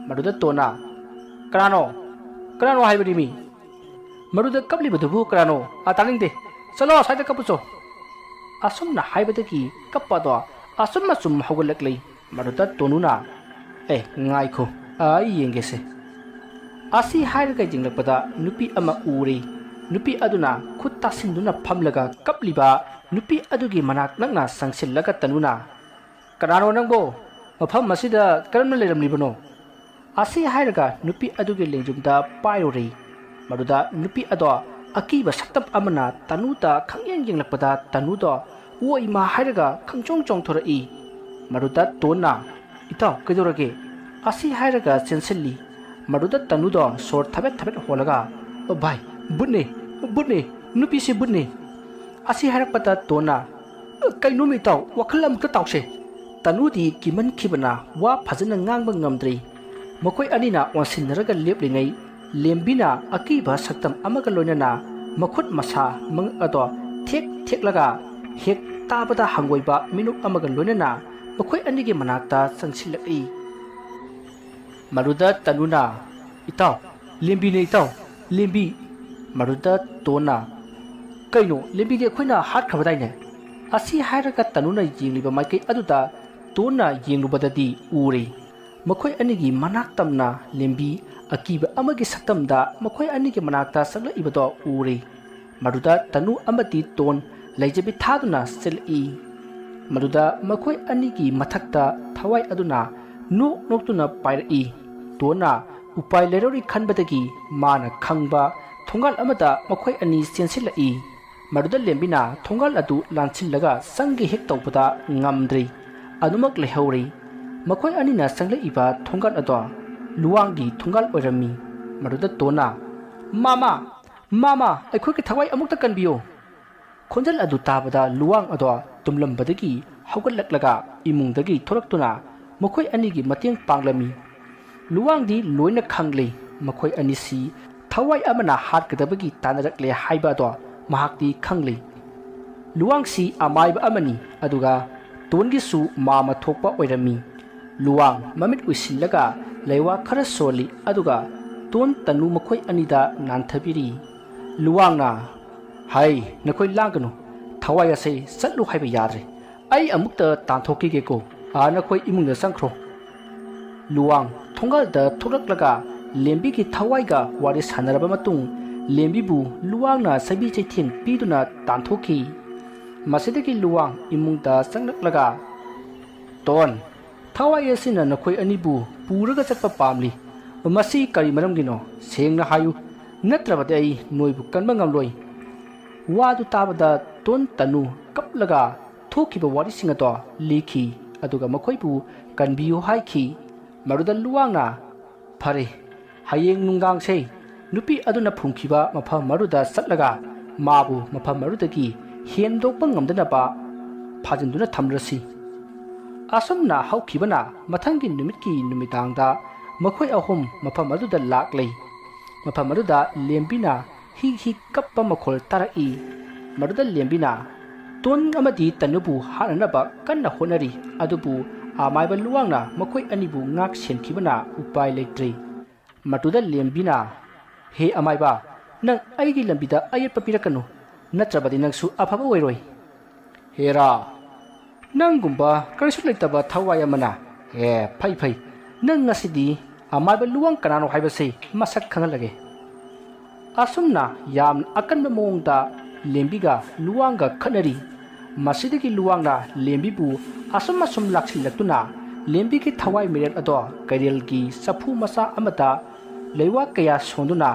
ꯃꯗꯨꯗ ꯇꯣꯟꯅ, "ꯀꯅꯥꯅꯣ? ꯀꯅꯥꯅꯣ ꯍꯥꯏꯕꯅꯤ ꯃꯤ? ꯃꯗꯨꯗ ꯀꯞꯂꯤꯕꯗꯨꯕꯨ ꯀꯅꯥꯅꯣ? ꯑꯥ, ꯇꯥꯅꯤꯡꯗꯦ꯫ ꯆꯠꯂꯣ, ꯑꯁ꯭ꯋꯥꯏꯗ ꯀꯞꯄꯨꯆꯣ!" ꯑꯁꯨꯝꯅ ꯍꯥꯏꯕꯗꯒꯤ ꯀꯞꯄ ꯑꯗꯣ ꯑꯁꯨꯝ ꯑꯁꯨꯝ ꯍꯧꯒꯠꯂꯛꯂꯤ꯫ ꯃꯗꯨꯗ ꯇꯣꯅꯨꯅ, "ꯑꯦ, ꯉꯥꯏꯈꯣ, ꯑꯩ ꯌꯦꯡꯒꯦꯁꯦ꯫" ꯑꯁꯤ ꯍꯥꯏꯔꯒ ꯌꯦꯡꯂꯛꯄꯗ ꯅꯨꯄꯤ ꯑꯃ ꯎꯔꯦ꯫ ꯅꯨꯄꯤ ꯑꯗꯨꯅ ꯈꯨꯠ ꯇꯥꯁꯤꯟꯗꯨꯅ ꯐꯝꯂꯒ ꯀꯞꯂꯤꯕ ꯅꯨꯄꯤ ꯑꯗꯨꯒꯤ ꯃꯅꯥꯛ ꯅꯛꯅ ꯆꯪꯁꯤꯜꯂꯒ ꯇꯅꯨꯅ, "ꯀꯅꯥꯅꯣ ꯅꯪꯕꯣ? ꯃꯐꯝ ꯑꯁꯤꯗ ꯀꯔꯝꯅ ꯂꯩꯔꯝꯂꯤꯕꯅꯣ?" ꯑꯁꯤ ꯍꯥꯏꯔꯒ ꯅꯨꯄꯤ ꯑꯗꯨꯒꯤ ꯂꯦꯡꯖꯨꯝꯗ ꯄꯥꯏꯔꯨꯔꯦ꯫ ꯃꯗꯨꯗ ꯅꯨꯄꯤ ꯑꯗꯣ ꯑꯀꯤꯕ ꯁꯛꯇꯝ ꯑꯃꯅ ꯇꯅꯨꯗ ꯈꯪꯌꯦꯡ ꯌꯦꯡꯂꯛꯄꯗ ꯇꯅꯨꯗꯣ "ꯑꯣ ꯏꯃꯥ" ꯍꯥꯏꯔꯒ ꯈꯪꯆꯣꯡ ꯆꯣꯡꯊꯣꯔꯛꯏ꯫ ꯃꯗꯨꯗ ꯇꯣꯟꯅ, "ꯏꯇꯥꯎ, ꯀꯩꯗꯧꯔꯒꯦ?" ꯑꯁꯤ ꯍꯥꯏꯔꯒ ꯆꯦꯟꯁꯤꯜꯂꯤ꯫ ꯃꯗꯨꯗ ꯇꯅꯨꯗꯣ ꯁꯣꯔ ꯊꯕꯦꯠ ꯊꯕꯦꯠ ꯍꯣꯜꯂꯒ, "ꯑꯣ ꯚꯥꯏ, ꯚꯨꯠꯅꯦ, ꯚꯨꯠꯅꯦ, ꯅꯨꯄꯤꯁꯤ ꯚꯨꯠꯅꯦ!" ꯑꯁꯤ ꯍꯥꯏꯔꯛꯄꯗ ꯇꯣꯟꯅ, "ꯀꯩꯅꯣꯃꯤ ꯏꯇꯥꯎ, ꯋꯥꯈꯜ ꯑꯃꯨꯛꯇ ꯇꯥꯎꯁꯦ!" ꯇꯅꯨꯗꯤ ꯀꯤꯃꯟꯈꯤꯕꯅ ꯋꯥ ꯐꯖꯅ ꯉꯥꯡꯕ ꯉꯝꯗ꯭ꯔꯤ꯫ ꯃꯈꯣꯏ ꯑꯅꯤꯅ ꯑꯣꯟꯁꯤꯟꯅꯔꯒ ꯂꯦꯞꯂꯤꯉꯩ, ꯂꯦꯝꯕꯤꯅ ꯑꯀꯤꯕ ꯁꯛꯇꯝ ꯑꯃꯒ ꯂꯣꯏꯅꯅ ꯃꯈꯨꯠ ꯃꯁꯥ ꯃꯉꯛ ꯑꯗꯣ ꯊꯦꯛ ꯊꯦꯛꯂꯒ ꯍꯦꯛ ꯇꯥꯕꯗ ꯍꯪꯒꯣꯏꯕ ꯃꯤꯅꯣꯛ ꯑꯃꯒ ꯂꯣꯏꯅꯅ ꯃꯈꯣꯏ ꯑꯅꯤꯒꯤ ꯃꯅꯥꯛꯇ ꯆꯪꯁꯤꯜꯂꯛꯏ꯫ ꯃꯗꯨꯗ ꯇꯅꯨꯅ, "ꯏꯇꯥꯎ, ꯂꯦꯝꯕꯤꯅꯦ ꯏꯇꯥꯎ, ꯂꯦꯝꯕꯤ!" ꯃꯗꯨꯗ ꯇꯣꯟꯅ, "ꯀꯩꯅꯣ, ꯂꯦꯝꯕꯤꯗꯤ ꯑꯩꯈꯣꯏꯅ ꯍꯥꯠꯈ꯭ꯔꯕꯗꯥꯏꯅꯦ?" ꯑꯁꯤ ꯍꯥꯏꯔꯒ ꯇꯅꯨꯅ ꯌꯦꯡꯂꯤꯕ ꯃꯥꯏꯀꯩ ꯑꯗꯨꯗ ꯇꯣꯟꯅ ꯌꯦꯡꯂꯨꯕꯗꯗꯤ ꯎꯔꯦ꯫ ꯃꯈꯣꯏ ꯑꯅꯤꯒꯤ ꯃꯅꯥꯛ ꯇꯝꯅ ꯂꯦꯝꯕꯤ ꯑꯀꯤꯕ ꯑꯃꯒꯤ ꯁꯛꯇꯝꯗ ꯃꯈꯣꯏ ꯑꯅꯤꯒꯤ ꯃꯅꯥꯛꯇ ꯆꯪꯂꯛꯏꯕꯗꯣ ꯎꯔꯦ꯫ ꯃꯗꯨꯗ ꯇꯅꯨ ꯑꯃꯗꯤ ꯇꯣꯟ ꯂꯩꯖꯕꯤ ꯊꯥꯗꯨꯅ ꯆꯦꯜꯂꯛꯏ꯫ ꯃꯗꯨꯗ ꯃꯈꯣꯏ ꯑꯅꯤꯒꯤ ꯃꯊꯛꯇ ꯊꯋꯥꯏ ꯑꯗꯨꯅ ꯅꯣꯛ ꯅꯣꯛꯇꯨꯅ ꯄꯥꯏꯔꯛꯏ꯫ ꯇꯣꯟꯅ ꯎꯄꯥꯏ ꯂꯩꯔꯔꯣꯏ ꯈꯟꯕꯗꯒꯤ ꯃꯥꯅ ꯈꯪꯕ ꯊꯣꯡꯒꯥꯜ ꯑꯃꯗ ꯃꯈꯣꯏ ꯑꯅꯤ ꯆꯦꯟꯁꯤꯜꯂꯛꯏ꯫ ꯃꯗꯨꯗ ꯂꯦꯝꯕꯤꯅ ꯊꯣꯡꯒꯥꯜ ꯑꯗꯨ ꯂꯥꯟꯁꯤꯜꯂꯒ ꯆꯪꯒꯦ ꯍꯦꯛ ꯇꯧꯕꯗ ꯉꯝꯗ꯭ꯔꯤ꯫ ꯑꯗꯨꯃꯛ ꯂꯩꯍꯧꯔꯤ꯫ ꯃꯈꯣꯏ ꯑꯅꯤꯅ ꯆꯪꯂꯛꯏꯕ ꯊꯣꯡꯒꯥꯜ ꯑꯗꯣ ꯂꯨꯋꯥꯡꯒꯤ ꯊꯣꯡꯒꯥꯜ ꯑꯣꯏꯔꯝꯃꯤ꯫ ꯃꯗꯨꯗ ꯇꯣꯟꯅ, "ꯃꯥꯃ! ꯃꯥꯃ! ꯑꯩꯈꯣꯏꯒꯤ ꯊꯋꯥꯏ ꯑꯃꯨꯛꯇ ꯀꯟꯕꯤꯌꯨ!" ꯈꯣꯟꯖꯦꯜ ꯑꯗꯨ ꯇꯥꯕꯗ ꯂꯨꯋꯥꯡ ꯑꯗꯣ ꯇꯨꯝꯂꯝꯕꯗꯒꯤ ꯍꯧꯒꯠꯂꯛꯂꯒ ꯏꯃꯨꯡꯗꯒꯤ ꯊꯣꯔꯛꯇꯨꯅ ꯃꯈꯣꯏ ꯑꯅꯤꯒꯤ ꯃꯇꯦꯡ ꯄꯥꯡꯂꯝꯃꯤ꯫ ꯂꯨꯋꯥꯡꯗꯤ ꯂꯣꯏꯅ ꯈꯪꯂꯦ꯫ ꯃꯈꯣꯏ ꯑꯅꯤꯁꯤ ꯊꯋꯥꯏ ꯑꯃꯅ ꯍꯥꯠꯀꯗꯕꯒꯤ ꯇꯥꯟꯅꯔꯛꯂꯦ ꯍꯥꯏꯕ ꯑꯗꯣ ꯃꯍꯥꯛꯇꯤ ꯈꯪꯂꯤ꯫ ꯂꯨꯋꯥꯡꯁꯤ ꯑꯃꯥꯏꯕ ꯑꯃꯅꯤ, ꯑꯗꯨꯒ ꯇꯣꯟꯒꯤꯁꯨ ꯃꯥꯃ ꯊꯣꯛꯄ ꯑꯣꯏꯔꯝꯃꯤ꯫ ꯂꯨꯋꯥꯡ ꯃꯃꯤꯠ ꯎꯏꯁꯤꯜꯂꯒ ꯂꯩꯋꯥ ꯈꯔ ꯁꯣꯜꯂꯤ, ꯑꯗꯨꯒ ꯇꯣꯟ ꯇꯅꯨ ꯃꯈꯣꯏ ꯑꯅꯤꯗ ꯅꯥꯟꯊꯕꯤꯔꯤ꯫ ꯂꯨꯋꯥꯡꯅ, "ꯍꯩ, ꯅꯈꯣꯏ ꯂꯥꯡꯒꯅꯨ, ꯊꯋꯥꯏ ꯑꯁꯦ ꯆꯠꯂꯨ ꯍꯥꯏꯕ ꯌꯥꯗ꯭ꯔꯦ꯫ ꯑꯩ ꯑꯃꯨꯛꯇ ꯇꯥꯟꯊꯣꯛꯈꯤꯒꯦꯀꯣ꯫ ꯑꯥ, ꯅꯈꯣꯏ ꯏꯃꯨꯡꯗ ꯆꯪꯈ꯭ꯔꯣ꯫" ꯂꯨꯋꯥꯡ ꯊꯣꯡꯒꯥꯜꯗ ꯊꯣꯛꯂꯛꯂꯒ ꯂꯦꯝꯕꯤꯒꯤ ꯊꯋꯥꯏꯒ ꯋꯥꯔꯤ ꯁꯥꯟꯅꯔꯕ ꯃꯇꯨꯡ, ꯂꯦꯝꯕꯤꯕꯨ ꯂꯨꯋꯥꯡꯅ ꯆꯩꯕꯤ ꯆꯩꯊꯦꯡ ꯄꯤꯗꯨꯅ ꯇꯥꯟꯊꯣꯛꯈꯤ꯫ ꯃꯁꯤꯗꯒꯤ ꯂꯨꯋꯥꯡ ꯏꯃꯨꯡꯗ ꯆꯪꯂꯛꯂꯒ, "ꯇꯣꯟ, ꯊꯋꯥꯏ ꯑꯁꯤꯅ ꯅꯈꯣꯏ ꯑꯅꯤꯕꯨ ꯄꯨꯔꯒ ꯆꯠꯄ ꯄꯥꯝꯂꯤ꯫ ꯃꯁꯤ ꯀꯔꯤ ꯃꯔꯝꯒꯤꯅꯣ? ꯁꯦꯡꯅ ꯍꯥꯏꯌꯨ, ꯅꯠꯇ꯭ꯔꯕꯗꯤ ꯑꯩ ꯅꯣꯏꯕꯨ ꯀꯟꯕ ꯉꯝꯂꯣꯏ꯫" ꯋꯥꯗꯨ ꯇꯥꯕꯗ ꯇꯣꯟ ꯇꯅꯨ ꯀꯞꯂꯒ ꯊꯣꯛꯈꯤꯕ ꯋꯥꯔꯤꯁꯤꯡ ꯑꯗꯣ ꯂꯤꯈꯤ, ꯑꯗꯨꯒ ꯃꯈꯣꯏꯕꯨ ꯀꯟꯕꯤꯌꯨ ꯍꯥꯏꯈꯤ꯫ ꯃꯗꯨꯗ ꯂꯨꯋꯥꯡꯅ, "ꯐꯔꯦ, ꯍꯌꯦꯡ ꯅꯨꯡꯗꯥꯡꯁꯦ ꯅꯨꯄꯤ ꯑꯗꯨꯅ ꯐꯨꯝꯈꯤꯕ ꯃꯐꯝ ꯑꯗꯨꯗ ꯆꯠꯂꯒ ꯃꯥꯕꯨ ꯃꯐꯝ ꯑꯗꯨꯗꯒꯤ ꯍꯦꯟꯗꯣꯛꯄ ꯉꯝꯗꯅꯕ ꯐꯥꯖꯤꯟꯗꯨꯅ ꯊꯝꯂꯁꯤ꯫" ꯑꯁꯨꯝꯅ ꯍꯧꯈꯤꯕꯅ ꯃꯊꯪꯒꯤ ꯅꯨꯃꯤꯠꯀꯤ ꯅꯨꯃꯤꯗꯥꯡꯗ ꯃꯈꯣꯏ ꯑꯍꯨꯝ ꯃꯐꯝ ꯑꯗꯨꯗ ꯂꯥꯛꯂꯦ꯫ ꯃꯐꯝ ꯑꯗꯨꯗ ꯂꯦꯝꯕꯤꯅ ꯍꯤ ꯍꯤ ꯀꯞꯄ ꯃꯈꯣꯜ ꯇꯥꯔꯛꯏ꯫ ꯃꯗꯨꯗ ꯂꯦꯝꯕꯤꯅ ꯇꯣꯟ ꯑꯃꯗꯤ ꯇꯅꯨꯕꯨ ꯍꯥꯠꯅꯅꯕ ꯀꯟꯅ ꯍꯣꯠꯅꯔꯤ, ꯑꯗꯨꯕꯨ ꯑꯃꯥꯏꯕ ꯂꯨꯋꯥꯡꯅ ꯃꯈꯣꯏ ꯑꯅꯤꯕꯨ ꯉꯥꯛ ꯁꯦꯟꯈꯤꯕꯅ ꯎꯄꯥꯏ ꯂꯩꯇ꯭ꯔꯦ꯫ ꯃꯗꯨꯗ ꯂꯦꯝꯕꯤꯅ, "ꯍꯦ ꯑꯃꯥꯏꯕ, ꯅꯪ ꯑꯩꯒꯤ ꯂꯝꯕꯤꯗ ꯑꯌꯦꯠꯄ ꯄꯤꯔꯛꯀꯅꯨ, ꯅꯠꯇ꯭ꯔꯕꯗꯤ ꯅꯪꯁꯨ ꯑꯐꯕ ꯑꯣꯏꯔꯣꯏ꯫" "ꯍꯦꯔꯥ, ꯅꯪꯒꯨꯝꯕ ꯀꯔꯤꯁꯨ ꯂꯩꯇꯕ ꯊꯋꯥꯏ ꯑꯃꯅ꯫ ꯑꯦ, ꯐꯩ, ꯐꯩ, ꯅꯪ ꯉꯁꯤꯗꯤ ꯑꯃꯥꯏꯕ ꯂꯨꯋꯥꯡ ꯀꯅꯥꯅꯣ ꯍꯥꯏꯕꯁꯤ ꯃꯁꯛ ꯈꯪꯍꯜꯂꯒꯦ꯫" ꯑꯁꯨꯝꯅ ꯌꯥꯝꯅ ꯑꯀꯟꯕ ꯃꯑꯣꯡꯗ ꯂꯦꯝꯕꯤꯒ ꯂꯨꯋꯥꯡꯒ ꯈꯠꯅꯔꯤ꯫ ꯃꯁꯤꯗꯒꯤ ꯂꯨꯋꯥꯡꯅ ꯂꯦꯝꯕꯤꯕꯨ ꯑꯁꯨꯝ ꯑꯁꯨꯝ ꯂꯥꯛꯁꯤꯜꯂꯛꯇꯨꯅ ꯂꯦꯝꯕꯤꯒꯤ ꯊꯋꯥꯏ ꯃꯤꯔꯦꯜ ꯑꯗꯣ ꯀꯩꯔꯦꯜꯒꯤ ꯆꯐꯨ ꯃꯆꯥ ꯑꯃꯗ ꯂꯩꯋꯥ ꯀꯌꯥ ꯁꯣꯟꯗꯨꯅ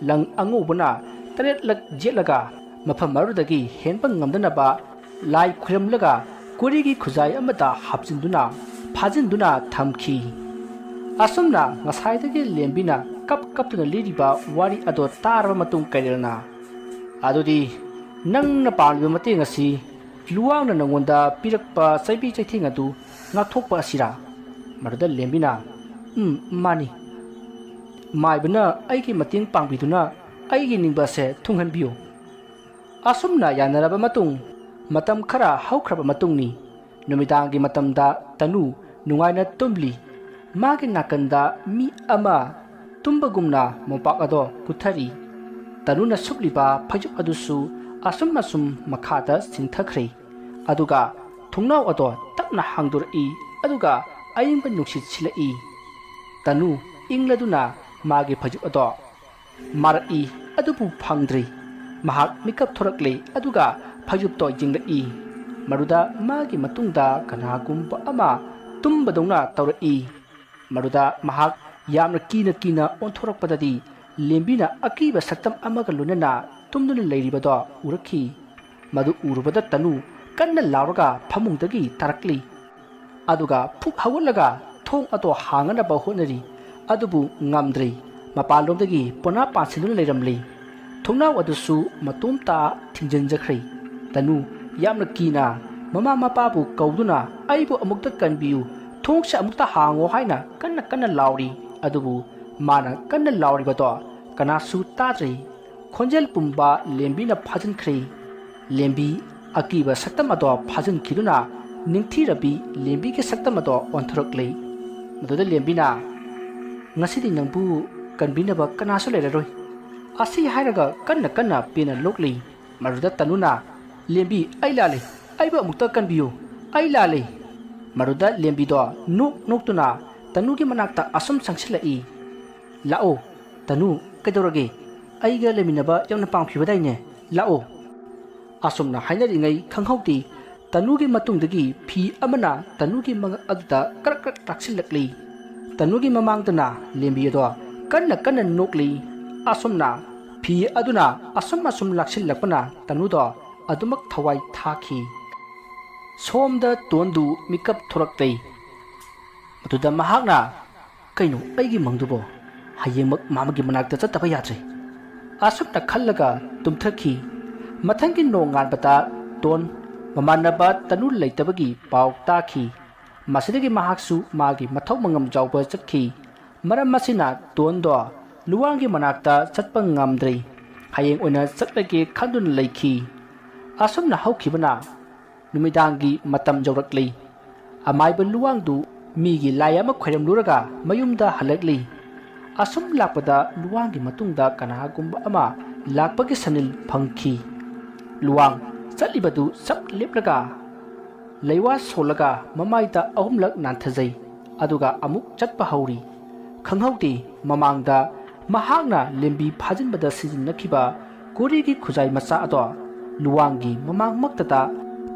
ꯂꯪ ꯑꯉꯧꯕꯅ ꯇꯔꯦꯠꯂꯛ ꯌꯦꯠꯂꯒ ꯃꯐꯝ ꯑꯗꯨꯗꯒꯤ ꯍꯦꯟꯕ ꯉꯝꯗꯅꯕ ꯂꯥꯏ ꯈꯨꯔꯨꯝꯂꯒ ꯀꯣꯔꯤꯒꯤ ꯈꯨꯖꯥꯏ ꯑꯃꯗ ꯍꯥꯞꯆꯤꯟꯗꯨꯅ ꯐꯥꯖꯤꯟꯗꯨꯅ ꯊꯝꯈꯤ꯫ ꯑꯁꯨꯝꯅ ꯉꯁꯥꯏꯗꯒꯤ ꯂꯦꯝꯕꯤꯅ ꯀꯞ ꯀꯞꯇꯨꯅ ꯂꯤꯔꯤꯕ ꯋꯥꯔꯤ ꯑꯗꯣ ꯇꯥꯔꯕ ꯃꯇꯨꯡ ꯀꯩꯔꯦꯜꯅ, "ꯑꯗꯨꯗꯤ ꯅꯪꯅ ꯄꯥꯝꯂꯤꯕ ꯃꯇꯦꯡ ꯑꯁꯤ ꯂꯨꯋꯥꯡꯅ ꯅꯉꯣꯟꯗ ꯄꯤꯔꯛꯄ ꯆꯩꯕꯤ ꯆꯩꯊꯦꯡ ꯑꯗꯨ ꯉꯥꯛꯊꯣꯛꯄ ꯑꯁꯤꯔꯥ?" ꯃꯗꯨꯗ ꯂꯦꯝꯕꯤꯅ, "ꯎꯝ, ꯃꯥꯅꯤ꯫ ꯃꯥꯏꯕꯅ ꯑꯩꯒꯤ ꯃꯇꯦꯡ ꯄꯥꯡꯕꯤꯗꯨꯅ ꯑꯩꯒꯤ ꯅꯤꯡꯕ ꯑꯁꯦ ꯊꯨꯡꯍꯟꯕꯤꯌꯨ꯫" ꯑꯁꯨꯝꯅ ꯌꯥꯅꯔꯕ ꯃꯇꯨꯡ, ꯃꯇꯝ ꯈꯔ ꯍꯧꯈ꯭ꯔꯕ ꯃꯇꯨꯡꯅꯤ꯫ ꯅꯨꯃꯤꯗꯥꯡꯒꯤ ꯃꯇꯝꯗ ꯇꯅꯨ ꯅꯨꯡꯉꯥꯏꯅ ꯇꯨꯝꯂꯤ꯫ ꯃꯥꯒꯤ ꯅꯥꯀꯟꯗ ꯃꯤ ꯑꯃ ꯇꯨꯝꯕꯒꯨꯝꯅ ꯃꯣꯝꯄꯥꯛ ꯑꯗꯣ ꯀꯨꯊꯔꯤ꯫ ꯇꯅꯨꯅ ꯁꯨꯞꯂꯤꯕ ꯐꯩꯖꯨꯞ ꯑꯗꯨꯁꯨ ꯑꯁꯨꯝ ꯑꯁꯨꯝ ꯃꯈꯥꯗ ꯆꯤꯡꯊꯈ꯭ꯔꯦ꯫ ꯑꯗꯨꯒ ꯊꯣꯡꯅꯥꯎ ꯑꯗꯣ ꯇꯞꯅ ꯍꯥꯡꯗꯣꯔꯛꯏ꯫ ꯑꯗꯨꯒ ꯑꯏꯪꯕ ꯅꯨꯡꯁꯤꯠ ꯁꯤꯜꯂꯛꯏ꯫ ꯇꯅꯨ ꯏꯪꯂꯗꯨꯅ ꯃꯥꯒꯤ ꯐꯩꯖꯨꯞ ꯑꯗꯣ ꯃꯥꯔꯛꯏ, ꯑꯗꯨꯕꯨ ꯐꯪꯗ꯭ꯔꯤ꯫ ꯃꯍꯥꯛ ꯃꯤꯀꯞ ꯊꯣꯔꯛꯂꯦ, ꯑꯗꯨꯒ ꯐꯩꯖꯨꯞꯇꯣ ꯌꯦꯡꯂꯛꯏ꯫ ꯃꯗꯨꯗ ꯃꯥꯒꯤ ꯃꯇꯨꯡꯗ ꯀꯅꯥꯒꯨꯝꯕ ꯑꯃ ꯇꯨꯝꯕꯗꯧꯅ ꯇꯧꯔꯛꯏ꯫ ꯃꯗꯨꯗ ꯃꯍꯥꯛ ꯌꯥꯝꯅ ꯀꯤꯅ ꯀꯤꯅ ꯑꯣꯟꯊꯣꯔꯛꯄꯗꯗꯤ, ꯂꯦꯝꯕꯤꯅ ꯑꯀꯤꯕ ꯁꯛꯇꯝ ꯑꯃꯒ ꯂꯣꯏꯅꯅ ꯇꯨꯝꯗꯨꯅ ꯂꯩꯔꯤꯕꯗꯣ ꯎꯔꯛꯈꯤ꯫ ꯃꯗꯨ ꯎꯔꯨꯕꯗ ꯇꯅꯨ ꯀꯟꯅ ꯂꯥꯎꯔꯒ ꯐꯃꯨꯡꯗꯒꯤ ꯇꯥꯔꯛꯂꯤ꯫ ꯑꯗꯨꯒ ꯐꯨꯛ ꯍꯧꯒꯠꯂꯒ ꯊꯣꯡ ꯑꯗꯣ ꯍꯥꯡꯅꯅꯕ ꯍꯣꯠꯅꯔꯤ꯫ ꯑꯗꯨꯕꯨ ꯉꯝꯗ꯭ꯔꯤ꯫ ꯃꯄꯥꯟꯂꯣꯝꯗꯒꯤ ꯄꯣꯅꯥ ꯄꯥꯟꯁꯤꯟꯗꯨꯅ ꯂꯩꯔꯝꯂꯤ꯫ ꯊꯣꯡꯅꯥꯎ ꯑꯗꯨꯁꯨ ꯃꯇꯣꯝꯇ ꯊꯤꯡꯖꯤꯟꯖꯈ꯭ꯔꯦ꯫ ꯇꯅꯨ ꯌꯥꯝꯅ ꯀꯤꯅ ꯃꯃꯥ ꯃꯄꯥꯕꯨ ꯀꯧꯗꯨꯅ, "ꯑꯩꯕꯨ ꯑꯃꯨꯛꯇ ꯀꯟꯕꯤꯌꯨ, ꯊꯣꯡꯁꯦ ꯑꯃꯨꯛꯇ ꯍꯥꯡꯉꯣ" ꯍꯥꯏꯅ ꯀꯟꯅ ꯀꯟꯅ ꯂꯥꯎꯔꯤ꯫ ꯑꯗꯨꯕꯨ ꯃꯥꯅ ꯀꯟꯅ ꯂꯥꯎꯔꯤꯕꯗꯣ ꯀꯅꯥꯁꯨ ꯇꯥꯗ꯭ꯔꯦ꯫ ꯈꯣꯟꯖꯦꯜ ꯄꯨꯝꯕ ꯂꯦꯝꯕꯤꯅ ꯐꯥꯖꯤꯟꯈ꯭ꯔꯦ꯫ ꯂꯦꯝꯕꯤ ꯑꯀꯤꯕ ꯁꯛꯇꯝ ꯑꯗꯣ ꯐꯥꯖꯤꯟꯈꯤꯗꯨꯅ ꯅꯤꯡꯊꯤꯔꯕꯤ ꯂꯦꯝꯕꯤꯒꯤ ꯁꯛꯇꯝ ꯑꯗꯣ ꯑꯣꯟꯊꯣꯔꯛꯂꯦ꯫ ꯃꯗꯨꯗ ꯂꯦꯝꯕꯤꯅ, "ꯉꯁꯤꯗꯤ ꯅꯪꯕꯨ ꯀꯟꯕꯤꯅꯕ ꯀꯅꯥꯁꯨ ꯂꯩꯔꯔꯣꯏ" ꯑꯁꯤ ꯍꯥꯏꯔꯒ ꯀꯟꯅ ꯀꯟꯅ ꯄꯦꯟꯅ ꯅꯣꯛꯂꯤ꯫ ꯃꯗꯨꯗ ꯇꯅꯨꯅ, "ꯂꯦꯝꯕꯤ, ꯑꯩ ꯂꯥꯜꯂꯤ, ꯑꯩꯕꯨ ꯑꯃꯨꯛꯇ ꯀꯟꯕꯤꯌꯨ, ꯑꯩ ꯂꯥꯜꯂꯤ"꯫ ꯃꯗꯨꯗ ꯂꯦꯝꯕꯤꯗꯣ ꯅꯣꯛ ꯅꯣꯛꯇꯨꯅ ꯇꯅꯨꯒꯤ ꯃꯅꯥꯛꯇ ꯑꯁꯨꯝ ꯆꯪꯁꯤꯜꯂꯛꯏ꯫ "ꯂꯥꯛꯑꯣ, ꯇꯅꯨ, ꯀꯩꯗꯧꯔꯒꯦ? ꯑꯩꯒ ꯂꯩꯃꯤꯟꯅꯕ ꯌꯥꯝꯅ ꯄꯥꯝꯈꯤꯕꯗꯥꯏꯅꯦ? ꯂꯥꯛꯑꯣ"꯫ ꯑꯁꯨꯝꯅ ꯍꯥꯏꯅꯔꯤꯉꯩ ꯈꯪꯍꯧꯗꯦ, ꯇꯅꯨꯒꯤ ꯃꯇꯨꯡꯗꯒꯤ ꯐꯤ ꯑꯃꯅ ꯇꯅꯨꯒꯤ ꯃꯉꯛ ꯑꯗꯨꯗ ꯀ꯭ꯔꯛ ꯀ꯭ꯔꯛ ꯂꯥꯛꯁꯤꯜꯂꯛꯂꯤ꯫ ꯇꯅꯨꯒꯤ ꯃꯃꯥꯡꯗꯅ ꯂꯦꯝꯕꯤ ꯑꯗꯣ ꯀꯟꯅ ꯀꯟꯅ ꯅꯣꯛꯂꯤ꯫ ꯑꯁꯨꯝꯅ ꯐꯤ ꯑꯗꯨꯅ ꯑꯁꯨꯝ ꯑꯁꯨꯝ ꯂꯥꯛꯁꯤꯜꯂꯛꯄꯅ ꯇꯅꯨꯗꯣ ꯑꯗꯨꯃꯛ ꯊꯋꯥꯏ ꯊꯥꯈꯤ꯫ ꯁꯣꯝꯗ ꯇꯣꯟꯗꯨ ꯃꯤꯀꯞ ꯊꯣꯔꯛꯂꯦ꯫ ꯃꯗꯨꯗ ꯃꯍꯥꯛꯅ, "ꯀꯩꯅꯣ ꯑꯩꯒꯤ ꯃꯪꯗꯨꯕꯣ? ꯍꯌꯦꯡꯃꯛ ꯃꯥꯃꯒꯤ ꯃꯅꯥꯛꯇ ꯆꯠꯇꯕ ꯌꯥꯗ꯭ꯔꯦ" ꯑꯁꯨꯝꯅ ꯈꯜꯂꯒ ꯇꯨꯝꯊꯈꯤ꯫ ꯃꯊꯪꯒꯤ ꯅꯣꯡꯉꯥꯟꯕꯗ ꯇꯣꯟ ꯃꯃꯥꯟꯅꯕ ꯇꯅꯨ ꯂꯩꯇꯕꯒꯤ ꯄꯥꯎ ꯇꯥꯈꯤ꯫ ꯃꯁꯤꯗꯒꯤ ꯃꯍꯥꯛꯁꯨ ꯃꯥꯒꯤ ꯃꯊꯧ ꯃꯉꯝ ꯌꯥꯎꯕ ꯆꯠꯈꯤ꯫ ꯃꯔꯝ ꯑꯁꯤꯅ ꯇꯣꯟꯗꯣ ꯂꯨꯋꯥꯡꯒꯤ ꯃꯅꯥꯛꯇ ꯆꯠꯄ ꯉꯝꯗ꯭ꯔꯦ꯫ ꯍꯌꯦꯡ ꯑꯣꯏꯅ ꯆꯠꯂꯒꯦ ꯈꯟꯗꯨꯅ ꯂꯩꯈꯤ꯫ ꯑꯁꯨꯝꯅ ꯍꯧꯈꯤꯕꯅ ꯅꯨꯃꯤꯗꯥꯡꯒꯤ ꯃꯇꯝ ꯌꯧꯔꯛꯂꯤ꯫ ꯑꯃꯥꯏꯕ ꯂꯨꯋꯥꯡꯗꯨ ꯃꯤꯒꯤ ꯂꯥꯏ ꯑꯃ ꯈꯣꯏꯔꯝꯂꯨꯔꯒ ꯃꯌꯨꯝꯗ ꯍꯜꯂꯛꯂꯤ꯫ ꯑꯁꯨꯝ ꯂꯥꯛꯄꯗ ꯂꯨꯋꯥꯡꯒꯤ ꯃꯇꯨꯡꯗ ꯀꯅꯥꯒꯨꯝꯕ ꯑꯃ ꯂꯥꯛꯄꯒꯤ ꯁꯅꯤꯜ ꯐꯪꯈꯤ꯫ ꯂꯨꯋꯥꯡ ꯆꯠꯂꯤꯕꯗꯨ ꯆꯞ ꯂꯦꯞꯂꯒ ꯂꯩꯋꯥ ꯁꯣꯜꯂꯒ ꯃꯃꯥꯏꯗ ꯑꯍꯨꯝꯂꯛ ꯅꯥꯟꯊꯖꯩ꯫ ꯑꯗꯨꯒ ꯑꯃꯨꯛ ꯆꯠꯄ ꯍꯧꯔꯤ꯫ ꯈꯪꯍꯧꯗꯦ, ꯃꯃꯥꯡꯗ ꯃꯍꯥꯛꯅ ꯂꯦꯝꯕꯤ ꯐꯥꯖꯤꯟꯕꯗ ꯁꯤꯖꯤꯟꯅꯈꯤꯕ ꯀꯣꯔꯤꯒꯤ ꯈꯨꯖꯥꯏ ꯃꯆꯥ ꯑꯗꯣ ꯂꯨꯋꯥꯡꯒꯤ ꯃꯃꯥꯡꯃꯛꯇꯗ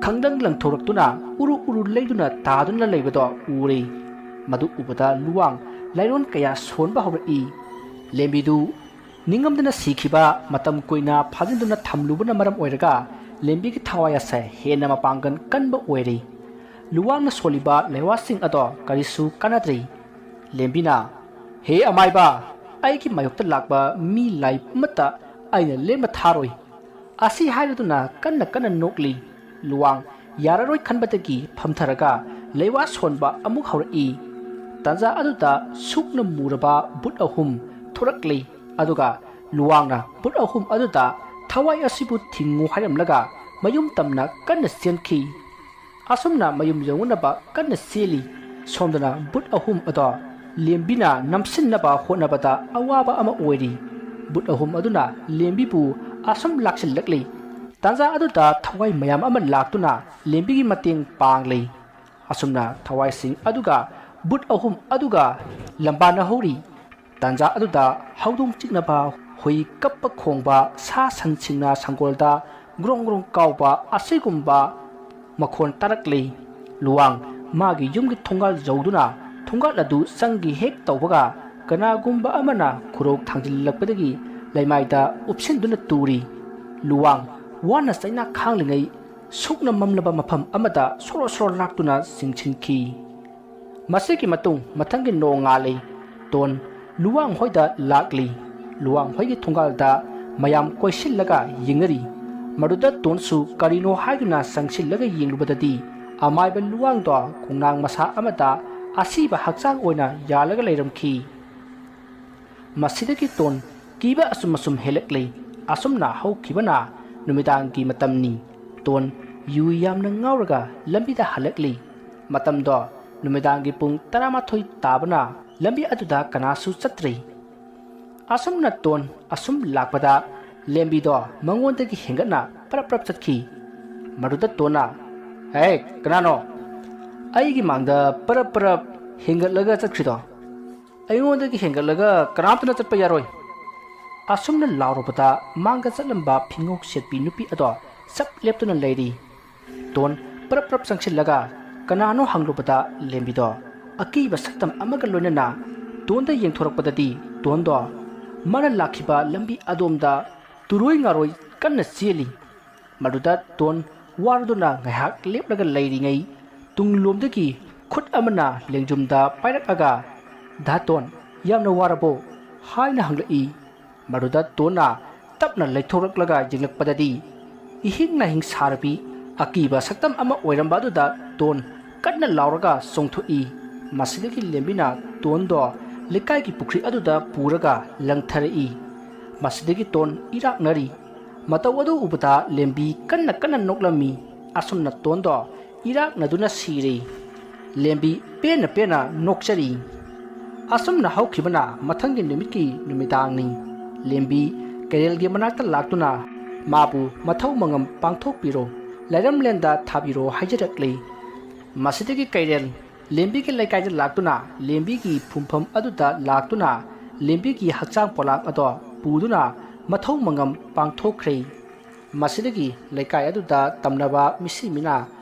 ꯈꯪꯂꯪ ꯂꯪꯊꯣꯔꯛꯇꯨꯅ ꯎꯔꯨ ꯎꯔꯨ ꯂꯩꯗꯨꯅ ꯇꯥꯗꯨꯅ ꯂꯩꯕꯗꯣ ꯎꯔꯦ꯫ ꯃꯗꯨ ꯎꯕꯗ ꯂꯨꯋꯥꯡ ꯂꯥꯏꯔꯣꯟ ꯀꯌꯥ ꯁꯣꯟꯕ ꯍꯧꯔꯛꯏ꯫ ꯂꯦꯝꯕꯤꯗꯨ ꯅꯤꯡꯉꯝꯗꯅ ꯁꯤꯈꯤꯕ, ꯃꯇꯝ ꯀꯨꯏꯅ ꯐꯥꯖꯤꯟꯗꯨꯅ ꯊꯝꯂꯨꯕꯅ ꯃꯔꯝ ꯑꯣꯏꯔꯒ ꯂꯦꯝꯕꯤꯒꯤ ꯊꯋꯥꯏ ꯑꯁꯦ ꯍꯦꯟꯅ ꯃꯄꯥꯡꯒꯜ ꯀꯟꯕ ꯑꯣꯏꯔꯤ꯫ ꯂꯨꯋꯥꯡꯅ ꯁꯣꯜꯂꯤꯕ ꯂꯩꯋꯥꯁꯤꯡ ꯑꯗꯣ ꯀꯔꯤꯁꯨ ꯀꯥꯟꯅꯗ꯭ꯔꯤ꯫ ꯂꯦꯝꯕꯤꯅ, "ꯍꯦ ꯑꯃꯥꯏꯕ, ꯑꯩꯒꯤ ꯃꯥꯌꯣꯛꯇ ꯂꯥꯛꯄ ꯃꯤ ꯂꯥꯏ ꯑꯃꯠꯇ ꯑꯩꯅ ꯂꯦꯝꯅ ꯊꯥꯔꯣꯏ"꯫ ꯑꯁꯤ ꯍꯥꯏꯔꯗꯨꯅ ꯀꯟꯅ ꯀꯟꯅ ꯅꯣꯛꯂꯤ꯫ ꯂꯨꯋꯥꯡ ꯌꯥꯔꯔꯣꯏ ꯈꯟꯕꯗꯒꯤ ꯐꯝꯊꯔꯒ ꯂꯩꯋꯥ ꯁꯣꯟꯕ ꯑꯃꯨꯛ ꯍꯧꯔꯛꯏ꯫ ꯇꯥꯟꯖꯥ ꯑꯗꯨꯗ ꯁꯨꯛꯅ ꯃꯨꯔꯕ ꯕꯨꯠ ꯑꯍꯨꯝ ꯊꯣꯔꯛꯂꯤ꯫ ꯑꯗꯨꯒ ꯂꯨꯋꯥꯡꯅ ꯕꯨꯠ ꯑꯍꯨꯝ ꯑꯗꯨꯗ ꯊꯋꯥꯏ ꯑꯁꯤꯕꯨ ꯊꯤꯡꯉꯨ ꯍꯥꯏꯔꯝꯂꯒ ꯃꯌꯨꯝ ꯇꯝꯅ ꯀꯟꯅ ꯆꯦꯟꯈꯤ꯫ ꯑꯁꯨꯝꯅ ꯃꯌꯨꯝ ꯌꯧꯅꯅꯕ ꯀꯟꯅ ꯆꯦꯜꯂꯤ꯫ ꯁꯣꯝꯗꯅ ꯕꯨꯠ ꯑꯍꯨꯝ ꯑꯗꯣ ꯂꯦꯝꯕꯤꯅ ꯅꯝꯁꯤꯟꯅꯕ ꯍꯣꯠꯅꯕꯗ ꯑꯋꯥꯕ ꯑꯃ ꯑꯣꯏꯔꯤ꯫ ꯕꯨꯠ ꯑꯍꯨꯝ ꯑꯗꯨꯅ ꯂꯦꯝꯕꯤꯕꯨ ꯑꯁꯨꯝ ꯂꯥꯛꯁꯤꯜꯂꯛꯂꯤ꯫ ꯇꯥꯟꯖꯥ ꯑꯗꯨꯗ ꯊꯋꯥꯏ ꯃꯌꯥꯝ ꯑꯃ ꯂꯥꯛꯇꯨꯅ ꯂꯦꯝꯕꯤꯒꯤ ꯃꯇꯦꯡ ꯄꯥꯡꯂꯤ꯫ ꯑꯁꯨꯝꯅ ꯊꯋꯥꯏꯁꯤꯡ ꯑꯗꯨꯒ ꯕꯨꯠ ꯑꯍꯨꯝ ꯑꯗꯨꯒ ꯂꯝꯕꯥꯅꯍꯧꯔꯤ꯫ ꯇꯥꯟꯖꯥ ꯑꯗꯨꯗ ꯍꯧꯗꯣꯡ ꯆꯤꯛꯅꯕ, ꯍꯨꯏ ꯀꯞꯄ ꯈꯣꯡꯕ, ꯁꯥ ꯁꯟꯁꯤꯡꯅ ꯁꯪꯒꯣꯜꯗ ꯒ꯭ꯔꯣꯡ ꯒ꯭ꯔꯣꯡ ꯀꯥꯎꯕ ꯑꯁꯤꯒꯨꯝꯕ ꯃꯈꯣꯟ ꯇꯥꯔꯛꯂꯤ꯫ ꯂꯨꯋꯥꯡ ꯃꯥꯒꯤ ꯌꯨꯝꯒꯤ ꯊꯣꯡꯒꯥꯜ ꯌꯧꯗꯨꯅ ꯊꯣꯡꯒꯥꯜ ꯑꯗꯨ ꯆꯪꯒꯦ ꯍꯦꯛ ꯇꯧꯕꯒ ꯀꯅꯥꯒꯨꯝꯕ ꯑꯃꯅ ꯈꯨꯔꯧ ꯊꯥꯡꯖꯤꯜꯂꯛꯄꯗꯒꯤ ꯂꯩꯃꯥꯏꯗ ꯎꯞꯁꯤꯟꯗꯨꯅ ꯇꯨꯔꯤ꯫ ꯂꯨꯋꯥꯡ ꯋꯥꯅ ꯆꯩꯅꯥ ꯈꯥꯡꯂꯤꯉꯩ ꯁꯨꯛꯅ ꯃꯝꯂꯕ ꯃꯐꯝ ꯑꯃꯗ ꯁꯣꯔꯣ ꯁꯣꯔꯣ ꯂꯥꯛꯇꯨꯅ ꯆꯤꯡꯁꯤꯟꯈꯤ꯫ ꯃꯁꯤꯒꯤ ꯃꯇꯨꯡ ꯃꯊꯪꯒꯤ ꯅꯣꯡꯉꯥꯜꯂꯤ꯫ ꯇꯣꯟ ꯂꯨꯋꯥꯡ ꯍꯣꯏꯗ ꯂꯥꯛꯂꯤ꯫ ꯂꯨꯋꯥꯡ ꯍꯣꯏꯒꯤ ꯊꯣꯡꯒꯥꯜꯗ ꯃꯌꯥꯝ ꯀꯣꯏꯁꯤꯜꯂꯒ ꯌꯦꯡꯅꯔꯤ꯫ ꯃꯗꯨꯗ ꯇꯣꯟꯁꯨ ꯀꯔꯤꯅꯣ ꯍꯥꯏꯗꯨꯅ ꯆꯪꯁꯤꯜꯂꯒ ꯌꯦꯡꯂꯨꯕꯗꯗꯤ ꯑꯃꯥꯏꯕ ꯂꯨꯋꯥꯡꯗꯣ ꯈꯣꯡꯅꯥꯡ ꯃꯁꯥ ꯑꯃꯗ ꯑꯁꯤꯕ ꯍꯛꯆꯥꯡ ꯑꯣꯏꯅ ꯌꯥꯜꯂꯒ ꯂꯩꯔꯝꯈꯤ꯫ ꯃꯁꯤꯗꯒꯤ ꯇꯣꯟ ꯀꯤꯕ ꯑꯁꯨꯝ ꯑꯁꯨꯝ ꯍꯦꯜꯂꯛꯂꯤ꯫ ꯑꯁꯨꯝꯅ ꯍꯧꯈꯤꯕꯅ ꯅꯨꯃꯤꯗꯥꯡꯒꯤ ꯃꯇꯝꯅꯤ꯫ ꯇꯣꯟ ꯌꯨ ꯌꯥꯝꯅ ꯉꯥꯎꯔꯒ ꯂꯝꯕꯤꯗ ꯍꯜꯂꯛꯂꯤ꯫ ꯃꯇꯝꯗꯣ ꯅꯨꯃꯤꯗꯥꯡꯒꯤ ꯄꯨꯡ ꯇꯔꯥꯃꯥꯊꯣꯏ ꯇꯥꯕꯅ ꯂꯝꯕꯤ ꯑꯗꯨꯗ ꯀꯅꯥꯁꯨ ꯆꯠꯇ꯭ꯔꯤ꯫ ꯑꯁꯨꯝꯅ ꯇꯣꯟ ꯑꯁꯨꯝ ꯂꯥꯛꯄꯗ ꯂꯦꯝꯕꯤꯗꯣ ꯃꯉꯣꯟꯗꯒꯤ ꯍꯦꯟꯒꯠꯅ ꯄꯔꯞ ꯄꯔꯞ ꯆꯠꯈꯤ꯫ ꯃꯗꯨꯗ ꯇꯣꯟꯅ, "ꯍꯦ, ꯀꯅꯥꯅꯣ ꯑꯩꯒꯤ ꯃꯥꯡꯗ ꯄꯔꯞ ꯄꯔꯞ ꯍꯦꯟꯒꯠꯂꯒ ꯆꯠꯈ꯭ꯔꯤꯗꯣ? ꯑꯩꯉꯣꯟꯗꯒꯤ ꯍꯦꯟꯒꯠꯂꯒ ꯀꯅꯥꯝꯇꯅ ꯆꯠꯄ ꯌꯥꯔꯣꯏ!" ꯑꯁꯨꯝꯅ ꯂꯥꯎꯔꯨꯕꯗ ꯃꯥꯡꯗ ꯆꯠꯂꯝꯕ ꯐꯤꯉꯧ ꯁꯦꯠꯄꯤ ꯅꯨꯄꯤ ꯑꯗꯣ ꯆꯞ ꯂꯦꯞꯇꯨꯅ ꯂꯩꯔꯤ꯫ ꯇꯣꯟ ꯄꯔꯞ ꯄꯔꯞ ꯆꯪꯁꯤꯜꯂꯒ ꯀꯅꯥꯅꯣ ꯍꯪꯂꯨꯕꯗ ꯂꯦꯝꯕꯤꯗꯣ ꯑꯀꯤꯕ ꯁꯛꯇꯝ ꯑꯃꯒ ꯂꯣꯏꯅꯅ ꯇꯣꯟꯗ ꯌꯦꯡꯊꯣꯔꯛꯄꯗꯗꯤ ꯇꯣꯟꯗꯣ ꯃꯥꯅ ꯂꯥꯛꯈꯤꯕ ꯂꯝꯕꯤ ꯑꯗꯣꯝꯗ ꯇꯨꯔꯣꯏ ꯉꯥꯔꯣꯏ ꯀꯟꯅ ꯆꯦꯜꯂꯤ꯫ ꯃꯗꯨꯗ ꯇꯣꯟ ꯋꯥꯔꯗꯨꯅ ꯉꯥꯏꯍꯥꯛ ꯂꯦꯞꯂꯒ ꯂꯩꯔꯤꯉꯩ ꯇꯨꯡꯂꯣꯝꯗꯒꯤ ꯈꯨꯠ ꯑꯃꯅ ꯂꯦꯡꯖꯨꯝꯗ ꯄꯥꯏꯔꯛꯑꯒ, "ꯙꯥꯇꯣꯟ, ꯌꯥꯝꯅ ꯋꯥꯔꯕꯣ?" ꯍꯥꯏꯅ ꯍꯪꯂꯛꯏ꯫ ꯃꯗꯨꯗ ꯇꯣꯟꯅ ꯇꯞꯅ ꯂꯩꯊꯣꯔꯛꯂꯒ ꯌꯦꯡꯂꯛꯄꯗꯗꯤ ꯏꯍꯤꯡ ꯅꯥꯍꯤꯡ ꯁꯥꯔꯕꯤ ꯑꯀꯤꯕ ꯁꯛꯇꯝ ꯑꯃ ꯑꯣꯏꯔꯝꯕ ꯑꯗꯨꯗ ꯇꯣꯟ ꯀꯟꯅ ꯂꯥꯎꯔꯒ ꯆꯣꯡꯊꯣꯛꯏ꯫ ꯃꯁꯤꯗꯒꯤ ꯂꯦꯝꯕꯤꯅ ꯇꯣꯟꯗꯣ ꯂꯩꯀꯥꯏꯒꯤ ꯄꯨꯈ꯭ꯔꯤ ꯑꯗꯨꯗ ꯄꯨꯔꯒ ꯂꯪꯊꯔꯛꯏ꯫ ꯃꯁꯤꯗꯒꯤ ꯇꯣꯟ ꯏꯔꯥꯛꯅꯔꯤ꯫ ꯃꯇꯧ ꯑꯗꯨ ꯎꯕꯗ ꯂꯦꯝꯕꯤ ꯀꯟꯅ ꯀꯟꯅ ꯅꯣꯛꯂꯝꯃꯤ꯫ ꯑꯁꯨꯝꯅ ꯇꯣꯟꯗꯣ ꯏꯔꯥꯛꯅꯗꯨꯅ ꯁꯤꯔꯦ꯫ ꯂꯦꯝꯕꯤ ꯄꯦꯟꯅ ꯄꯦꯟꯅ ꯅꯣꯛꯆꯔꯤ꯫ ꯑꯁꯨꯝꯅ ꯍꯧꯈꯤꯕꯅ ꯃꯊꯪꯒꯤ ꯅꯨꯃꯤꯠꯀꯤ ꯅꯨꯃꯤꯗꯥꯡꯅꯤ꯫ ꯂꯦꯝꯕꯤ ꯀꯩꯔꯦꯜꯒꯤ ꯃꯅꯥꯛꯇ ꯂꯥꯛꯇꯨꯅ ꯃꯥꯕꯨ ꯃꯊꯧ ꯃꯉꯝ ꯄꯥꯡꯊꯣꯛꯄꯤꯔꯣ, ꯂꯥꯏꯔꯝꯂꯦꯟꯗ ꯊꯥꯕꯤꯔꯣ ꯍꯥꯏꯖꯔꯛꯂꯤ꯫ ꯃꯁꯤꯗꯒꯤ ꯀꯩꯔꯦꯜ ꯂꯦꯝꯕꯤꯒꯤ ꯂꯩꯀꯥꯏꯗ ꯂꯥꯛꯇꯨꯅ ꯂꯦꯝꯕꯤꯒꯤ ꯐꯨꯝꯐꯝ ꯑꯗꯨꯗ ꯂꯥꯛꯇꯨꯅ ꯂꯦꯝꯕꯤꯒꯤ ꯍꯛꯆꯥꯡ ꯄꯣꯂꯥꯡ ꯑꯗꯣ ꯄꯨꯗꯨꯅ ꯃꯊꯧ ꯃꯉꯝ ꯄꯥꯡꯊꯣꯛꯈ꯭ꯔꯦ꯫ ꯃꯁꯤꯗꯒꯤ ꯂꯩꯀꯥꯏ ꯑꯗꯨꯗ ꯇꯝꯅꯕ ꯃꯤꯁꯤ ꯃꯤꯅꯥ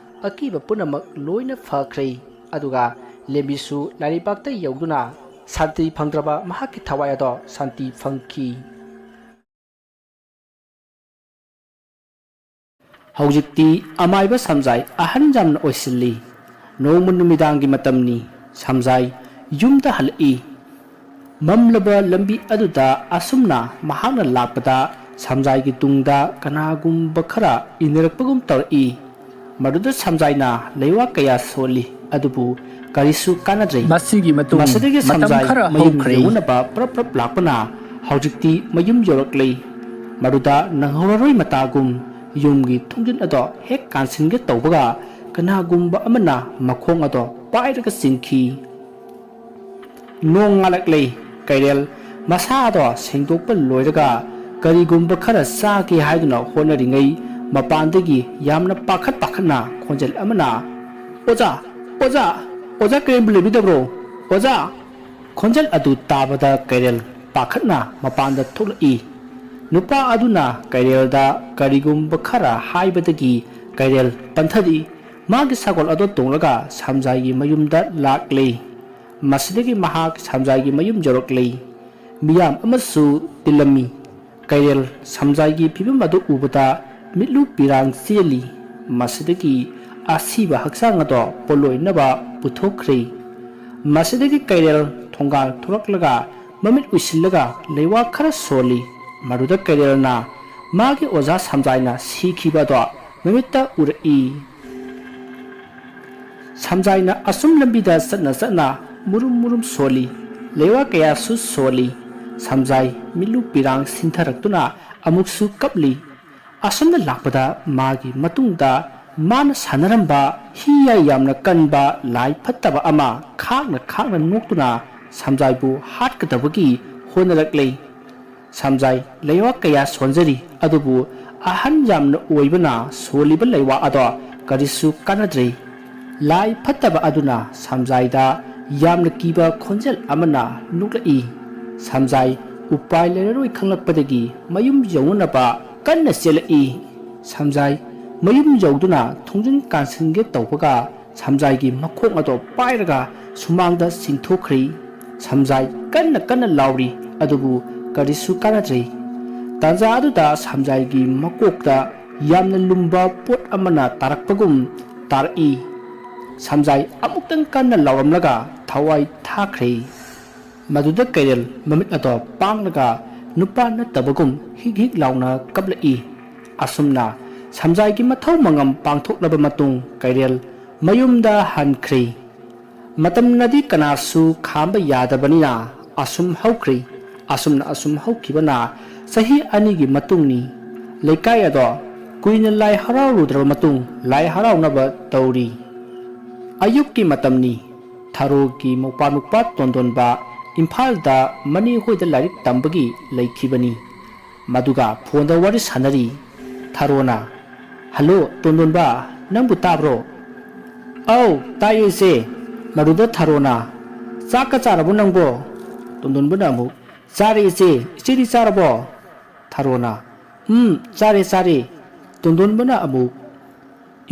ꯑꯀꯤꯕ ꯄꯨꯝꯅꯃꯛ ꯂꯣꯏꯅ ꯐꯈ꯭ꯔꯦ꯫ ꯑꯗꯨꯒ ꯂꯦꯝꯕꯤꯁꯨ ꯂꯥꯏꯔꯩꯕꯥꯛꯇ ꯌꯧꯗꯨꯅ ꯁꯥꯟꯇꯤ ꯐꯪꯗ꯭ꯔꯕ ꯃꯍꯥꯛꯀꯤ ꯊꯋꯥꯏ ꯑꯗꯣ ꯁꯥꯟꯇꯤ ꯐꯪꯈꯤ꯫ ꯍꯧꯖꯤꯛꯇꯤ ꯑꯃꯥꯏꯕ ꯁꯝꯖꯥꯏ ꯑꯍꯟ ꯌꯥꯝꯅ ꯑꯣꯏꯁꯤꯜꯂꯤ꯫ ꯅꯣꯡꯃ ꯅꯨꯃꯤꯗꯥꯡꯒꯤ ꯃꯇꯝꯅꯤ꯫ ꯁꯝꯖꯥꯏ ꯌꯨꯝꯗ ꯍꯜꯂꯛꯏ꯫ ꯃꯝꯂꯕ ꯂꯝꯕꯤ ꯑꯗꯨꯗ ꯑꯁꯨꯝꯅ ꯃꯍꯥꯛꯅ ꯂꯥꯛꯄꯗ ꯁꯝꯖꯥꯏꯒꯤ ꯇꯨꯡꯗ ꯀꯅꯥꯒꯨꯝꯕ ꯈꯔ ꯏꯟꯅꯔꯛꯄꯒꯨꯝ ꯇꯧꯔꯛꯏ꯫ ꯃꯗꯨꯗ ꯁꯝꯖꯥꯏꯅ ꯂꯩꯋꯥ ꯀꯌꯥ ꯁꯣꯜꯂꯤ, ꯑꯗꯨꯕꯨ ꯀꯔꯤꯁꯨ ꯀꯥꯟꯅꯗ꯭ꯔꯦ꯫ ꯃꯁꯤꯒꯤ ꯃꯇꯨꯡ ꯃꯁꯤꯗꯒꯤ ꯃꯇꯝ ꯁꯝꯖꯥꯏ ꯈꯔ ꯃꯌꯨꯝ ꯍꯧꯈ꯭ꯔꯦ꯫ ꯌꯧꯅꯕ ꯄ꯭ꯔꯞ ꯄ꯭ꯔꯞ ꯂꯥꯛꯄꯅ ꯍꯧꯖꯤꯛꯇꯤ ꯃꯌꯨꯝ ꯌꯧꯔꯛꯂꯦ꯫ ꯃꯗꯨꯗ ꯅꯪꯍꯧꯔꯔꯣꯏ ꯃꯇꯥꯒꯨꯝ ꯌꯨꯝꯒꯤ ꯊꯣꯡꯖꯤꯟ ꯑꯗꯣ ꯍꯦꯛ ꯀꯥꯟꯁꯤꯟꯒꯦ ꯇꯧꯕꯒ ꯀꯅꯥꯒꯨꯝꯕ ꯑꯃꯅ ꯃꯈꯣꯡ ꯑꯗꯣ ꯄꯥꯏꯔꯒ ꯆꯤꯡꯈꯤ꯫ ꯅꯣꯡ ꯉꯥꯜꯂꯛꯂꯦ꯫ ꯀꯩꯔꯦꯜ ꯃꯁꯥ ꯑꯗꯣ ꯁꯦꯡꯗꯣꯛꯄ ꯂꯣꯏꯔꯒ ꯀꯔꯤꯒꯨꯝꯕ ꯈꯔ ꯆꯥꯒꯦ ꯍꯥꯏꯗꯨꯅ ꯍꯣꯠꯅꯔꯤꯉꯩ ꯃꯄꯥꯟꯗꯒꯤ ꯌꯥꯝꯅ ꯄꯥꯈꯠ ꯄꯥꯈꯠꯅ ꯈꯣꯟꯖꯦꯜ ꯑꯃꯅ, "ꯑꯣꯖꯥ, ꯑꯣꯖꯥ, ꯑꯣꯖꯥ ꯀꯩꯔꯦꯜꯕꯨ ꯂꯩꯕꯤꯗꯕ꯭ꯔꯣ? ꯑꯣꯖꯥ!" ꯈꯣꯟꯖꯦꯜ ꯑꯗꯨ ꯇꯥꯕꯗ ꯀꯩꯔꯦꯜ ꯄꯥꯈꯠꯅ ꯃꯄꯥꯟꯗ ꯊꯣꯛꯂꯛꯏ꯫ ꯅꯨꯄꯥ ꯑꯗꯨꯅ ꯀꯩꯔꯦꯜꯗ ꯀꯔꯤꯒꯨꯝꯕ ꯈꯔ ꯍꯥꯏꯕꯗꯒꯤ ꯀꯩꯔꯦꯜ ꯄꯟꯊꯔꯛꯏ꯫ ꯃꯥꯒꯤ ꯁꯒꯣꯜ ꯑꯗꯨ ꯇꯣꯡꯂꯒ ꯁꯝꯖꯥꯏꯒꯤ ꯃꯌꯨꯝꯗ ꯂꯥꯛꯂꯦ꯫ ꯃꯁꯤꯗꯒꯤ ꯃꯍꯥꯛ ꯁꯝꯖꯥꯏꯒꯤ ꯃꯌꯨꯝ ꯌꯧꯔꯛꯂꯦ꯫ ꯃꯤꯌꯥꯝ ꯑꯃꯁꯨ ꯇꯤꯜꯂꯝꯃꯤ꯫ ꯀꯩꯔꯦꯜ ꯁꯝꯖꯥꯏꯒꯤ ꯐꯤꯕꯝ ꯑꯗꯨ ꯎꯕꯗ ꯃꯤꯠꯂꯨ ꯄꯤꯔꯥꯡ ꯆꯦꯜꯂꯤ꯫ ꯃꯁꯤꯗꯒꯤ ꯑꯁꯤꯕ ꯍꯛꯆꯥꯡ ꯑꯗꯣ ꯄꯣꯠꯂꯣꯏꯅꯕ ꯄꯨꯊꯣꯛꯈ꯭ꯔꯦ꯫ ꯃꯁꯤꯗꯒꯤ ꯀꯩꯔꯦꯜ ꯊꯣꯡꯒꯥꯜ ꯊꯣꯔꯛꯂꯒ ꯃꯃꯤꯠ ꯎꯏꯁꯤꯜꯂꯒ ꯂꯩꯋꯥ ꯈꯔ ꯁꯣꯜꯂꯤ꯫ ꯃꯗꯨꯗ ꯀꯩꯔꯦꯜꯅ ꯃꯥꯒꯤ ꯑꯣꯖꯥ ꯁꯝꯖꯥꯏꯅ ꯁꯤꯈꯤꯕ ꯑꯗꯣ ꯃꯃꯤꯠꯇ ꯎꯔꯛꯏ꯫ ꯁꯝꯖꯥꯏꯅ ꯑꯁꯨꯝ ꯂꯝꯕꯤꯗ ꯆꯠꯅ ꯆꯠꯅ ꯃꯨꯔꯨꯝ ꯃꯨꯔꯨꯝ ꯁꯣꯜꯂꯤ꯫ ꯂꯩꯋꯥ ꯀꯌꯥꯁꯨ ꯁꯣꯜꯂꯤ꯫ ꯁꯝꯖꯥꯏ ꯃꯤꯠꯂꯨ ꯄꯤꯔꯥꯡ ꯁꯤꯟꯊꯔꯛꯇꯨꯅ ꯑꯃꯨꯛꯁꯨ ꯀꯞꯂꯤ꯫ ꯑꯁꯨꯝꯅ ꯂꯥꯛꯄꯗ ꯃꯥꯒꯤ ꯃꯇꯨꯡꯗ ꯃꯥꯅ ꯁꯥꯟꯅꯔꯝꯕ ꯍꯤꯌꯥꯏ ꯌꯥꯝꯅ ꯀꯟꯕ ꯂꯥꯏ ꯐꯠꯇꯕ ꯑꯃ ꯈꯥꯛꯅ ꯈꯥꯛꯅ ꯅꯣꯛꯇꯨꯅ ꯁꯝꯖꯥꯏꯕꯨ ꯍꯥꯠꯀꯗꯕꯒꯤ ꯍꯣꯠꯅꯔꯛꯂꯦ꯫ ꯁꯝꯖꯥꯏ ꯂꯩꯋꯥ ꯀꯌꯥ ꯁꯣꯟꯖꯔꯤ, ꯑꯗꯨꯕꯨ ꯑꯍꯟ ꯌꯥꯝꯅ ꯑꯣꯏꯕꯅ ꯁꯣꯜꯂꯤꯕ ꯂꯩꯋꯥ ꯑꯗꯣ ꯀꯔꯤꯁꯨ ꯀꯥꯟꯅꯗ꯭ꯔꯦ꯫ ꯂꯥꯏ ꯐꯠꯇꯕ ꯑꯗꯨꯅ ꯁꯝꯖꯥꯏꯗ ꯌꯥꯝꯅ ꯀꯤꯕ ꯈꯣꯟꯖꯦꯜ ꯑꯃꯅ ꯅꯣꯛꯂꯛꯏ꯫ ꯁꯝꯖꯥꯏ ꯎꯄꯥꯏ ꯂꯩꯔꯔꯣꯏ ꯈꯪꯂꯛꯄꯗꯒꯤ ꯃꯌꯨꯝ ꯌꯧꯅꯅꯕ ꯀꯟꯅ ꯆꯦꯜꯂꯛꯏ꯫ ꯁꯝꯖꯥꯏ ꯃꯌꯨꯝ ꯌꯧꯗꯨꯅ ꯊꯣꯡꯖꯤꯟ ꯀꯥꯟꯁꯤꯟꯒꯦ ꯇꯧꯕꯒ ꯁꯝꯖꯥꯏꯒꯤ ꯃꯈꯣꯡ ꯑꯗꯣ ꯄꯥꯏꯔꯒ ꯁꯨꯃꯥꯡꯗ ꯆꯤꯡꯊꯣꯛꯈ꯭ꯔꯦ꯫ ꯁꯝꯖꯥꯏ ꯀꯟꯅ ꯀꯟꯅ ꯂꯥꯎꯔꯤ, ꯑꯗꯨꯕꯨ ꯀꯔꯤꯁꯨ ꯀꯥꯟꯅꯗ꯭ꯔꯦ꯫ ꯇꯥꯟꯖꯥ ꯑꯗꯨꯗ ꯁꯝꯖꯥꯏꯒꯤ ꯃꯀꯣꯛꯇ ꯌꯥꯝꯅ ꯂꯨꯝꯕ ꯄꯣꯠ ꯑꯃꯅ ꯇꯥꯔꯛꯄꯒꯨꯝ ꯇꯥꯔꯛꯏ꯫ ꯁꯝꯖꯥꯏ ꯑꯃꯨꯛꯇꯪ ꯀꯟꯅ ꯂꯥꯎꯔꯝꯂꯒ ꯊꯋꯥꯏ ꯊꯥꯈ꯭ꯔꯦ꯫ ꯃꯗꯨꯗ ꯀꯩꯔꯦꯜ ꯃꯃꯤꯠ ꯑꯗꯣ ꯄꯥꯡꯂꯒ ꯅꯨꯄꯥ ꯅꯠꯇꯕꯒꯨꯝ ꯍꯤꯛ ꯍꯤꯛ ꯂꯥꯎꯅ ꯀꯞꯂꯛꯏ꯫ ꯑꯁꯨꯝꯅ ꯁꯝꯖꯥꯏꯒꯤ ꯃꯊꯧ ꯃꯉꯝ ꯄꯥꯡꯊꯣꯛꯂꯕ ꯃꯇꯨꯡ ꯀꯩꯔꯦꯜ ꯃꯌꯨꯝꯗ ꯍꯟꯈ꯭ꯔꯦ꯫ ꯃꯇꯝꯅꯗꯤ ꯀꯅꯥꯁꯨ ꯈꯥꯝꯕ ꯌꯥꯗꯕꯅꯤꯅ ꯑꯁꯨꯝ ꯍꯧꯈ꯭ꯔꯦ꯫ ꯑꯁꯨꯝꯅ ꯑꯁꯨꯝ ꯍꯧꯈꯤꯕꯅ ꯆꯍꯤ ꯑꯅꯤꯒꯤ ꯃꯇꯨꯡꯅꯤ꯫ ꯂꯩꯀꯥꯏ ꯑꯗꯣ ꯀꯨꯏꯅ ꯂꯥꯏ ꯍꯔꯥꯎꯔꯨꯗ꯭ꯔꯕ ꯃꯇꯨꯡ ꯂꯥꯏ ꯍꯔꯥꯎꯅꯕ ꯇꯧꯔꯤ꯫ ꯑꯌꯨꯛꯀꯤ ꯃꯇꯝꯅꯤ꯫ ꯊꯔꯣꯒꯤ ꯃꯧꯄ꯭ꯋꯥ ꯅꯨꯄꯥ ꯇꯣꯟꯗꯣꯟꯕ ꯏꯝꯐꯥꯜꯗ ꯃꯅꯦ ꯍꯣꯏꯗ ꯂꯥꯏꯔꯤꯛ ꯇꯝꯕꯒꯤ ꯂꯩꯈꯤꯕꯅꯤ꯫ ꯃꯗꯨꯒ ꯐꯣꯟꯗ ꯋꯥꯔꯤ ꯁꯥꯟꯅꯔꯤ꯫ ꯊꯔꯣꯅ, "ꯍꯜꯂꯣ ꯇꯣꯟꯗꯣꯟꯕ, ꯅꯪꯕꯨ ꯇꯥꯕ꯭ꯔꯣ?" "ꯑꯧ, ꯇꯥꯏꯌꯦ ꯏꯆꯦ꯫" ꯃꯗꯨꯗ ꯊꯔꯣꯅ, "ꯆꯥꯛꯀ ꯆꯥꯔꯕꯣ ꯅꯪꯕꯣ?" ꯇꯣꯟꯗꯣꯟꯕꯅ ꯑꯃꯨꯛ, "ꯆꯥꯔꯦ ꯏꯆꯦ, ꯏꯆꯦꯗꯤ ꯆꯥꯔꯕꯣ?" ꯊꯔꯣꯅ, "ꯎꯝ, ꯆꯥꯔꯦ, ꯆꯥꯔꯦ꯫" ꯇꯣꯟꯗꯣꯟꯕꯅ ꯑꯃꯨꯛ,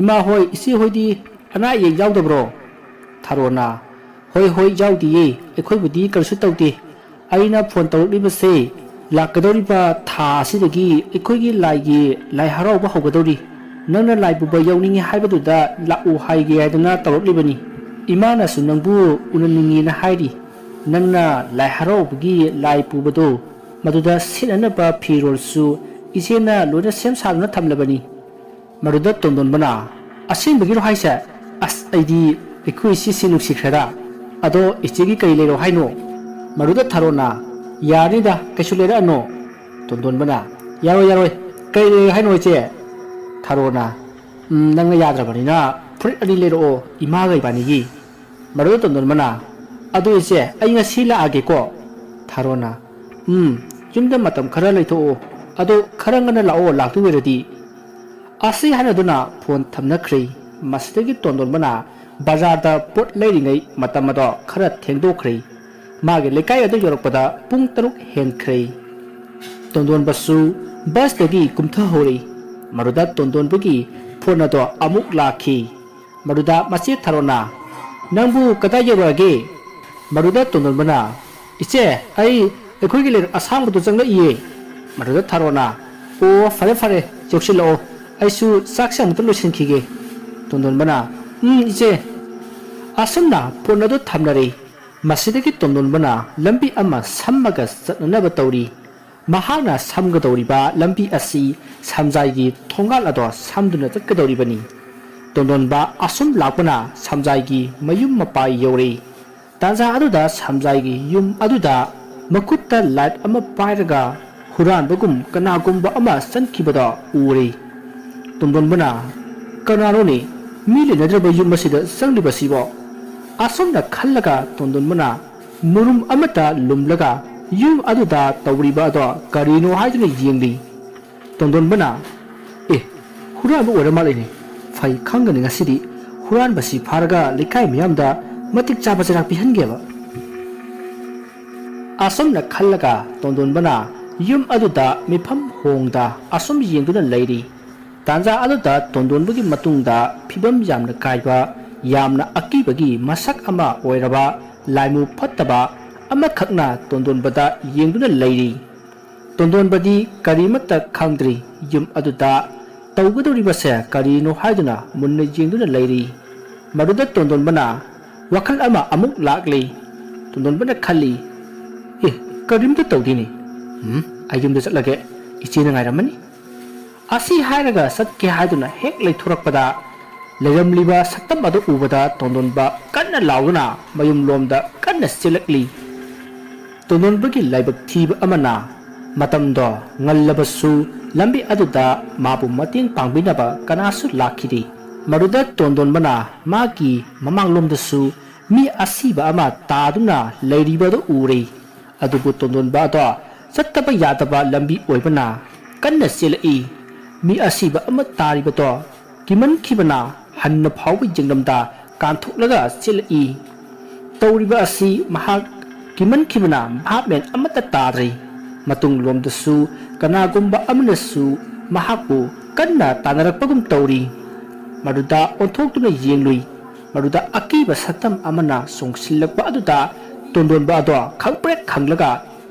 "ꯏꯃꯥ ꯍꯣꯏ, ꯏꯆꯦ ꯍꯣꯏꯗꯤ ꯑꯅꯥ ꯑꯌꯦꯛ ꯌꯥꯎꯗꯕ꯭ꯔꯣ?" ꯊꯔꯣꯅ, "ꯍꯣꯏ, ꯍꯣꯏ, ꯌꯥꯎꯗꯤꯌꯦ, ꯑꯩꯈꯣꯏꯕꯨꯗꯤ ꯀꯔꯤꯁꯨ ꯇꯧꯗꯦ꯫ ꯑꯩꯅ ꯐꯣꯟ ꯇꯧꯔꯛꯂꯤꯕꯁꯦ, ꯂꯥꯛꯀꯗꯧꯔꯤꯕ ꯊꯥ ꯑꯁꯤꯗꯒꯤ ꯑꯩꯈꯣꯏꯒꯤ ꯂꯥꯏꯒꯤ ꯂꯥꯏ ꯍꯔꯥꯎꯕ ꯍꯧꯒꯗꯧꯔꯤ꯫ ꯅꯪꯅ ꯂꯥꯏ ꯄꯨꯕ ꯌꯥꯎꯅꯤꯡꯉꯤ ꯍꯥꯏꯕꯗꯨꯗ ꯂꯥꯛꯎ ꯍꯥꯏꯒꯦ ꯍꯥꯏꯗꯅ ꯇꯧꯔꯛꯂꯤꯕꯅꯤ꯫ ꯏꯃꯥꯅꯁꯨ ꯅꯪꯕꯨ ꯎꯅꯅꯤꯡꯉꯦꯅ ꯍꯥꯏꯔꯤ꯫ ꯅꯪꯅ ꯂꯥꯏ ꯍꯔꯥꯎꯕꯒꯤ ꯂꯥꯏ ꯄꯨꯕꯗꯣ, ꯃꯗꯨꯗ ꯁꯦꯠꯅꯅꯕ ꯐꯤꯔꯣꯜꯁꯨ ꯏꯆꯦꯅ ꯂꯣꯏꯅ ꯁꯦꯝ ꯁꯥꯗꯨꯅ ꯊꯝꯂꯕꯅꯤ꯫" ꯃꯗꯨꯗ ꯇꯣꯟꯗꯣꯟꯕꯅ, "ꯑꯁꯦꯡꯕꯒꯤꯔꯣ ꯍꯥꯏꯁꯦ? ꯑꯁ, ꯑꯩꯗꯤ ꯑꯩꯈꯣꯏ ꯏꯆꯦꯁꯤ ꯅꯨꯡꯁꯤꯈ꯭ꯔꯦꯗ꯫ ꯑꯗꯣ ꯏꯆꯦꯒꯤ ꯀꯔꯤ ꯂꯩꯔꯣ ꯍꯥꯏꯅꯣ?" ꯃꯗꯨꯗ ꯊꯔꯣꯅ, "ꯌꯥꯔꯅꯤꯗ, ꯀꯩꯁꯨ ꯂꯩꯔꯛꯑꯅꯣ꯫" ꯇꯣꯟꯗꯣꯟꯕꯅ, "ꯌꯥꯔꯣꯏ, ꯌꯥꯔꯣꯏ, ꯀꯔꯤ ꯂꯩꯔꯣ ꯍꯥꯏꯅꯣ ꯏꯆꯦ?" ꯊꯔꯣꯅ, "ꯎꯝ, ꯅꯪꯅ ꯌꯥꯗ꯭ꯔꯕꯅꯤꯅ ꯐꯨꯔꯤꯠ ꯑꯅꯤ ꯂꯩꯔꯛꯑꯣ, ꯏꯃꯥꯒ ꯏꯕꯥꯅꯤꯒꯤ꯫" ꯃꯗꯨꯗ ꯇꯣꯟꯗꯣꯟꯕꯅ, "ꯑꯗꯨ ꯏꯆꯦ, ꯑꯩ ꯉꯁꯤ ꯂꯥꯛꯑꯒꯦꯀꯣ꯫" ꯊꯔꯣꯅ, "ꯎꯝ, ꯌꯨꯝꯗ ꯃꯇꯝ ꯈꯔ ꯂꯩꯊꯣꯛꯑꯣ꯫ ꯑꯗꯣ ꯈꯔ ꯉꯟꯅ ꯂꯥꯛꯑꯣ, ꯂꯥꯛꯇꯣꯏ ꯑꯣꯏꯔꯗꯤ꯫" ꯑꯁꯤ ꯍꯥꯏꯅꯗꯨꯅ ꯐꯣꯟ ꯊꯝꯅꯈ꯭ꯔꯦ꯫ ꯃꯁꯤꯗꯒꯤ ꯇꯣꯟꯗꯣꯟꯕꯅ ꯕꯖꯥꯔꯗ ꯄꯣꯠ ꯂꯩꯔꯤꯉꯩ ꯃꯇꯝ ꯑꯗꯣ ꯈꯔ ꯊꯦꯡꯗꯣꯛꯈ꯭ꯔꯦ꯫ ꯃꯥꯒꯤ ꯂꯩꯀꯥꯏ ꯑꯗꯨ ꯌꯧꯔꯛꯄꯗ ꯄꯨꯡ ꯇꯔꯨꯛ ꯍꯦꯟꯈ꯭ꯔꯦ꯫ ꯇꯣꯟꯗꯣꯟꯕꯁꯨ ꯕꯁꯇꯒꯤ ꯀꯨꯝꯊꯍꯧꯔꯦ꯫ ꯃꯗꯨꯗ ꯇꯣꯟꯗꯣꯟꯕꯒꯤ ꯐꯣꯟ ꯑꯗꯣ ꯑꯃꯨꯛ ꯂꯥꯛꯈꯤ꯫ ꯃꯗꯨꯗ ꯃꯆꯦ ꯊꯔꯣꯅ, "ꯅꯪꯕꯨ ꯀꯗꯥꯏ ꯌꯧꯔꯛꯑꯒꯦ?" ꯃꯗꯨꯗ ꯇꯣꯟꯗꯣꯟꯕꯅ, "ꯏꯆꯦ, ꯑꯩ ꯑꯩꯈꯣꯏꯒꯤ ꯂꯩꯔꯛ ꯑꯁꯥꯡꯕꯗꯨ ꯆꯪꯂꯛꯏꯌꯦ꯫" ꯃꯗꯨꯗ ꯊꯔꯣꯅ, "ꯑꯣ, ꯐꯔꯦ ꯐꯔꯦ, ꯌꯧꯁꯤꯜꯂꯛꯑꯣ꯫ ꯑꯩꯁꯨ ꯆꯥꯛꯁꯦ ꯑꯃꯨꯛꯇ ꯂꯣꯏꯁꯤꯟꯈꯤꯒꯦ꯫" ꯇꯣꯟꯗꯣꯟꯕꯅ, "ꯎꯝ, ꯏꯆꯦ꯫" ꯑꯁꯨꯝꯅ ꯐꯣꯟ ꯑꯗꯨ ꯊꯝꯅꯔꯦ꯫ ꯃꯁꯤꯗꯒꯤ ꯇꯣꯟꯗꯣꯟꯕꯅ ꯂꯝꯕꯤ ꯑꯃ ꯁꯝꯃꯒ ꯆꯠꯅꯅꯕ ꯇꯧꯔꯤ꯫ ꯃꯍꯥꯛꯅ ꯁꯝꯒꯗꯧꯔꯤꯕ ꯂꯝꯕꯤ ꯑꯁꯤ ꯁꯝꯖꯥꯏꯒꯤ ꯊꯣꯡꯒꯥꯜ ꯑꯗꯣ ꯁꯝꯗꯨꯅ ꯆꯠꯀꯗꯧꯔꯤꯕꯅꯤ꯫ ꯇꯣꯟꯗꯣꯟꯕ ꯑꯁꯨꯝ ꯂꯥꯛꯄꯅ ꯁꯝꯖꯥꯏꯒꯤ ꯃꯌꯨꯝ ꯃꯄꯥ ꯌꯧꯔꯦ꯫ ꯇꯥꯟꯖꯥ ꯑꯗꯨꯗ ꯁꯝꯖꯥꯏꯒꯤ ꯌꯨꯝ ꯑꯗꯨꯗ ꯃꯈꯨꯠꯇ ꯂꯥꯏꯠ ꯑꯃ ꯄꯥꯏꯔꯒ ꯍꯨꯔꯥꯟꯕꯒꯨꯝ ꯀꯅꯥꯒꯨꯝꯕ ꯑꯃ ꯆꯪꯈꯤꯕꯗꯣ ꯎꯔꯦ꯫ ꯇꯣꯟꯗꯣꯟꯕꯅ, "ꯀꯅꯥꯅꯣꯅꯦ ꯃꯤ ꯂꯩꯅꯗ꯭ꯔꯕ ꯌꯨꯝ ꯑꯁꯤꯗ ꯆꯪꯂꯤꯕꯁꯤꯕꯣ?" ꯑꯁꯨꯝꯅ ꯈꯜꯂꯒ ꯇꯣꯟꯗꯣꯟꯕꯅ ꯃꯨꯔꯨꯝ ꯑꯃꯠꯇ ꯂꯨꯝꯂꯒ ꯌꯨꯝ ꯑꯗꯨꯗ ꯇꯧꯔꯤꯕ ꯑꯗꯣ ꯀꯔꯤꯅꯣ ꯍꯥꯏꯗꯨꯅ ꯌꯦꯡꯂꯤ꯫ ꯇꯣꯟꯗꯣꯟꯕꯅ, "ꯑꯦ, ꯍꯨꯔꯥꯟꯕ ꯑꯣꯏꯔ ꯃꯥꯜꯂꯦꯅꯦ꯫ ꯐꯩ, ꯈꯪꯒꯅꯤ ꯉꯁꯤꯗꯤ꯫ ꯍꯨꯔꯥꯟꯕꯁꯤ ꯐꯥꯔꯒ ꯂꯩꯀꯥꯏ ꯃꯤꯌꯥꯝꯗ ꯃꯇꯤꯛ ꯆꯥꯕ ꯆꯩꯔꯥꯛ ꯄꯤꯍꯟꯒꯦꯕ"꯫ ꯑꯁꯨꯝꯅ ꯈꯜꯂꯒ ꯇꯣꯟꯗꯣꯟꯕꯅ ꯌꯨꯝ ꯑꯗꯨꯗ ꯃꯤꯐꯝ ꯍꯣꯡꯗ ꯑꯁꯨꯝ ꯌꯦꯡꯗꯨꯅ ꯂꯩꯔꯤ꯫ ꯇꯥꯟꯖꯥ ꯑꯗꯨꯗ ꯇꯣꯟꯗꯣꯟꯕꯒꯤ ꯃꯇꯨꯡꯗ ꯐꯤꯕꯝ ꯌꯥꯝꯅ ꯀꯥꯏꯕ, ꯌꯥꯝꯅ ꯑꯀꯤꯕꯒꯤ ꯃꯁꯛ ꯑꯃ ꯑꯣꯏꯔꯕ ꯂꯥꯏꯃꯨ ꯐꯠꯇꯕ ꯑꯃꯈꯛꯅ ꯇꯣꯟꯗꯣꯟꯕꯗ ꯌꯦꯡꯗꯨꯅ ꯂꯩꯔꯤ꯫ ꯇꯣꯟꯗꯣꯟꯕꯗꯤ ꯀꯔꯤꯃꯠꯇ ꯈꯪꯗ꯭ꯔꯤ꯫ ꯌꯨꯝ ꯑꯗꯨꯗ ꯇꯧꯒꯗꯧꯔꯤꯕꯁꯦ ꯀꯔꯤꯅꯣ ꯍꯥꯏꯗꯨꯅ ꯃꯨꯟꯅ ꯌꯦꯡꯗꯨꯅ ꯂꯩꯔꯤ꯫ ꯃꯗꯨꯗ ꯇꯣꯟꯗꯣꯟꯕꯅ ꯋꯥꯈꯜ ꯑꯃ ꯑꯃꯨꯛ ꯂꯥꯛꯂꯤ꯫ ꯇꯣꯟꯗꯣꯟꯕꯅ ꯈꯜꯂꯤ, "ꯑꯦ, ꯀꯔꯤꯝꯇ ꯇꯧꯗꯦꯅꯦ꯫ ꯎꯝ, ꯑꯩ ꯌꯨꯝꯗ ꯆꯠꯂꯒꯦ꯫ ꯏꯆꯦꯅ ꯉꯥꯏꯔꯝꯃꯅꯤ"꯫ ꯑꯁꯤ ꯍꯥꯏꯔꯒ ꯆꯠꯀꯦ ꯍꯥꯏꯗꯨꯅ ꯍꯦꯛ ꯂꯩꯊꯣꯔꯛꯄꯗ, ꯂꯩꯔꯝꯂꯤꯕ ꯁꯛꯇꯝ ꯑꯗꯨ ꯎꯕꯗ ꯇꯣꯟꯗꯣꯟꯕ ꯀꯟꯅ ꯂꯥꯎꯗꯨꯅ ꯃꯌꯨꯝꯂꯣꯝꯗ ꯀꯟꯅ ꯆꯦꯜꯂꯛꯂꯤ꯫ ꯇꯣꯟꯗꯣꯟꯕꯒꯤ ꯂꯥꯏꯕꯛ ꯊꯤꯕ ꯑꯃꯅ, ꯃꯇꯝꯗꯣ ꯉꯜꯂꯕꯁꯨ ꯂꯝꯕꯤ ꯑꯗꯨꯗ ꯃꯥꯕꯨ ꯃꯇꯦꯡ ꯄꯥꯡꯕꯤꯅꯕ ꯀꯅꯥꯁꯨ ꯂꯥꯛꯈꯤꯗꯦ꯫ ꯃꯗꯨꯗ ꯇꯣꯟꯗꯣꯟꯕꯅ ꯃꯥꯒꯤ ꯃꯃꯥꯡꯂꯣꯝꯗꯁꯨ ꯃꯤ ꯑꯁꯤꯕ ꯑꯃ ꯇꯥꯗꯨꯅ ꯂꯩꯔꯤꯕꯗꯨ ꯎꯔꯦ꯫ ꯑꯗꯨꯕꯨ ꯇꯣꯟꯗꯣꯟꯕ ꯑꯗꯣ ꯆꯠꯇꯕ ꯌꯥꯗꯕ ꯂꯝꯕꯤ ꯑꯣꯏꯕꯅ ꯀꯟꯅ ꯆꯦꯜꯂꯛꯏ꯫ ꯃꯤ ꯑꯁꯤꯕ ꯑꯃ ꯇꯥꯔꯤꯕꯗꯣ ꯀꯤꯃꯟꯈꯤꯕꯅ ꯍꯟꯅ ꯐꯥꯎꯕ ꯌꯦꯡꯂꯝꯗ ꯀꯥꯟꯊꯣꯛꯂꯒ ꯆꯦꯜꯂꯛꯏ꯫ ꯇꯧꯔꯤꯕ ꯑꯁꯤ ꯃꯍꯥꯛ ꯀꯤꯃꯟꯈꯤꯕꯅ ꯚꯥꯞ ꯃꯦꯟ ꯑꯃꯠꯇ ꯇꯥꯗ꯭ꯔꯦ꯫ ꯃꯇꯨꯡꯂꯣꯝꯗꯁꯨ ꯀꯅꯥꯒꯨꯝꯕ ꯑꯃꯅꯁꯨ ꯃꯍꯥꯛꯄꯨ ꯀꯟꯅ ꯇꯥꯟꯅꯔꯛꯄꯒꯨꯝ ꯇꯧꯔꯤ꯫ ꯃꯗꯨꯗ ꯑꯣꯟꯊꯣꯛꯇꯨꯅ ꯌꯦꯡꯂꯨꯏ꯫ ꯃꯗꯨꯗ ꯑꯀꯤꯕ ꯁꯛꯇꯝ ꯑꯃꯅ ꯆꯣꯡꯁꯤꯜꯂꯛꯄ ꯑꯗꯨꯗ ꯇꯣꯟꯗꯣꯟꯕ ꯑꯗꯣ ꯈꯪꯄ꯭ꯔꯦꯛ ꯈꯪꯂꯒ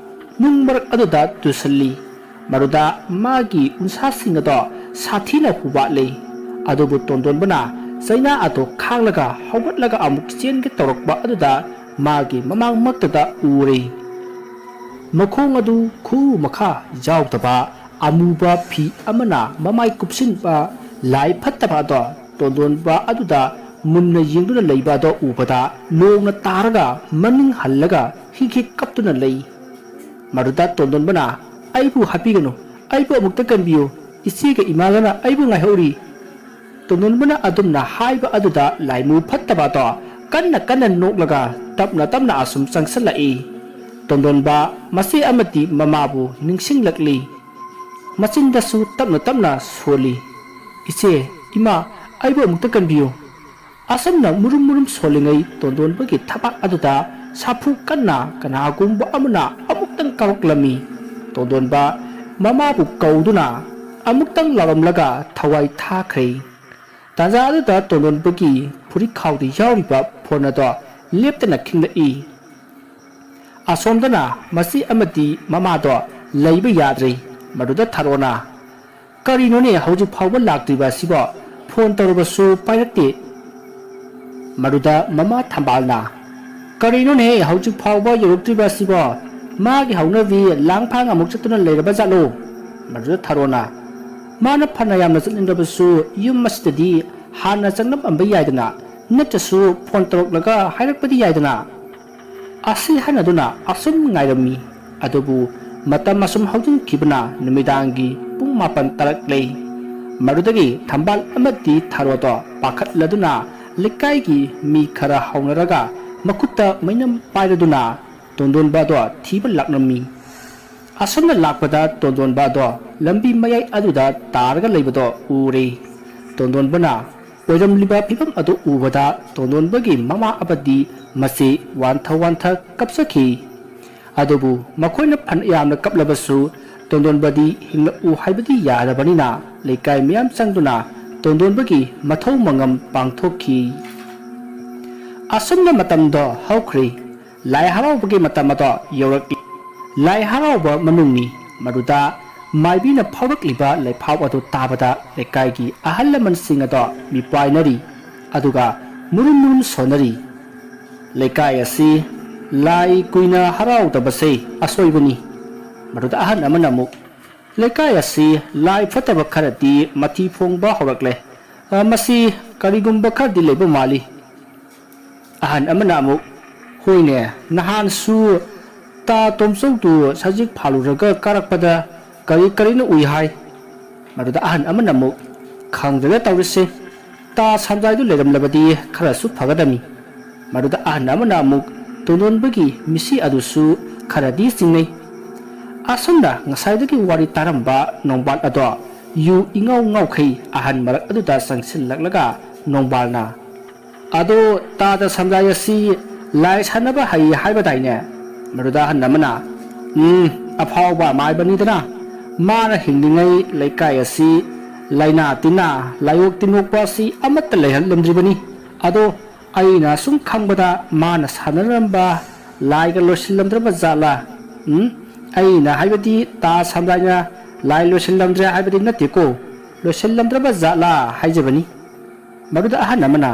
ꯅꯨꯡ ꯃꯔꯛ ꯑꯗꯨꯗ ꯇꯨꯁꯜꯂꯤ꯫ ꯃꯗꯨꯗ ꯃꯥꯒꯤ ꯎꯟꯁꯥꯁꯤꯡ ꯑꯗꯣ ꯁꯥꯊꯤꯅ ꯍꯨꯕꯥꯠꯂꯤ꯫ ꯑꯗꯨꯕꯨ ꯇꯣꯟꯗꯣꯟꯕꯅ ꯆꯩꯅꯥ ꯑꯗꯨ ꯈꯥꯡꯂꯒ ꯍꯧꯒꯠꯂꯒ ꯑꯃꯨꯛ ꯆꯦꯟꯒꯦ ꯇꯧꯔꯛꯄ ꯑꯗꯨꯗ ꯃꯥꯒꯤ ꯃꯃꯥꯡꯃꯛꯇꯗ ꯎꯔꯦ꯫ ꯃꯈꯣꯡ ꯑꯗꯨ ꯈꯨꯎ ꯃꯈꯥ ꯌꯥꯎꯗꯕ ꯑꯃꯨꯕ ꯐꯤ ꯑꯃꯅ ꯃꯃꯥꯏ ꯀꯨꯞꯁꯤꯟꯕ ꯂꯥꯏ ꯐꯠꯇꯕ ꯑꯗꯣ ꯇꯣꯟꯗꯣꯟꯕ ꯑꯗꯨꯗ ꯃꯨꯟꯅ ꯌꯦꯡꯗꯨꯅ ꯂꯩꯕ ꯑꯗꯣ ꯎꯕꯗ ꯂꯣꯡꯅ ꯇꯥꯔꯒ ꯃꯅꯤꯡ ꯍꯜꯂꯒ ꯍꯤꯛ ꯍꯤꯛ ꯀꯞꯇꯨꯅ ꯂꯩ꯫ ꯃꯗꯨꯗ ꯇꯣꯟꯗꯣꯟꯕꯅ, "ꯑꯩꯕꯨ ꯍꯥꯠꯄꯤꯒꯅꯨ, ꯑꯩꯕꯨ ꯑꯃꯨꯛꯇ ꯀꯟꯕꯤꯌꯨ, ꯏꯆꯦꯒ ꯏꯃꯥꯒꯅ ꯑꯩꯕꯨ ꯉꯥꯏꯍꯧꯔꯤ꯫" ꯇꯣꯟꯗꯣꯟꯕꯅ ꯑꯗꯨꯝꯅ ꯍꯥꯏꯕ ꯑꯗꯨꯗ ꯂꯥꯏꯃꯨ ꯐꯠꯇꯕ ꯑꯗꯣ ꯀꯟꯅ ꯀꯟꯅ ꯅꯣꯛꯂꯒ ꯇꯞꯅ ꯇꯞꯅ ꯑꯁꯨꯝ ꯆꯪꯁꯤꯜꯂꯛꯏ꯫ ꯇꯣꯟꯗꯣꯟꯕ ꯃꯆꯦ ꯑꯃꯗꯤ ꯃꯃꯥꯕꯨ ꯅꯤꯡꯁꯤꯡꯂꯛꯂꯤ꯫ ꯃꯆꯤꯟꯗꯁꯨ ꯇꯞꯅ ꯇꯞꯅ ꯁꯣꯜꯂꯤ, "ꯏꯆꯦ, ꯏꯃꯥ, ꯑꯩꯕꯨ ꯑꯃꯨꯛꯇ ꯀꯟꯕꯤꯌꯨ꯫" ꯑꯁꯨꯝꯅ ꯃꯨꯔꯨꯝ ꯃꯨꯔꯨꯝ ꯁꯣꯜꯂꯤꯉꯩ ꯇꯣꯟꯗꯣꯟꯕꯒꯤ ꯊꯕꯥꯛ ꯑꯗꯨꯗ ꯁꯥꯐꯨ ꯀꯟꯅ ꯀꯅꯥꯒꯨꯝꯕ ꯑꯃꯅ ꯑꯃꯨꯛꯇꯪ ꯀꯥꯎꯔꯛꯂꯝꯃꯤ꯫ ꯇꯣꯟꯗꯣꯟꯕ ꯃꯃꯥꯕꯨ ꯀꯧꯗꯨꯅ ꯑꯃꯨꯛꯇꯪ ꯂꯥꯎꯔꯝꯂꯒ ꯊꯋꯥꯏ ꯊꯥꯈ꯭ꯔꯦ꯫ ꯇꯥꯟꯖꯥ ꯑꯗꯨꯗ ꯇꯣꯟꯗꯣꯟꯕꯒꯤ ꯐꯨꯔꯤꯠꯈꯥꯎꯗ ꯌꯥꯎꯔꯤꯕ ꯐꯣꯟ ꯑꯗꯣ ꯂꯦꯞꯇꯅ ꯈꯤꯡꯂꯛꯏ꯫ ꯑꯁꯣꯝꯗꯅ ꯃꯆꯦ ꯑꯃꯗꯤ ꯃꯃꯥꯗꯣ ꯂꯩꯕ ꯌꯥꯗ꯭ꯔꯦ꯫ ꯃꯗꯨꯗ ꯊꯥꯔꯣꯅ, "ꯀꯔꯤꯅꯣꯅꯦ ꯍꯧꯖꯤꯛ ꯐꯥꯎꯕ ꯂꯥꯛꯇ꯭ꯔꯤꯕ ꯑꯁꯤꯕꯣ? ꯐꯣꯟ ꯇꯧꯔꯕꯁꯨ ꯄꯥꯏꯔꯛꯇꯦ꯫" ꯃꯗꯨꯗ ꯃꯃꯥ ꯊꯝꯕꯥꯜꯅ, "ꯀꯔꯤꯅꯣꯅꯦ ꯍꯧꯖꯤꯛ ꯐꯥꯎꯕ ꯌꯧꯔꯛꯇ꯭ꯔꯤꯕ ꯑꯁꯤꯕꯣ? ꯃꯥꯒꯤ ꯍꯧꯅꯕꯤ ꯂꯥꯡꯐꯥꯡ ꯑꯃꯨꯛ ꯆꯠꯇꯨꯅ ꯂꯩꯔꯕ ꯖꯥꯠꯂꯣ?" ꯃꯗꯨꯗ ꯊꯥꯔꯣꯅ, "ꯃꯥꯅ ꯐꯅ ꯌꯥꯝꯅ ꯆꯠꯅꯤꯡꯂꯕꯁꯨ ꯌꯨꯝ ꯑꯁꯤꯗꯗꯤ ꯍꯥꯟꯅ ꯆꯪꯂꯝꯕ ꯌꯥꯏꯗꯅ, ꯅꯠꯇ꯭ꯔꯁꯨ ꯐꯣꯟ ꯇꯧꯔꯛꯂꯒ ꯍꯥꯏꯔꯛꯄꯗꯤ ꯌꯥꯏꯗꯅ꯫" ꯑꯁꯤ ꯍꯥꯏꯅꯗꯨꯅ ꯑꯁꯨꯝ ꯉꯥꯏꯔꯝꯃꯤ꯫ ꯑꯗꯨꯕꯨ ꯃꯇꯝ ꯑꯁꯨꯝ ꯍꯧꯖꯤꯟꯈꯤꯕꯅ ꯅꯨꯃꯤꯗꯥꯡꯒꯤ ꯄꯨꯡ ꯃꯥꯄꯟ ꯇꯥꯔꯛꯂꯦ꯫ ꯃꯗꯨꯗꯒꯤ ꯊꯝꯕꯥꯜ ꯑꯃꯗꯤ ꯊꯥꯔꯣꯗꯣ ꯄꯥꯈꯠꯂꯗꯨꯅ ꯂꯩꯀꯥꯏꯒꯤ ꯃꯤ ꯈꯔ ꯍꯧꯅꯔꯒ ꯃꯈꯨꯠꯇ ꯃꯩꯅꯝ ꯄꯥꯏꯔꯗꯨꯅ ꯇꯣꯟꯗꯣꯟꯕꯗꯣ ꯊꯤꯕ ꯂꯥꯛꯂꯝꯃꯤ꯫ ꯑꯁꯨꯝꯅ ꯂꯥꯛꯄꯗ ꯇꯣꯟꯗꯣꯟꯕꯗꯣ ꯂꯝꯕꯤ ꯃꯌꯥꯏ ꯑꯗꯨꯗ ꯇꯥꯔꯒ ꯂꯩꯕꯗꯣ ꯎꯔꯦ꯫ ꯇꯣꯟꯗꯣꯟꯕꯅ ꯑꯣꯏꯔꯝꯂꯤꯕ ꯐꯤꯕꯝ ꯑꯗꯨ ꯎꯕꯗ ꯇꯣꯟꯗꯣꯟꯕꯒꯤ ꯃꯃꯥ ꯑꯃꯗꯤ ꯃꯆꯦ ꯋꯥꯟꯊ ꯋꯥꯟꯊ ꯀꯞꯆꯈꯤ꯫ ꯑꯗꯨꯕꯨ ꯃꯈꯣꯏꯅ ꯐꯅ ꯌꯥꯝꯅ ꯀꯞꯂꯕꯁꯨ ꯇꯣꯟꯗꯣꯟꯕꯗꯤ ꯍꯤꯡꯂꯛꯎ ꯍꯥꯏꯕꯗꯤ ꯌꯥꯗꯕꯅꯤꯅ ꯂꯩꯀꯥꯏ ꯃꯤꯌꯥꯝ ꯆꯪꯗꯨꯅ ꯇꯣꯟꯗꯣꯟꯕꯒꯤ ꯃꯊꯧ ꯃꯉꯝ ꯄꯥꯡꯊꯣꯛꯈꯤ꯫ ꯑꯁꯨꯝꯅ ꯃꯇꯝꯗꯣ ꯍꯧꯈ꯭ꯔꯦ꯫ ꯂꯥꯏ ꯍꯔꯥꯎꯕꯒꯤ ꯃꯇꯝ ꯑꯗꯣ ꯌꯧꯔꯛꯏ꯫ ꯂꯥꯏ ꯍꯔꯥꯎꯕ ꯃꯅꯨꯡꯅꯤ꯫ ꯃꯗꯨꯗ ꯃꯥꯏꯕꯤꯅ ꯐꯥꯎꯔꯛꯂꯤꯕ ꯂꯩꯐꯥꯎ ꯑꯗꯨ ꯇꯥꯕꯗ ꯂꯩꯀꯥꯏꯒꯤ ꯑꯍꯜ ꯂꯃꯟꯁꯤꯡ ꯑꯗꯣ ꯃꯤꯄꯥꯏꯅꯔꯤ, ꯑꯗꯨꯒ ꯃꯨꯔꯨꯝ ꯃꯨꯔꯨꯝ ꯁꯣꯟꯅꯔꯤ꯫ "ꯂꯩꯀꯥꯏ ꯑꯁꯤ ꯂꯥꯏ ꯀꯨꯏꯅ ꯍꯔꯥꯎꯗꯕꯁꯦ ꯑꯁꯣꯏꯕꯅꯤ꯫" ꯃꯗꯨꯗ ꯑꯍꯟ ꯑꯃꯅ ꯑꯃꯨꯛ, "ꯂꯩꯀꯥꯏ ꯑꯁꯤ ꯂꯥꯏ ꯐꯠꯇꯕ ꯈꯔꯗꯤ ꯃꯊꯤ ꯐꯣꯡꯕ ꯍꯧꯔꯛꯂꯦ꯫ ꯑ, ꯃꯁꯤ ꯀꯔꯤꯒꯨꯝꯕ ꯈꯔꯗꯤ ꯂꯩꯕ ꯃꯥꯜꯂꯤ꯫" ꯑꯍꯟ ꯑꯃꯅ ꯑꯃꯨꯛ, "ꯍꯣꯏꯅꯦ, ꯅꯍꯥꯟꯁꯨ ꯇꯥ ꯇꯣꯝꯆꯧꯗꯨ ꯁꯖꯤꯛ ꯐꯥꯜꯂꯨꯔꯒ ꯀꯥꯔꯛꯄꯗ ꯀꯔꯤ ꯀꯔꯤꯅꯣ ꯎꯏ ꯍꯥꯏ꯫ ꯃꯗꯨꯗ ꯑꯍꯟ ꯑꯃꯅ ꯑꯃꯨꯛ, "ꯈꯪꯗ꯭ꯔꯦꯗ ꯇꯧꯔꯤꯁꯦ, ꯇꯥ ꯁꯝꯖꯥꯏꯗꯨ ꯂꯩꯔꯝꯂꯕꯗꯤ ꯈꯔꯁꯨ ꯐꯒꯗꯕꯅꯤ꯫" ꯃꯗꯨꯗ ꯑꯍꯟ ꯑꯃꯅ ꯑꯃꯨꯛ ꯇꯣꯟꯗꯣꯟꯕꯒꯤ ꯃꯤꯠꯁꯤ ꯑꯗꯨꯁꯨ ꯈꯔꯗꯤ ꯆꯤꯡꯅꯩ꯫ ꯑꯁꯨꯝꯅ ꯉꯁꯥꯏꯗꯒꯤ ꯋꯥꯔꯤ ꯇꯥꯔꯝꯕ ꯅꯣꯡꯕꯥꯜ ꯑꯗꯣ ꯌꯨ ꯏꯉꯥꯎ ꯉꯥꯎꯈꯩ ꯑꯍꯟ ꯃꯔꯛ ꯑꯗꯨꯗ ꯆꯪꯁꯤꯜꯂꯛꯂꯒ ꯅꯣꯡꯕꯥꯜꯅ, "ꯑꯗꯣ ꯇꯥꯗ ꯁꯝꯖꯥꯏ ꯑꯁꯤ ꯂꯥꯏ ꯁꯥꯟꯅꯕ ꯍꯩ ꯍꯥꯏꯕꯗꯥꯏꯅꯦ?" ꯃꯗꯨꯗ ꯑꯍꯟ ꯑꯃꯅ, "ꯎꯝ, ꯑꯐꯥꯎꯕ ꯑꯃ ꯍꯥꯏꯕꯅꯤꯗꯅ꯫ ꯃꯥꯅ ꯍꯤꯡꯂꯤꯉꯩ ꯂꯩꯀꯥꯏ ꯑꯁꯤ ꯂꯥꯏꯅꯥ ꯇꯤꯟꯅꯥ, ꯂꯥꯏꯑꯣꯛ ꯇꯤꯟꯑꯣꯛꯄ ꯑꯁꯤ ꯑꯃꯠꯇ ꯂꯩꯍꯜꯂꯝꯗ꯭ꯔꯤꯕꯅꯤ꯫ ꯑꯗꯣ ꯑꯩꯅ ꯁꯨꯝ ꯈꯪꯕꯗ ꯃꯥꯅ ꯁꯥꯟꯅꯔꯝꯕ ꯂꯥꯏꯒ ꯂꯣꯏꯁꯤꯜꯂꯝꯗ꯭ꯔꯕ ꯖꯥꯠꯂꯥ? ꯎꯝ, ꯑꯩꯅ ꯍꯥꯏꯕꯗꯤ ꯇꯥ ꯁꯝꯖꯥꯏꯅ ꯂꯥꯏ ꯂꯣꯏꯁꯤꯜꯂꯝꯗ꯭ꯔꯦ ꯍꯥꯏꯕꯗꯤ ꯅꯠꯇꯦꯀꯣ, ꯂꯣꯏꯁꯤꯜꯂꯝꯗ꯭ꯔꯕ ꯖꯥꯠꯂꯥ ꯍꯥꯏꯖꯕꯅꯤ꯫" ꯃꯗꯨꯗ ꯑꯍꯟ ꯑꯃꯅ,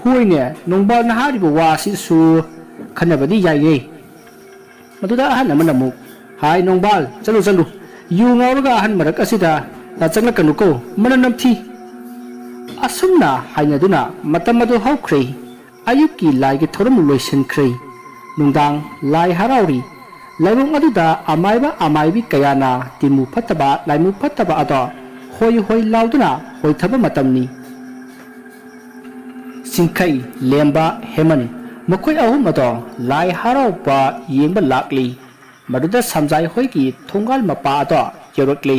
"ꯍꯣꯏꯅꯦ, ꯅꯣꯡꯕꯥꯜꯅ ꯍꯥꯏꯔꯤꯕ ꯋꯥ ꯑꯁꯤꯁꯨ ꯈꯟꯅꯕꯗꯤ ꯌꯥꯏꯌꯦ꯫" ꯃꯗꯨꯗ ꯑꯍꯟ ꯑꯃꯅ ꯑꯃꯨꯛ, "ꯍꯥꯏ ꯅꯣꯡꯕꯥꯜ, ꯆꯠꯂꯨ ꯆꯠꯂꯨ, ꯌꯨ ꯉꯥꯎꯔꯒ ꯑꯍꯟ ꯃꯔꯛ ꯑꯁꯤꯗ ꯆꯪꯂꯛꯀꯅꯨꯀꯣ, ꯃꯅꯝ ꯅꯝꯊꯤ꯫" ꯑꯁꯨꯝꯅ ꯍꯥꯏꯅꯗꯨꯅ ꯃꯇꯝ ꯑꯗꯨ ꯍꯧꯈ꯭ꯔꯦ꯫ ꯑꯌꯨꯛꯀꯤ ꯂꯥꯏꯒꯤ ꯊꯧꯔꯝ ꯂꯣꯏꯁꯤꯟꯈ꯭ꯔꯦ꯫ ꯅꯨꯡꯗꯥꯡ ꯂꯥꯏ ꯍꯔꯥꯎꯔꯤ꯫ ꯂꯥꯏꯕꯨꯡ ꯑꯗꯨꯗ ꯑꯃꯥꯏꯕ ꯑꯃꯥꯏꯕꯤ ꯀꯌꯥꯅ ꯇꯤꯟꯃꯨ ꯐꯠꯇꯕ, ꯂꯥꯏꯃꯨ ꯐꯠꯇꯕ ꯑꯗꯣ ꯍꯣꯏ ꯍꯣꯏ ꯂꯥꯎꯗꯨꯅ ꯍꯣꯏꯊꯕ ꯃꯇꯝꯅꯤ꯫ ꯆꯤꯡꯈꯩ, ꯂꯦꯝꯕ, ꯍꯦꯃꯟ, ꯃꯈꯣꯏ ꯑꯍꯨꯝ ꯑꯗꯣ ꯂꯥꯏ ꯍꯔꯥꯎꯕ ꯌꯦꯡꯕ ꯂꯥꯛꯂꯤ꯫ ꯃꯗꯨꯗ ꯁꯝꯖꯥꯏ ꯍꯣꯏꯒꯤ ꯊꯣꯡꯒꯥꯜ ꯃꯄꯥ ꯑꯗꯣ ꯌꯧꯔꯛꯂꯤ꯫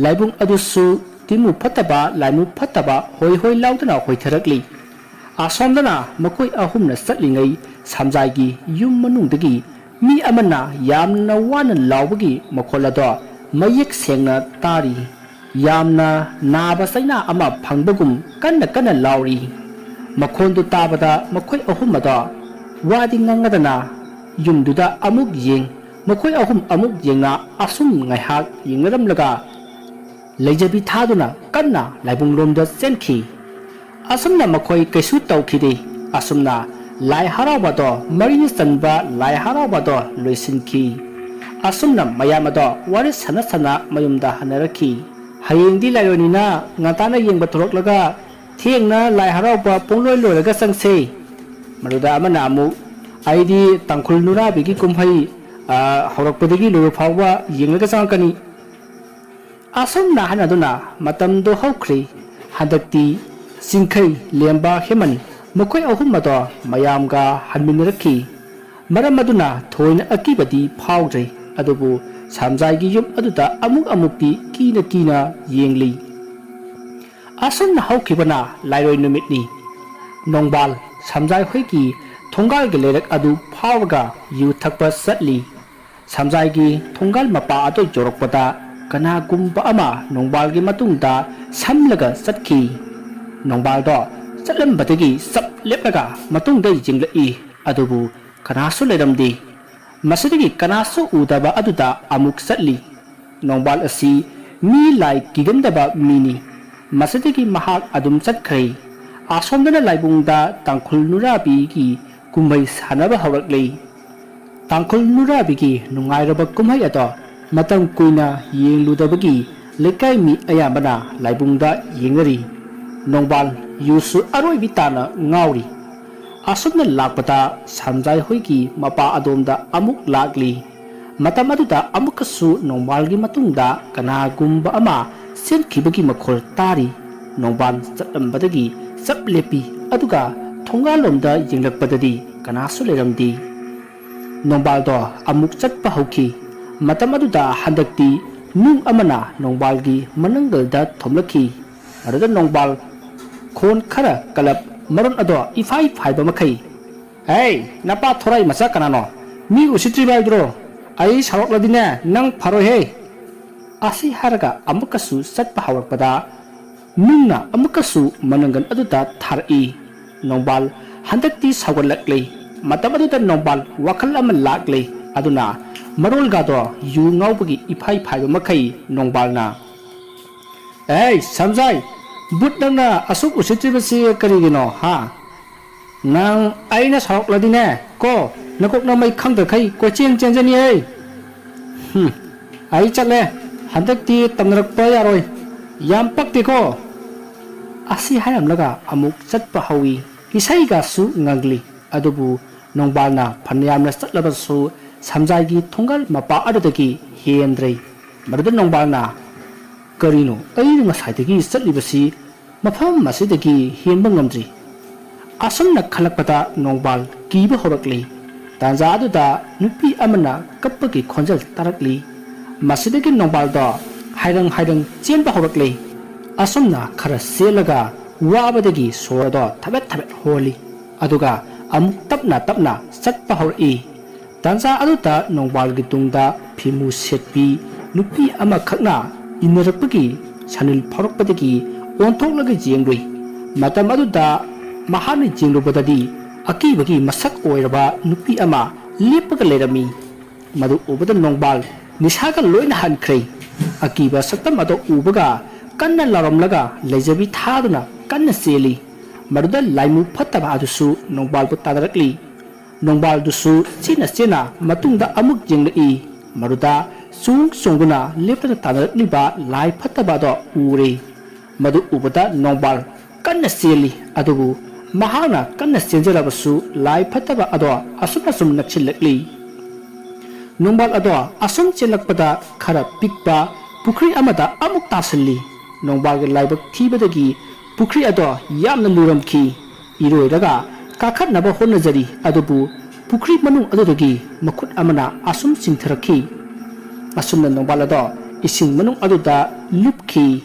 ꯂꯥꯏꯕꯨꯡ ꯑꯗꯨꯁꯨ ꯇꯤꯟꯃꯨ ꯐꯠꯇꯕ, ꯂꯥꯏꯃꯨ ꯐꯠꯇꯕ ꯍꯣꯏ ꯍꯣꯏ ꯂꯥꯎꯗꯨꯅ ꯍꯣꯏꯊꯔꯛꯂꯤ꯫ ꯑꯁꯣꯝꯗꯅ ꯃꯈꯣꯏ ꯑꯍꯨꯝꯅ ꯆꯠꯂꯤꯉꯩ ꯁꯝꯖꯥꯏꯒꯤ ꯌꯨꯝ ꯃꯅꯨꯡꯗꯒꯤ ꯃꯤ ꯑꯃꯅ ꯌꯥꯝꯅ ꯋꯥꯅ ꯂꯥꯎꯕꯒꯤ ꯃꯈꯣꯜ ꯑꯗꯣ ꯃꯌꯦꯛ ꯁꯦꯡꯅ ꯇꯥꯔꯤ꯫ ꯌꯥꯝꯅ ꯅꯥꯕ ꯆꯩꯅꯥ ꯑꯃ ꯐꯪꯕꯒꯨꯝ ꯀꯟꯅ ꯀꯟꯅ ꯂꯥꯎꯔꯤ꯫ ꯃꯈꯣꯟꯗꯨ ꯇꯥꯕꯗ ꯃꯈꯣꯏ ꯑꯍꯨꯝ ꯑꯗꯣ ꯋꯥꯗꯤ ꯉꯥꯡꯅꯗꯅ ꯌꯨꯝꯗꯨꯗ ꯑꯃꯨꯛ ꯌꯦꯡ, ꯃꯈꯣꯏ ꯑꯍꯨꯝ ꯑꯃꯨꯛ ꯌꯦꯡꯅ ꯑꯁꯨꯝ ꯉꯥꯏꯍꯥꯛ ꯌꯦꯡꯅꯔꯝꯂꯒ ꯂꯩꯖꯕꯤ ꯊꯥꯗꯨꯅ ꯀꯟꯅ ꯂꯥꯏꯕꯨꯡꯂꯣꯝꯗ ꯆꯦꯟꯈꯤ꯫ ꯑꯁꯨꯝꯅ ꯃꯈꯣꯏ ꯀꯩꯁꯨ ꯇꯧꯈꯤꯗꯦ꯫ ꯑꯁꯨꯝꯅ ꯂꯥꯏ ꯍꯔꯥꯎꯕꯗꯣ, ꯃꯔꯤ ꯆꯟꯕ ꯂꯥꯏ ꯍꯔꯥꯎꯕꯗꯣ ꯂꯣꯏꯁꯤꯟꯈꯤ꯫ ꯑꯁꯨꯝꯅ ꯃꯌꯥꯝ ꯑꯗꯣ ꯋꯥꯔꯤ ꯁꯥꯟꯅ ꯁꯥꯟꯅ ꯃꯌꯨꯝꯗ ꯍꯟꯅꯔꯛꯈꯤ꯫ "ꯍꯌꯦꯡꯗꯤ ꯂꯥꯏꯔꯣꯏꯅꯤꯅ ꯉꯟꯇꯥꯅ ꯌꯦꯡꯕ ꯊꯣꯔꯛꯂꯒ ꯊꯦꯡꯅ ꯂꯥꯏ ꯍꯔꯥꯎꯕ ꯄꯨꯡꯂꯣꯏ ꯂꯣꯏꯔꯒ ꯆꯪꯁꯦ꯫" ꯃꯗꯨꯗ ꯑꯃꯅ ꯑꯃꯨꯛ, ꯑꯩꯗꯤ ꯇꯥꯡꯈꯨꯜ ꯅꯨꯔꯥꯕꯤꯒꯤ ꯀꯨꯝꯍꯩ, ꯑ, ꯍꯧꯔꯛꯄꯗꯒꯤ ꯂꯣꯏꯕ ꯐꯥꯎꯕ ꯌꯦꯡꯂꯒ ꯆꯪꯉꯛꯀꯅꯤ꯫ ꯑꯁꯨꯝꯅ ꯍꯥꯏꯅꯗꯨꯅ ꯃꯇꯝꯗꯣ ꯍꯧꯈ꯭ꯔꯦ꯫ ꯍꯟꯗꯛꯇꯤ ꯆꯤꯡꯈꯩ, ꯂꯦꯝꯕ, ꯍꯦꯃꯟ ꯃꯈꯣꯏ ꯑꯍꯨꯝ ꯑꯗꯣ ꯃꯌꯥꯝꯒ ꯍꯟꯃꯤꯟꯅꯔꯛꯈꯤ꯫ ꯃꯔꯝ ꯑꯗꯨꯅ ꯊꯣꯏꯅ ꯑꯀꯤꯕꯗꯤ ꯐꯥꯎꯗ꯭ꯔꯦ꯫ ꯑꯗꯨꯕꯨ ꯁꯝꯖꯥꯏꯒꯤ ꯌꯨꯝ ꯑꯗꯨꯗ ꯑꯃꯨꯛ ꯑꯃꯨꯛꯇꯤ ꯀꯤꯅ ꯀꯤꯅ ꯌꯦꯡꯂꯤ꯫ ꯑꯁꯨꯝꯅ ꯍꯧꯈꯤꯕꯅ ꯂꯥꯏꯔꯣꯏ ꯅꯨꯃꯤꯠꯅꯤ꯫ ꯅꯣꯡꯕꯥꯜ ꯁꯝꯖꯥꯏ ꯍꯣꯏꯒꯤ ꯊꯣꯡꯒꯥꯜꯒꯤ ꯂꯩꯔꯛ ꯑꯗꯨ ꯐꯥꯎꯔꯒ ꯌꯨ ꯊꯛꯄ ꯆꯠꯂꯤ꯫ ꯁꯝꯖꯥꯏꯒꯤ ꯊꯣꯡꯒꯥꯜ ꯃꯄꯥ ꯑꯗꯨ ꯌꯧꯔꯛꯄꯗ ꯀꯅꯥꯒꯨꯝꯕ ꯑꯃ ꯅꯣꯡꯕꯥꯜꯒꯤ ꯃꯇꯨꯡꯗ ꯁꯝꯂꯒ ꯆꯠꯈꯤ꯫ ꯅꯣꯡꯕꯥꯜꯗꯣ ꯆꯠꯂꯝꯕꯗꯒꯤ ꯆꯞ ꯂꯦꯞꯂꯒ ꯃꯇꯨꯡꯗ ꯌꯦꯡꯂꯛꯏ, ꯑꯗꯨꯕꯨ ꯀꯅꯥꯁꯨ ꯂꯩꯔꯝꯗꯦ꯫ ꯃꯁꯤꯗꯒꯤ ꯀꯅꯥꯁꯨ ꯎꯗꯕ ꯑꯗꯨꯗ ꯑꯃꯨꯛ ꯆꯠꯂꯤ꯫ ꯅꯣꯡꯕꯥꯜ ꯑꯁꯤ ꯃꯤ ꯂꯥꯏ ꯀꯤꯒꯟꯗꯕ ꯃꯤꯅꯤ꯫ ꯃꯁꯤꯗꯒꯤ ꯃꯍꯥꯛ ꯑꯗꯨꯝ ꯆꯠꯈ꯭ꯔꯦ꯫ ꯑꯁꯣꯝꯗꯅ ꯂꯥꯏꯕꯨꯡꯗ ꯇꯥꯡꯈꯨꯜ ꯅꯨꯔꯥꯕꯤꯒꯤ ꯀꯨꯝꯍꯩ ꯁꯥꯟꯅꯕ ꯍꯧꯔꯛꯂꯤ꯫ ꯇꯥꯡꯈꯨꯜ ꯅꯨꯔꯥꯕꯤꯒꯤ ꯅꯨꯡꯉꯥꯏꯔꯕ ꯀꯨꯝꯍꯩ ꯑꯗꯣ ꯃꯇꯝ ꯀꯨꯏꯅ ꯌꯦꯡꯂꯨꯗꯕꯒꯤ ꯂꯩꯀꯥꯏ ꯃꯤ ꯑꯌꯥꯝꯕꯅ ꯂꯥꯏꯕꯨꯡꯗ ꯌꯦꯡꯅꯔꯤ꯫ ꯅꯣꯡꯕꯥꯜ ꯌꯨꯁꯨ ꯑꯔꯣꯏꯕꯤ ꯇꯥꯅ ꯉꯥꯎꯔꯤ꯫ ꯑꯁꯨꯝꯅ ꯂꯥꯛꯄꯗ ꯁꯝꯖꯥꯏ ꯍꯣꯏꯒꯤ ꯃꯄꯥ ꯑꯗꯣꯝꯗ ꯑꯃꯨꯛ ꯂꯥꯛꯂꯤ꯫ ꯃꯇꯝ ꯑꯗꯨꯗ ꯑꯃꯨꯛꯀꯁꯨ ꯅꯣꯡꯕꯥꯜꯒꯤ ꯃꯇꯨꯡꯗ ꯀꯅꯥꯒꯨꯝꯕ ꯑꯃ ꯆꯦꯟꯈꯤꯕꯒꯤ ꯃꯈꯣꯜ ꯇꯥꯔꯤ꯫ ꯅꯣꯡꯕꯥꯜ ꯆꯠꯂꯝꯕꯗꯒꯤ ꯆꯞ ꯂꯦꯞꯄꯤ, ꯑꯗꯨꯒ ꯊꯣꯡꯒꯥꯜꯂꯣꯝꯗ ꯌꯦꯡꯂꯛꯄꯗꯗꯤ ꯀꯅꯥꯁꯨ ꯂꯩꯔꯝꯗꯦ꯫ ꯅꯣꯡꯕꯥꯜꯗꯣ ꯑꯃꯨꯛ ꯆꯠꯄ ꯍꯧꯈꯤ꯫ ꯃꯇꯝ ꯑꯗꯨꯗ ꯍꯟꯗꯛꯇꯤ ꯅꯨꯡ ꯑꯃꯅ ꯅꯣꯡꯕꯥꯜꯒꯤ ꯃꯅꯪꯒꯜꯗ ꯊꯣꯝꯂꯛꯈꯤ꯫ ꯑꯗꯨꯗ ꯅꯣꯡꯕꯥꯜ ꯈꯣꯟ ꯈꯔ ꯀꯜꯂꯞ, ꯃꯔꯣꯟ ꯑꯗꯣ ꯏꯐꯥꯏ ꯐꯥꯏꯕ ꯃꯈꯩ, "ꯍꯦ, ꯅꯄꯥ ꯊꯣꯔꯥꯏ ꯃꯆꯥ ꯀꯅꯥꯅꯣ? ꯃꯤ ꯎꯁꯤꯠꯇ꯭ꯔꯤꯕ ꯍꯥꯏꯗꯨꯔꯣ? ꯑꯩ ꯁꯥꯎꯔꯛꯂꯗꯤꯅꯦ ꯅꯪ ꯐꯔꯣꯏꯍꯦ!" ꯑꯁꯤ ꯍꯥꯏꯔꯒ ꯑꯃꯨꯛꯀꯁꯨ ꯆꯠꯄ ꯍꯧꯔꯛꯄꯗ ꯅꯨꯡꯅ ꯑꯃꯨꯛꯀꯁꯨ ꯃꯅꯪꯒꯜ ꯑꯗꯨꯗ ꯊꯥꯔꯛꯏ꯫ ꯅꯣꯡꯕꯥꯜ ꯍꯟꯗꯛꯇꯤ ꯁꯥꯎꯒꯠꯂꯛꯂꯦ꯫ ꯃꯇꯝ ꯑꯗꯨꯗ ꯅꯣꯡꯕꯥꯜ ꯋꯥꯈꯜ ꯑꯃ ꯂꯥꯛꯂꯦ꯫ ꯑꯗꯨꯅ ꯃꯔꯣꯜꯒꯗꯣ ꯌꯨ ꯉꯥꯎꯕꯒꯤ ꯏꯐꯥꯏ ꯐꯥꯏꯕ ꯃꯈꯩ ꯅꯣꯡꯕꯥꯜꯅ, "ꯑꯦ ꯁꯝꯖꯥꯏ, ꯕꯨꯠ ꯅꯪꯅ ꯑꯁꯨꯛ ꯎꯁꯤꯠꯇ꯭ꯔꯤꯕꯁꯤ ꯀꯔꯤꯒꯤꯅꯣ, ꯍꯥ? ꯅꯪ ꯑꯩꯅ ꯁꯥꯎꯔꯛꯂꯗꯤꯅꯦ ꯀꯣ, ꯅꯀꯣꯛ ꯅꯃꯩ ꯈꯪꯗꯈꯩ ꯀꯣꯏꯆꯦꯟ ꯆꯦꯟꯖꯅꯤ ꯑꯩ꯫ ꯍꯨꯝ, ꯑꯩ ꯆꯠꯂꯦ, ꯍꯟꯗꯛꯇꯤ ꯇꯝꯅꯔꯛꯄ ꯌꯥꯔꯣꯏ, ꯌꯥꯝ ꯄꯛꯇꯦꯀꯣ?" ꯑꯁꯤ ꯍꯥꯏꯔꯝꯂꯒ ꯑꯃꯨꯛ ꯆꯠꯄ ꯍꯧꯏ꯫ ꯏꯁꯩꯒꯁꯨ ꯉꯪꯂꯤ꯫ ꯑꯗꯨꯕꯨ ꯅꯣꯡꯕꯥꯜꯅ ꯐꯅꯌꯥꯝꯅ ꯆꯠꯂꯕꯁꯨ ꯁꯝꯖꯥꯏꯒꯤ ꯊꯣꯡꯒꯥꯜ ꯃꯄꯥ ꯑꯗꯨꯗꯒꯤ ꯍꯦꯟꯗ꯭ꯔꯦ꯫ ꯃꯗꯨꯗ ꯅꯣꯡꯕꯥꯜꯅ, "ꯀꯔꯤꯅꯣ, ꯑꯩꯅ ꯉꯁꯥꯏꯗꯒꯤ ꯆꯠꯂꯤꯕꯁꯤ ꯃꯐꯝ ꯑꯁꯤꯗꯒꯤ ꯍꯦꯟꯕ ꯉꯝꯗ꯭ꯔꯤ"꯫ ꯑꯁꯨꯝꯅ ꯈꯜꯂꯛꯄꯗ ꯅꯣꯡꯕꯥꯜ ꯀꯤꯕ ꯍꯧꯔꯛꯂꯤ꯫ ꯇꯥꯟꯖꯥ ꯑꯗꯨꯗ ꯅꯨꯄꯤ ꯑꯃꯅ ꯀꯞꯄꯒꯤ ꯈꯣꯟꯖꯦꯜ ꯇꯥꯔꯛꯂꯤ꯫ ꯃꯁꯤꯗꯒꯤ ꯅꯣꯡꯕꯥꯜꯗꯣ ꯍꯥꯏꯔꯪ ꯍꯥꯏꯔꯪ ꯆꯦꯟꯕ ꯍꯧꯔꯛꯂꯤ꯫ ꯑꯁꯨꯝꯅ ꯈꯔ ꯆꯦꯜꯂꯒ ꯋꯥꯕꯗꯒꯤ ꯁꯣꯔꯗꯣ ꯊꯕꯦꯠ ꯊꯕꯦꯠ ꯍꯣꯜꯂꯤ꯫ ꯑꯗꯨꯒ ꯑꯃꯨꯛ ꯇꯞꯅ ꯇꯞꯅ ꯆꯠꯄ ꯍꯧꯔꯛꯏ꯫ ꯇꯥꯟꯖꯥ ꯑꯗꯨꯗ ꯅꯣꯡꯕꯥꯜꯒꯤ ꯇꯨꯡꯗ ꯐꯤꯃꯨ ꯁꯦꯠꯄꯤ ꯅꯨꯄꯤ ꯑꯃꯈꯛꯅ ꯏꯟꯅꯔꯛꯄꯒꯤ ꯁꯅꯤꯜ ꯐꯥꯎꯔꯛꯄꯗꯒꯤ ꯑꯣꯟꯊꯣꯛꯂꯒ ꯌꯦꯡꯂꯨꯏ꯫ ꯃꯇꯝ ꯑꯗꯨꯗ ꯃꯍꯥꯛꯅ ꯌꯦꯡꯂꯨꯕꯗꯗꯤ ꯑꯀꯤꯕꯒꯤ ꯃꯁꯛ ꯑꯣꯏꯔꯕ ꯅꯨꯄꯤ ꯑꯃ ꯂꯦꯞꯄꯒ ꯂꯩꯔꯝꯃꯤ꯫ ꯃꯗꯨ ꯎꯕꯗ ꯅꯣꯡꯕꯥꯜ ꯅꯤꯁꯥꯒ ꯂꯣꯏꯅ ꯍꯟꯈ꯭ꯔꯦ꯫ ꯑꯀꯤꯕ ꯁꯛꯇꯝ ꯑꯗꯨ ꯎꯕꯒ ꯀꯟꯅ ꯂꯥꯎꯔꯝꯂꯒ ꯂꯩꯖꯕꯤ ꯊꯥꯗꯨꯅ ꯀꯟꯅ ꯆꯦꯜꯂꯤ꯫ ꯃꯗꯨꯗ ꯂꯥꯏꯃꯨ ꯐꯠꯇꯕ ꯑꯗꯨꯁꯨ ꯅꯣꯡꯕꯥꯜꯕꯨ ꯇꯥꯟꯅꯔꯛꯂꯤ꯫ ꯅꯣꯡꯕꯥꯜꯗꯨꯁꯨ ꯆꯦꯟꯅ ꯆꯦꯟꯅ ꯃꯇꯨꯡꯗ ꯑꯃꯨꯛ ꯌꯦꯡꯂꯛꯏ꯫ ꯃꯗꯨꯗ ꯆꯣꯡ ꯆꯣꯡꯗꯨꯅ ꯂꯦꯞꯇꯅ ꯇꯥꯟꯅꯔꯛꯂꯤꯕ ꯂꯥꯏ ꯐꯠꯇꯕ ꯑꯗꯣ ꯎꯔꯦ꯫ ꯃꯗꯨ ꯎꯕꯗ ꯅꯣꯡꯕꯥꯜ ꯀꯟꯅ ꯆꯦꯜꯂꯤ꯫ ꯑꯗꯨꯕꯨ ꯃꯍꯥꯛꯅ ꯀꯟꯅ ꯆꯦꯟꯖꯔꯕꯁꯨ ꯂꯥꯏ ꯐꯠꯇꯕ ꯑꯗꯣ ꯑꯁꯨꯝ ꯑꯁꯨꯝ ꯅꯛꯁꯤꯜꯂꯛꯂꯤ꯫ ꯅꯣꯡꯕꯥꯜ ꯑꯗꯣ ꯑꯁꯨꯝ ꯆꯦꯜꯂꯛꯄꯗ ꯈꯔ ꯄꯤꯛꯄ ꯄꯨꯈ꯭ꯔꯤ ꯑꯃꯗ ꯑꯃꯨꯛ ꯇꯥꯁꯤꯜꯂꯤ꯫ ꯅꯣꯡꯕꯥꯜꯒꯤ ꯂꯥꯏꯕꯛ ꯊꯤꯕꯗꯒꯤ ꯄꯨꯈ꯭ꯔꯤ ꯑꯗꯣ ꯌꯥꯝꯅ ꯂꯨꯔꯝꯈꯤ꯫ ꯏꯔꯣꯏꯔꯒ ꯀꯥꯈꯠꯅꯕ ꯍꯣꯠꯅꯖꯔꯤ, ꯑꯗꯨꯕꯨ ꯄꯨꯈ꯭ꯔꯤ ꯃꯅꯨꯡ ꯑꯗꯨꯗꯒꯤ ꯃꯈꯨꯠ ꯑꯃꯅ ꯑꯁꯨꯝ ꯆꯤꯡꯊꯔꯛꯈꯤ꯫ ꯑꯁꯨꯝꯅ ꯅꯣꯡꯕꯥꯜ ꯑꯗꯣ ꯏꯁꯤꯡ ꯃꯅꯨꯡ ꯑꯗꯨꯗ ꯂꯨꯞꯈꯤ꯫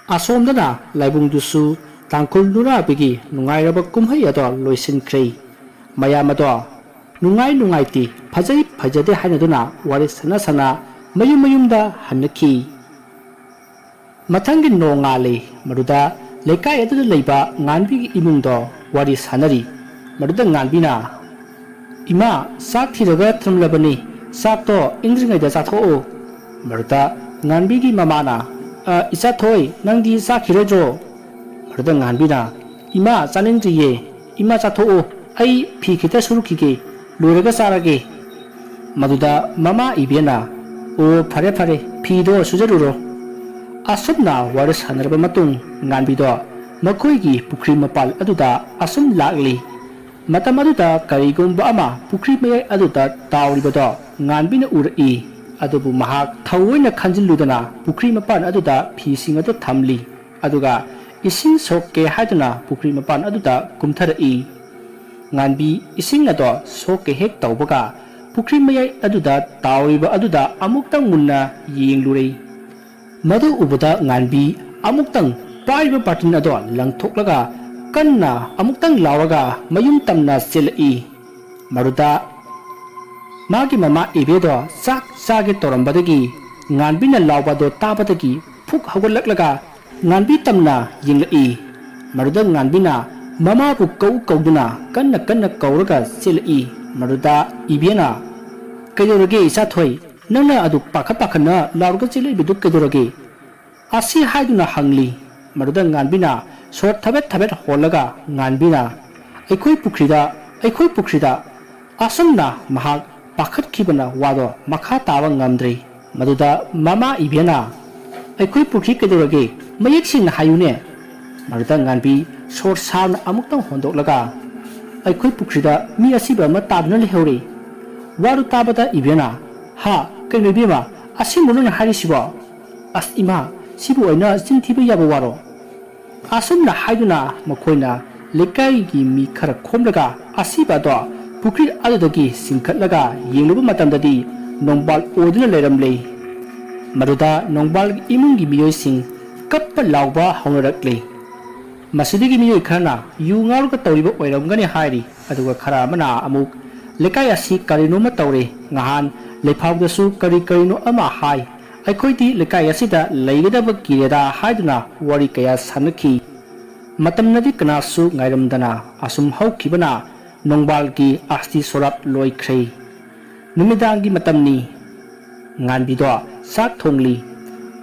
ꯑꯁꯣꯝꯗꯅ ꯂꯥꯏꯕꯨꯡꯗꯨꯁꯨ ꯇꯥꯡꯈꯨꯜ ꯅꯨꯔꯥꯕꯤꯒꯤ ꯅꯨꯡꯉꯥꯏꯔꯕ ꯀꯨꯝꯍꯩ ꯑꯗꯣ ꯂꯣꯏꯁꯤꯟꯈ꯭ꯔꯦ꯫ ꯃꯌꯥꯝ ꯑꯗꯣ ꯅꯨꯡꯉꯥꯏ ꯅꯨꯡꯉꯥꯏꯇꯦ, ꯐꯖꯩ ꯐꯖꯗꯦ ꯍꯥꯏꯅꯗꯨꯅ ꯋꯥꯔꯤ ꯁꯥꯟꯅ ꯁꯥꯟꯅ ꯃꯌꯨꯝ ꯃꯌꯨꯝꯗ ꯍꯟꯅꯈꯤ꯫ ꯃꯊꯪꯒꯤ ꯅꯣꯡꯉꯥꯜꯂꯦ꯫ ꯃꯗꯨꯗ ꯂꯩꯀꯥꯏ ꯑꯗꯨꯗ ꯂꯩꯕ ꯉꯥꯟꯕꯤꯒꯤ ꯏꯃꯨꯡꯗꯣ ꯋꯥꯔꯤ ꯁꯥꯟꯅꯔꯤ꯫ ꯃꯗꯨꯗ ꯉꯥꯟꯕꯤꯅ, "ꯏꯃꯥ, ꯆꯥꯛ ꯊꯤꯔꯒ ꯊꯝꯂꯕꯅꯤ, ꯆꯥꯛꯇꯣ ꯏꯪꯗ꯭ꯔꯤꯉꯩꯗ ꯆꯥꯊꯣꯛꯑꯣ"꯫ ꯃꯗꯨꯗ ꯉꯥꯟꯕꯤꯒꯤ ꯃꯃꯥꯅ, "ꯑ, ꯏꯆꯥ ꯊꯣꯏ, ꯅꯪꯗꯤ ꯆꯥꯈꯤꯔꯣꯏꯗ꯭ꯔꯣ?" ꯃꯗꯨꯗ ꯉꯥꯟꯕꯤꯅ, "ꯏꯃꯥ, ꯆꯥꯅꯤꯡꯗ꯭ꯔꯤꯌꯦ, ꯏꯃꯥ ꯆꯥꯊꯣꯛꯑꯣ, ꯑꯩ ꯐꯤ ꯈꯤꯇ ꯁꯨꯔꯨꯈꯤꯒꯦ, ꯂꯣꯏꯔꯒ ꯆꯥꯔꯒꯦ"꯫ ꯃꯗꯨꯗ ꯃꯃꯥ ꯏꯕꯦꯟꯅ, "ꯑꯣ, ꯐꯔꯦ ꯐꯔꯦ, ꯐꯤꯗꯣ ꯁꯨꯖꯔꯨꯔꯣ"꯫ ꯑꯁꯨꯝꯅ ꯋꯥꯔꯤ ꯁꯥꯟꯅꯔꯕ ꯃꯇꯨꯡ ꯉꯥꯟꯕꯤꯗꯣ ꯃꯈꯣꯏꯒꯤ ꯄꯨꯈ꯭ꯔꯤ ꯃꯄꯥꯜ ꯑꯗꯨꯗ ꯑꯁꯨꯝ ꯂꯥꯛꯂꯤ꯫ ꯃꯇꯝ ꯑꯗꯨꯗ ꯀꯔꯤꯒꯨꯝꯕ ꯑꯃ ꯄꯨꯈ꯭ꯔꯤ ꯃꯌꯥꯏ ꯑꯗꯨꯗ ꯇꯥꯎꯔꯤꯕꯗꯣ ꯉꯥꯟꯕꯤꯅ ꯎꯔꯛꯏ꯫ ꯑꯗꯨꯕꯨ ꯃꯍꯥꯛ ꯊꯑꯣꯏꯅ ꯈꯟꯖꯤꯜꯂꯨꯗꯅ ꯄꯨꯈ꯭ꯔꯤ ꯃꯄꯥꯟ ꯑꯗꯨꯗ ꯐꯤꯁꯤꯡ ꯑꯗꯨ ꯊꯝꯂꯤ꯫ ꯑꯗꯨꯒ ꯏꯁꯤꯡ ꯁꯣꯛꯀꯦ ꯍꯥꯏꯗꯨꯅ ꯄꯨꯈ꯭ꯔꯤ ꯃꯄꯥꯟ ꯑꯗꯨꯗ ꯀꯨꯝꯊꯔꯛꯏ꯫ ꯉꯥꯟꯕꯤ ꯏꯁꯤꯡ ꯑꯗꯣ ꯁꯣꯛꯀꯦ ꯍꯦꯛ ꯇꯧꯕꯒ ꯄꯨꯈ꯭ꯔꯤ ꯃꯌꯥꯏ ꯑꯗꯨꯗ ꯇꯥꯎꯔꯤꯕ ꯑꯗꯨꯗ ꯑꯃꯨꯛꯇꯪ ꯃꯨꯟꯅ ꯌꯦꯡꯂꯨꯔꯦ꯫ ꯃꯗꯨ ꯎꯕꯗ ꯉꯥꯟꯕꯤ ꯑꯃꯨꯛꯇꯪ ꯄꯥꯏꯔꯤꯕ ꯕꯥꯔꯇꯤꯟ ꯑꯗꯣ ꯂꯪꯊꯣꯛꯂꯒ ꯀꯟꯅ ꯑꯃꯨꯛꯇꯪ ꯂꯥꯎꯔꯒ ꯃꯌꯨꯝ ꯇꯝꯅ ꯆꯦꯜꯂꯛꯏ꯫ ꯃꯗꯨꯗ ꯃꯥꯒꯤ ꯃꯃꯥ ꯏꯕꯦꯗꯣ ꯆꯥꯛ ꯆꯥꯒꯦ ꯇꯧꯔꯝꯕꯗꯒꯤ ꯉꯥꯟꯕꯤꯅ ꯂꯥꯎꯕꯗꯣ ꯇꯥꯕꯗꯒꯤ ꯐꯨꯛ ꯍꯧꯒꯠꯂꯛꯂꯒ ꯉꯥꯟꯕꯤ ꯇꯝꯅ ꯌꯦꯡꯂꯛꯏ꯫ ꯃꯗꯨꯗ ꯉꯥꯟꯕꯤꯅ ꯃꯃꯥꯕꯨ ꯀꯧ ꯀꯧꯗꯨꯅ ꯀꯟꯅ ꯀꯟꯅ ꯀꯧꯔꯒ ꯆꯦꯜꯂꯛꯏ꯫ ꯃꯗꯨꯗ ꯏꯕꯦꯅ, "ꯀꯩꯗꯧꯔꯒꯦ ꯏꯆꯥꯊꯣꯏ? ꯅꯪꯅ ꯑꯗꯨ ꯄꯥꯈꯠ ꯄꯥꯈꯠꯅ ꯂꯥꯎꯔꯒ ꯆꯦꯜꯂꯛꯏꯕꯗꯨ ꯀꯩꯗꯧꯔꯒꯦ?" ꯑꯁꯤ ꯍꯥꯏꯗꯨꯅ ꯍꯪꯂꯤ꯫ ꯃꯗꯨꯗ ꯉꯥꯟꯕꯤꯅ ꯁꯣꯔ ꯊꯕꯦꯠ ꯊꯕꯦꯠ ꯍꯣꯜꯂꯒ ꯉꯥꯟꯕꯤꯅ, "ꯑꯩꯈꯣꯏ ꯄꯨꯈ꯭ꯔꯤꯗ, ꯑꯩꯈꯣꯏ ꯄꯨꯈ꯭ꯔꯤꯗ!" ꯑꯁꯨꯝꯅ ꯃꯍꯥꯛ ꯄꯥꯈꯠꯈꯤꯕꯅ ꯋꯥꯗꯣ ꯃꯈꯥ ꯇꯥꯕ ꯉꯝꯗ꯭ꯔꯦ꯫ ꯃꯗꯨꯗ ꯃꯃꯥ ꯏꯕꯦꯅ, "ꯑꯩꯈꯣꯏ ꯄꯨꯈ꯭ꯔꯤ ꯀꯩꯗꯧꯔꯒꯦ? ꯃꯌꯦꯛ ꯁꯦꯡꯅ ꯍꯥꯏꯌꯨꯅꯦ!" ꯃꯗꯨꯗ ꯉꯥꯟꯕꯤ ꯁꯣꯔ ꯁꯥꯡꯅ ꯑꯃꯨꯛꯇꯪ ꯍꯣꯟꯗꯣꯛꯂꯒ, "ꯑꯩꯈꯣꯏ ꯄꯨꯈ꯭ꯔꯤꯗ ꯃꯤ ꯑꯁꯤꯕ ꯑꯃ ꯇꯥꯗꯨꯅ ꯂꯩꯍꯧꯔꯦ!" ꯋꯥꯗꯨ ꯇꯥꯕꯗ ꯏꯕꯦꯅ, "ꯍꯥ? ꯀꯩꯅꯣ ꯏꯕꯦꯝꯃ, ꯑꯁꯦꯡꯕ ꯅꯪꯅ ꯍꯥꯏꯔꯤꯁꯤꯕꯣ? ꯑꯁ ꯏꯃꯥ, ꯁꯤꯕꯨ ꯑꯩꯅ ꯆꯤꯟ ꯊꯤꯕ ꯌꯥꯕ ꯋꯥꯔꯣ?" ꯑꯁꯨꯝꯅ ꯍꯥꯏꯗꯨꯅ ꯃꯈꯣꯏꯅ ꯂꯩꯀꯥꯏꯒꯤ ꯃꯤ ꯈꯔ ꯈꯣꯝꯂꯒ ꯑꯁꯤꯕ ꯑꯗꯣ ꯄꯨꯈ꯭ꯔꯤ ꯑꯗꯨꯗꯒꯤ ꯆꯤꯡꯈꯠꯂꯒ ꯌꯦꯡꯂꯨꯕ ꯃꯇꯝꯗꯗꯤ ꯅꯣꯡꯕꯥꯜ ꯑꯣꯏꯗꯨꯅ ꯂꯩꯔꯝꯂꯦ꯫ ꯃꯗꯨꯗ ꯅꯣꯡꯕꯥꯜꯒꯤ ꯏꯃꯨꯡꯒꯤ ꯃꯤꯑꯣꯏꯁꯤꯡ ꯀꯞꯄ ꯂꯥꯎꯕ ꯍꯧꯅꯔꯛꯂꯦ꯫ ꯃꯁꯤꯗꯒꯤ ꯃꯤꯑꯣꯏ ꯈꯔꯅ ꯌꯨ ꯉꯥꯎꯔꯒ ꯇꯧꯔꯤꯕ ꯑꯣꯏꯔꯝꯒꯅꯤ ꯍꯥꯏꯔꯤ, ꯑꯗꯨꯒ ꯈꯔ ꯑꯃꯅ ꯑꯃꯨꯛ, "ꯂꯩꯀꯥꯏ ꯑꯁꯤ ꯀꯔꯤꯅꯣꯃ ꯇꯧꯔꯦ, ꯉꯍꯥꯟ ꯂꯩꯐꯥꯎꯗꯁꯨ ꯀꯔꯤ ꯀꯔꯤꯅꯣ ꯑꯃ ꯍꯥꯏ, ꯑꯩꯈꯣꯏꯗꯤ ꯂꯩꯀꯥꯏ ꯑꯁꯤꯗ ꯂꯩꯒꯗꯕ ꯀꯤꯔꯦꯗ" ꯍꯥꯏꯗꯨꯅ ꯋꯥꯔꯤ ꯀꯌꯥ ꯁꯥꯟꯅꯈꯤ꯫ ꯃꯇꯝꯅꯗꯤ ꯀꯅꯥꯁꯨ ꯉꯥꯏꯔꯝꯗꯅ ꯑꯁꯨꯝ ꯍꯧꯈꯤꯕꯅ ꯅꯣꯡꯕꯥꯜꯒꯤ ꯑꯁꯇꯤ ꯁꯣꯔꯥꯠ ꯂꯣꯏꯈ꯭ꯔꯦ꯫ ꯅꯨꯃꯤꯗꯥꯡꯒꯤ ꯃꯇꯝꯅꯤ꯫ ꯉꯥꯟꯕꯤꯗꯣ ꯆꯥꯛ ꯊꯣꯡꯂꯤ꯫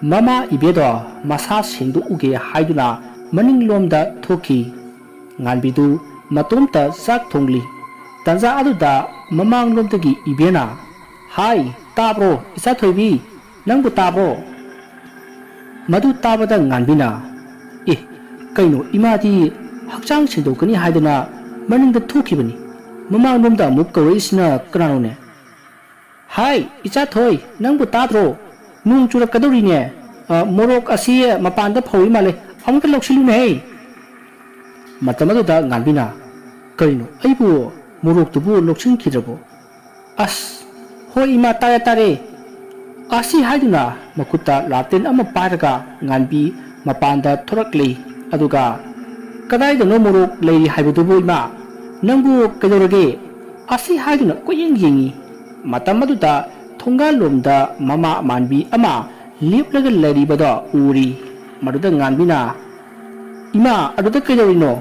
ꯃꯃꯥ ꯏꯕꯦꯗꯣ ꯃꯁꯥ ꯁꯦꯡꯗꯣꯛꯎꯒꯦ ꯍꯥꯏꯗꯨꯅ ꯃꯅꯤꯡꯂꯣꯝꯗ ꯊꯣꯛꯈꯤ꯫ ꯉꯥꯟꯕꯤꯗꯨ ꯃꯇꯣꯝꯇ ꯆꯥꯛ ꯊꯣꯡꯂꯤ꯫ ꯇꯥꯟꯖꯥ ꯑꯗꯨꯗ ꯃꯃꯥꯡꯂꯣꯝꯗꯒꯤ ꯏꯕꯦꯅ, "ꯍꯥꯏ, ꯇꯥꯕ꯭ꯔꯣ, ꯏꯆꯥ ꯊꯣꯏꯕꯤ? ꯅꯪꯕꯨ ꯇꯥꯕ꯭ꯔꯣ?" ꯃꯗꯨ ꯇꯥꯕꯗ ꯉꯥꯟꯕꯤꯅ, "ꯑꯦ, ꯀꯩꯅꯣ, ꯏꯃꯥꯗꯤ ꯍꯛꯆꯥꯡ ꯁꯦꯡꯗꯣꯛꯀꯅꯤ ꯍꯥꯏꯗꯅ ꯃꯅꯤꯡꯗ ꯊꯣꯛꯈꯤꯕꯅꯤ꯫ ꯃꯃꯥꯡꯂꯣꯝꯗ ꯑꯃꯨꯛ ꯀꯧꯔꯛꯏꯁꯤꯅ ꯀꯅꯥꯅꯣꯅꯦ? "ꯍꯥꯏ, ꯏꯆꯥ ꯊꯣꯏ, ꯅꯪꯕꯨ ꯇꯥꯗ꯭ꯔꯣ? ꯅꯣꯡ ꯆꯨꯔꯛꯀꯗꯧꯔꯤꯅꯦ꯫ ꯑ, ꯃꯣꯔꯣꯛ ꯑꯁꯤ ꯃꯄꯥꯟꯗ ꯐꯧꯔꯤ ꯃꯥꯜꯂꯦ, ꯑꯃꯨꯛꯇ ꯂꯧꯁꯤꯜꯂꯨꯅꯦꯍꯦ!" ꯃꯇꯝ ꯑꯗꯨꯗ ꯉꯥꯟꯕꯤꯅ, "ꯀꯔꯤꯅꯣ, ꯑꯩꯕꯨ ꯃꯣꯔꯣꯛꯇꯨꯕꯨ ꯂꯧꯁꯤꯟꯈꯤꯗ꯭ꯔꯕꯣ? ꯑꯁ, ꯍꯣꯏ ꯏꯃꯥ, ꯇꯥꯔꯦ, ꯇꯥꯔꯦ!" ꯑꯁꯤ ꯍꯥꯏꯗꯨꯅ ꯃꯈꯨꯠꯇ ꯂꯥꯇꯦꯟ ꯑꯃ ꯄꯥꯏꯔꯒ ꯉꯥꯟꯕꯤ ꯃꯄꯥꯟꯗ ꯊꯣꯔꯛꯂꯤ꯫ ꯑꯗꯨꯒ, "ꯀꯗꯥꯏꯗꯅꯣ ꯃꯣꯔꯣꯛ ꯂꯩꯔꯤ ꯍꯥꯏꯕꯗꯨꯕꯨ ꯏꯃꯥ? ꯅꯪꯕꯨ ꯀꯩꯗꯧꯔꯒꯦ?" ꯑꯁꯤ ꯍꯥꯏꯗꯨꯅ ꯀꯣꯏꯌꯦꯡ ꯌꯦꯡꯉꯤ꯫ ꯃꯇꯝ ꯑꯗꯨꯗ ꯊꯣꯡꯒꯥꯜꯂꯣꯝꯗ ꯃꯃꯥ ꯃꯥꯟꯕꯤ ꯑꯃ ꯂꯦꯞꯂꯒ ꯂꯩꯔꯤꯕꯗꯣ ꯎꯔꯤ꯫ ꯃꯗꯨꯗ ꯉꯥꯟꯕꯤꯅ, "ꯏꯃꯥ, ꯑꯗꯨꯗ ꯀꯩꯗꯧꯔꯤꯅꯣ?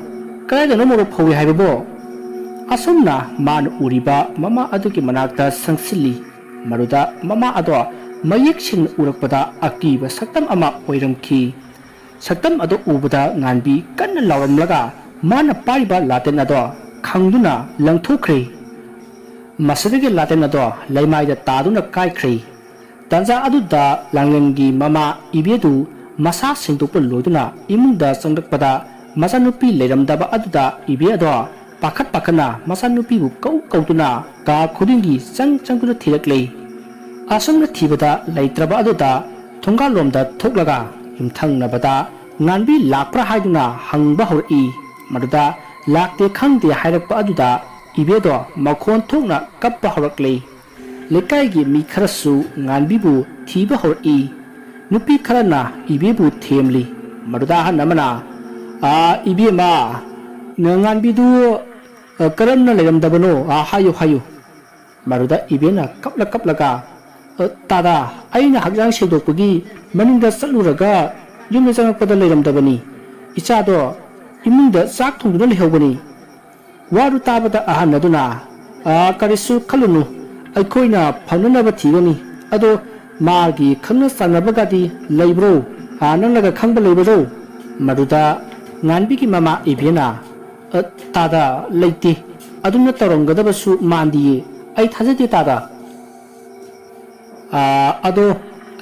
ꯀꯗꯥꯏꯗꯅꯣ ꯃꯣꯔꯣꯛ ꯐꯧꯏ ꯍꯥꯏꯕꯕꯣ?" ꯑꯁꯨꯝꯅ ꯃꯥꯅ ꯎꯔꯤꯕ ꯃꯃꯥ ꯑꯗꯨꯒꯤ ꯃꯅꯥꯛꯇ ꯆꯪꯁꯤꯜꯂꯤ꯫ ꯃꯗꯨꯗ ꯃꯃꯥ ꯑꯗꯣ ꯃꯌꯦꯛ ꯁꯦꯡꯅ ꯎꯔꯛꯄꯗ ꯑꯀꯤꯕ ꯁꯛꯇꯝ ꯑꯃ ꯑꯣꯏꯔꯝꯈꯤ꯫ ꯁꯛꯇꯝ ꯑꯗꯨ ꯎꯕꯗ ꯉꯥꯟꯕꯤ ꯀꯟꯅ ꯂꯥꯎꯔꯝꯂꯒ ꯃꯥꯅ ꯄꯥꯏꯔꯤꯕ ꯂꯥꯇꯦꯟ ꯑꯗꯣ ꯈꯪꯗꯨꯅ ꯂꯪꯊꯣꯛꯈ꯭ꯔꯦ꯫ ꯃꯁꯤꯗꯒꯤ ꯂꯥꯇꯦꯟ ꯑꯗꯣ ꯂꯩꯃꯥꯏꯗ ꯇꯥꯗꯨꯅ ꯀꯥꯏꯈ꯭ꯔꯦ꯫ ꯇꯥꯟꯖꯥ ꯑꯗꯨꯗ ꯂꯥꯡꯂꯦꯟꯒꯤ ꯃꯃꯥ ꯏꯕꯦꯗꯨ ꯃꯁꯥ ꯁꯦꯡꯗꯣꯛꯄ ꯂꯣꯏꯗꯨꯅ ꯏꯃꯨꯡꯗ ꯆꯪꯂꯛꯄꯗ ꯃꯆꯥꯅꯨꯄꯤ ꯂꯩꯔꯝꯗꯕ ꯑꯗꯨꯗ ꯏꯕꯦ ꯑꯗꯣ ꯄꯥꯈꯠ ꯄꯥꯈꯠꯅ ꯃꯆꯥꯅꯨꯄꯤꯕꯨ ꯀꯧ ꯀꯧꯗꯨꯅ ꯀꯥ ꯈꯨꯗꯤꯡꯒꯤ ꯆꯪ ꯆꯪꯗꯨꯅ ꯊꯤꯔꯛꯂꯦ꯫ ꯑꯁꯨꯝꯅ ꯊꯤꯕꯗ ꯂꯩꯇ꯭ꯔꯕ ꯑꯗꯨꯗ ꯊꯣꯡꯒꯥꯜꯂꯣꯝꯗ ꯊꯣꯛꯂꯒ ꯌꯨꯝꯊꯪꯅꯕꯗ ꯉꯥꯟꯕꯤ ꯂꯥꯛꯄ꯭ꯔꯥ ꯍꯥꯏꯗꯨꯅ ꯍꯪꯕ ꯍꯧꯔꯛꯏ꯫ ꯃꯗꯨꯗ ꯂꯥꯛꯇꯦ ꯈꯪꯗꯦ ꯍꯥꯏꯔꯛꯄ ꯑꯗꯨꯗ ꯏꯕꯦꯗꯣ ꯃꯈꯣꯟ ꯊꯣꯛꯅ ꯀꯞꯄ ꯍꯧꯔꯛꯂꯦ꯫ ꯂꯩꯀꯥꯏꯒꯤ ꯃꯤ ꯈꯔꯁꯨ ꯉꯥꯟꯕꯤꯕꯨ ꯊꯤꯕ ꯍꯧꯔꯛꯏ꯫ ꯅꯨꯄꯤ ꯈꯔꯅ ꯏꯕꯦꯕꯨ ꯊꯦꯝꯂꯤ꯫ ꯃꯗꯨꯗ ꯑꯍꯟ ꯑꯃꯅ, "ꯑꯥ, ꯏꯕꯦꯝꯃ, ꯉꯥꯟꯕꯤꯗꯨ, ꯑ, ꯀꯔꯝꯅ ꯂꯩꯔꯝꯗꯕꯅꯣ? ꯑꯥ, ꯍꯥꯏꯌꯨ, ꯍꯥꯏꯌꯨ꯫" ꯃꯗꯨꯗ ꯏꯕꯦꯅ ꯀꯞꯂ ꯀꯞꯂꯒ, "ꯑ, ꯇꯥꯗꯥ, ꯑꯩꯅ ꯍꯛꯆꯥꯡ ꯁꯦꯡꯗꯣꯛꯄꯒꯤ ꯃꯅꯤꯡꯗ ꯆꯠꯂꯨꯔꯒ ꯌꯨꯝꯗ ꯆꯪꯂꯛꯄꯗ ꯂꯩꯔꯝꯗꯕꯅꯤ꯫ ꯏꯆꯥꯗꯣ ꯏꯃꯨꯡꯗ ꯆꯥꯛ ꯊꯣꯡꯗꯨꯅ ꯂꯩꯍꯧꯕꯅꯤ꯫ ꯋꯥꯗꯨ ꯇꯥꯕꯗ ꯑꯍꯟ ꯑꯗꯨꯅ, "ꯑꯥ, ꯀꯔꯤꯁꯨ ꯈꯜꯂꯨꯅꯨ, ꯑꯩꯈꯣꯏꯅ ꯐꯪꯅꯅꯕ ꯊꯤꯒꯅꯤ꯫ ꯑꯗꯣ ꯃꯥꯒꯤ ꯈꯪꯅ ꯆꯥꯟꯅꯕꯒꯗꯤ ꯂꯩꯕ꯭ꯔꯣ? ꯑꯥ, ꯅꯪꯅꯒ ꯈꯪꯕ ꯂꯩꯕ꯭ꯔꯣ?" ꯃꯗꯨꯗ ꯉꯥꯟꯕꯤꯒꯤ ꯃꯃꯥ ꯏꯕꯦꯅ, "ꯑ, ꯇꯥꯗ, ꯂꯩꯇꯦ꯫ ꯑꯗꯨꯝꯅ ꯇꯧꯔꯝꯒꯗꯕꯁꯨ ꯃꯥꯟꯗꯤꯌꯦ꯫ ꯑꯩ ꯊꯥꯖꯗꯦ ꯇꯥꯗ꯫ ꯑꯥ, ꯑꯗꯣ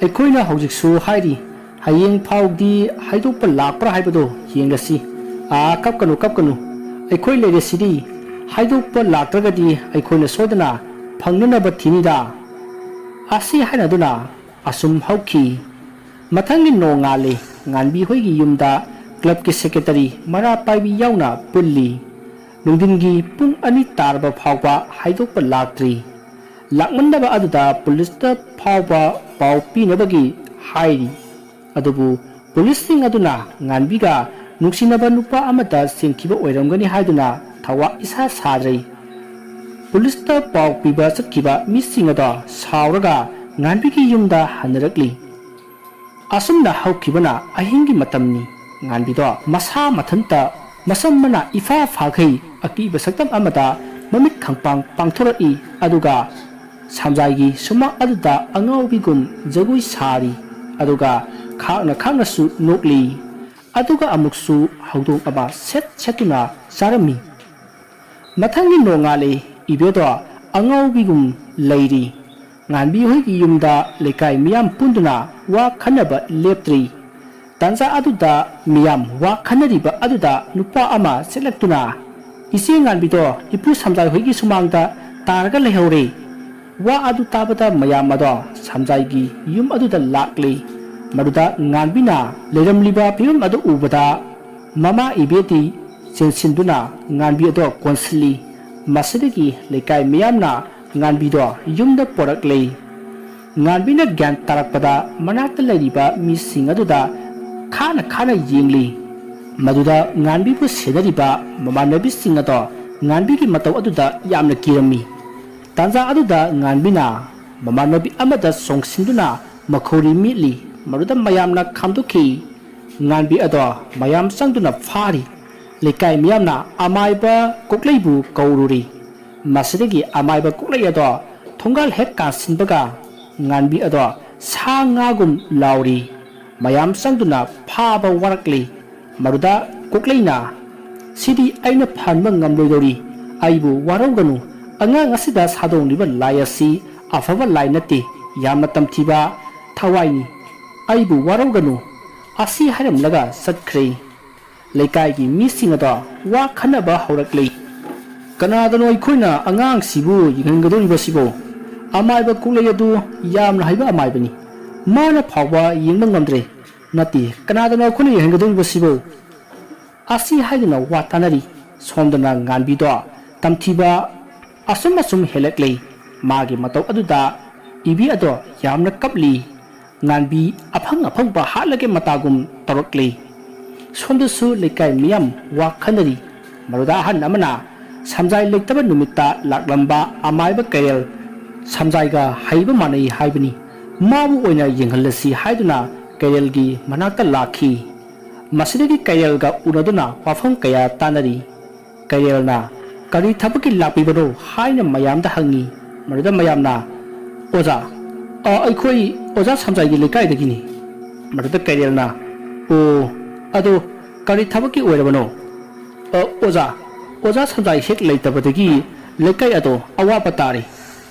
ꯑꯩꯈꯣꯏꯅ ꯍꯧꯖꯤꯛꯁꯨ ꯍꯥꯏꯔꯤ, ꯍꯌꯦꯡ ꯐꯥꯎꯗꯤ ꯍꯥꯏꯗꯣꯛꯄ ꯂꯥꯛꯄ꯭ꯔꯥ ꯍꯥꯏꯕꯗꯣ ꯌꯦꯡꯂꯁꯤ꯫ ꯑꯥ, ꯀꯞꯀꯅꯨ, ꯀꯞꯀꯅꯨ꯫ ꯑꯩꯈꯣꯏ ꯂꯩꯔꯤꯁꯤꯗꯤ ꯍꯥꯏꯗꯣꯛꯄ ꯂꯥꯛꯇ꯭ꯔꯒꯗꯤ ꯑꯩꯈꯣꯏꯅ ꯁꯣꯏꯗꯅ ꯐꯪꯅꯅꯕ ꯊꯤꯅꯤꯗ꯫ ꯑꯁꯤ ꯍꯥꯏꯅꯗꯨꯅ ꯑꯁꯨꯝ ꯍꯧꯈꯤ꯫ ꯃꯊꯪꯒꯤ ꯅꯣꯡꯉꯥꯜꯂꯦ꯫ ꯉꯥꯟꯕꯤ ꯍꯣꯏꯒꯤ ꯌꯨꯝꯗ clubꯀꯤ secretary ꯃꯔꯥ ꯄꯥꯏꯕꯤ ꯌꯥꯎꯅ ꯄꯨꯜꯂꯤ꯫ ꯅꯨꯡꯊꯤꯟꯒꯤ ꯄꯨꯡ ꯑꯅꯤ ꯇꯥꯔꯕ ꯐꯥꯎꯕ ꯍꯥꯏꯗꯣꯛꯄ ꯂꯥꯛꯇ꯭ꯔꯤ꯫ ꯂꯥꯛꯃꯟꯗꯕ ꯑꯗꯨꯗ ꯄꯨꯂꯤꯁꯇ ꯐꯥꯎꯕ ꯄꯥꯎ ꯄꯤꯅꯕꯒꯤ ꯍꯥꯏꯔꯤ꯫ ꯑꯗꯨꯕꯨ ꯄꯨꯂꯤꯁꯁꯤꯡ ꯑꯗꯨꯅ ꯉꯥꯟꯕꯤꯒ ꯅꯨꯡꯁꯤꯅꯕ ꯅꯨꯄꯥ ꯑꯃꯗ ꯆꯦꯟꯈꯤꯕ ꯑꯣꯏꯔꯝꯒꯅꯤ ꯍꯥꯏꯗꯨꯅ ꯊꯋꯥ ꯏꯁꯥ ꯁꯥꯗ꯭ꯔꯦ꯫ ꯄꯨꯂꯤꯁꯇ ꯄꯥꯎ ꯄꯤꯕ ꯆꯠꯈꯤꯕ ꯃꯤꯁꯤꯡ ꯑꯗꯣ ꯁꯥꯎꯔꯒ ꯉꯥꯟꯕꯤꯒꯤ ꯌꯨꯝꯗ ꯍꯟꯅꯔꯛꯂꯤ꯫ ꯑꯁꯨꯝꯅ ꯍꯧꯈꯤꯕꯅ ꯑꯍꯤꯡꯒꯤ ꯃꯇꯝꯅꯤ꯫ ꯉꯥꯟꯕꯤꯗꯣ ꯃꯁꯥ ꯃꯊꯟꯇ ꯃꯁꯝ ꯃꯅꯥ ꯏꯐꯥ ꯐꯥꯈꯩ ꯑꯀꯤꯕ ꯁꯛꯇꯝ ꯑꯃꯗ ꯃꯃꯤꯠ ꯈꯪꯄꯥꯡ ꯄꯥꯡꯊꯣꯔꯛꯏ꯫ ꯑꯗꯨꯒ ꯁꯝꯖꯥꯏꯒꯤ ꯁꯨꯃꯥꯡ ꯑꯗꯨꯗ ꯑꯉꯥꯎꯕꯤꯒꯨꯝ ꯖꯒꯣꯏ ꯁꯥꯔꯤ꯫ ꯑꯗꯨꯒ ꯈꯥꯛꯅ ꯈꯥꯛꯅꯁꯨ ꯅꯣꯛꯂꯤ꯫ ꯑꯗꯨꯒ ꯑꯃꯨꯛꯁꯨ ꯍꯧꯗꯣꯡ ꯑꯃ ꯁꯦꯠ ꯁꯦꯠꯇꯨꯅ ꯆꯥꯔꯝꯃꯤ꯫ ꯃꯊꯪꯒꯤ ꯅꯣꯡꯉꯥꯜꯂꯦ꯫ ꯏꯕꯦꯗꯣ ꯑꯉꯥꯎꯕꯤꯒꯨꯝ ꯂꯩꯔꯤ꯫ ꯉꯥꯟꯕꯤ ꯍꯣꯏꯒꯤ ꯌꯨꯝꯗ ꯂꯩꯀꯥꯏ ꯃꯤꯌꯥꯝ ꯄꯨꯟꯗꯨꯅ ꯋꯥ ꯈꯟꯅꯕ ꯂꯦꯞꯇ꯭ꯔꯤ꯫ ꯇꯥꯟꯖꯥ ꯑꯗꯨꯗ ꯃꯤꯌꯥꯝ ꯋꯥ ꯈꯟꯅꯔꯤꯕ ꯑꯗꯨꯗ ꯅꯨꯄꯥ ꯑꯃ ꯆꯦꯜꯂꯛꯇꯨꯅ, "ꯏꯆꯦ ꯉꯥꯟꯕꯤꯗꯣ ꯏꯄꯨ ꯁꯝꯖꯥꯏ ꯍꯣꯏꯒꯤ ꯁꯨꯃꯥꯡꯗ ꯇꯥꯔꯒ ꯂꯩꯍꯧꯔꯦ"꯫ ꯋꯥ ꯑꯗꯨ ꯇꯥꯕꯗ ꯃꯌꯥꯝ ꯑꯗꯣ ꯁꯝꯖꯥꯏꯒꯤ ꯌꯨꯝ ꯑꯗꯨꯗ ꯂꯥꯛꯂꯤ꯫ ꯃꯗꯨꯗ ꯉꯥꯟꯕꯤꯅ ꯂꯩꯔꯝꯂꯤꯕ ꯐꯤꯕꯝ ꯑꯗꯨ ꯎꯕꯗ ꯃꯃꯥ ꯏꯕꯦꯗꯤ ꯆꯦꯟꯁꯤꯟꯗꯨꯅ ꯉꯥꯟꯕꯤ ꯑꯗꯣ ꯀꯣꯟꯁꯤꯜꯂꯤ꯫ ꯃꯁꯤꯗꯒꯤ ꯂꯩꯀꯥꯏ ꯃꯤꯌꯥꯝꯅ ꯉꯥꯟꯕꯤꯗꯣ ꯌꯨꯝꯗ ꯄꯣꯔꯛꯂꯦ꯫ ꯉꯥꯟꯕꯤꯅ ꯒ꯭ꯌꯥꯟ ꯇꯥꯔꯛꯄꯗ ꯃꯅꯥꯛꯇ ꯂꯩꯔꯤꯕ ꯃꯤꯁꯤꯡ ꯑꯗꯨꯗ ꯈꯥꯅ ꯈꯥꯅ ꯌꯦꯡꯂꯤ꯫ ꯃꯗꯨꯗ ꯉꯥꯟꯕꯤꯕꯨ ꯁꯦꯟꯅꯔꯤꯕ ꯃꯃꯥꯟꯅꯕꯤꯁꯤꯡ ꯑꯗꯣ ꯉꯥꯟꯕꯤꯒꯤ ꯃꯇꯧ ꯑꯗꯨꯗ ꯌꯥꯝꯅ ꯀꯤꯔꯝꯃꯤ꯫ ꯇꯥꯟꯖꯥ ꯑꯗꯨꯗ ꯉꯥꯟꯕꯤꯅ ꯃꯃꯥꯟꯅꯕꯤ ꯑꯃꯗ ꯆꯣꯡꯁꯤꯟꯗꯨꯅ ꯃꯈꯧꯔꯤ ꯃꯤꯠꯂꯤ꯫ ꯃꯗꯨꯗ ꯃꯌꯥꯝꯅ ꯈꯥꯝꯗꯣꯛꯈꯤ꯫ ꯉꯥꯟꯕꯤ ꯑꯗꯣ ꯃꯌꯥꯝ ꯆꯪꯗꯨꯅ ꯐꯥꯔꯤ꯫ ꯂꯩꯀꯥꯏ ꯃꯤꯌꯥꯝꯅ ꯑꯃꯥꯏꯕ ꯀꯣꯛꯂꯩꯕꯨ ꯀꯧꯔꯨꯔꯤ꯫ ꯃꯁꯤꯗꯒꯤ ꯑꯃꯥꯏꯕ ꯀꯣꯛꯂꯩ ꯑꯗꯣ ꯊꯣꯡꯒꯥꯜ ꯍꯦꯛ ꯀꯥꯟꯁꯤꯟꯕꯒ ꯉꯥꯟꯕꯤ ꯑꯗꯣ ꯁꯥ ꯉꯥꯒꯨꯝ ꯂꯥꯎꯔꯤ꯫ ꯃꯌꯥꯝ ꯆꯪꯗꯨꯅ ꯐꯥꯕ ꯋꯥꯔꯛꯂꯤ꯫ ꯃꯗꯨꯗ ꯀꯣꯛꯂꯩꯅ, "ꯁꯤꯗꯤ ꯑꯩꯅ ꯐꯍꯟꯕ ꯉꯝꯂꯣꯏꯗꯧꯔꯤ꯫ ꯑꯩꯕꯨ ꯋꯥꯔꯧꯒꯅꯨ꯫ ꯑꯉꯥꯡ ꯑꯁꯤꯗ ꯁꯥꯗꯣꯡꯂꯤꯕ ꯂꯥꯏ ꯑꯁꯤ ꯑꯐꯕ ꯂꯥꯏ ꯅꯠꯇꯦ꯫ ꯌꯥꯝꯅ ꯇꯝꯊꯤꯕ ꯊꯋꯥꯏꯅꯤ꯫ ꯑꯩꯕꯨ ꯋꯥꯔꯧꯒꯅꯨ"꯫ ꯑꯁꯤ ꯍꯥꯏꯔꯝꯂꯒ ꯆꯠꯈ꯭ꯔꯦ꯫ ꯂꯩꯀꯥꯏꯒꯤ ꯃꯤꯁꯤꯡ ꯑꯗꯣ ꯋꯥ ꯈꯟꯅꯕ ꯍꯧꯔꯛꯂꯤ꯫ "ꯀꯅꯥꯗꯅꯣ ꯑꯩꯈꯣꯏꯅ ꯑꯉꯥꯡꯁꯤꯕꯨ ꯌꯦꯡꯍꯟꯒꯗꯧꯔꯤꯕꯁꯤꯕꯣ? ꯑꯃꯥꯏꯕ ꯀꯣꯛꯂꯩ ꯑꯗꯨ ꯌꯥꯝꯅ ꯍꯩꯕ ꯑꯃꯥꯏꯕꯅꯤ꯫ ꯃꯥꯅ ꯐꯥꯎꯕ ꯌꯦꯡꯕ ꯉꯝꯗ꯭ꯔꯦ꯫ ꯅꯠꯇꯦ, ꯀꯅꯥꯗꯅꯣ ꯑꯩꯈꯣꯏꯅ ꯌꯦꯡꯍꯟꯒꯗꯧꯔꯤꯕꯁꯤꯕꯣ?" ꯑꯁꯤ ꯍꯥꯏꯗꯨꯅ ꯋꯥ ꯇꯥꯅꯔꯤ꯫ ꯁꯣꯝꯗꯅ ꯉꯥꯟꯕꯤꯗꯣ ꯇꯝꯊꯤꯕ ꯑꯁꯨꯝ ꯑꯁꯨꯝ ꯍꯦꯜꯂꯛꯂꯤ꯫ ꯃꯥꯒꯤ ꯃꯇꯧ ꯑꯗꯨꯗ ꯏꯕꯤ ꯑꯗꯣ ꯌꯥꯝꯅ ꯀꯞꯂꯤ꯫ ꯉꯥꯟꯕꯤ ꯑꯐꯪ ꯑꯐꯪꯕ ꯍꯥꯠꯂꯒꯦ ꯃꯇꯥꯒꯨꯝ ꯇꯧꯔꯛꯂꯤ꯫ ꯁꯣꯝꯗꯁꯨ ꯂꯩꯀꯥꯏ ꯃꯤꯌꯥꯝ ꯋꯥ ꯈꯟꯅꯔꯤ꯫ ꯃꯗꯨꯗ ꯑꯍꯟ ꯑꯃꯅ ꯁꯝꯖꯥꯏ ꯂꯩꯇꯕ ꯅꯨꯃꯤꯠꯇ ꯂꯥꯛꯂꯝꯕ ꯑꯃꯥꯏꯕ ꯀꯩꯔꯦꯜ ꯁꯝꯖꯥꯏꯒ ꯍꯩꯕ ꯃꯥꯟꯅꯩ ꯍꯥꯏꯕꯅꯤ꯫ ꯃꯥꯕꯨ ꯑꯣꯏꯅ ꯌꯦꯡꯍꯜꯂꯁꯤ ꯍꯥꯏꯗꯨꯅ ꯀꯩꯔꯦꯜꯒꯤ ꯃꯅꯥꯛꯇ ꯂꯥꯛꯈꯤ꯫ ꯃꯁꯤꯗꯒꯤ ꯀꯩꯔꯦꯜꯒ ꯎꯅꯗꯨꯅ ꯋꯥꯐꯝ ꯀꯌꯥ ꯇꯥꯅꯔꯤ꯫ ꯀꯩꯔꯦꯜꯅ "ꯀꯔꯤ ꯊꯕꯛꯀꯤ ꯂꯥꯛꯄꯤꯕꯅꯣ?" ꯍꯥꯏꯅ ꯃꯌꯥꯝꯗ ꯍꯪꯉꯤ꯫ ꯃꯗꯨꯗ ꯃꯌꯥꯝꯅ, "ꯑꯣꯖꯥ, ꯑ, ꯑꯩꯈꯣꯏ ꯑꯣꯖꯥ ꯁꯝꯖꯥꯏꯒꯤ ꯂꯩꯀꯥꯏꯗꯒꯤꯅꯤ"꯫ ꯃꯗꯨꯗ ꯀꯩꯔꯦꯜꯅ, "ꯑꯣ, ꯑꯗꯣ ꯀꯔꯤ ꯊꯕꯛꯀꯤ ꯑꯣꯏꯔꯕꯅꯣ?" "ꯑ, ꯑꯣꯖꯥ, ꯑꯣꯖꯥ ꯁꯝꯖꯥꯏ ꯍꯦꯛ ꯂꯩꯇꯕꯗꯒꯤ ꯂꯩꯀꯥꯏ ꯑꯗꯣ ꯑꯋꯥꯕ ꯇꯥꯔꯦ꯫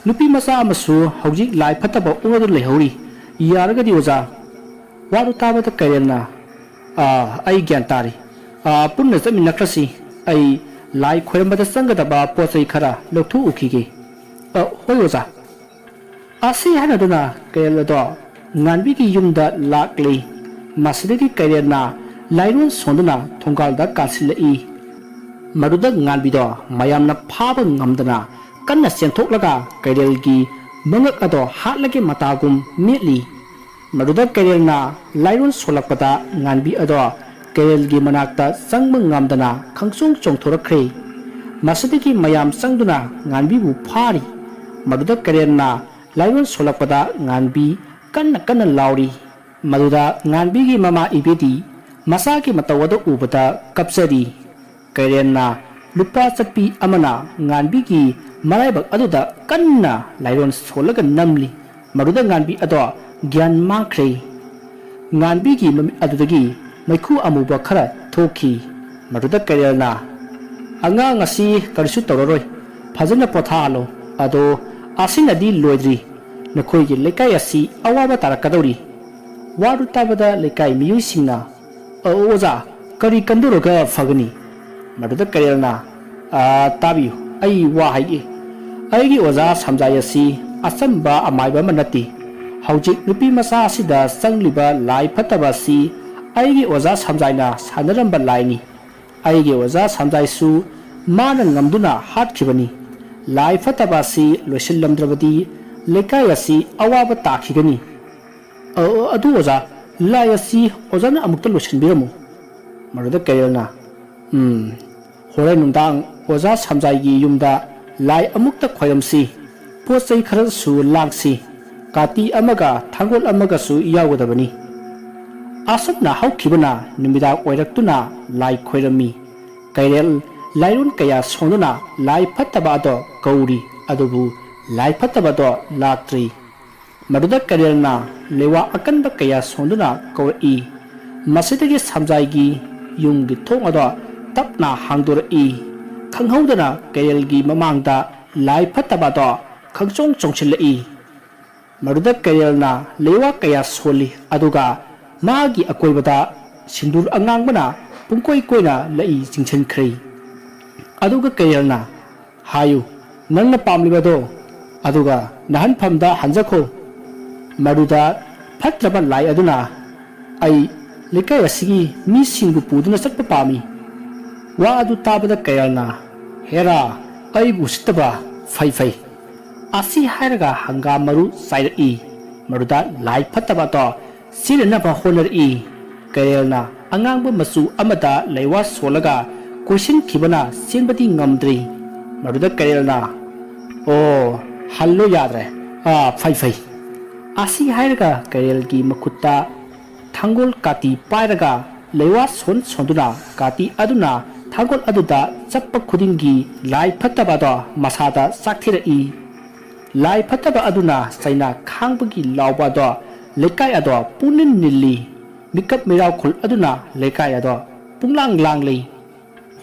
ꯅꯨꯄꯤ ꯃꯆꯥ ꯑꯃꯁꯨ ꯍꯧꯖꯤꯛ ꯂꯥꯏ ꯐꯠꯇꯕ ꯑꯣꯛꯂꯗꯨꯅ ꯂꯩꯍꯧꯔꯤ꯫ ꯌꯥꯔꯒꯗꯤ ꯑꯣꯖꯥ"꯫ ꯋꯥꯗꯨ ꯇꯥꯕꯗ ꯀꯩꯔꯦꯜꯅ, "ꯑꯥ, ꯑꯩ ꯒ꯭ꯌꯥꯟ ꯇꯥꯔꯦ꯫ ꯑꯥ, ꯄꯨꯟꯅ ꯆꯠꯃꯤꯟꯅꯈ꯭ꯔꯁꯤ꯫ ꯑꯩ ꯂꯥꯏ ꯈꯣꯏꯔꯝꯕꯗ ꯆꯪꯒꯗꯕ ꯄꯣꯠ ꯆꯩ ꯈꯔ ꯂꯧꯊꯣꯛꯎꯈꯤꯒꯦ"꯫ "ꯑ, ꯍꯣꯏ ꯑꯣꯖꯥ"꯫ ꯑꯁꯤ ꯍꯥꯏꯅꯗꯨꯅ ꯀꯩꯔꯦꯜ ꯑꯗꯣ ꯉꯥꯟꯕꯤꯒꯤ ꯌꯨꯝꯗ ꯂꯥꯛꯂꯤ꯫ ꯃꯁꯤꯗꯒꯤ ꯀꯩꯔꯦꯜꯅ ꯂꯥꯏꯔꯣꯟ ꯁꯣꯟꯗꯨꯅ ꯊꯣꯡꯒꯥꯜꯗ ꯀꯥꯁꯤꯜꯂꯛꯏ꯫ ꯃꯗꯨꯗ ꯉꯥꯟꯕꯤꯗꯣ ꯃꯌꯥꯝꯅ ꯐꯥꯕ ꯉꯝꯗꯅ ꯀꯟꯅ ꯆꯦꯟꯊꯣꯛꯂꯒ ꯀꯩꯔꯦꯜꯒꯤ ꯃꯉꯛ ꯑꯗꯣ ꯍꯥꯠꯂꯒꯦ ꯃꯇꯥꯒꯨꯝ ꯃꯦꯠꯂꯤ꯫ ꯃꯗꯨꯗ ꯀꯩꯔꯦꯜꯅ ꯂꯥꯏꯔꯣꯟ ꯁꯣꯜꯂꯛꯄꯗ ꯉꯥꯟꯕꯤ ꯑꯗꯣ ꯀꯩꯔꯦꯜꯒꯤ ꯃꯅꯥꯛꯇ ꯆꯪꯕ ꯉꯝꯗꯅ ꯈꯪꯆꯣꯡ ꯆꯣꯡꯊꯣꯔꯛꯈ꯭ꯔꯦ꯫ ꯃꯁꯤꯗꯒꯤ ꯃꯌꯥꯝ ꯆꯪꯗꯨꯅ ꯉꯥꯟꯕꯤꯕꯨ ꯐꯥꯔꯤ꯫ ꯃꯗꯨꯗ ꯀꯩꯔꯦꯜꯅ ꯂꯥꯏꯔꯣꯟ ꯁꯣꯜꯂꯛꯄꯗ ꯉꯥꯟꯕꯤ ꯀꯟꯅ ꯀꯟꯅ ꯂꯥꯎꯔꯤ꯫ ꯃꯗꯨꯗ ꯉꯥꯟꯕꯤꯒꯤ ꯃꯃꯥ ꯏꯕꯦꯗꯤ ꯃꯆꯥꯒꯤ ꯃꯇꯧ ꯑꯗꯨ ꯎꯕꯗ ꯀꯞꯆꯔꯤ꯫ ꯀꯩꯔꯦꯟꯅ ꯂꯨꯄꯥ ꯆꯠꯄꯤ ꯑꯃꯅ ꯉꯥꯟꯕꯤꯒꯤ ꯃꯔꯥꯏꯕꯛ ꯑꯗꯨꯗ ꯀꯟꯅ ꯂꯥꯏꯔꯣꯟ ꯁꯣꯜꯂꯒ ꯅꯝꯂꯤ꯫ ꯃꯗꯨꯗ ꯉꯥꯟꯕꯤ ꯑꯗꯣ ꯒ꯭ꯌꯥꯟ ꯃꯥꯡꯈ꯭ꯔꯦ꯫ ꯉꯥꯟꯕꯤꯒꯤ ꯃꯃꯤꯠ ꯑꯗꯨꯗꯒꯤ ꯃꯩꯈꯨ ꯑꯃꯨꯕ ꯈꯔ ꯊꯣꯛꯈꯤ꯫ ꯃꯗꯨꯗ ꯀꯩꯔꯦꯜꯅ, "ꯑꯉꯥꯡ ꯑꯁꯤ ꯀꯔꯤꯁꯨ ꯇꯧꯔꯔꯣꯏ, ꯐꯖꯅ ꯄꯣꯊꯥꯍꯜꯂꯣ꯫ ꯑꯗꯣ ꯑꯁꯤꯅꯗꯤ ꯂꯣꯏꯗ꯭ꯔꯤ, ꯅꯈꯣꯏꯒꯤ ꯂꯩꯀꯥꯏ ꯑꯁꯤ ꯑꯋꯥꯕ ꯇꯥꯔꯛꯀꯗꯧꯔꯤ"꯫ ꯋꯥꯗꯨ ꯇꯥꯕꯗ ꯂꯩꯀꯥꯏ ꯃꯤꯑꯣꯏꯁꯤꯡꯅ, "ꯑ, ꯑꯣꯖꯥ, "ꯀꯔꯤ ꯀꯟꯗꯧꯔꯒ ꯐꯒꯅꯤ?" ꯃꯗꯨꯗ ꯀꯩꯔꯦꯜꯅ, "ꯑꯥ, ꯇꯥꯕꯤꯌꯨ, ꯑꯩ ꯋꯥ ꯍꯥꯏꯒꯦ꯫ ꯑꯩꯒꯤ ꯑꯣꯖꯥ ꯁꯝꯖꯥꯏ ꯑꯁꯤ ꯑꯆꯝꯕ ꯑꯃꯥꯏꯕ ꯑꯃ ꯅꯠꯇꯦ꯫ ꯍꯧꯖꯤꯛ ꯅꯨꯄꯤ ꯃꯆꯥ ꯑꯁꯤꯗ ꯆꯪꯂꯤꯕ ꯂꯥꯏ ꯐꯠꯇꯕ ꯑꯁꯤ ꯑꯩꯒꯤ ꯑꯣꯖꯥ ꯁꯝꯖꯥꯏꯅ ꯁꯥꯟꯅꯔꯝꯕ ꯂꯥꯏꯅꯤ꯫ ꯑꯩꯒꯤ ꯑꯣꯖꯥ ꯁꯝꯖꯥꯏꯁꯨ ꯃꯥꯅ ꯉꯝꯗꯨꯅ ꯍꯥꯠꯈꯤꯕꯅꯤ꯫ ꯂꯥꯏ ꯐꯠꯇꯕ ꯑꯁꯤ ꯂꯣꯏꯁꯤꯜꯂꯝꯗ꯭ꯔꯕꯗꯤ ꯂꯩꯀꯥꯏ ꯑꯁꯤ ꯑꯋꯥꯕ ꯇꯥꯈꯤꯒꯅꯤ꯫ ꯑ, ꯑꯗꯨ ꯑꯣꯖꯥ, ꯂꯥꯏ ꯑꯁꯤ ꯑꯣꯖꯥꯅ ꯑꯃꯨꯛꯇ ꯂꯣꯏꯁꯤꯟꯕꯤꯔꯝꯃꯨ꯫" ꯃꯗꯨꯗ ꯀꯩꯔꯦꯜꯅ, "ꯎꯝ, ꯍꯣꯔꯦꯟ ꯅꯨꯡꯗꯥꯡ ꯑꯣꯖꯥ ꯁꯝꯖꯥꯏꯒꯤ ꯌꯨꯝꯗ ꯂꯥꯏ ꯑꯃꯨꯛꯇ ꯈꯣꯏꯔꯝꯁꯤ꯫ ꯄꯣꯠ ꯆꯩ ꯈꯔꯁꯨ ꯂꯥꯡꯁꯤ꯫ ꯀꯥꯇꯤ ꯑꯃꯒ ꯊꯥꯡꯒꯣꯜ ꯑꯃꯒꯁꯨ ꯌꯥꯎꯒꯗꯕꯅꯤ꯫" ꯑꯁꯨꯝꯅ ꯍꯧꯈꯤꯕꯅ ꯅꯨꯃꯤꯗꯥꯡ ꯑꯣꯏꯔꯛꯇꯨꯅ ꯂꯥꯏ ꯈꯣꯏꯔꯝꯃꯤ꯫ ꯀꯩꯔꯦꯜ ꯂꯥꯏꯔꯣꯟ ꯀꯌꯥ ꯁꯣꯟꯗꯨꯅ ꯂꯥꯏ ꯐꯠꯇꯕ ꯑꯗꯣ ꯀꯧꯔꯤ, ꯑꯗꯨꯕꯨ ꯂꯥꯏ ꯐꯠꯇꯕ ꯑꯗꯣ ꯂꯥꯛꯇ꯭ꯔꯤ꯫ ꯃꯗꯨꯗ ꯀꯩꯔꯦꯜꯅ ꯂꯩꯋꯥ ꯑꯀꯟꯕ ꯀꯌꯥ ꯁꯣꯟꯗꯨꯅ ꯀꯧꯔꯛꯏ꯫ ꯃꯁꯤꯗꯒꯤ ꯁꯝꯖꯥꯏꯒꯤ ꯌꯨꯝꯒꯤ ꯊꯣꯡ ꯑꯗꯣ ꯇꯞꯅ ꯍꯥꯡꯗꯣꯔꯛꯏ꯫ ꯈꯪꯍꯧꯗꯅ ꯀꯩꯔꯦꯜꯒꯤ ꯃꯃꯥꯡꯗ ꯂꯥꯏ ꯐꯠꯇꯕ ꯑꯗꯣ ꯈꯪꯆꯣꯡ ꯆꯣꯡꯁꯤꯜꯂꯛꯏ꯫ ꯃꯗꯨꯗ ꯀꯩꯔꯦꯜꯅ ꯂꯩꯋꯥ ꯀꯌꯥ ꯁꯣꯜꯂꯤ, ꯑꯗꯨꯒ ꯃꯥꯒꯤ ꯑꯀꯣꯏꯕꯗ ꯁꯤꯟꯗꯨꯔ ꯑꯉꯥꯡꯕꯅ ꯄꯨꯡꯀꯣꯏ ꯀꯣꯏꯅ ꯂꯩ ꯆꯤꯡꯁꯤꯟꯈ꯭ꯔꯦ꯫ ꯑꯗꯨꯒ ꯀꯩꯔꯦꯜꯅ, "ꯍꯥꯏꯌꯨ, ꯅꯪꯅ ꯄꯥꯝꯂꯤꯕꯗꯣ, ꯑꯗꯨꯒ ꯅꯍꯟꯐꯝꯗ ꯍꯟꯖꯈꯣ꯫" ꯃꯗꯨꯗ ꯐꯠꯇ꯭ꯔꯕ ꯂꯥꯏ ꯑꯗꯨꯅ, "ꯑꯩ ꯂꯩꯀꯥꯏ ꯑꯁꯤꯒꯤ ꯃꯤꯁꯤꯡꯕꯨ ꯄꯨꯗꯨꯅ ꯆꯠꯄ ꯄꯥꯝꯃꯤ꯫" ꯋꯥ ꯑꯗꯨ ꯇꯥꯕꯗ ꯀꯩꯔꯦꯜꯅ, "ꯍꯦꯔꯥ, ꯑꯩꯕꯨ ꯎꯁꯤꯠꯇꯕ, ꯐꯩ ꯐꯩ꯫" ꯑꯁꯤ ꯍꯥꯏꯔꯒ ꯍꯪꯒꯥꯝ ꯃꯔꯨ ꯆꯥꯏꯔꯛꯏ꯫ ꯃꯗꯨꯗ ꯂꯥꯏ ꯐꯠꯇꯕ ꯑꯗꯣ ꯆꯦꯟꯅꯅꯕ ꯍꯣꯠꯅꯔꯛꯏ꯫ ꯀꯩꯔꯦꯜꯅ ꯑꯉꯥꯡꯕ ꯃꯆꯨ ꯑꯃꯗ ꯂꯩꯋꯥ ꯁꯣꯜꯂꯒ ꯀꯣꯏꯁꯤꯟꯈꯤꯕꯅ ꯆꯦꯟꯕꯗꯤ ꯉꯝꯗ꯭ꯔꯤ꯫ ꯃꯗꯨꯗ ꯀꯩꯔꯦꯜꯅ, "ꯑꯣ, ꯍꯜꯂꯣ ꯌꯥꯗ꯭ꯔꯦ꯫ ꯑꯥ, ꯐꯩ ꯐꯩ꯫" ꯑꯁꯤ ꯍꯥꯏꯔꯒ ꯀꯩꯔꯦꯜꯒꯤ ꯃꯈꯨꯠꯇ ꯊꯥꯡꯒꯣꯜ ꯀꯥꯇꯤ ꯄꯥꯏꯔꯒ ꯂꯩꯋꯥ ꯁꯣꯟ ꯁꯣꯟꯗꯨꯅ ꯀꯥꯇꯤ ꯑꯗꯨꯅ ꯊꯥꯡꯒꯣꯜ ꯑꯗꯨꯗ ꯆꯞꯄ ꯈꯨꯗꯤꯡꯒꯤ ꯂꯥꯏ ꯐꯠꯇꯕ ꯑꯗꯣ ꯃꯁꯥꯗ ꯆꯥꯛꯊꯤꯔꯛꯏ꯫ ꯂꯥꯏ ꯐꯠꯇꯕ ꯑꯗꯨꯅ ꯆꯩꯅꯥ ꯈꯥꯡꯕꯒꯤ ꯂꯥꯎꯕ ꯑꯗꯣ ꯂꯩꯀꯥꯏ ꯑꯗꯣ ꯄꯨꯡꯅꯤꯜ ꯅꯤꯜꯂꯤ꯫ ꯃꯤꯀꯞ ꯃꯤꯔꯥꯎꯈꯨꯜ ꯑꯗꯨꯅ ꯂꯩꯀꯥꯏ ꯑꯗꯣ ꯄꯨꯡꯂꯥꯡ ꯂꯥꯡꯂꯤ꯫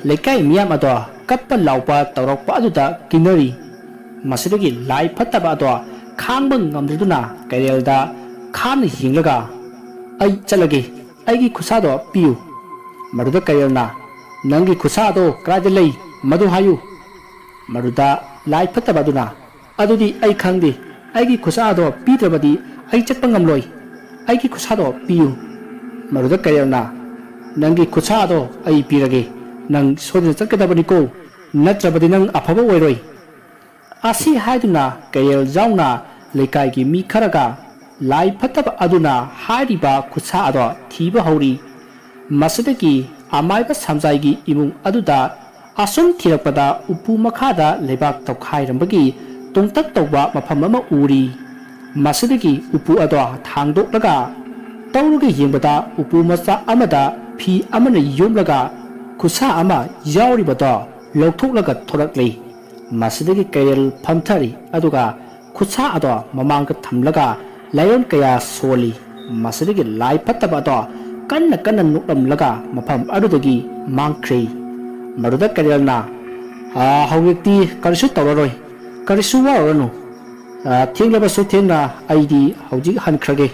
ꯂꯩꯀꯥꯏ ꯃꯤꯌꯥꯝ ꯑꯗꯣ ꯀꯞꯄ ꯂꯥꯎꯕ ꯇꯧꯔꯛꯄ ꯑꯗꯨꯗ ꯀꯤꯅꯔꯤ꯫ ꯃꯁꯤꯗꯒꯤ ꯂꯥꯏ ꯐꯠꯇꯕ ꯑꯗꯣ ꯈꯥꯡꯕ ꯉꯝꯗ꯭ꯔꯗꯨꯅ ꯀꯩꯔꯦꯜꯗ ꯈꯥꯅ ꯌꯦꯡꯂꯒ, "ꯑꯩ ꯆꯠꯂꯒꯦ, ꯑꯩꯒꯤ ꯈꯨꯠꯁꯥꯗꯣ ꯄꯤꯌꯨ꯫" ꯃꯗꯨꯗ ꯀꯩꯔꯦꯜꯅ, "ꯅꯪꯒꯤ ꯈꯨꯠꯁꯥ ꯑꯗꯣ ꯀꯗꯥꯏꯗ ꯂꯩ? ꯃꯗꯨ ꯍꯥꯏꯌꯨ꯫" ꯃꯗꯨꯗ ꯂꯥꯏ ꯐꯠꯇꯕ ꯑꯗꯨꯅ, "ꯑꯗꯨꯗꯤ ꯑꯩ ꯈꯪꯗꯦ, ꯑꯩꯒꯤ ꯈꯨꯠꯁꯥ ꯑꯗꯣ ꯄꯤꯗ꯭ꯔꯕꯗꯤ ꯑꯩ ꯆꯠꯄ ꯉꯝꯂꯣꯏ, ꯑꯩꯒꯤ ꯈꯨꯠꯁꯥꯗꯣ ꯄꯤꯌꯨ꯫" ꯃꯗꯨꯗ ꯀꯩꯔꯦꯜꯅ, "ꯅꯪꯒꯤ ꯈꯨꯠꯁꯥ ꯑꯗꯣ ꯑꯩ ꯄꯤꯔꯒꯦ, ꯅꯪ ꯁꯣꯏꯗꯅ ꯆꯠꯀꯗꯕꯅꯤꯀꯣ, ꯅꯠꯇ꯭ꯔꯕꯗꯤ ꯅꯪ ꯑꯐꯕ ꯑꯣꯏꯔꯣꯏ꯫" ꯑꯁꯤ ꯍꯥꯏꯗꯨꯅ ꯀꯩꯔꯦꯜ ꯌꯥꯎꯅ ꯂꯩꯀꯥꯏꯒꯤ ꯃꯤ ꯈꯔꯒ ꯂꯥꯏ ꯐꯠꯇꯕ ꯑꯗꯨꯅ ꯍꯥꯏꯔꯤꯕ ꯈꯨꯠꯁꯥ ꯑꯗꯣ ꯊꯤꯕ ꯍꯧꯔꯤ꯫ ꯃꯁꯤꯗꯒꯤ ꯑꯃꯥꯏꯕ ꯁꯝꯖꯥꯏꯒꯤ ꯏꯃꯨꯡ ꯑꯗꯨꯗ ꯑꯁꯨꯝ ꯊꯤꯔꯛꯄꯗ ꯎꯄꯨ ꯃꯈꯥꯗ ꯂꯩꯕꯥꯛ ꯇꯧꯈꯥꯏꯔꯝꯕꯒꯤ ꯇꯣꯡꯇꯛ ꯇꯧꯕ ꯃꯐꯝ ꯑꯃ ꯎꯔꯤ꯫ ꯃꯁꯤꯗꯒꯤ ꯎꯄꯨ ꯑꯗꯣ ꯊꯥꯡꯗꯣꯛꯂꯒ ꯇꯧꯔꯒ ꯌꯦꯡꯕꯗ ꯎꯄꯨ ꯃꯆꯥ ꯑꯃꯗ ꯐꯤ ꯑꯃꯅ ꯌꯣꯝꯂꯒ ꯈꯨꯠꯁꯥ ꯑꯃ ꯌꯥꯎꯔꯤꯕꯗꯣ ꯂꯧꯊꯣꯛꯂꯒ ꯊꯣꯔꯛꯂꯤ꯫ ꯃꯁꯤꯗꯒꯤ ꯀꯩꯔꯦꯜ ꯐꯝꯊꯔꯤ, ꯑꯗꯨꯒ ꯈꯨꯠꯁꯥ ꯑꯗꯣ ꯃꯃꯥꯡꯗ ꯊꯝꯂꯒ ꯂꯥꯏꯑꯣꯟ ꯀꯌꯥ ꯁꯣꯜꯂꯤ꯫ ꯃꯁꯤꯗꯒꯤ ꯂꯥꯏ ꯐꯠꯇꯕ ꯑꯗꯣ ꯀꯟꯅ ꯀꯟꯅ ꯅꯣꯛꯂꯝꯂꯒ ꯃꯐꯝ ꯑꯗꯨꯗꯒꯤ ꯃꯥꯡꯈ꯭ꯔꯦ꯫ ꯃꯗꯨꯗ ꯀꯩꯔꯦꯜꯅ, "ꯑꯥ, ꯍꯧꯖꯤꯛꯇꯤ ꯀꯔꯤꯁꯨ ꯇꯧꯔꯔꯣꯏ, ꯀꯔꯤꯁꯨ ꯋꯥꯔꯨꯔꯅꯨ꯫ ꯑꯥ, ꯊꯦꯡꯂꯕꯁꯨ ꯊꯦꯡꯅ ꯑꯩꯗꯤ ꯍꯧꯖꯤꯛ ꯍꯟꯈ꯭ꯔꯒꯦ꯫"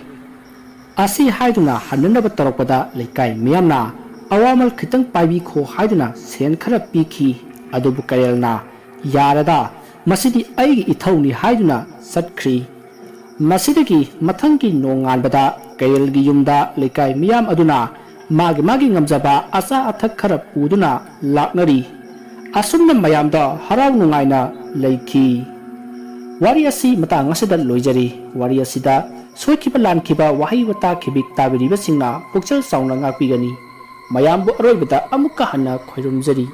ꯑꯁꯤ ꯍꯥꯏꯗꯨꯅ ꯍꯟꯅꯅꯕ ꯇꯧꯔꯛꯄꯗ ꯂꯩꯀꯥꯏ ꯃꯤꯌꯥꯝꯅ, "ꯑꯋꯥꯃꯜ ꯈꯤꯇꯪ ꯄꯥꯏꯕꯤꯈꯣ" ꯍꯥꯏꯗꯨꯅ ꯁꯦꯟ ꯈꯔ ꯄꯤꯈꯤ꯫ ꯑꯗꯨꯕꯨ ꯀꯩꯔꯦꯜꯅ, "ꯌꯥꯔꯦꯗ, ꯃꯁꯤꯗꯤ ꯑꯩꯒꯤ ꯏꯊꯧꯅꯤ" ꯍꯥꯏꯗꯨꯅ ꯆꯠꯈ꯭ꯔꯤ꯫ ꯃꯁꯤꯗꯒꯤ ꯃꯊꯪꯒꯤ ꯅꯣꯡꯉꯥꯟꯕꯗ ꯀꯩꯔꯦꯜꯒꯤ ꯌꯨꯝꯗ ꯂꯩꯀꯥꯏ ꯃꯤꯌꯥꯝ ꯑꯗꯨꯅ ꯃꯥꯒꯤ ꯃꯥꯒꯤ ꯉꯝꯖꯕ ꯑꯆꯥ ꯑꯊꯛ ꯈꯔ ꯄꯨꯗꯨꯅ ꯂꯥꯛꯅꯔꯤ꯫ ꯑꯁꯨꯝꯅ ꯃꯌꯥꯝꯗ ꯍꯔꯥꯎ ꯅꯨꯡꯉꯥꯏꯅ ꯂꯩꯈꯤ꯫ ꯋꯥꯔꯤ ꯑꯁꯤ ꯃꯇꯥꯡ ꯑꯁꯤꯗ ꯂꯣꯏꯖꯔꯤ꯫ ꯋꯥꯔꯤ ꯑꯁꯤꯗ ꯁꯣꯏꯈꯤꯕ ꯂꯥꯟꯈꯤꯕ ꯋꯥꯍꯩ ꯋꯥꯇꯥ ꯈꯤꯕꯤꯛ ꯇꯥꯕꯤꯔꯤꯕꯁꯤꯡꯅ ꯄꯨꯛꯆꯦꯜ ꯆꯥꯎꯅ ꯉꯥꯛꯄꯤꯒꯅꯤ꯫ ꯃꯌꯥꯝꯕꯨ ꯑꯔꯣꯏꯕꯗ ꯑꯃꯨꯛꯀ ꯍꯟꯅ ꯈꯣꯏꯔꯨꯝꯖꯔꯤ꯫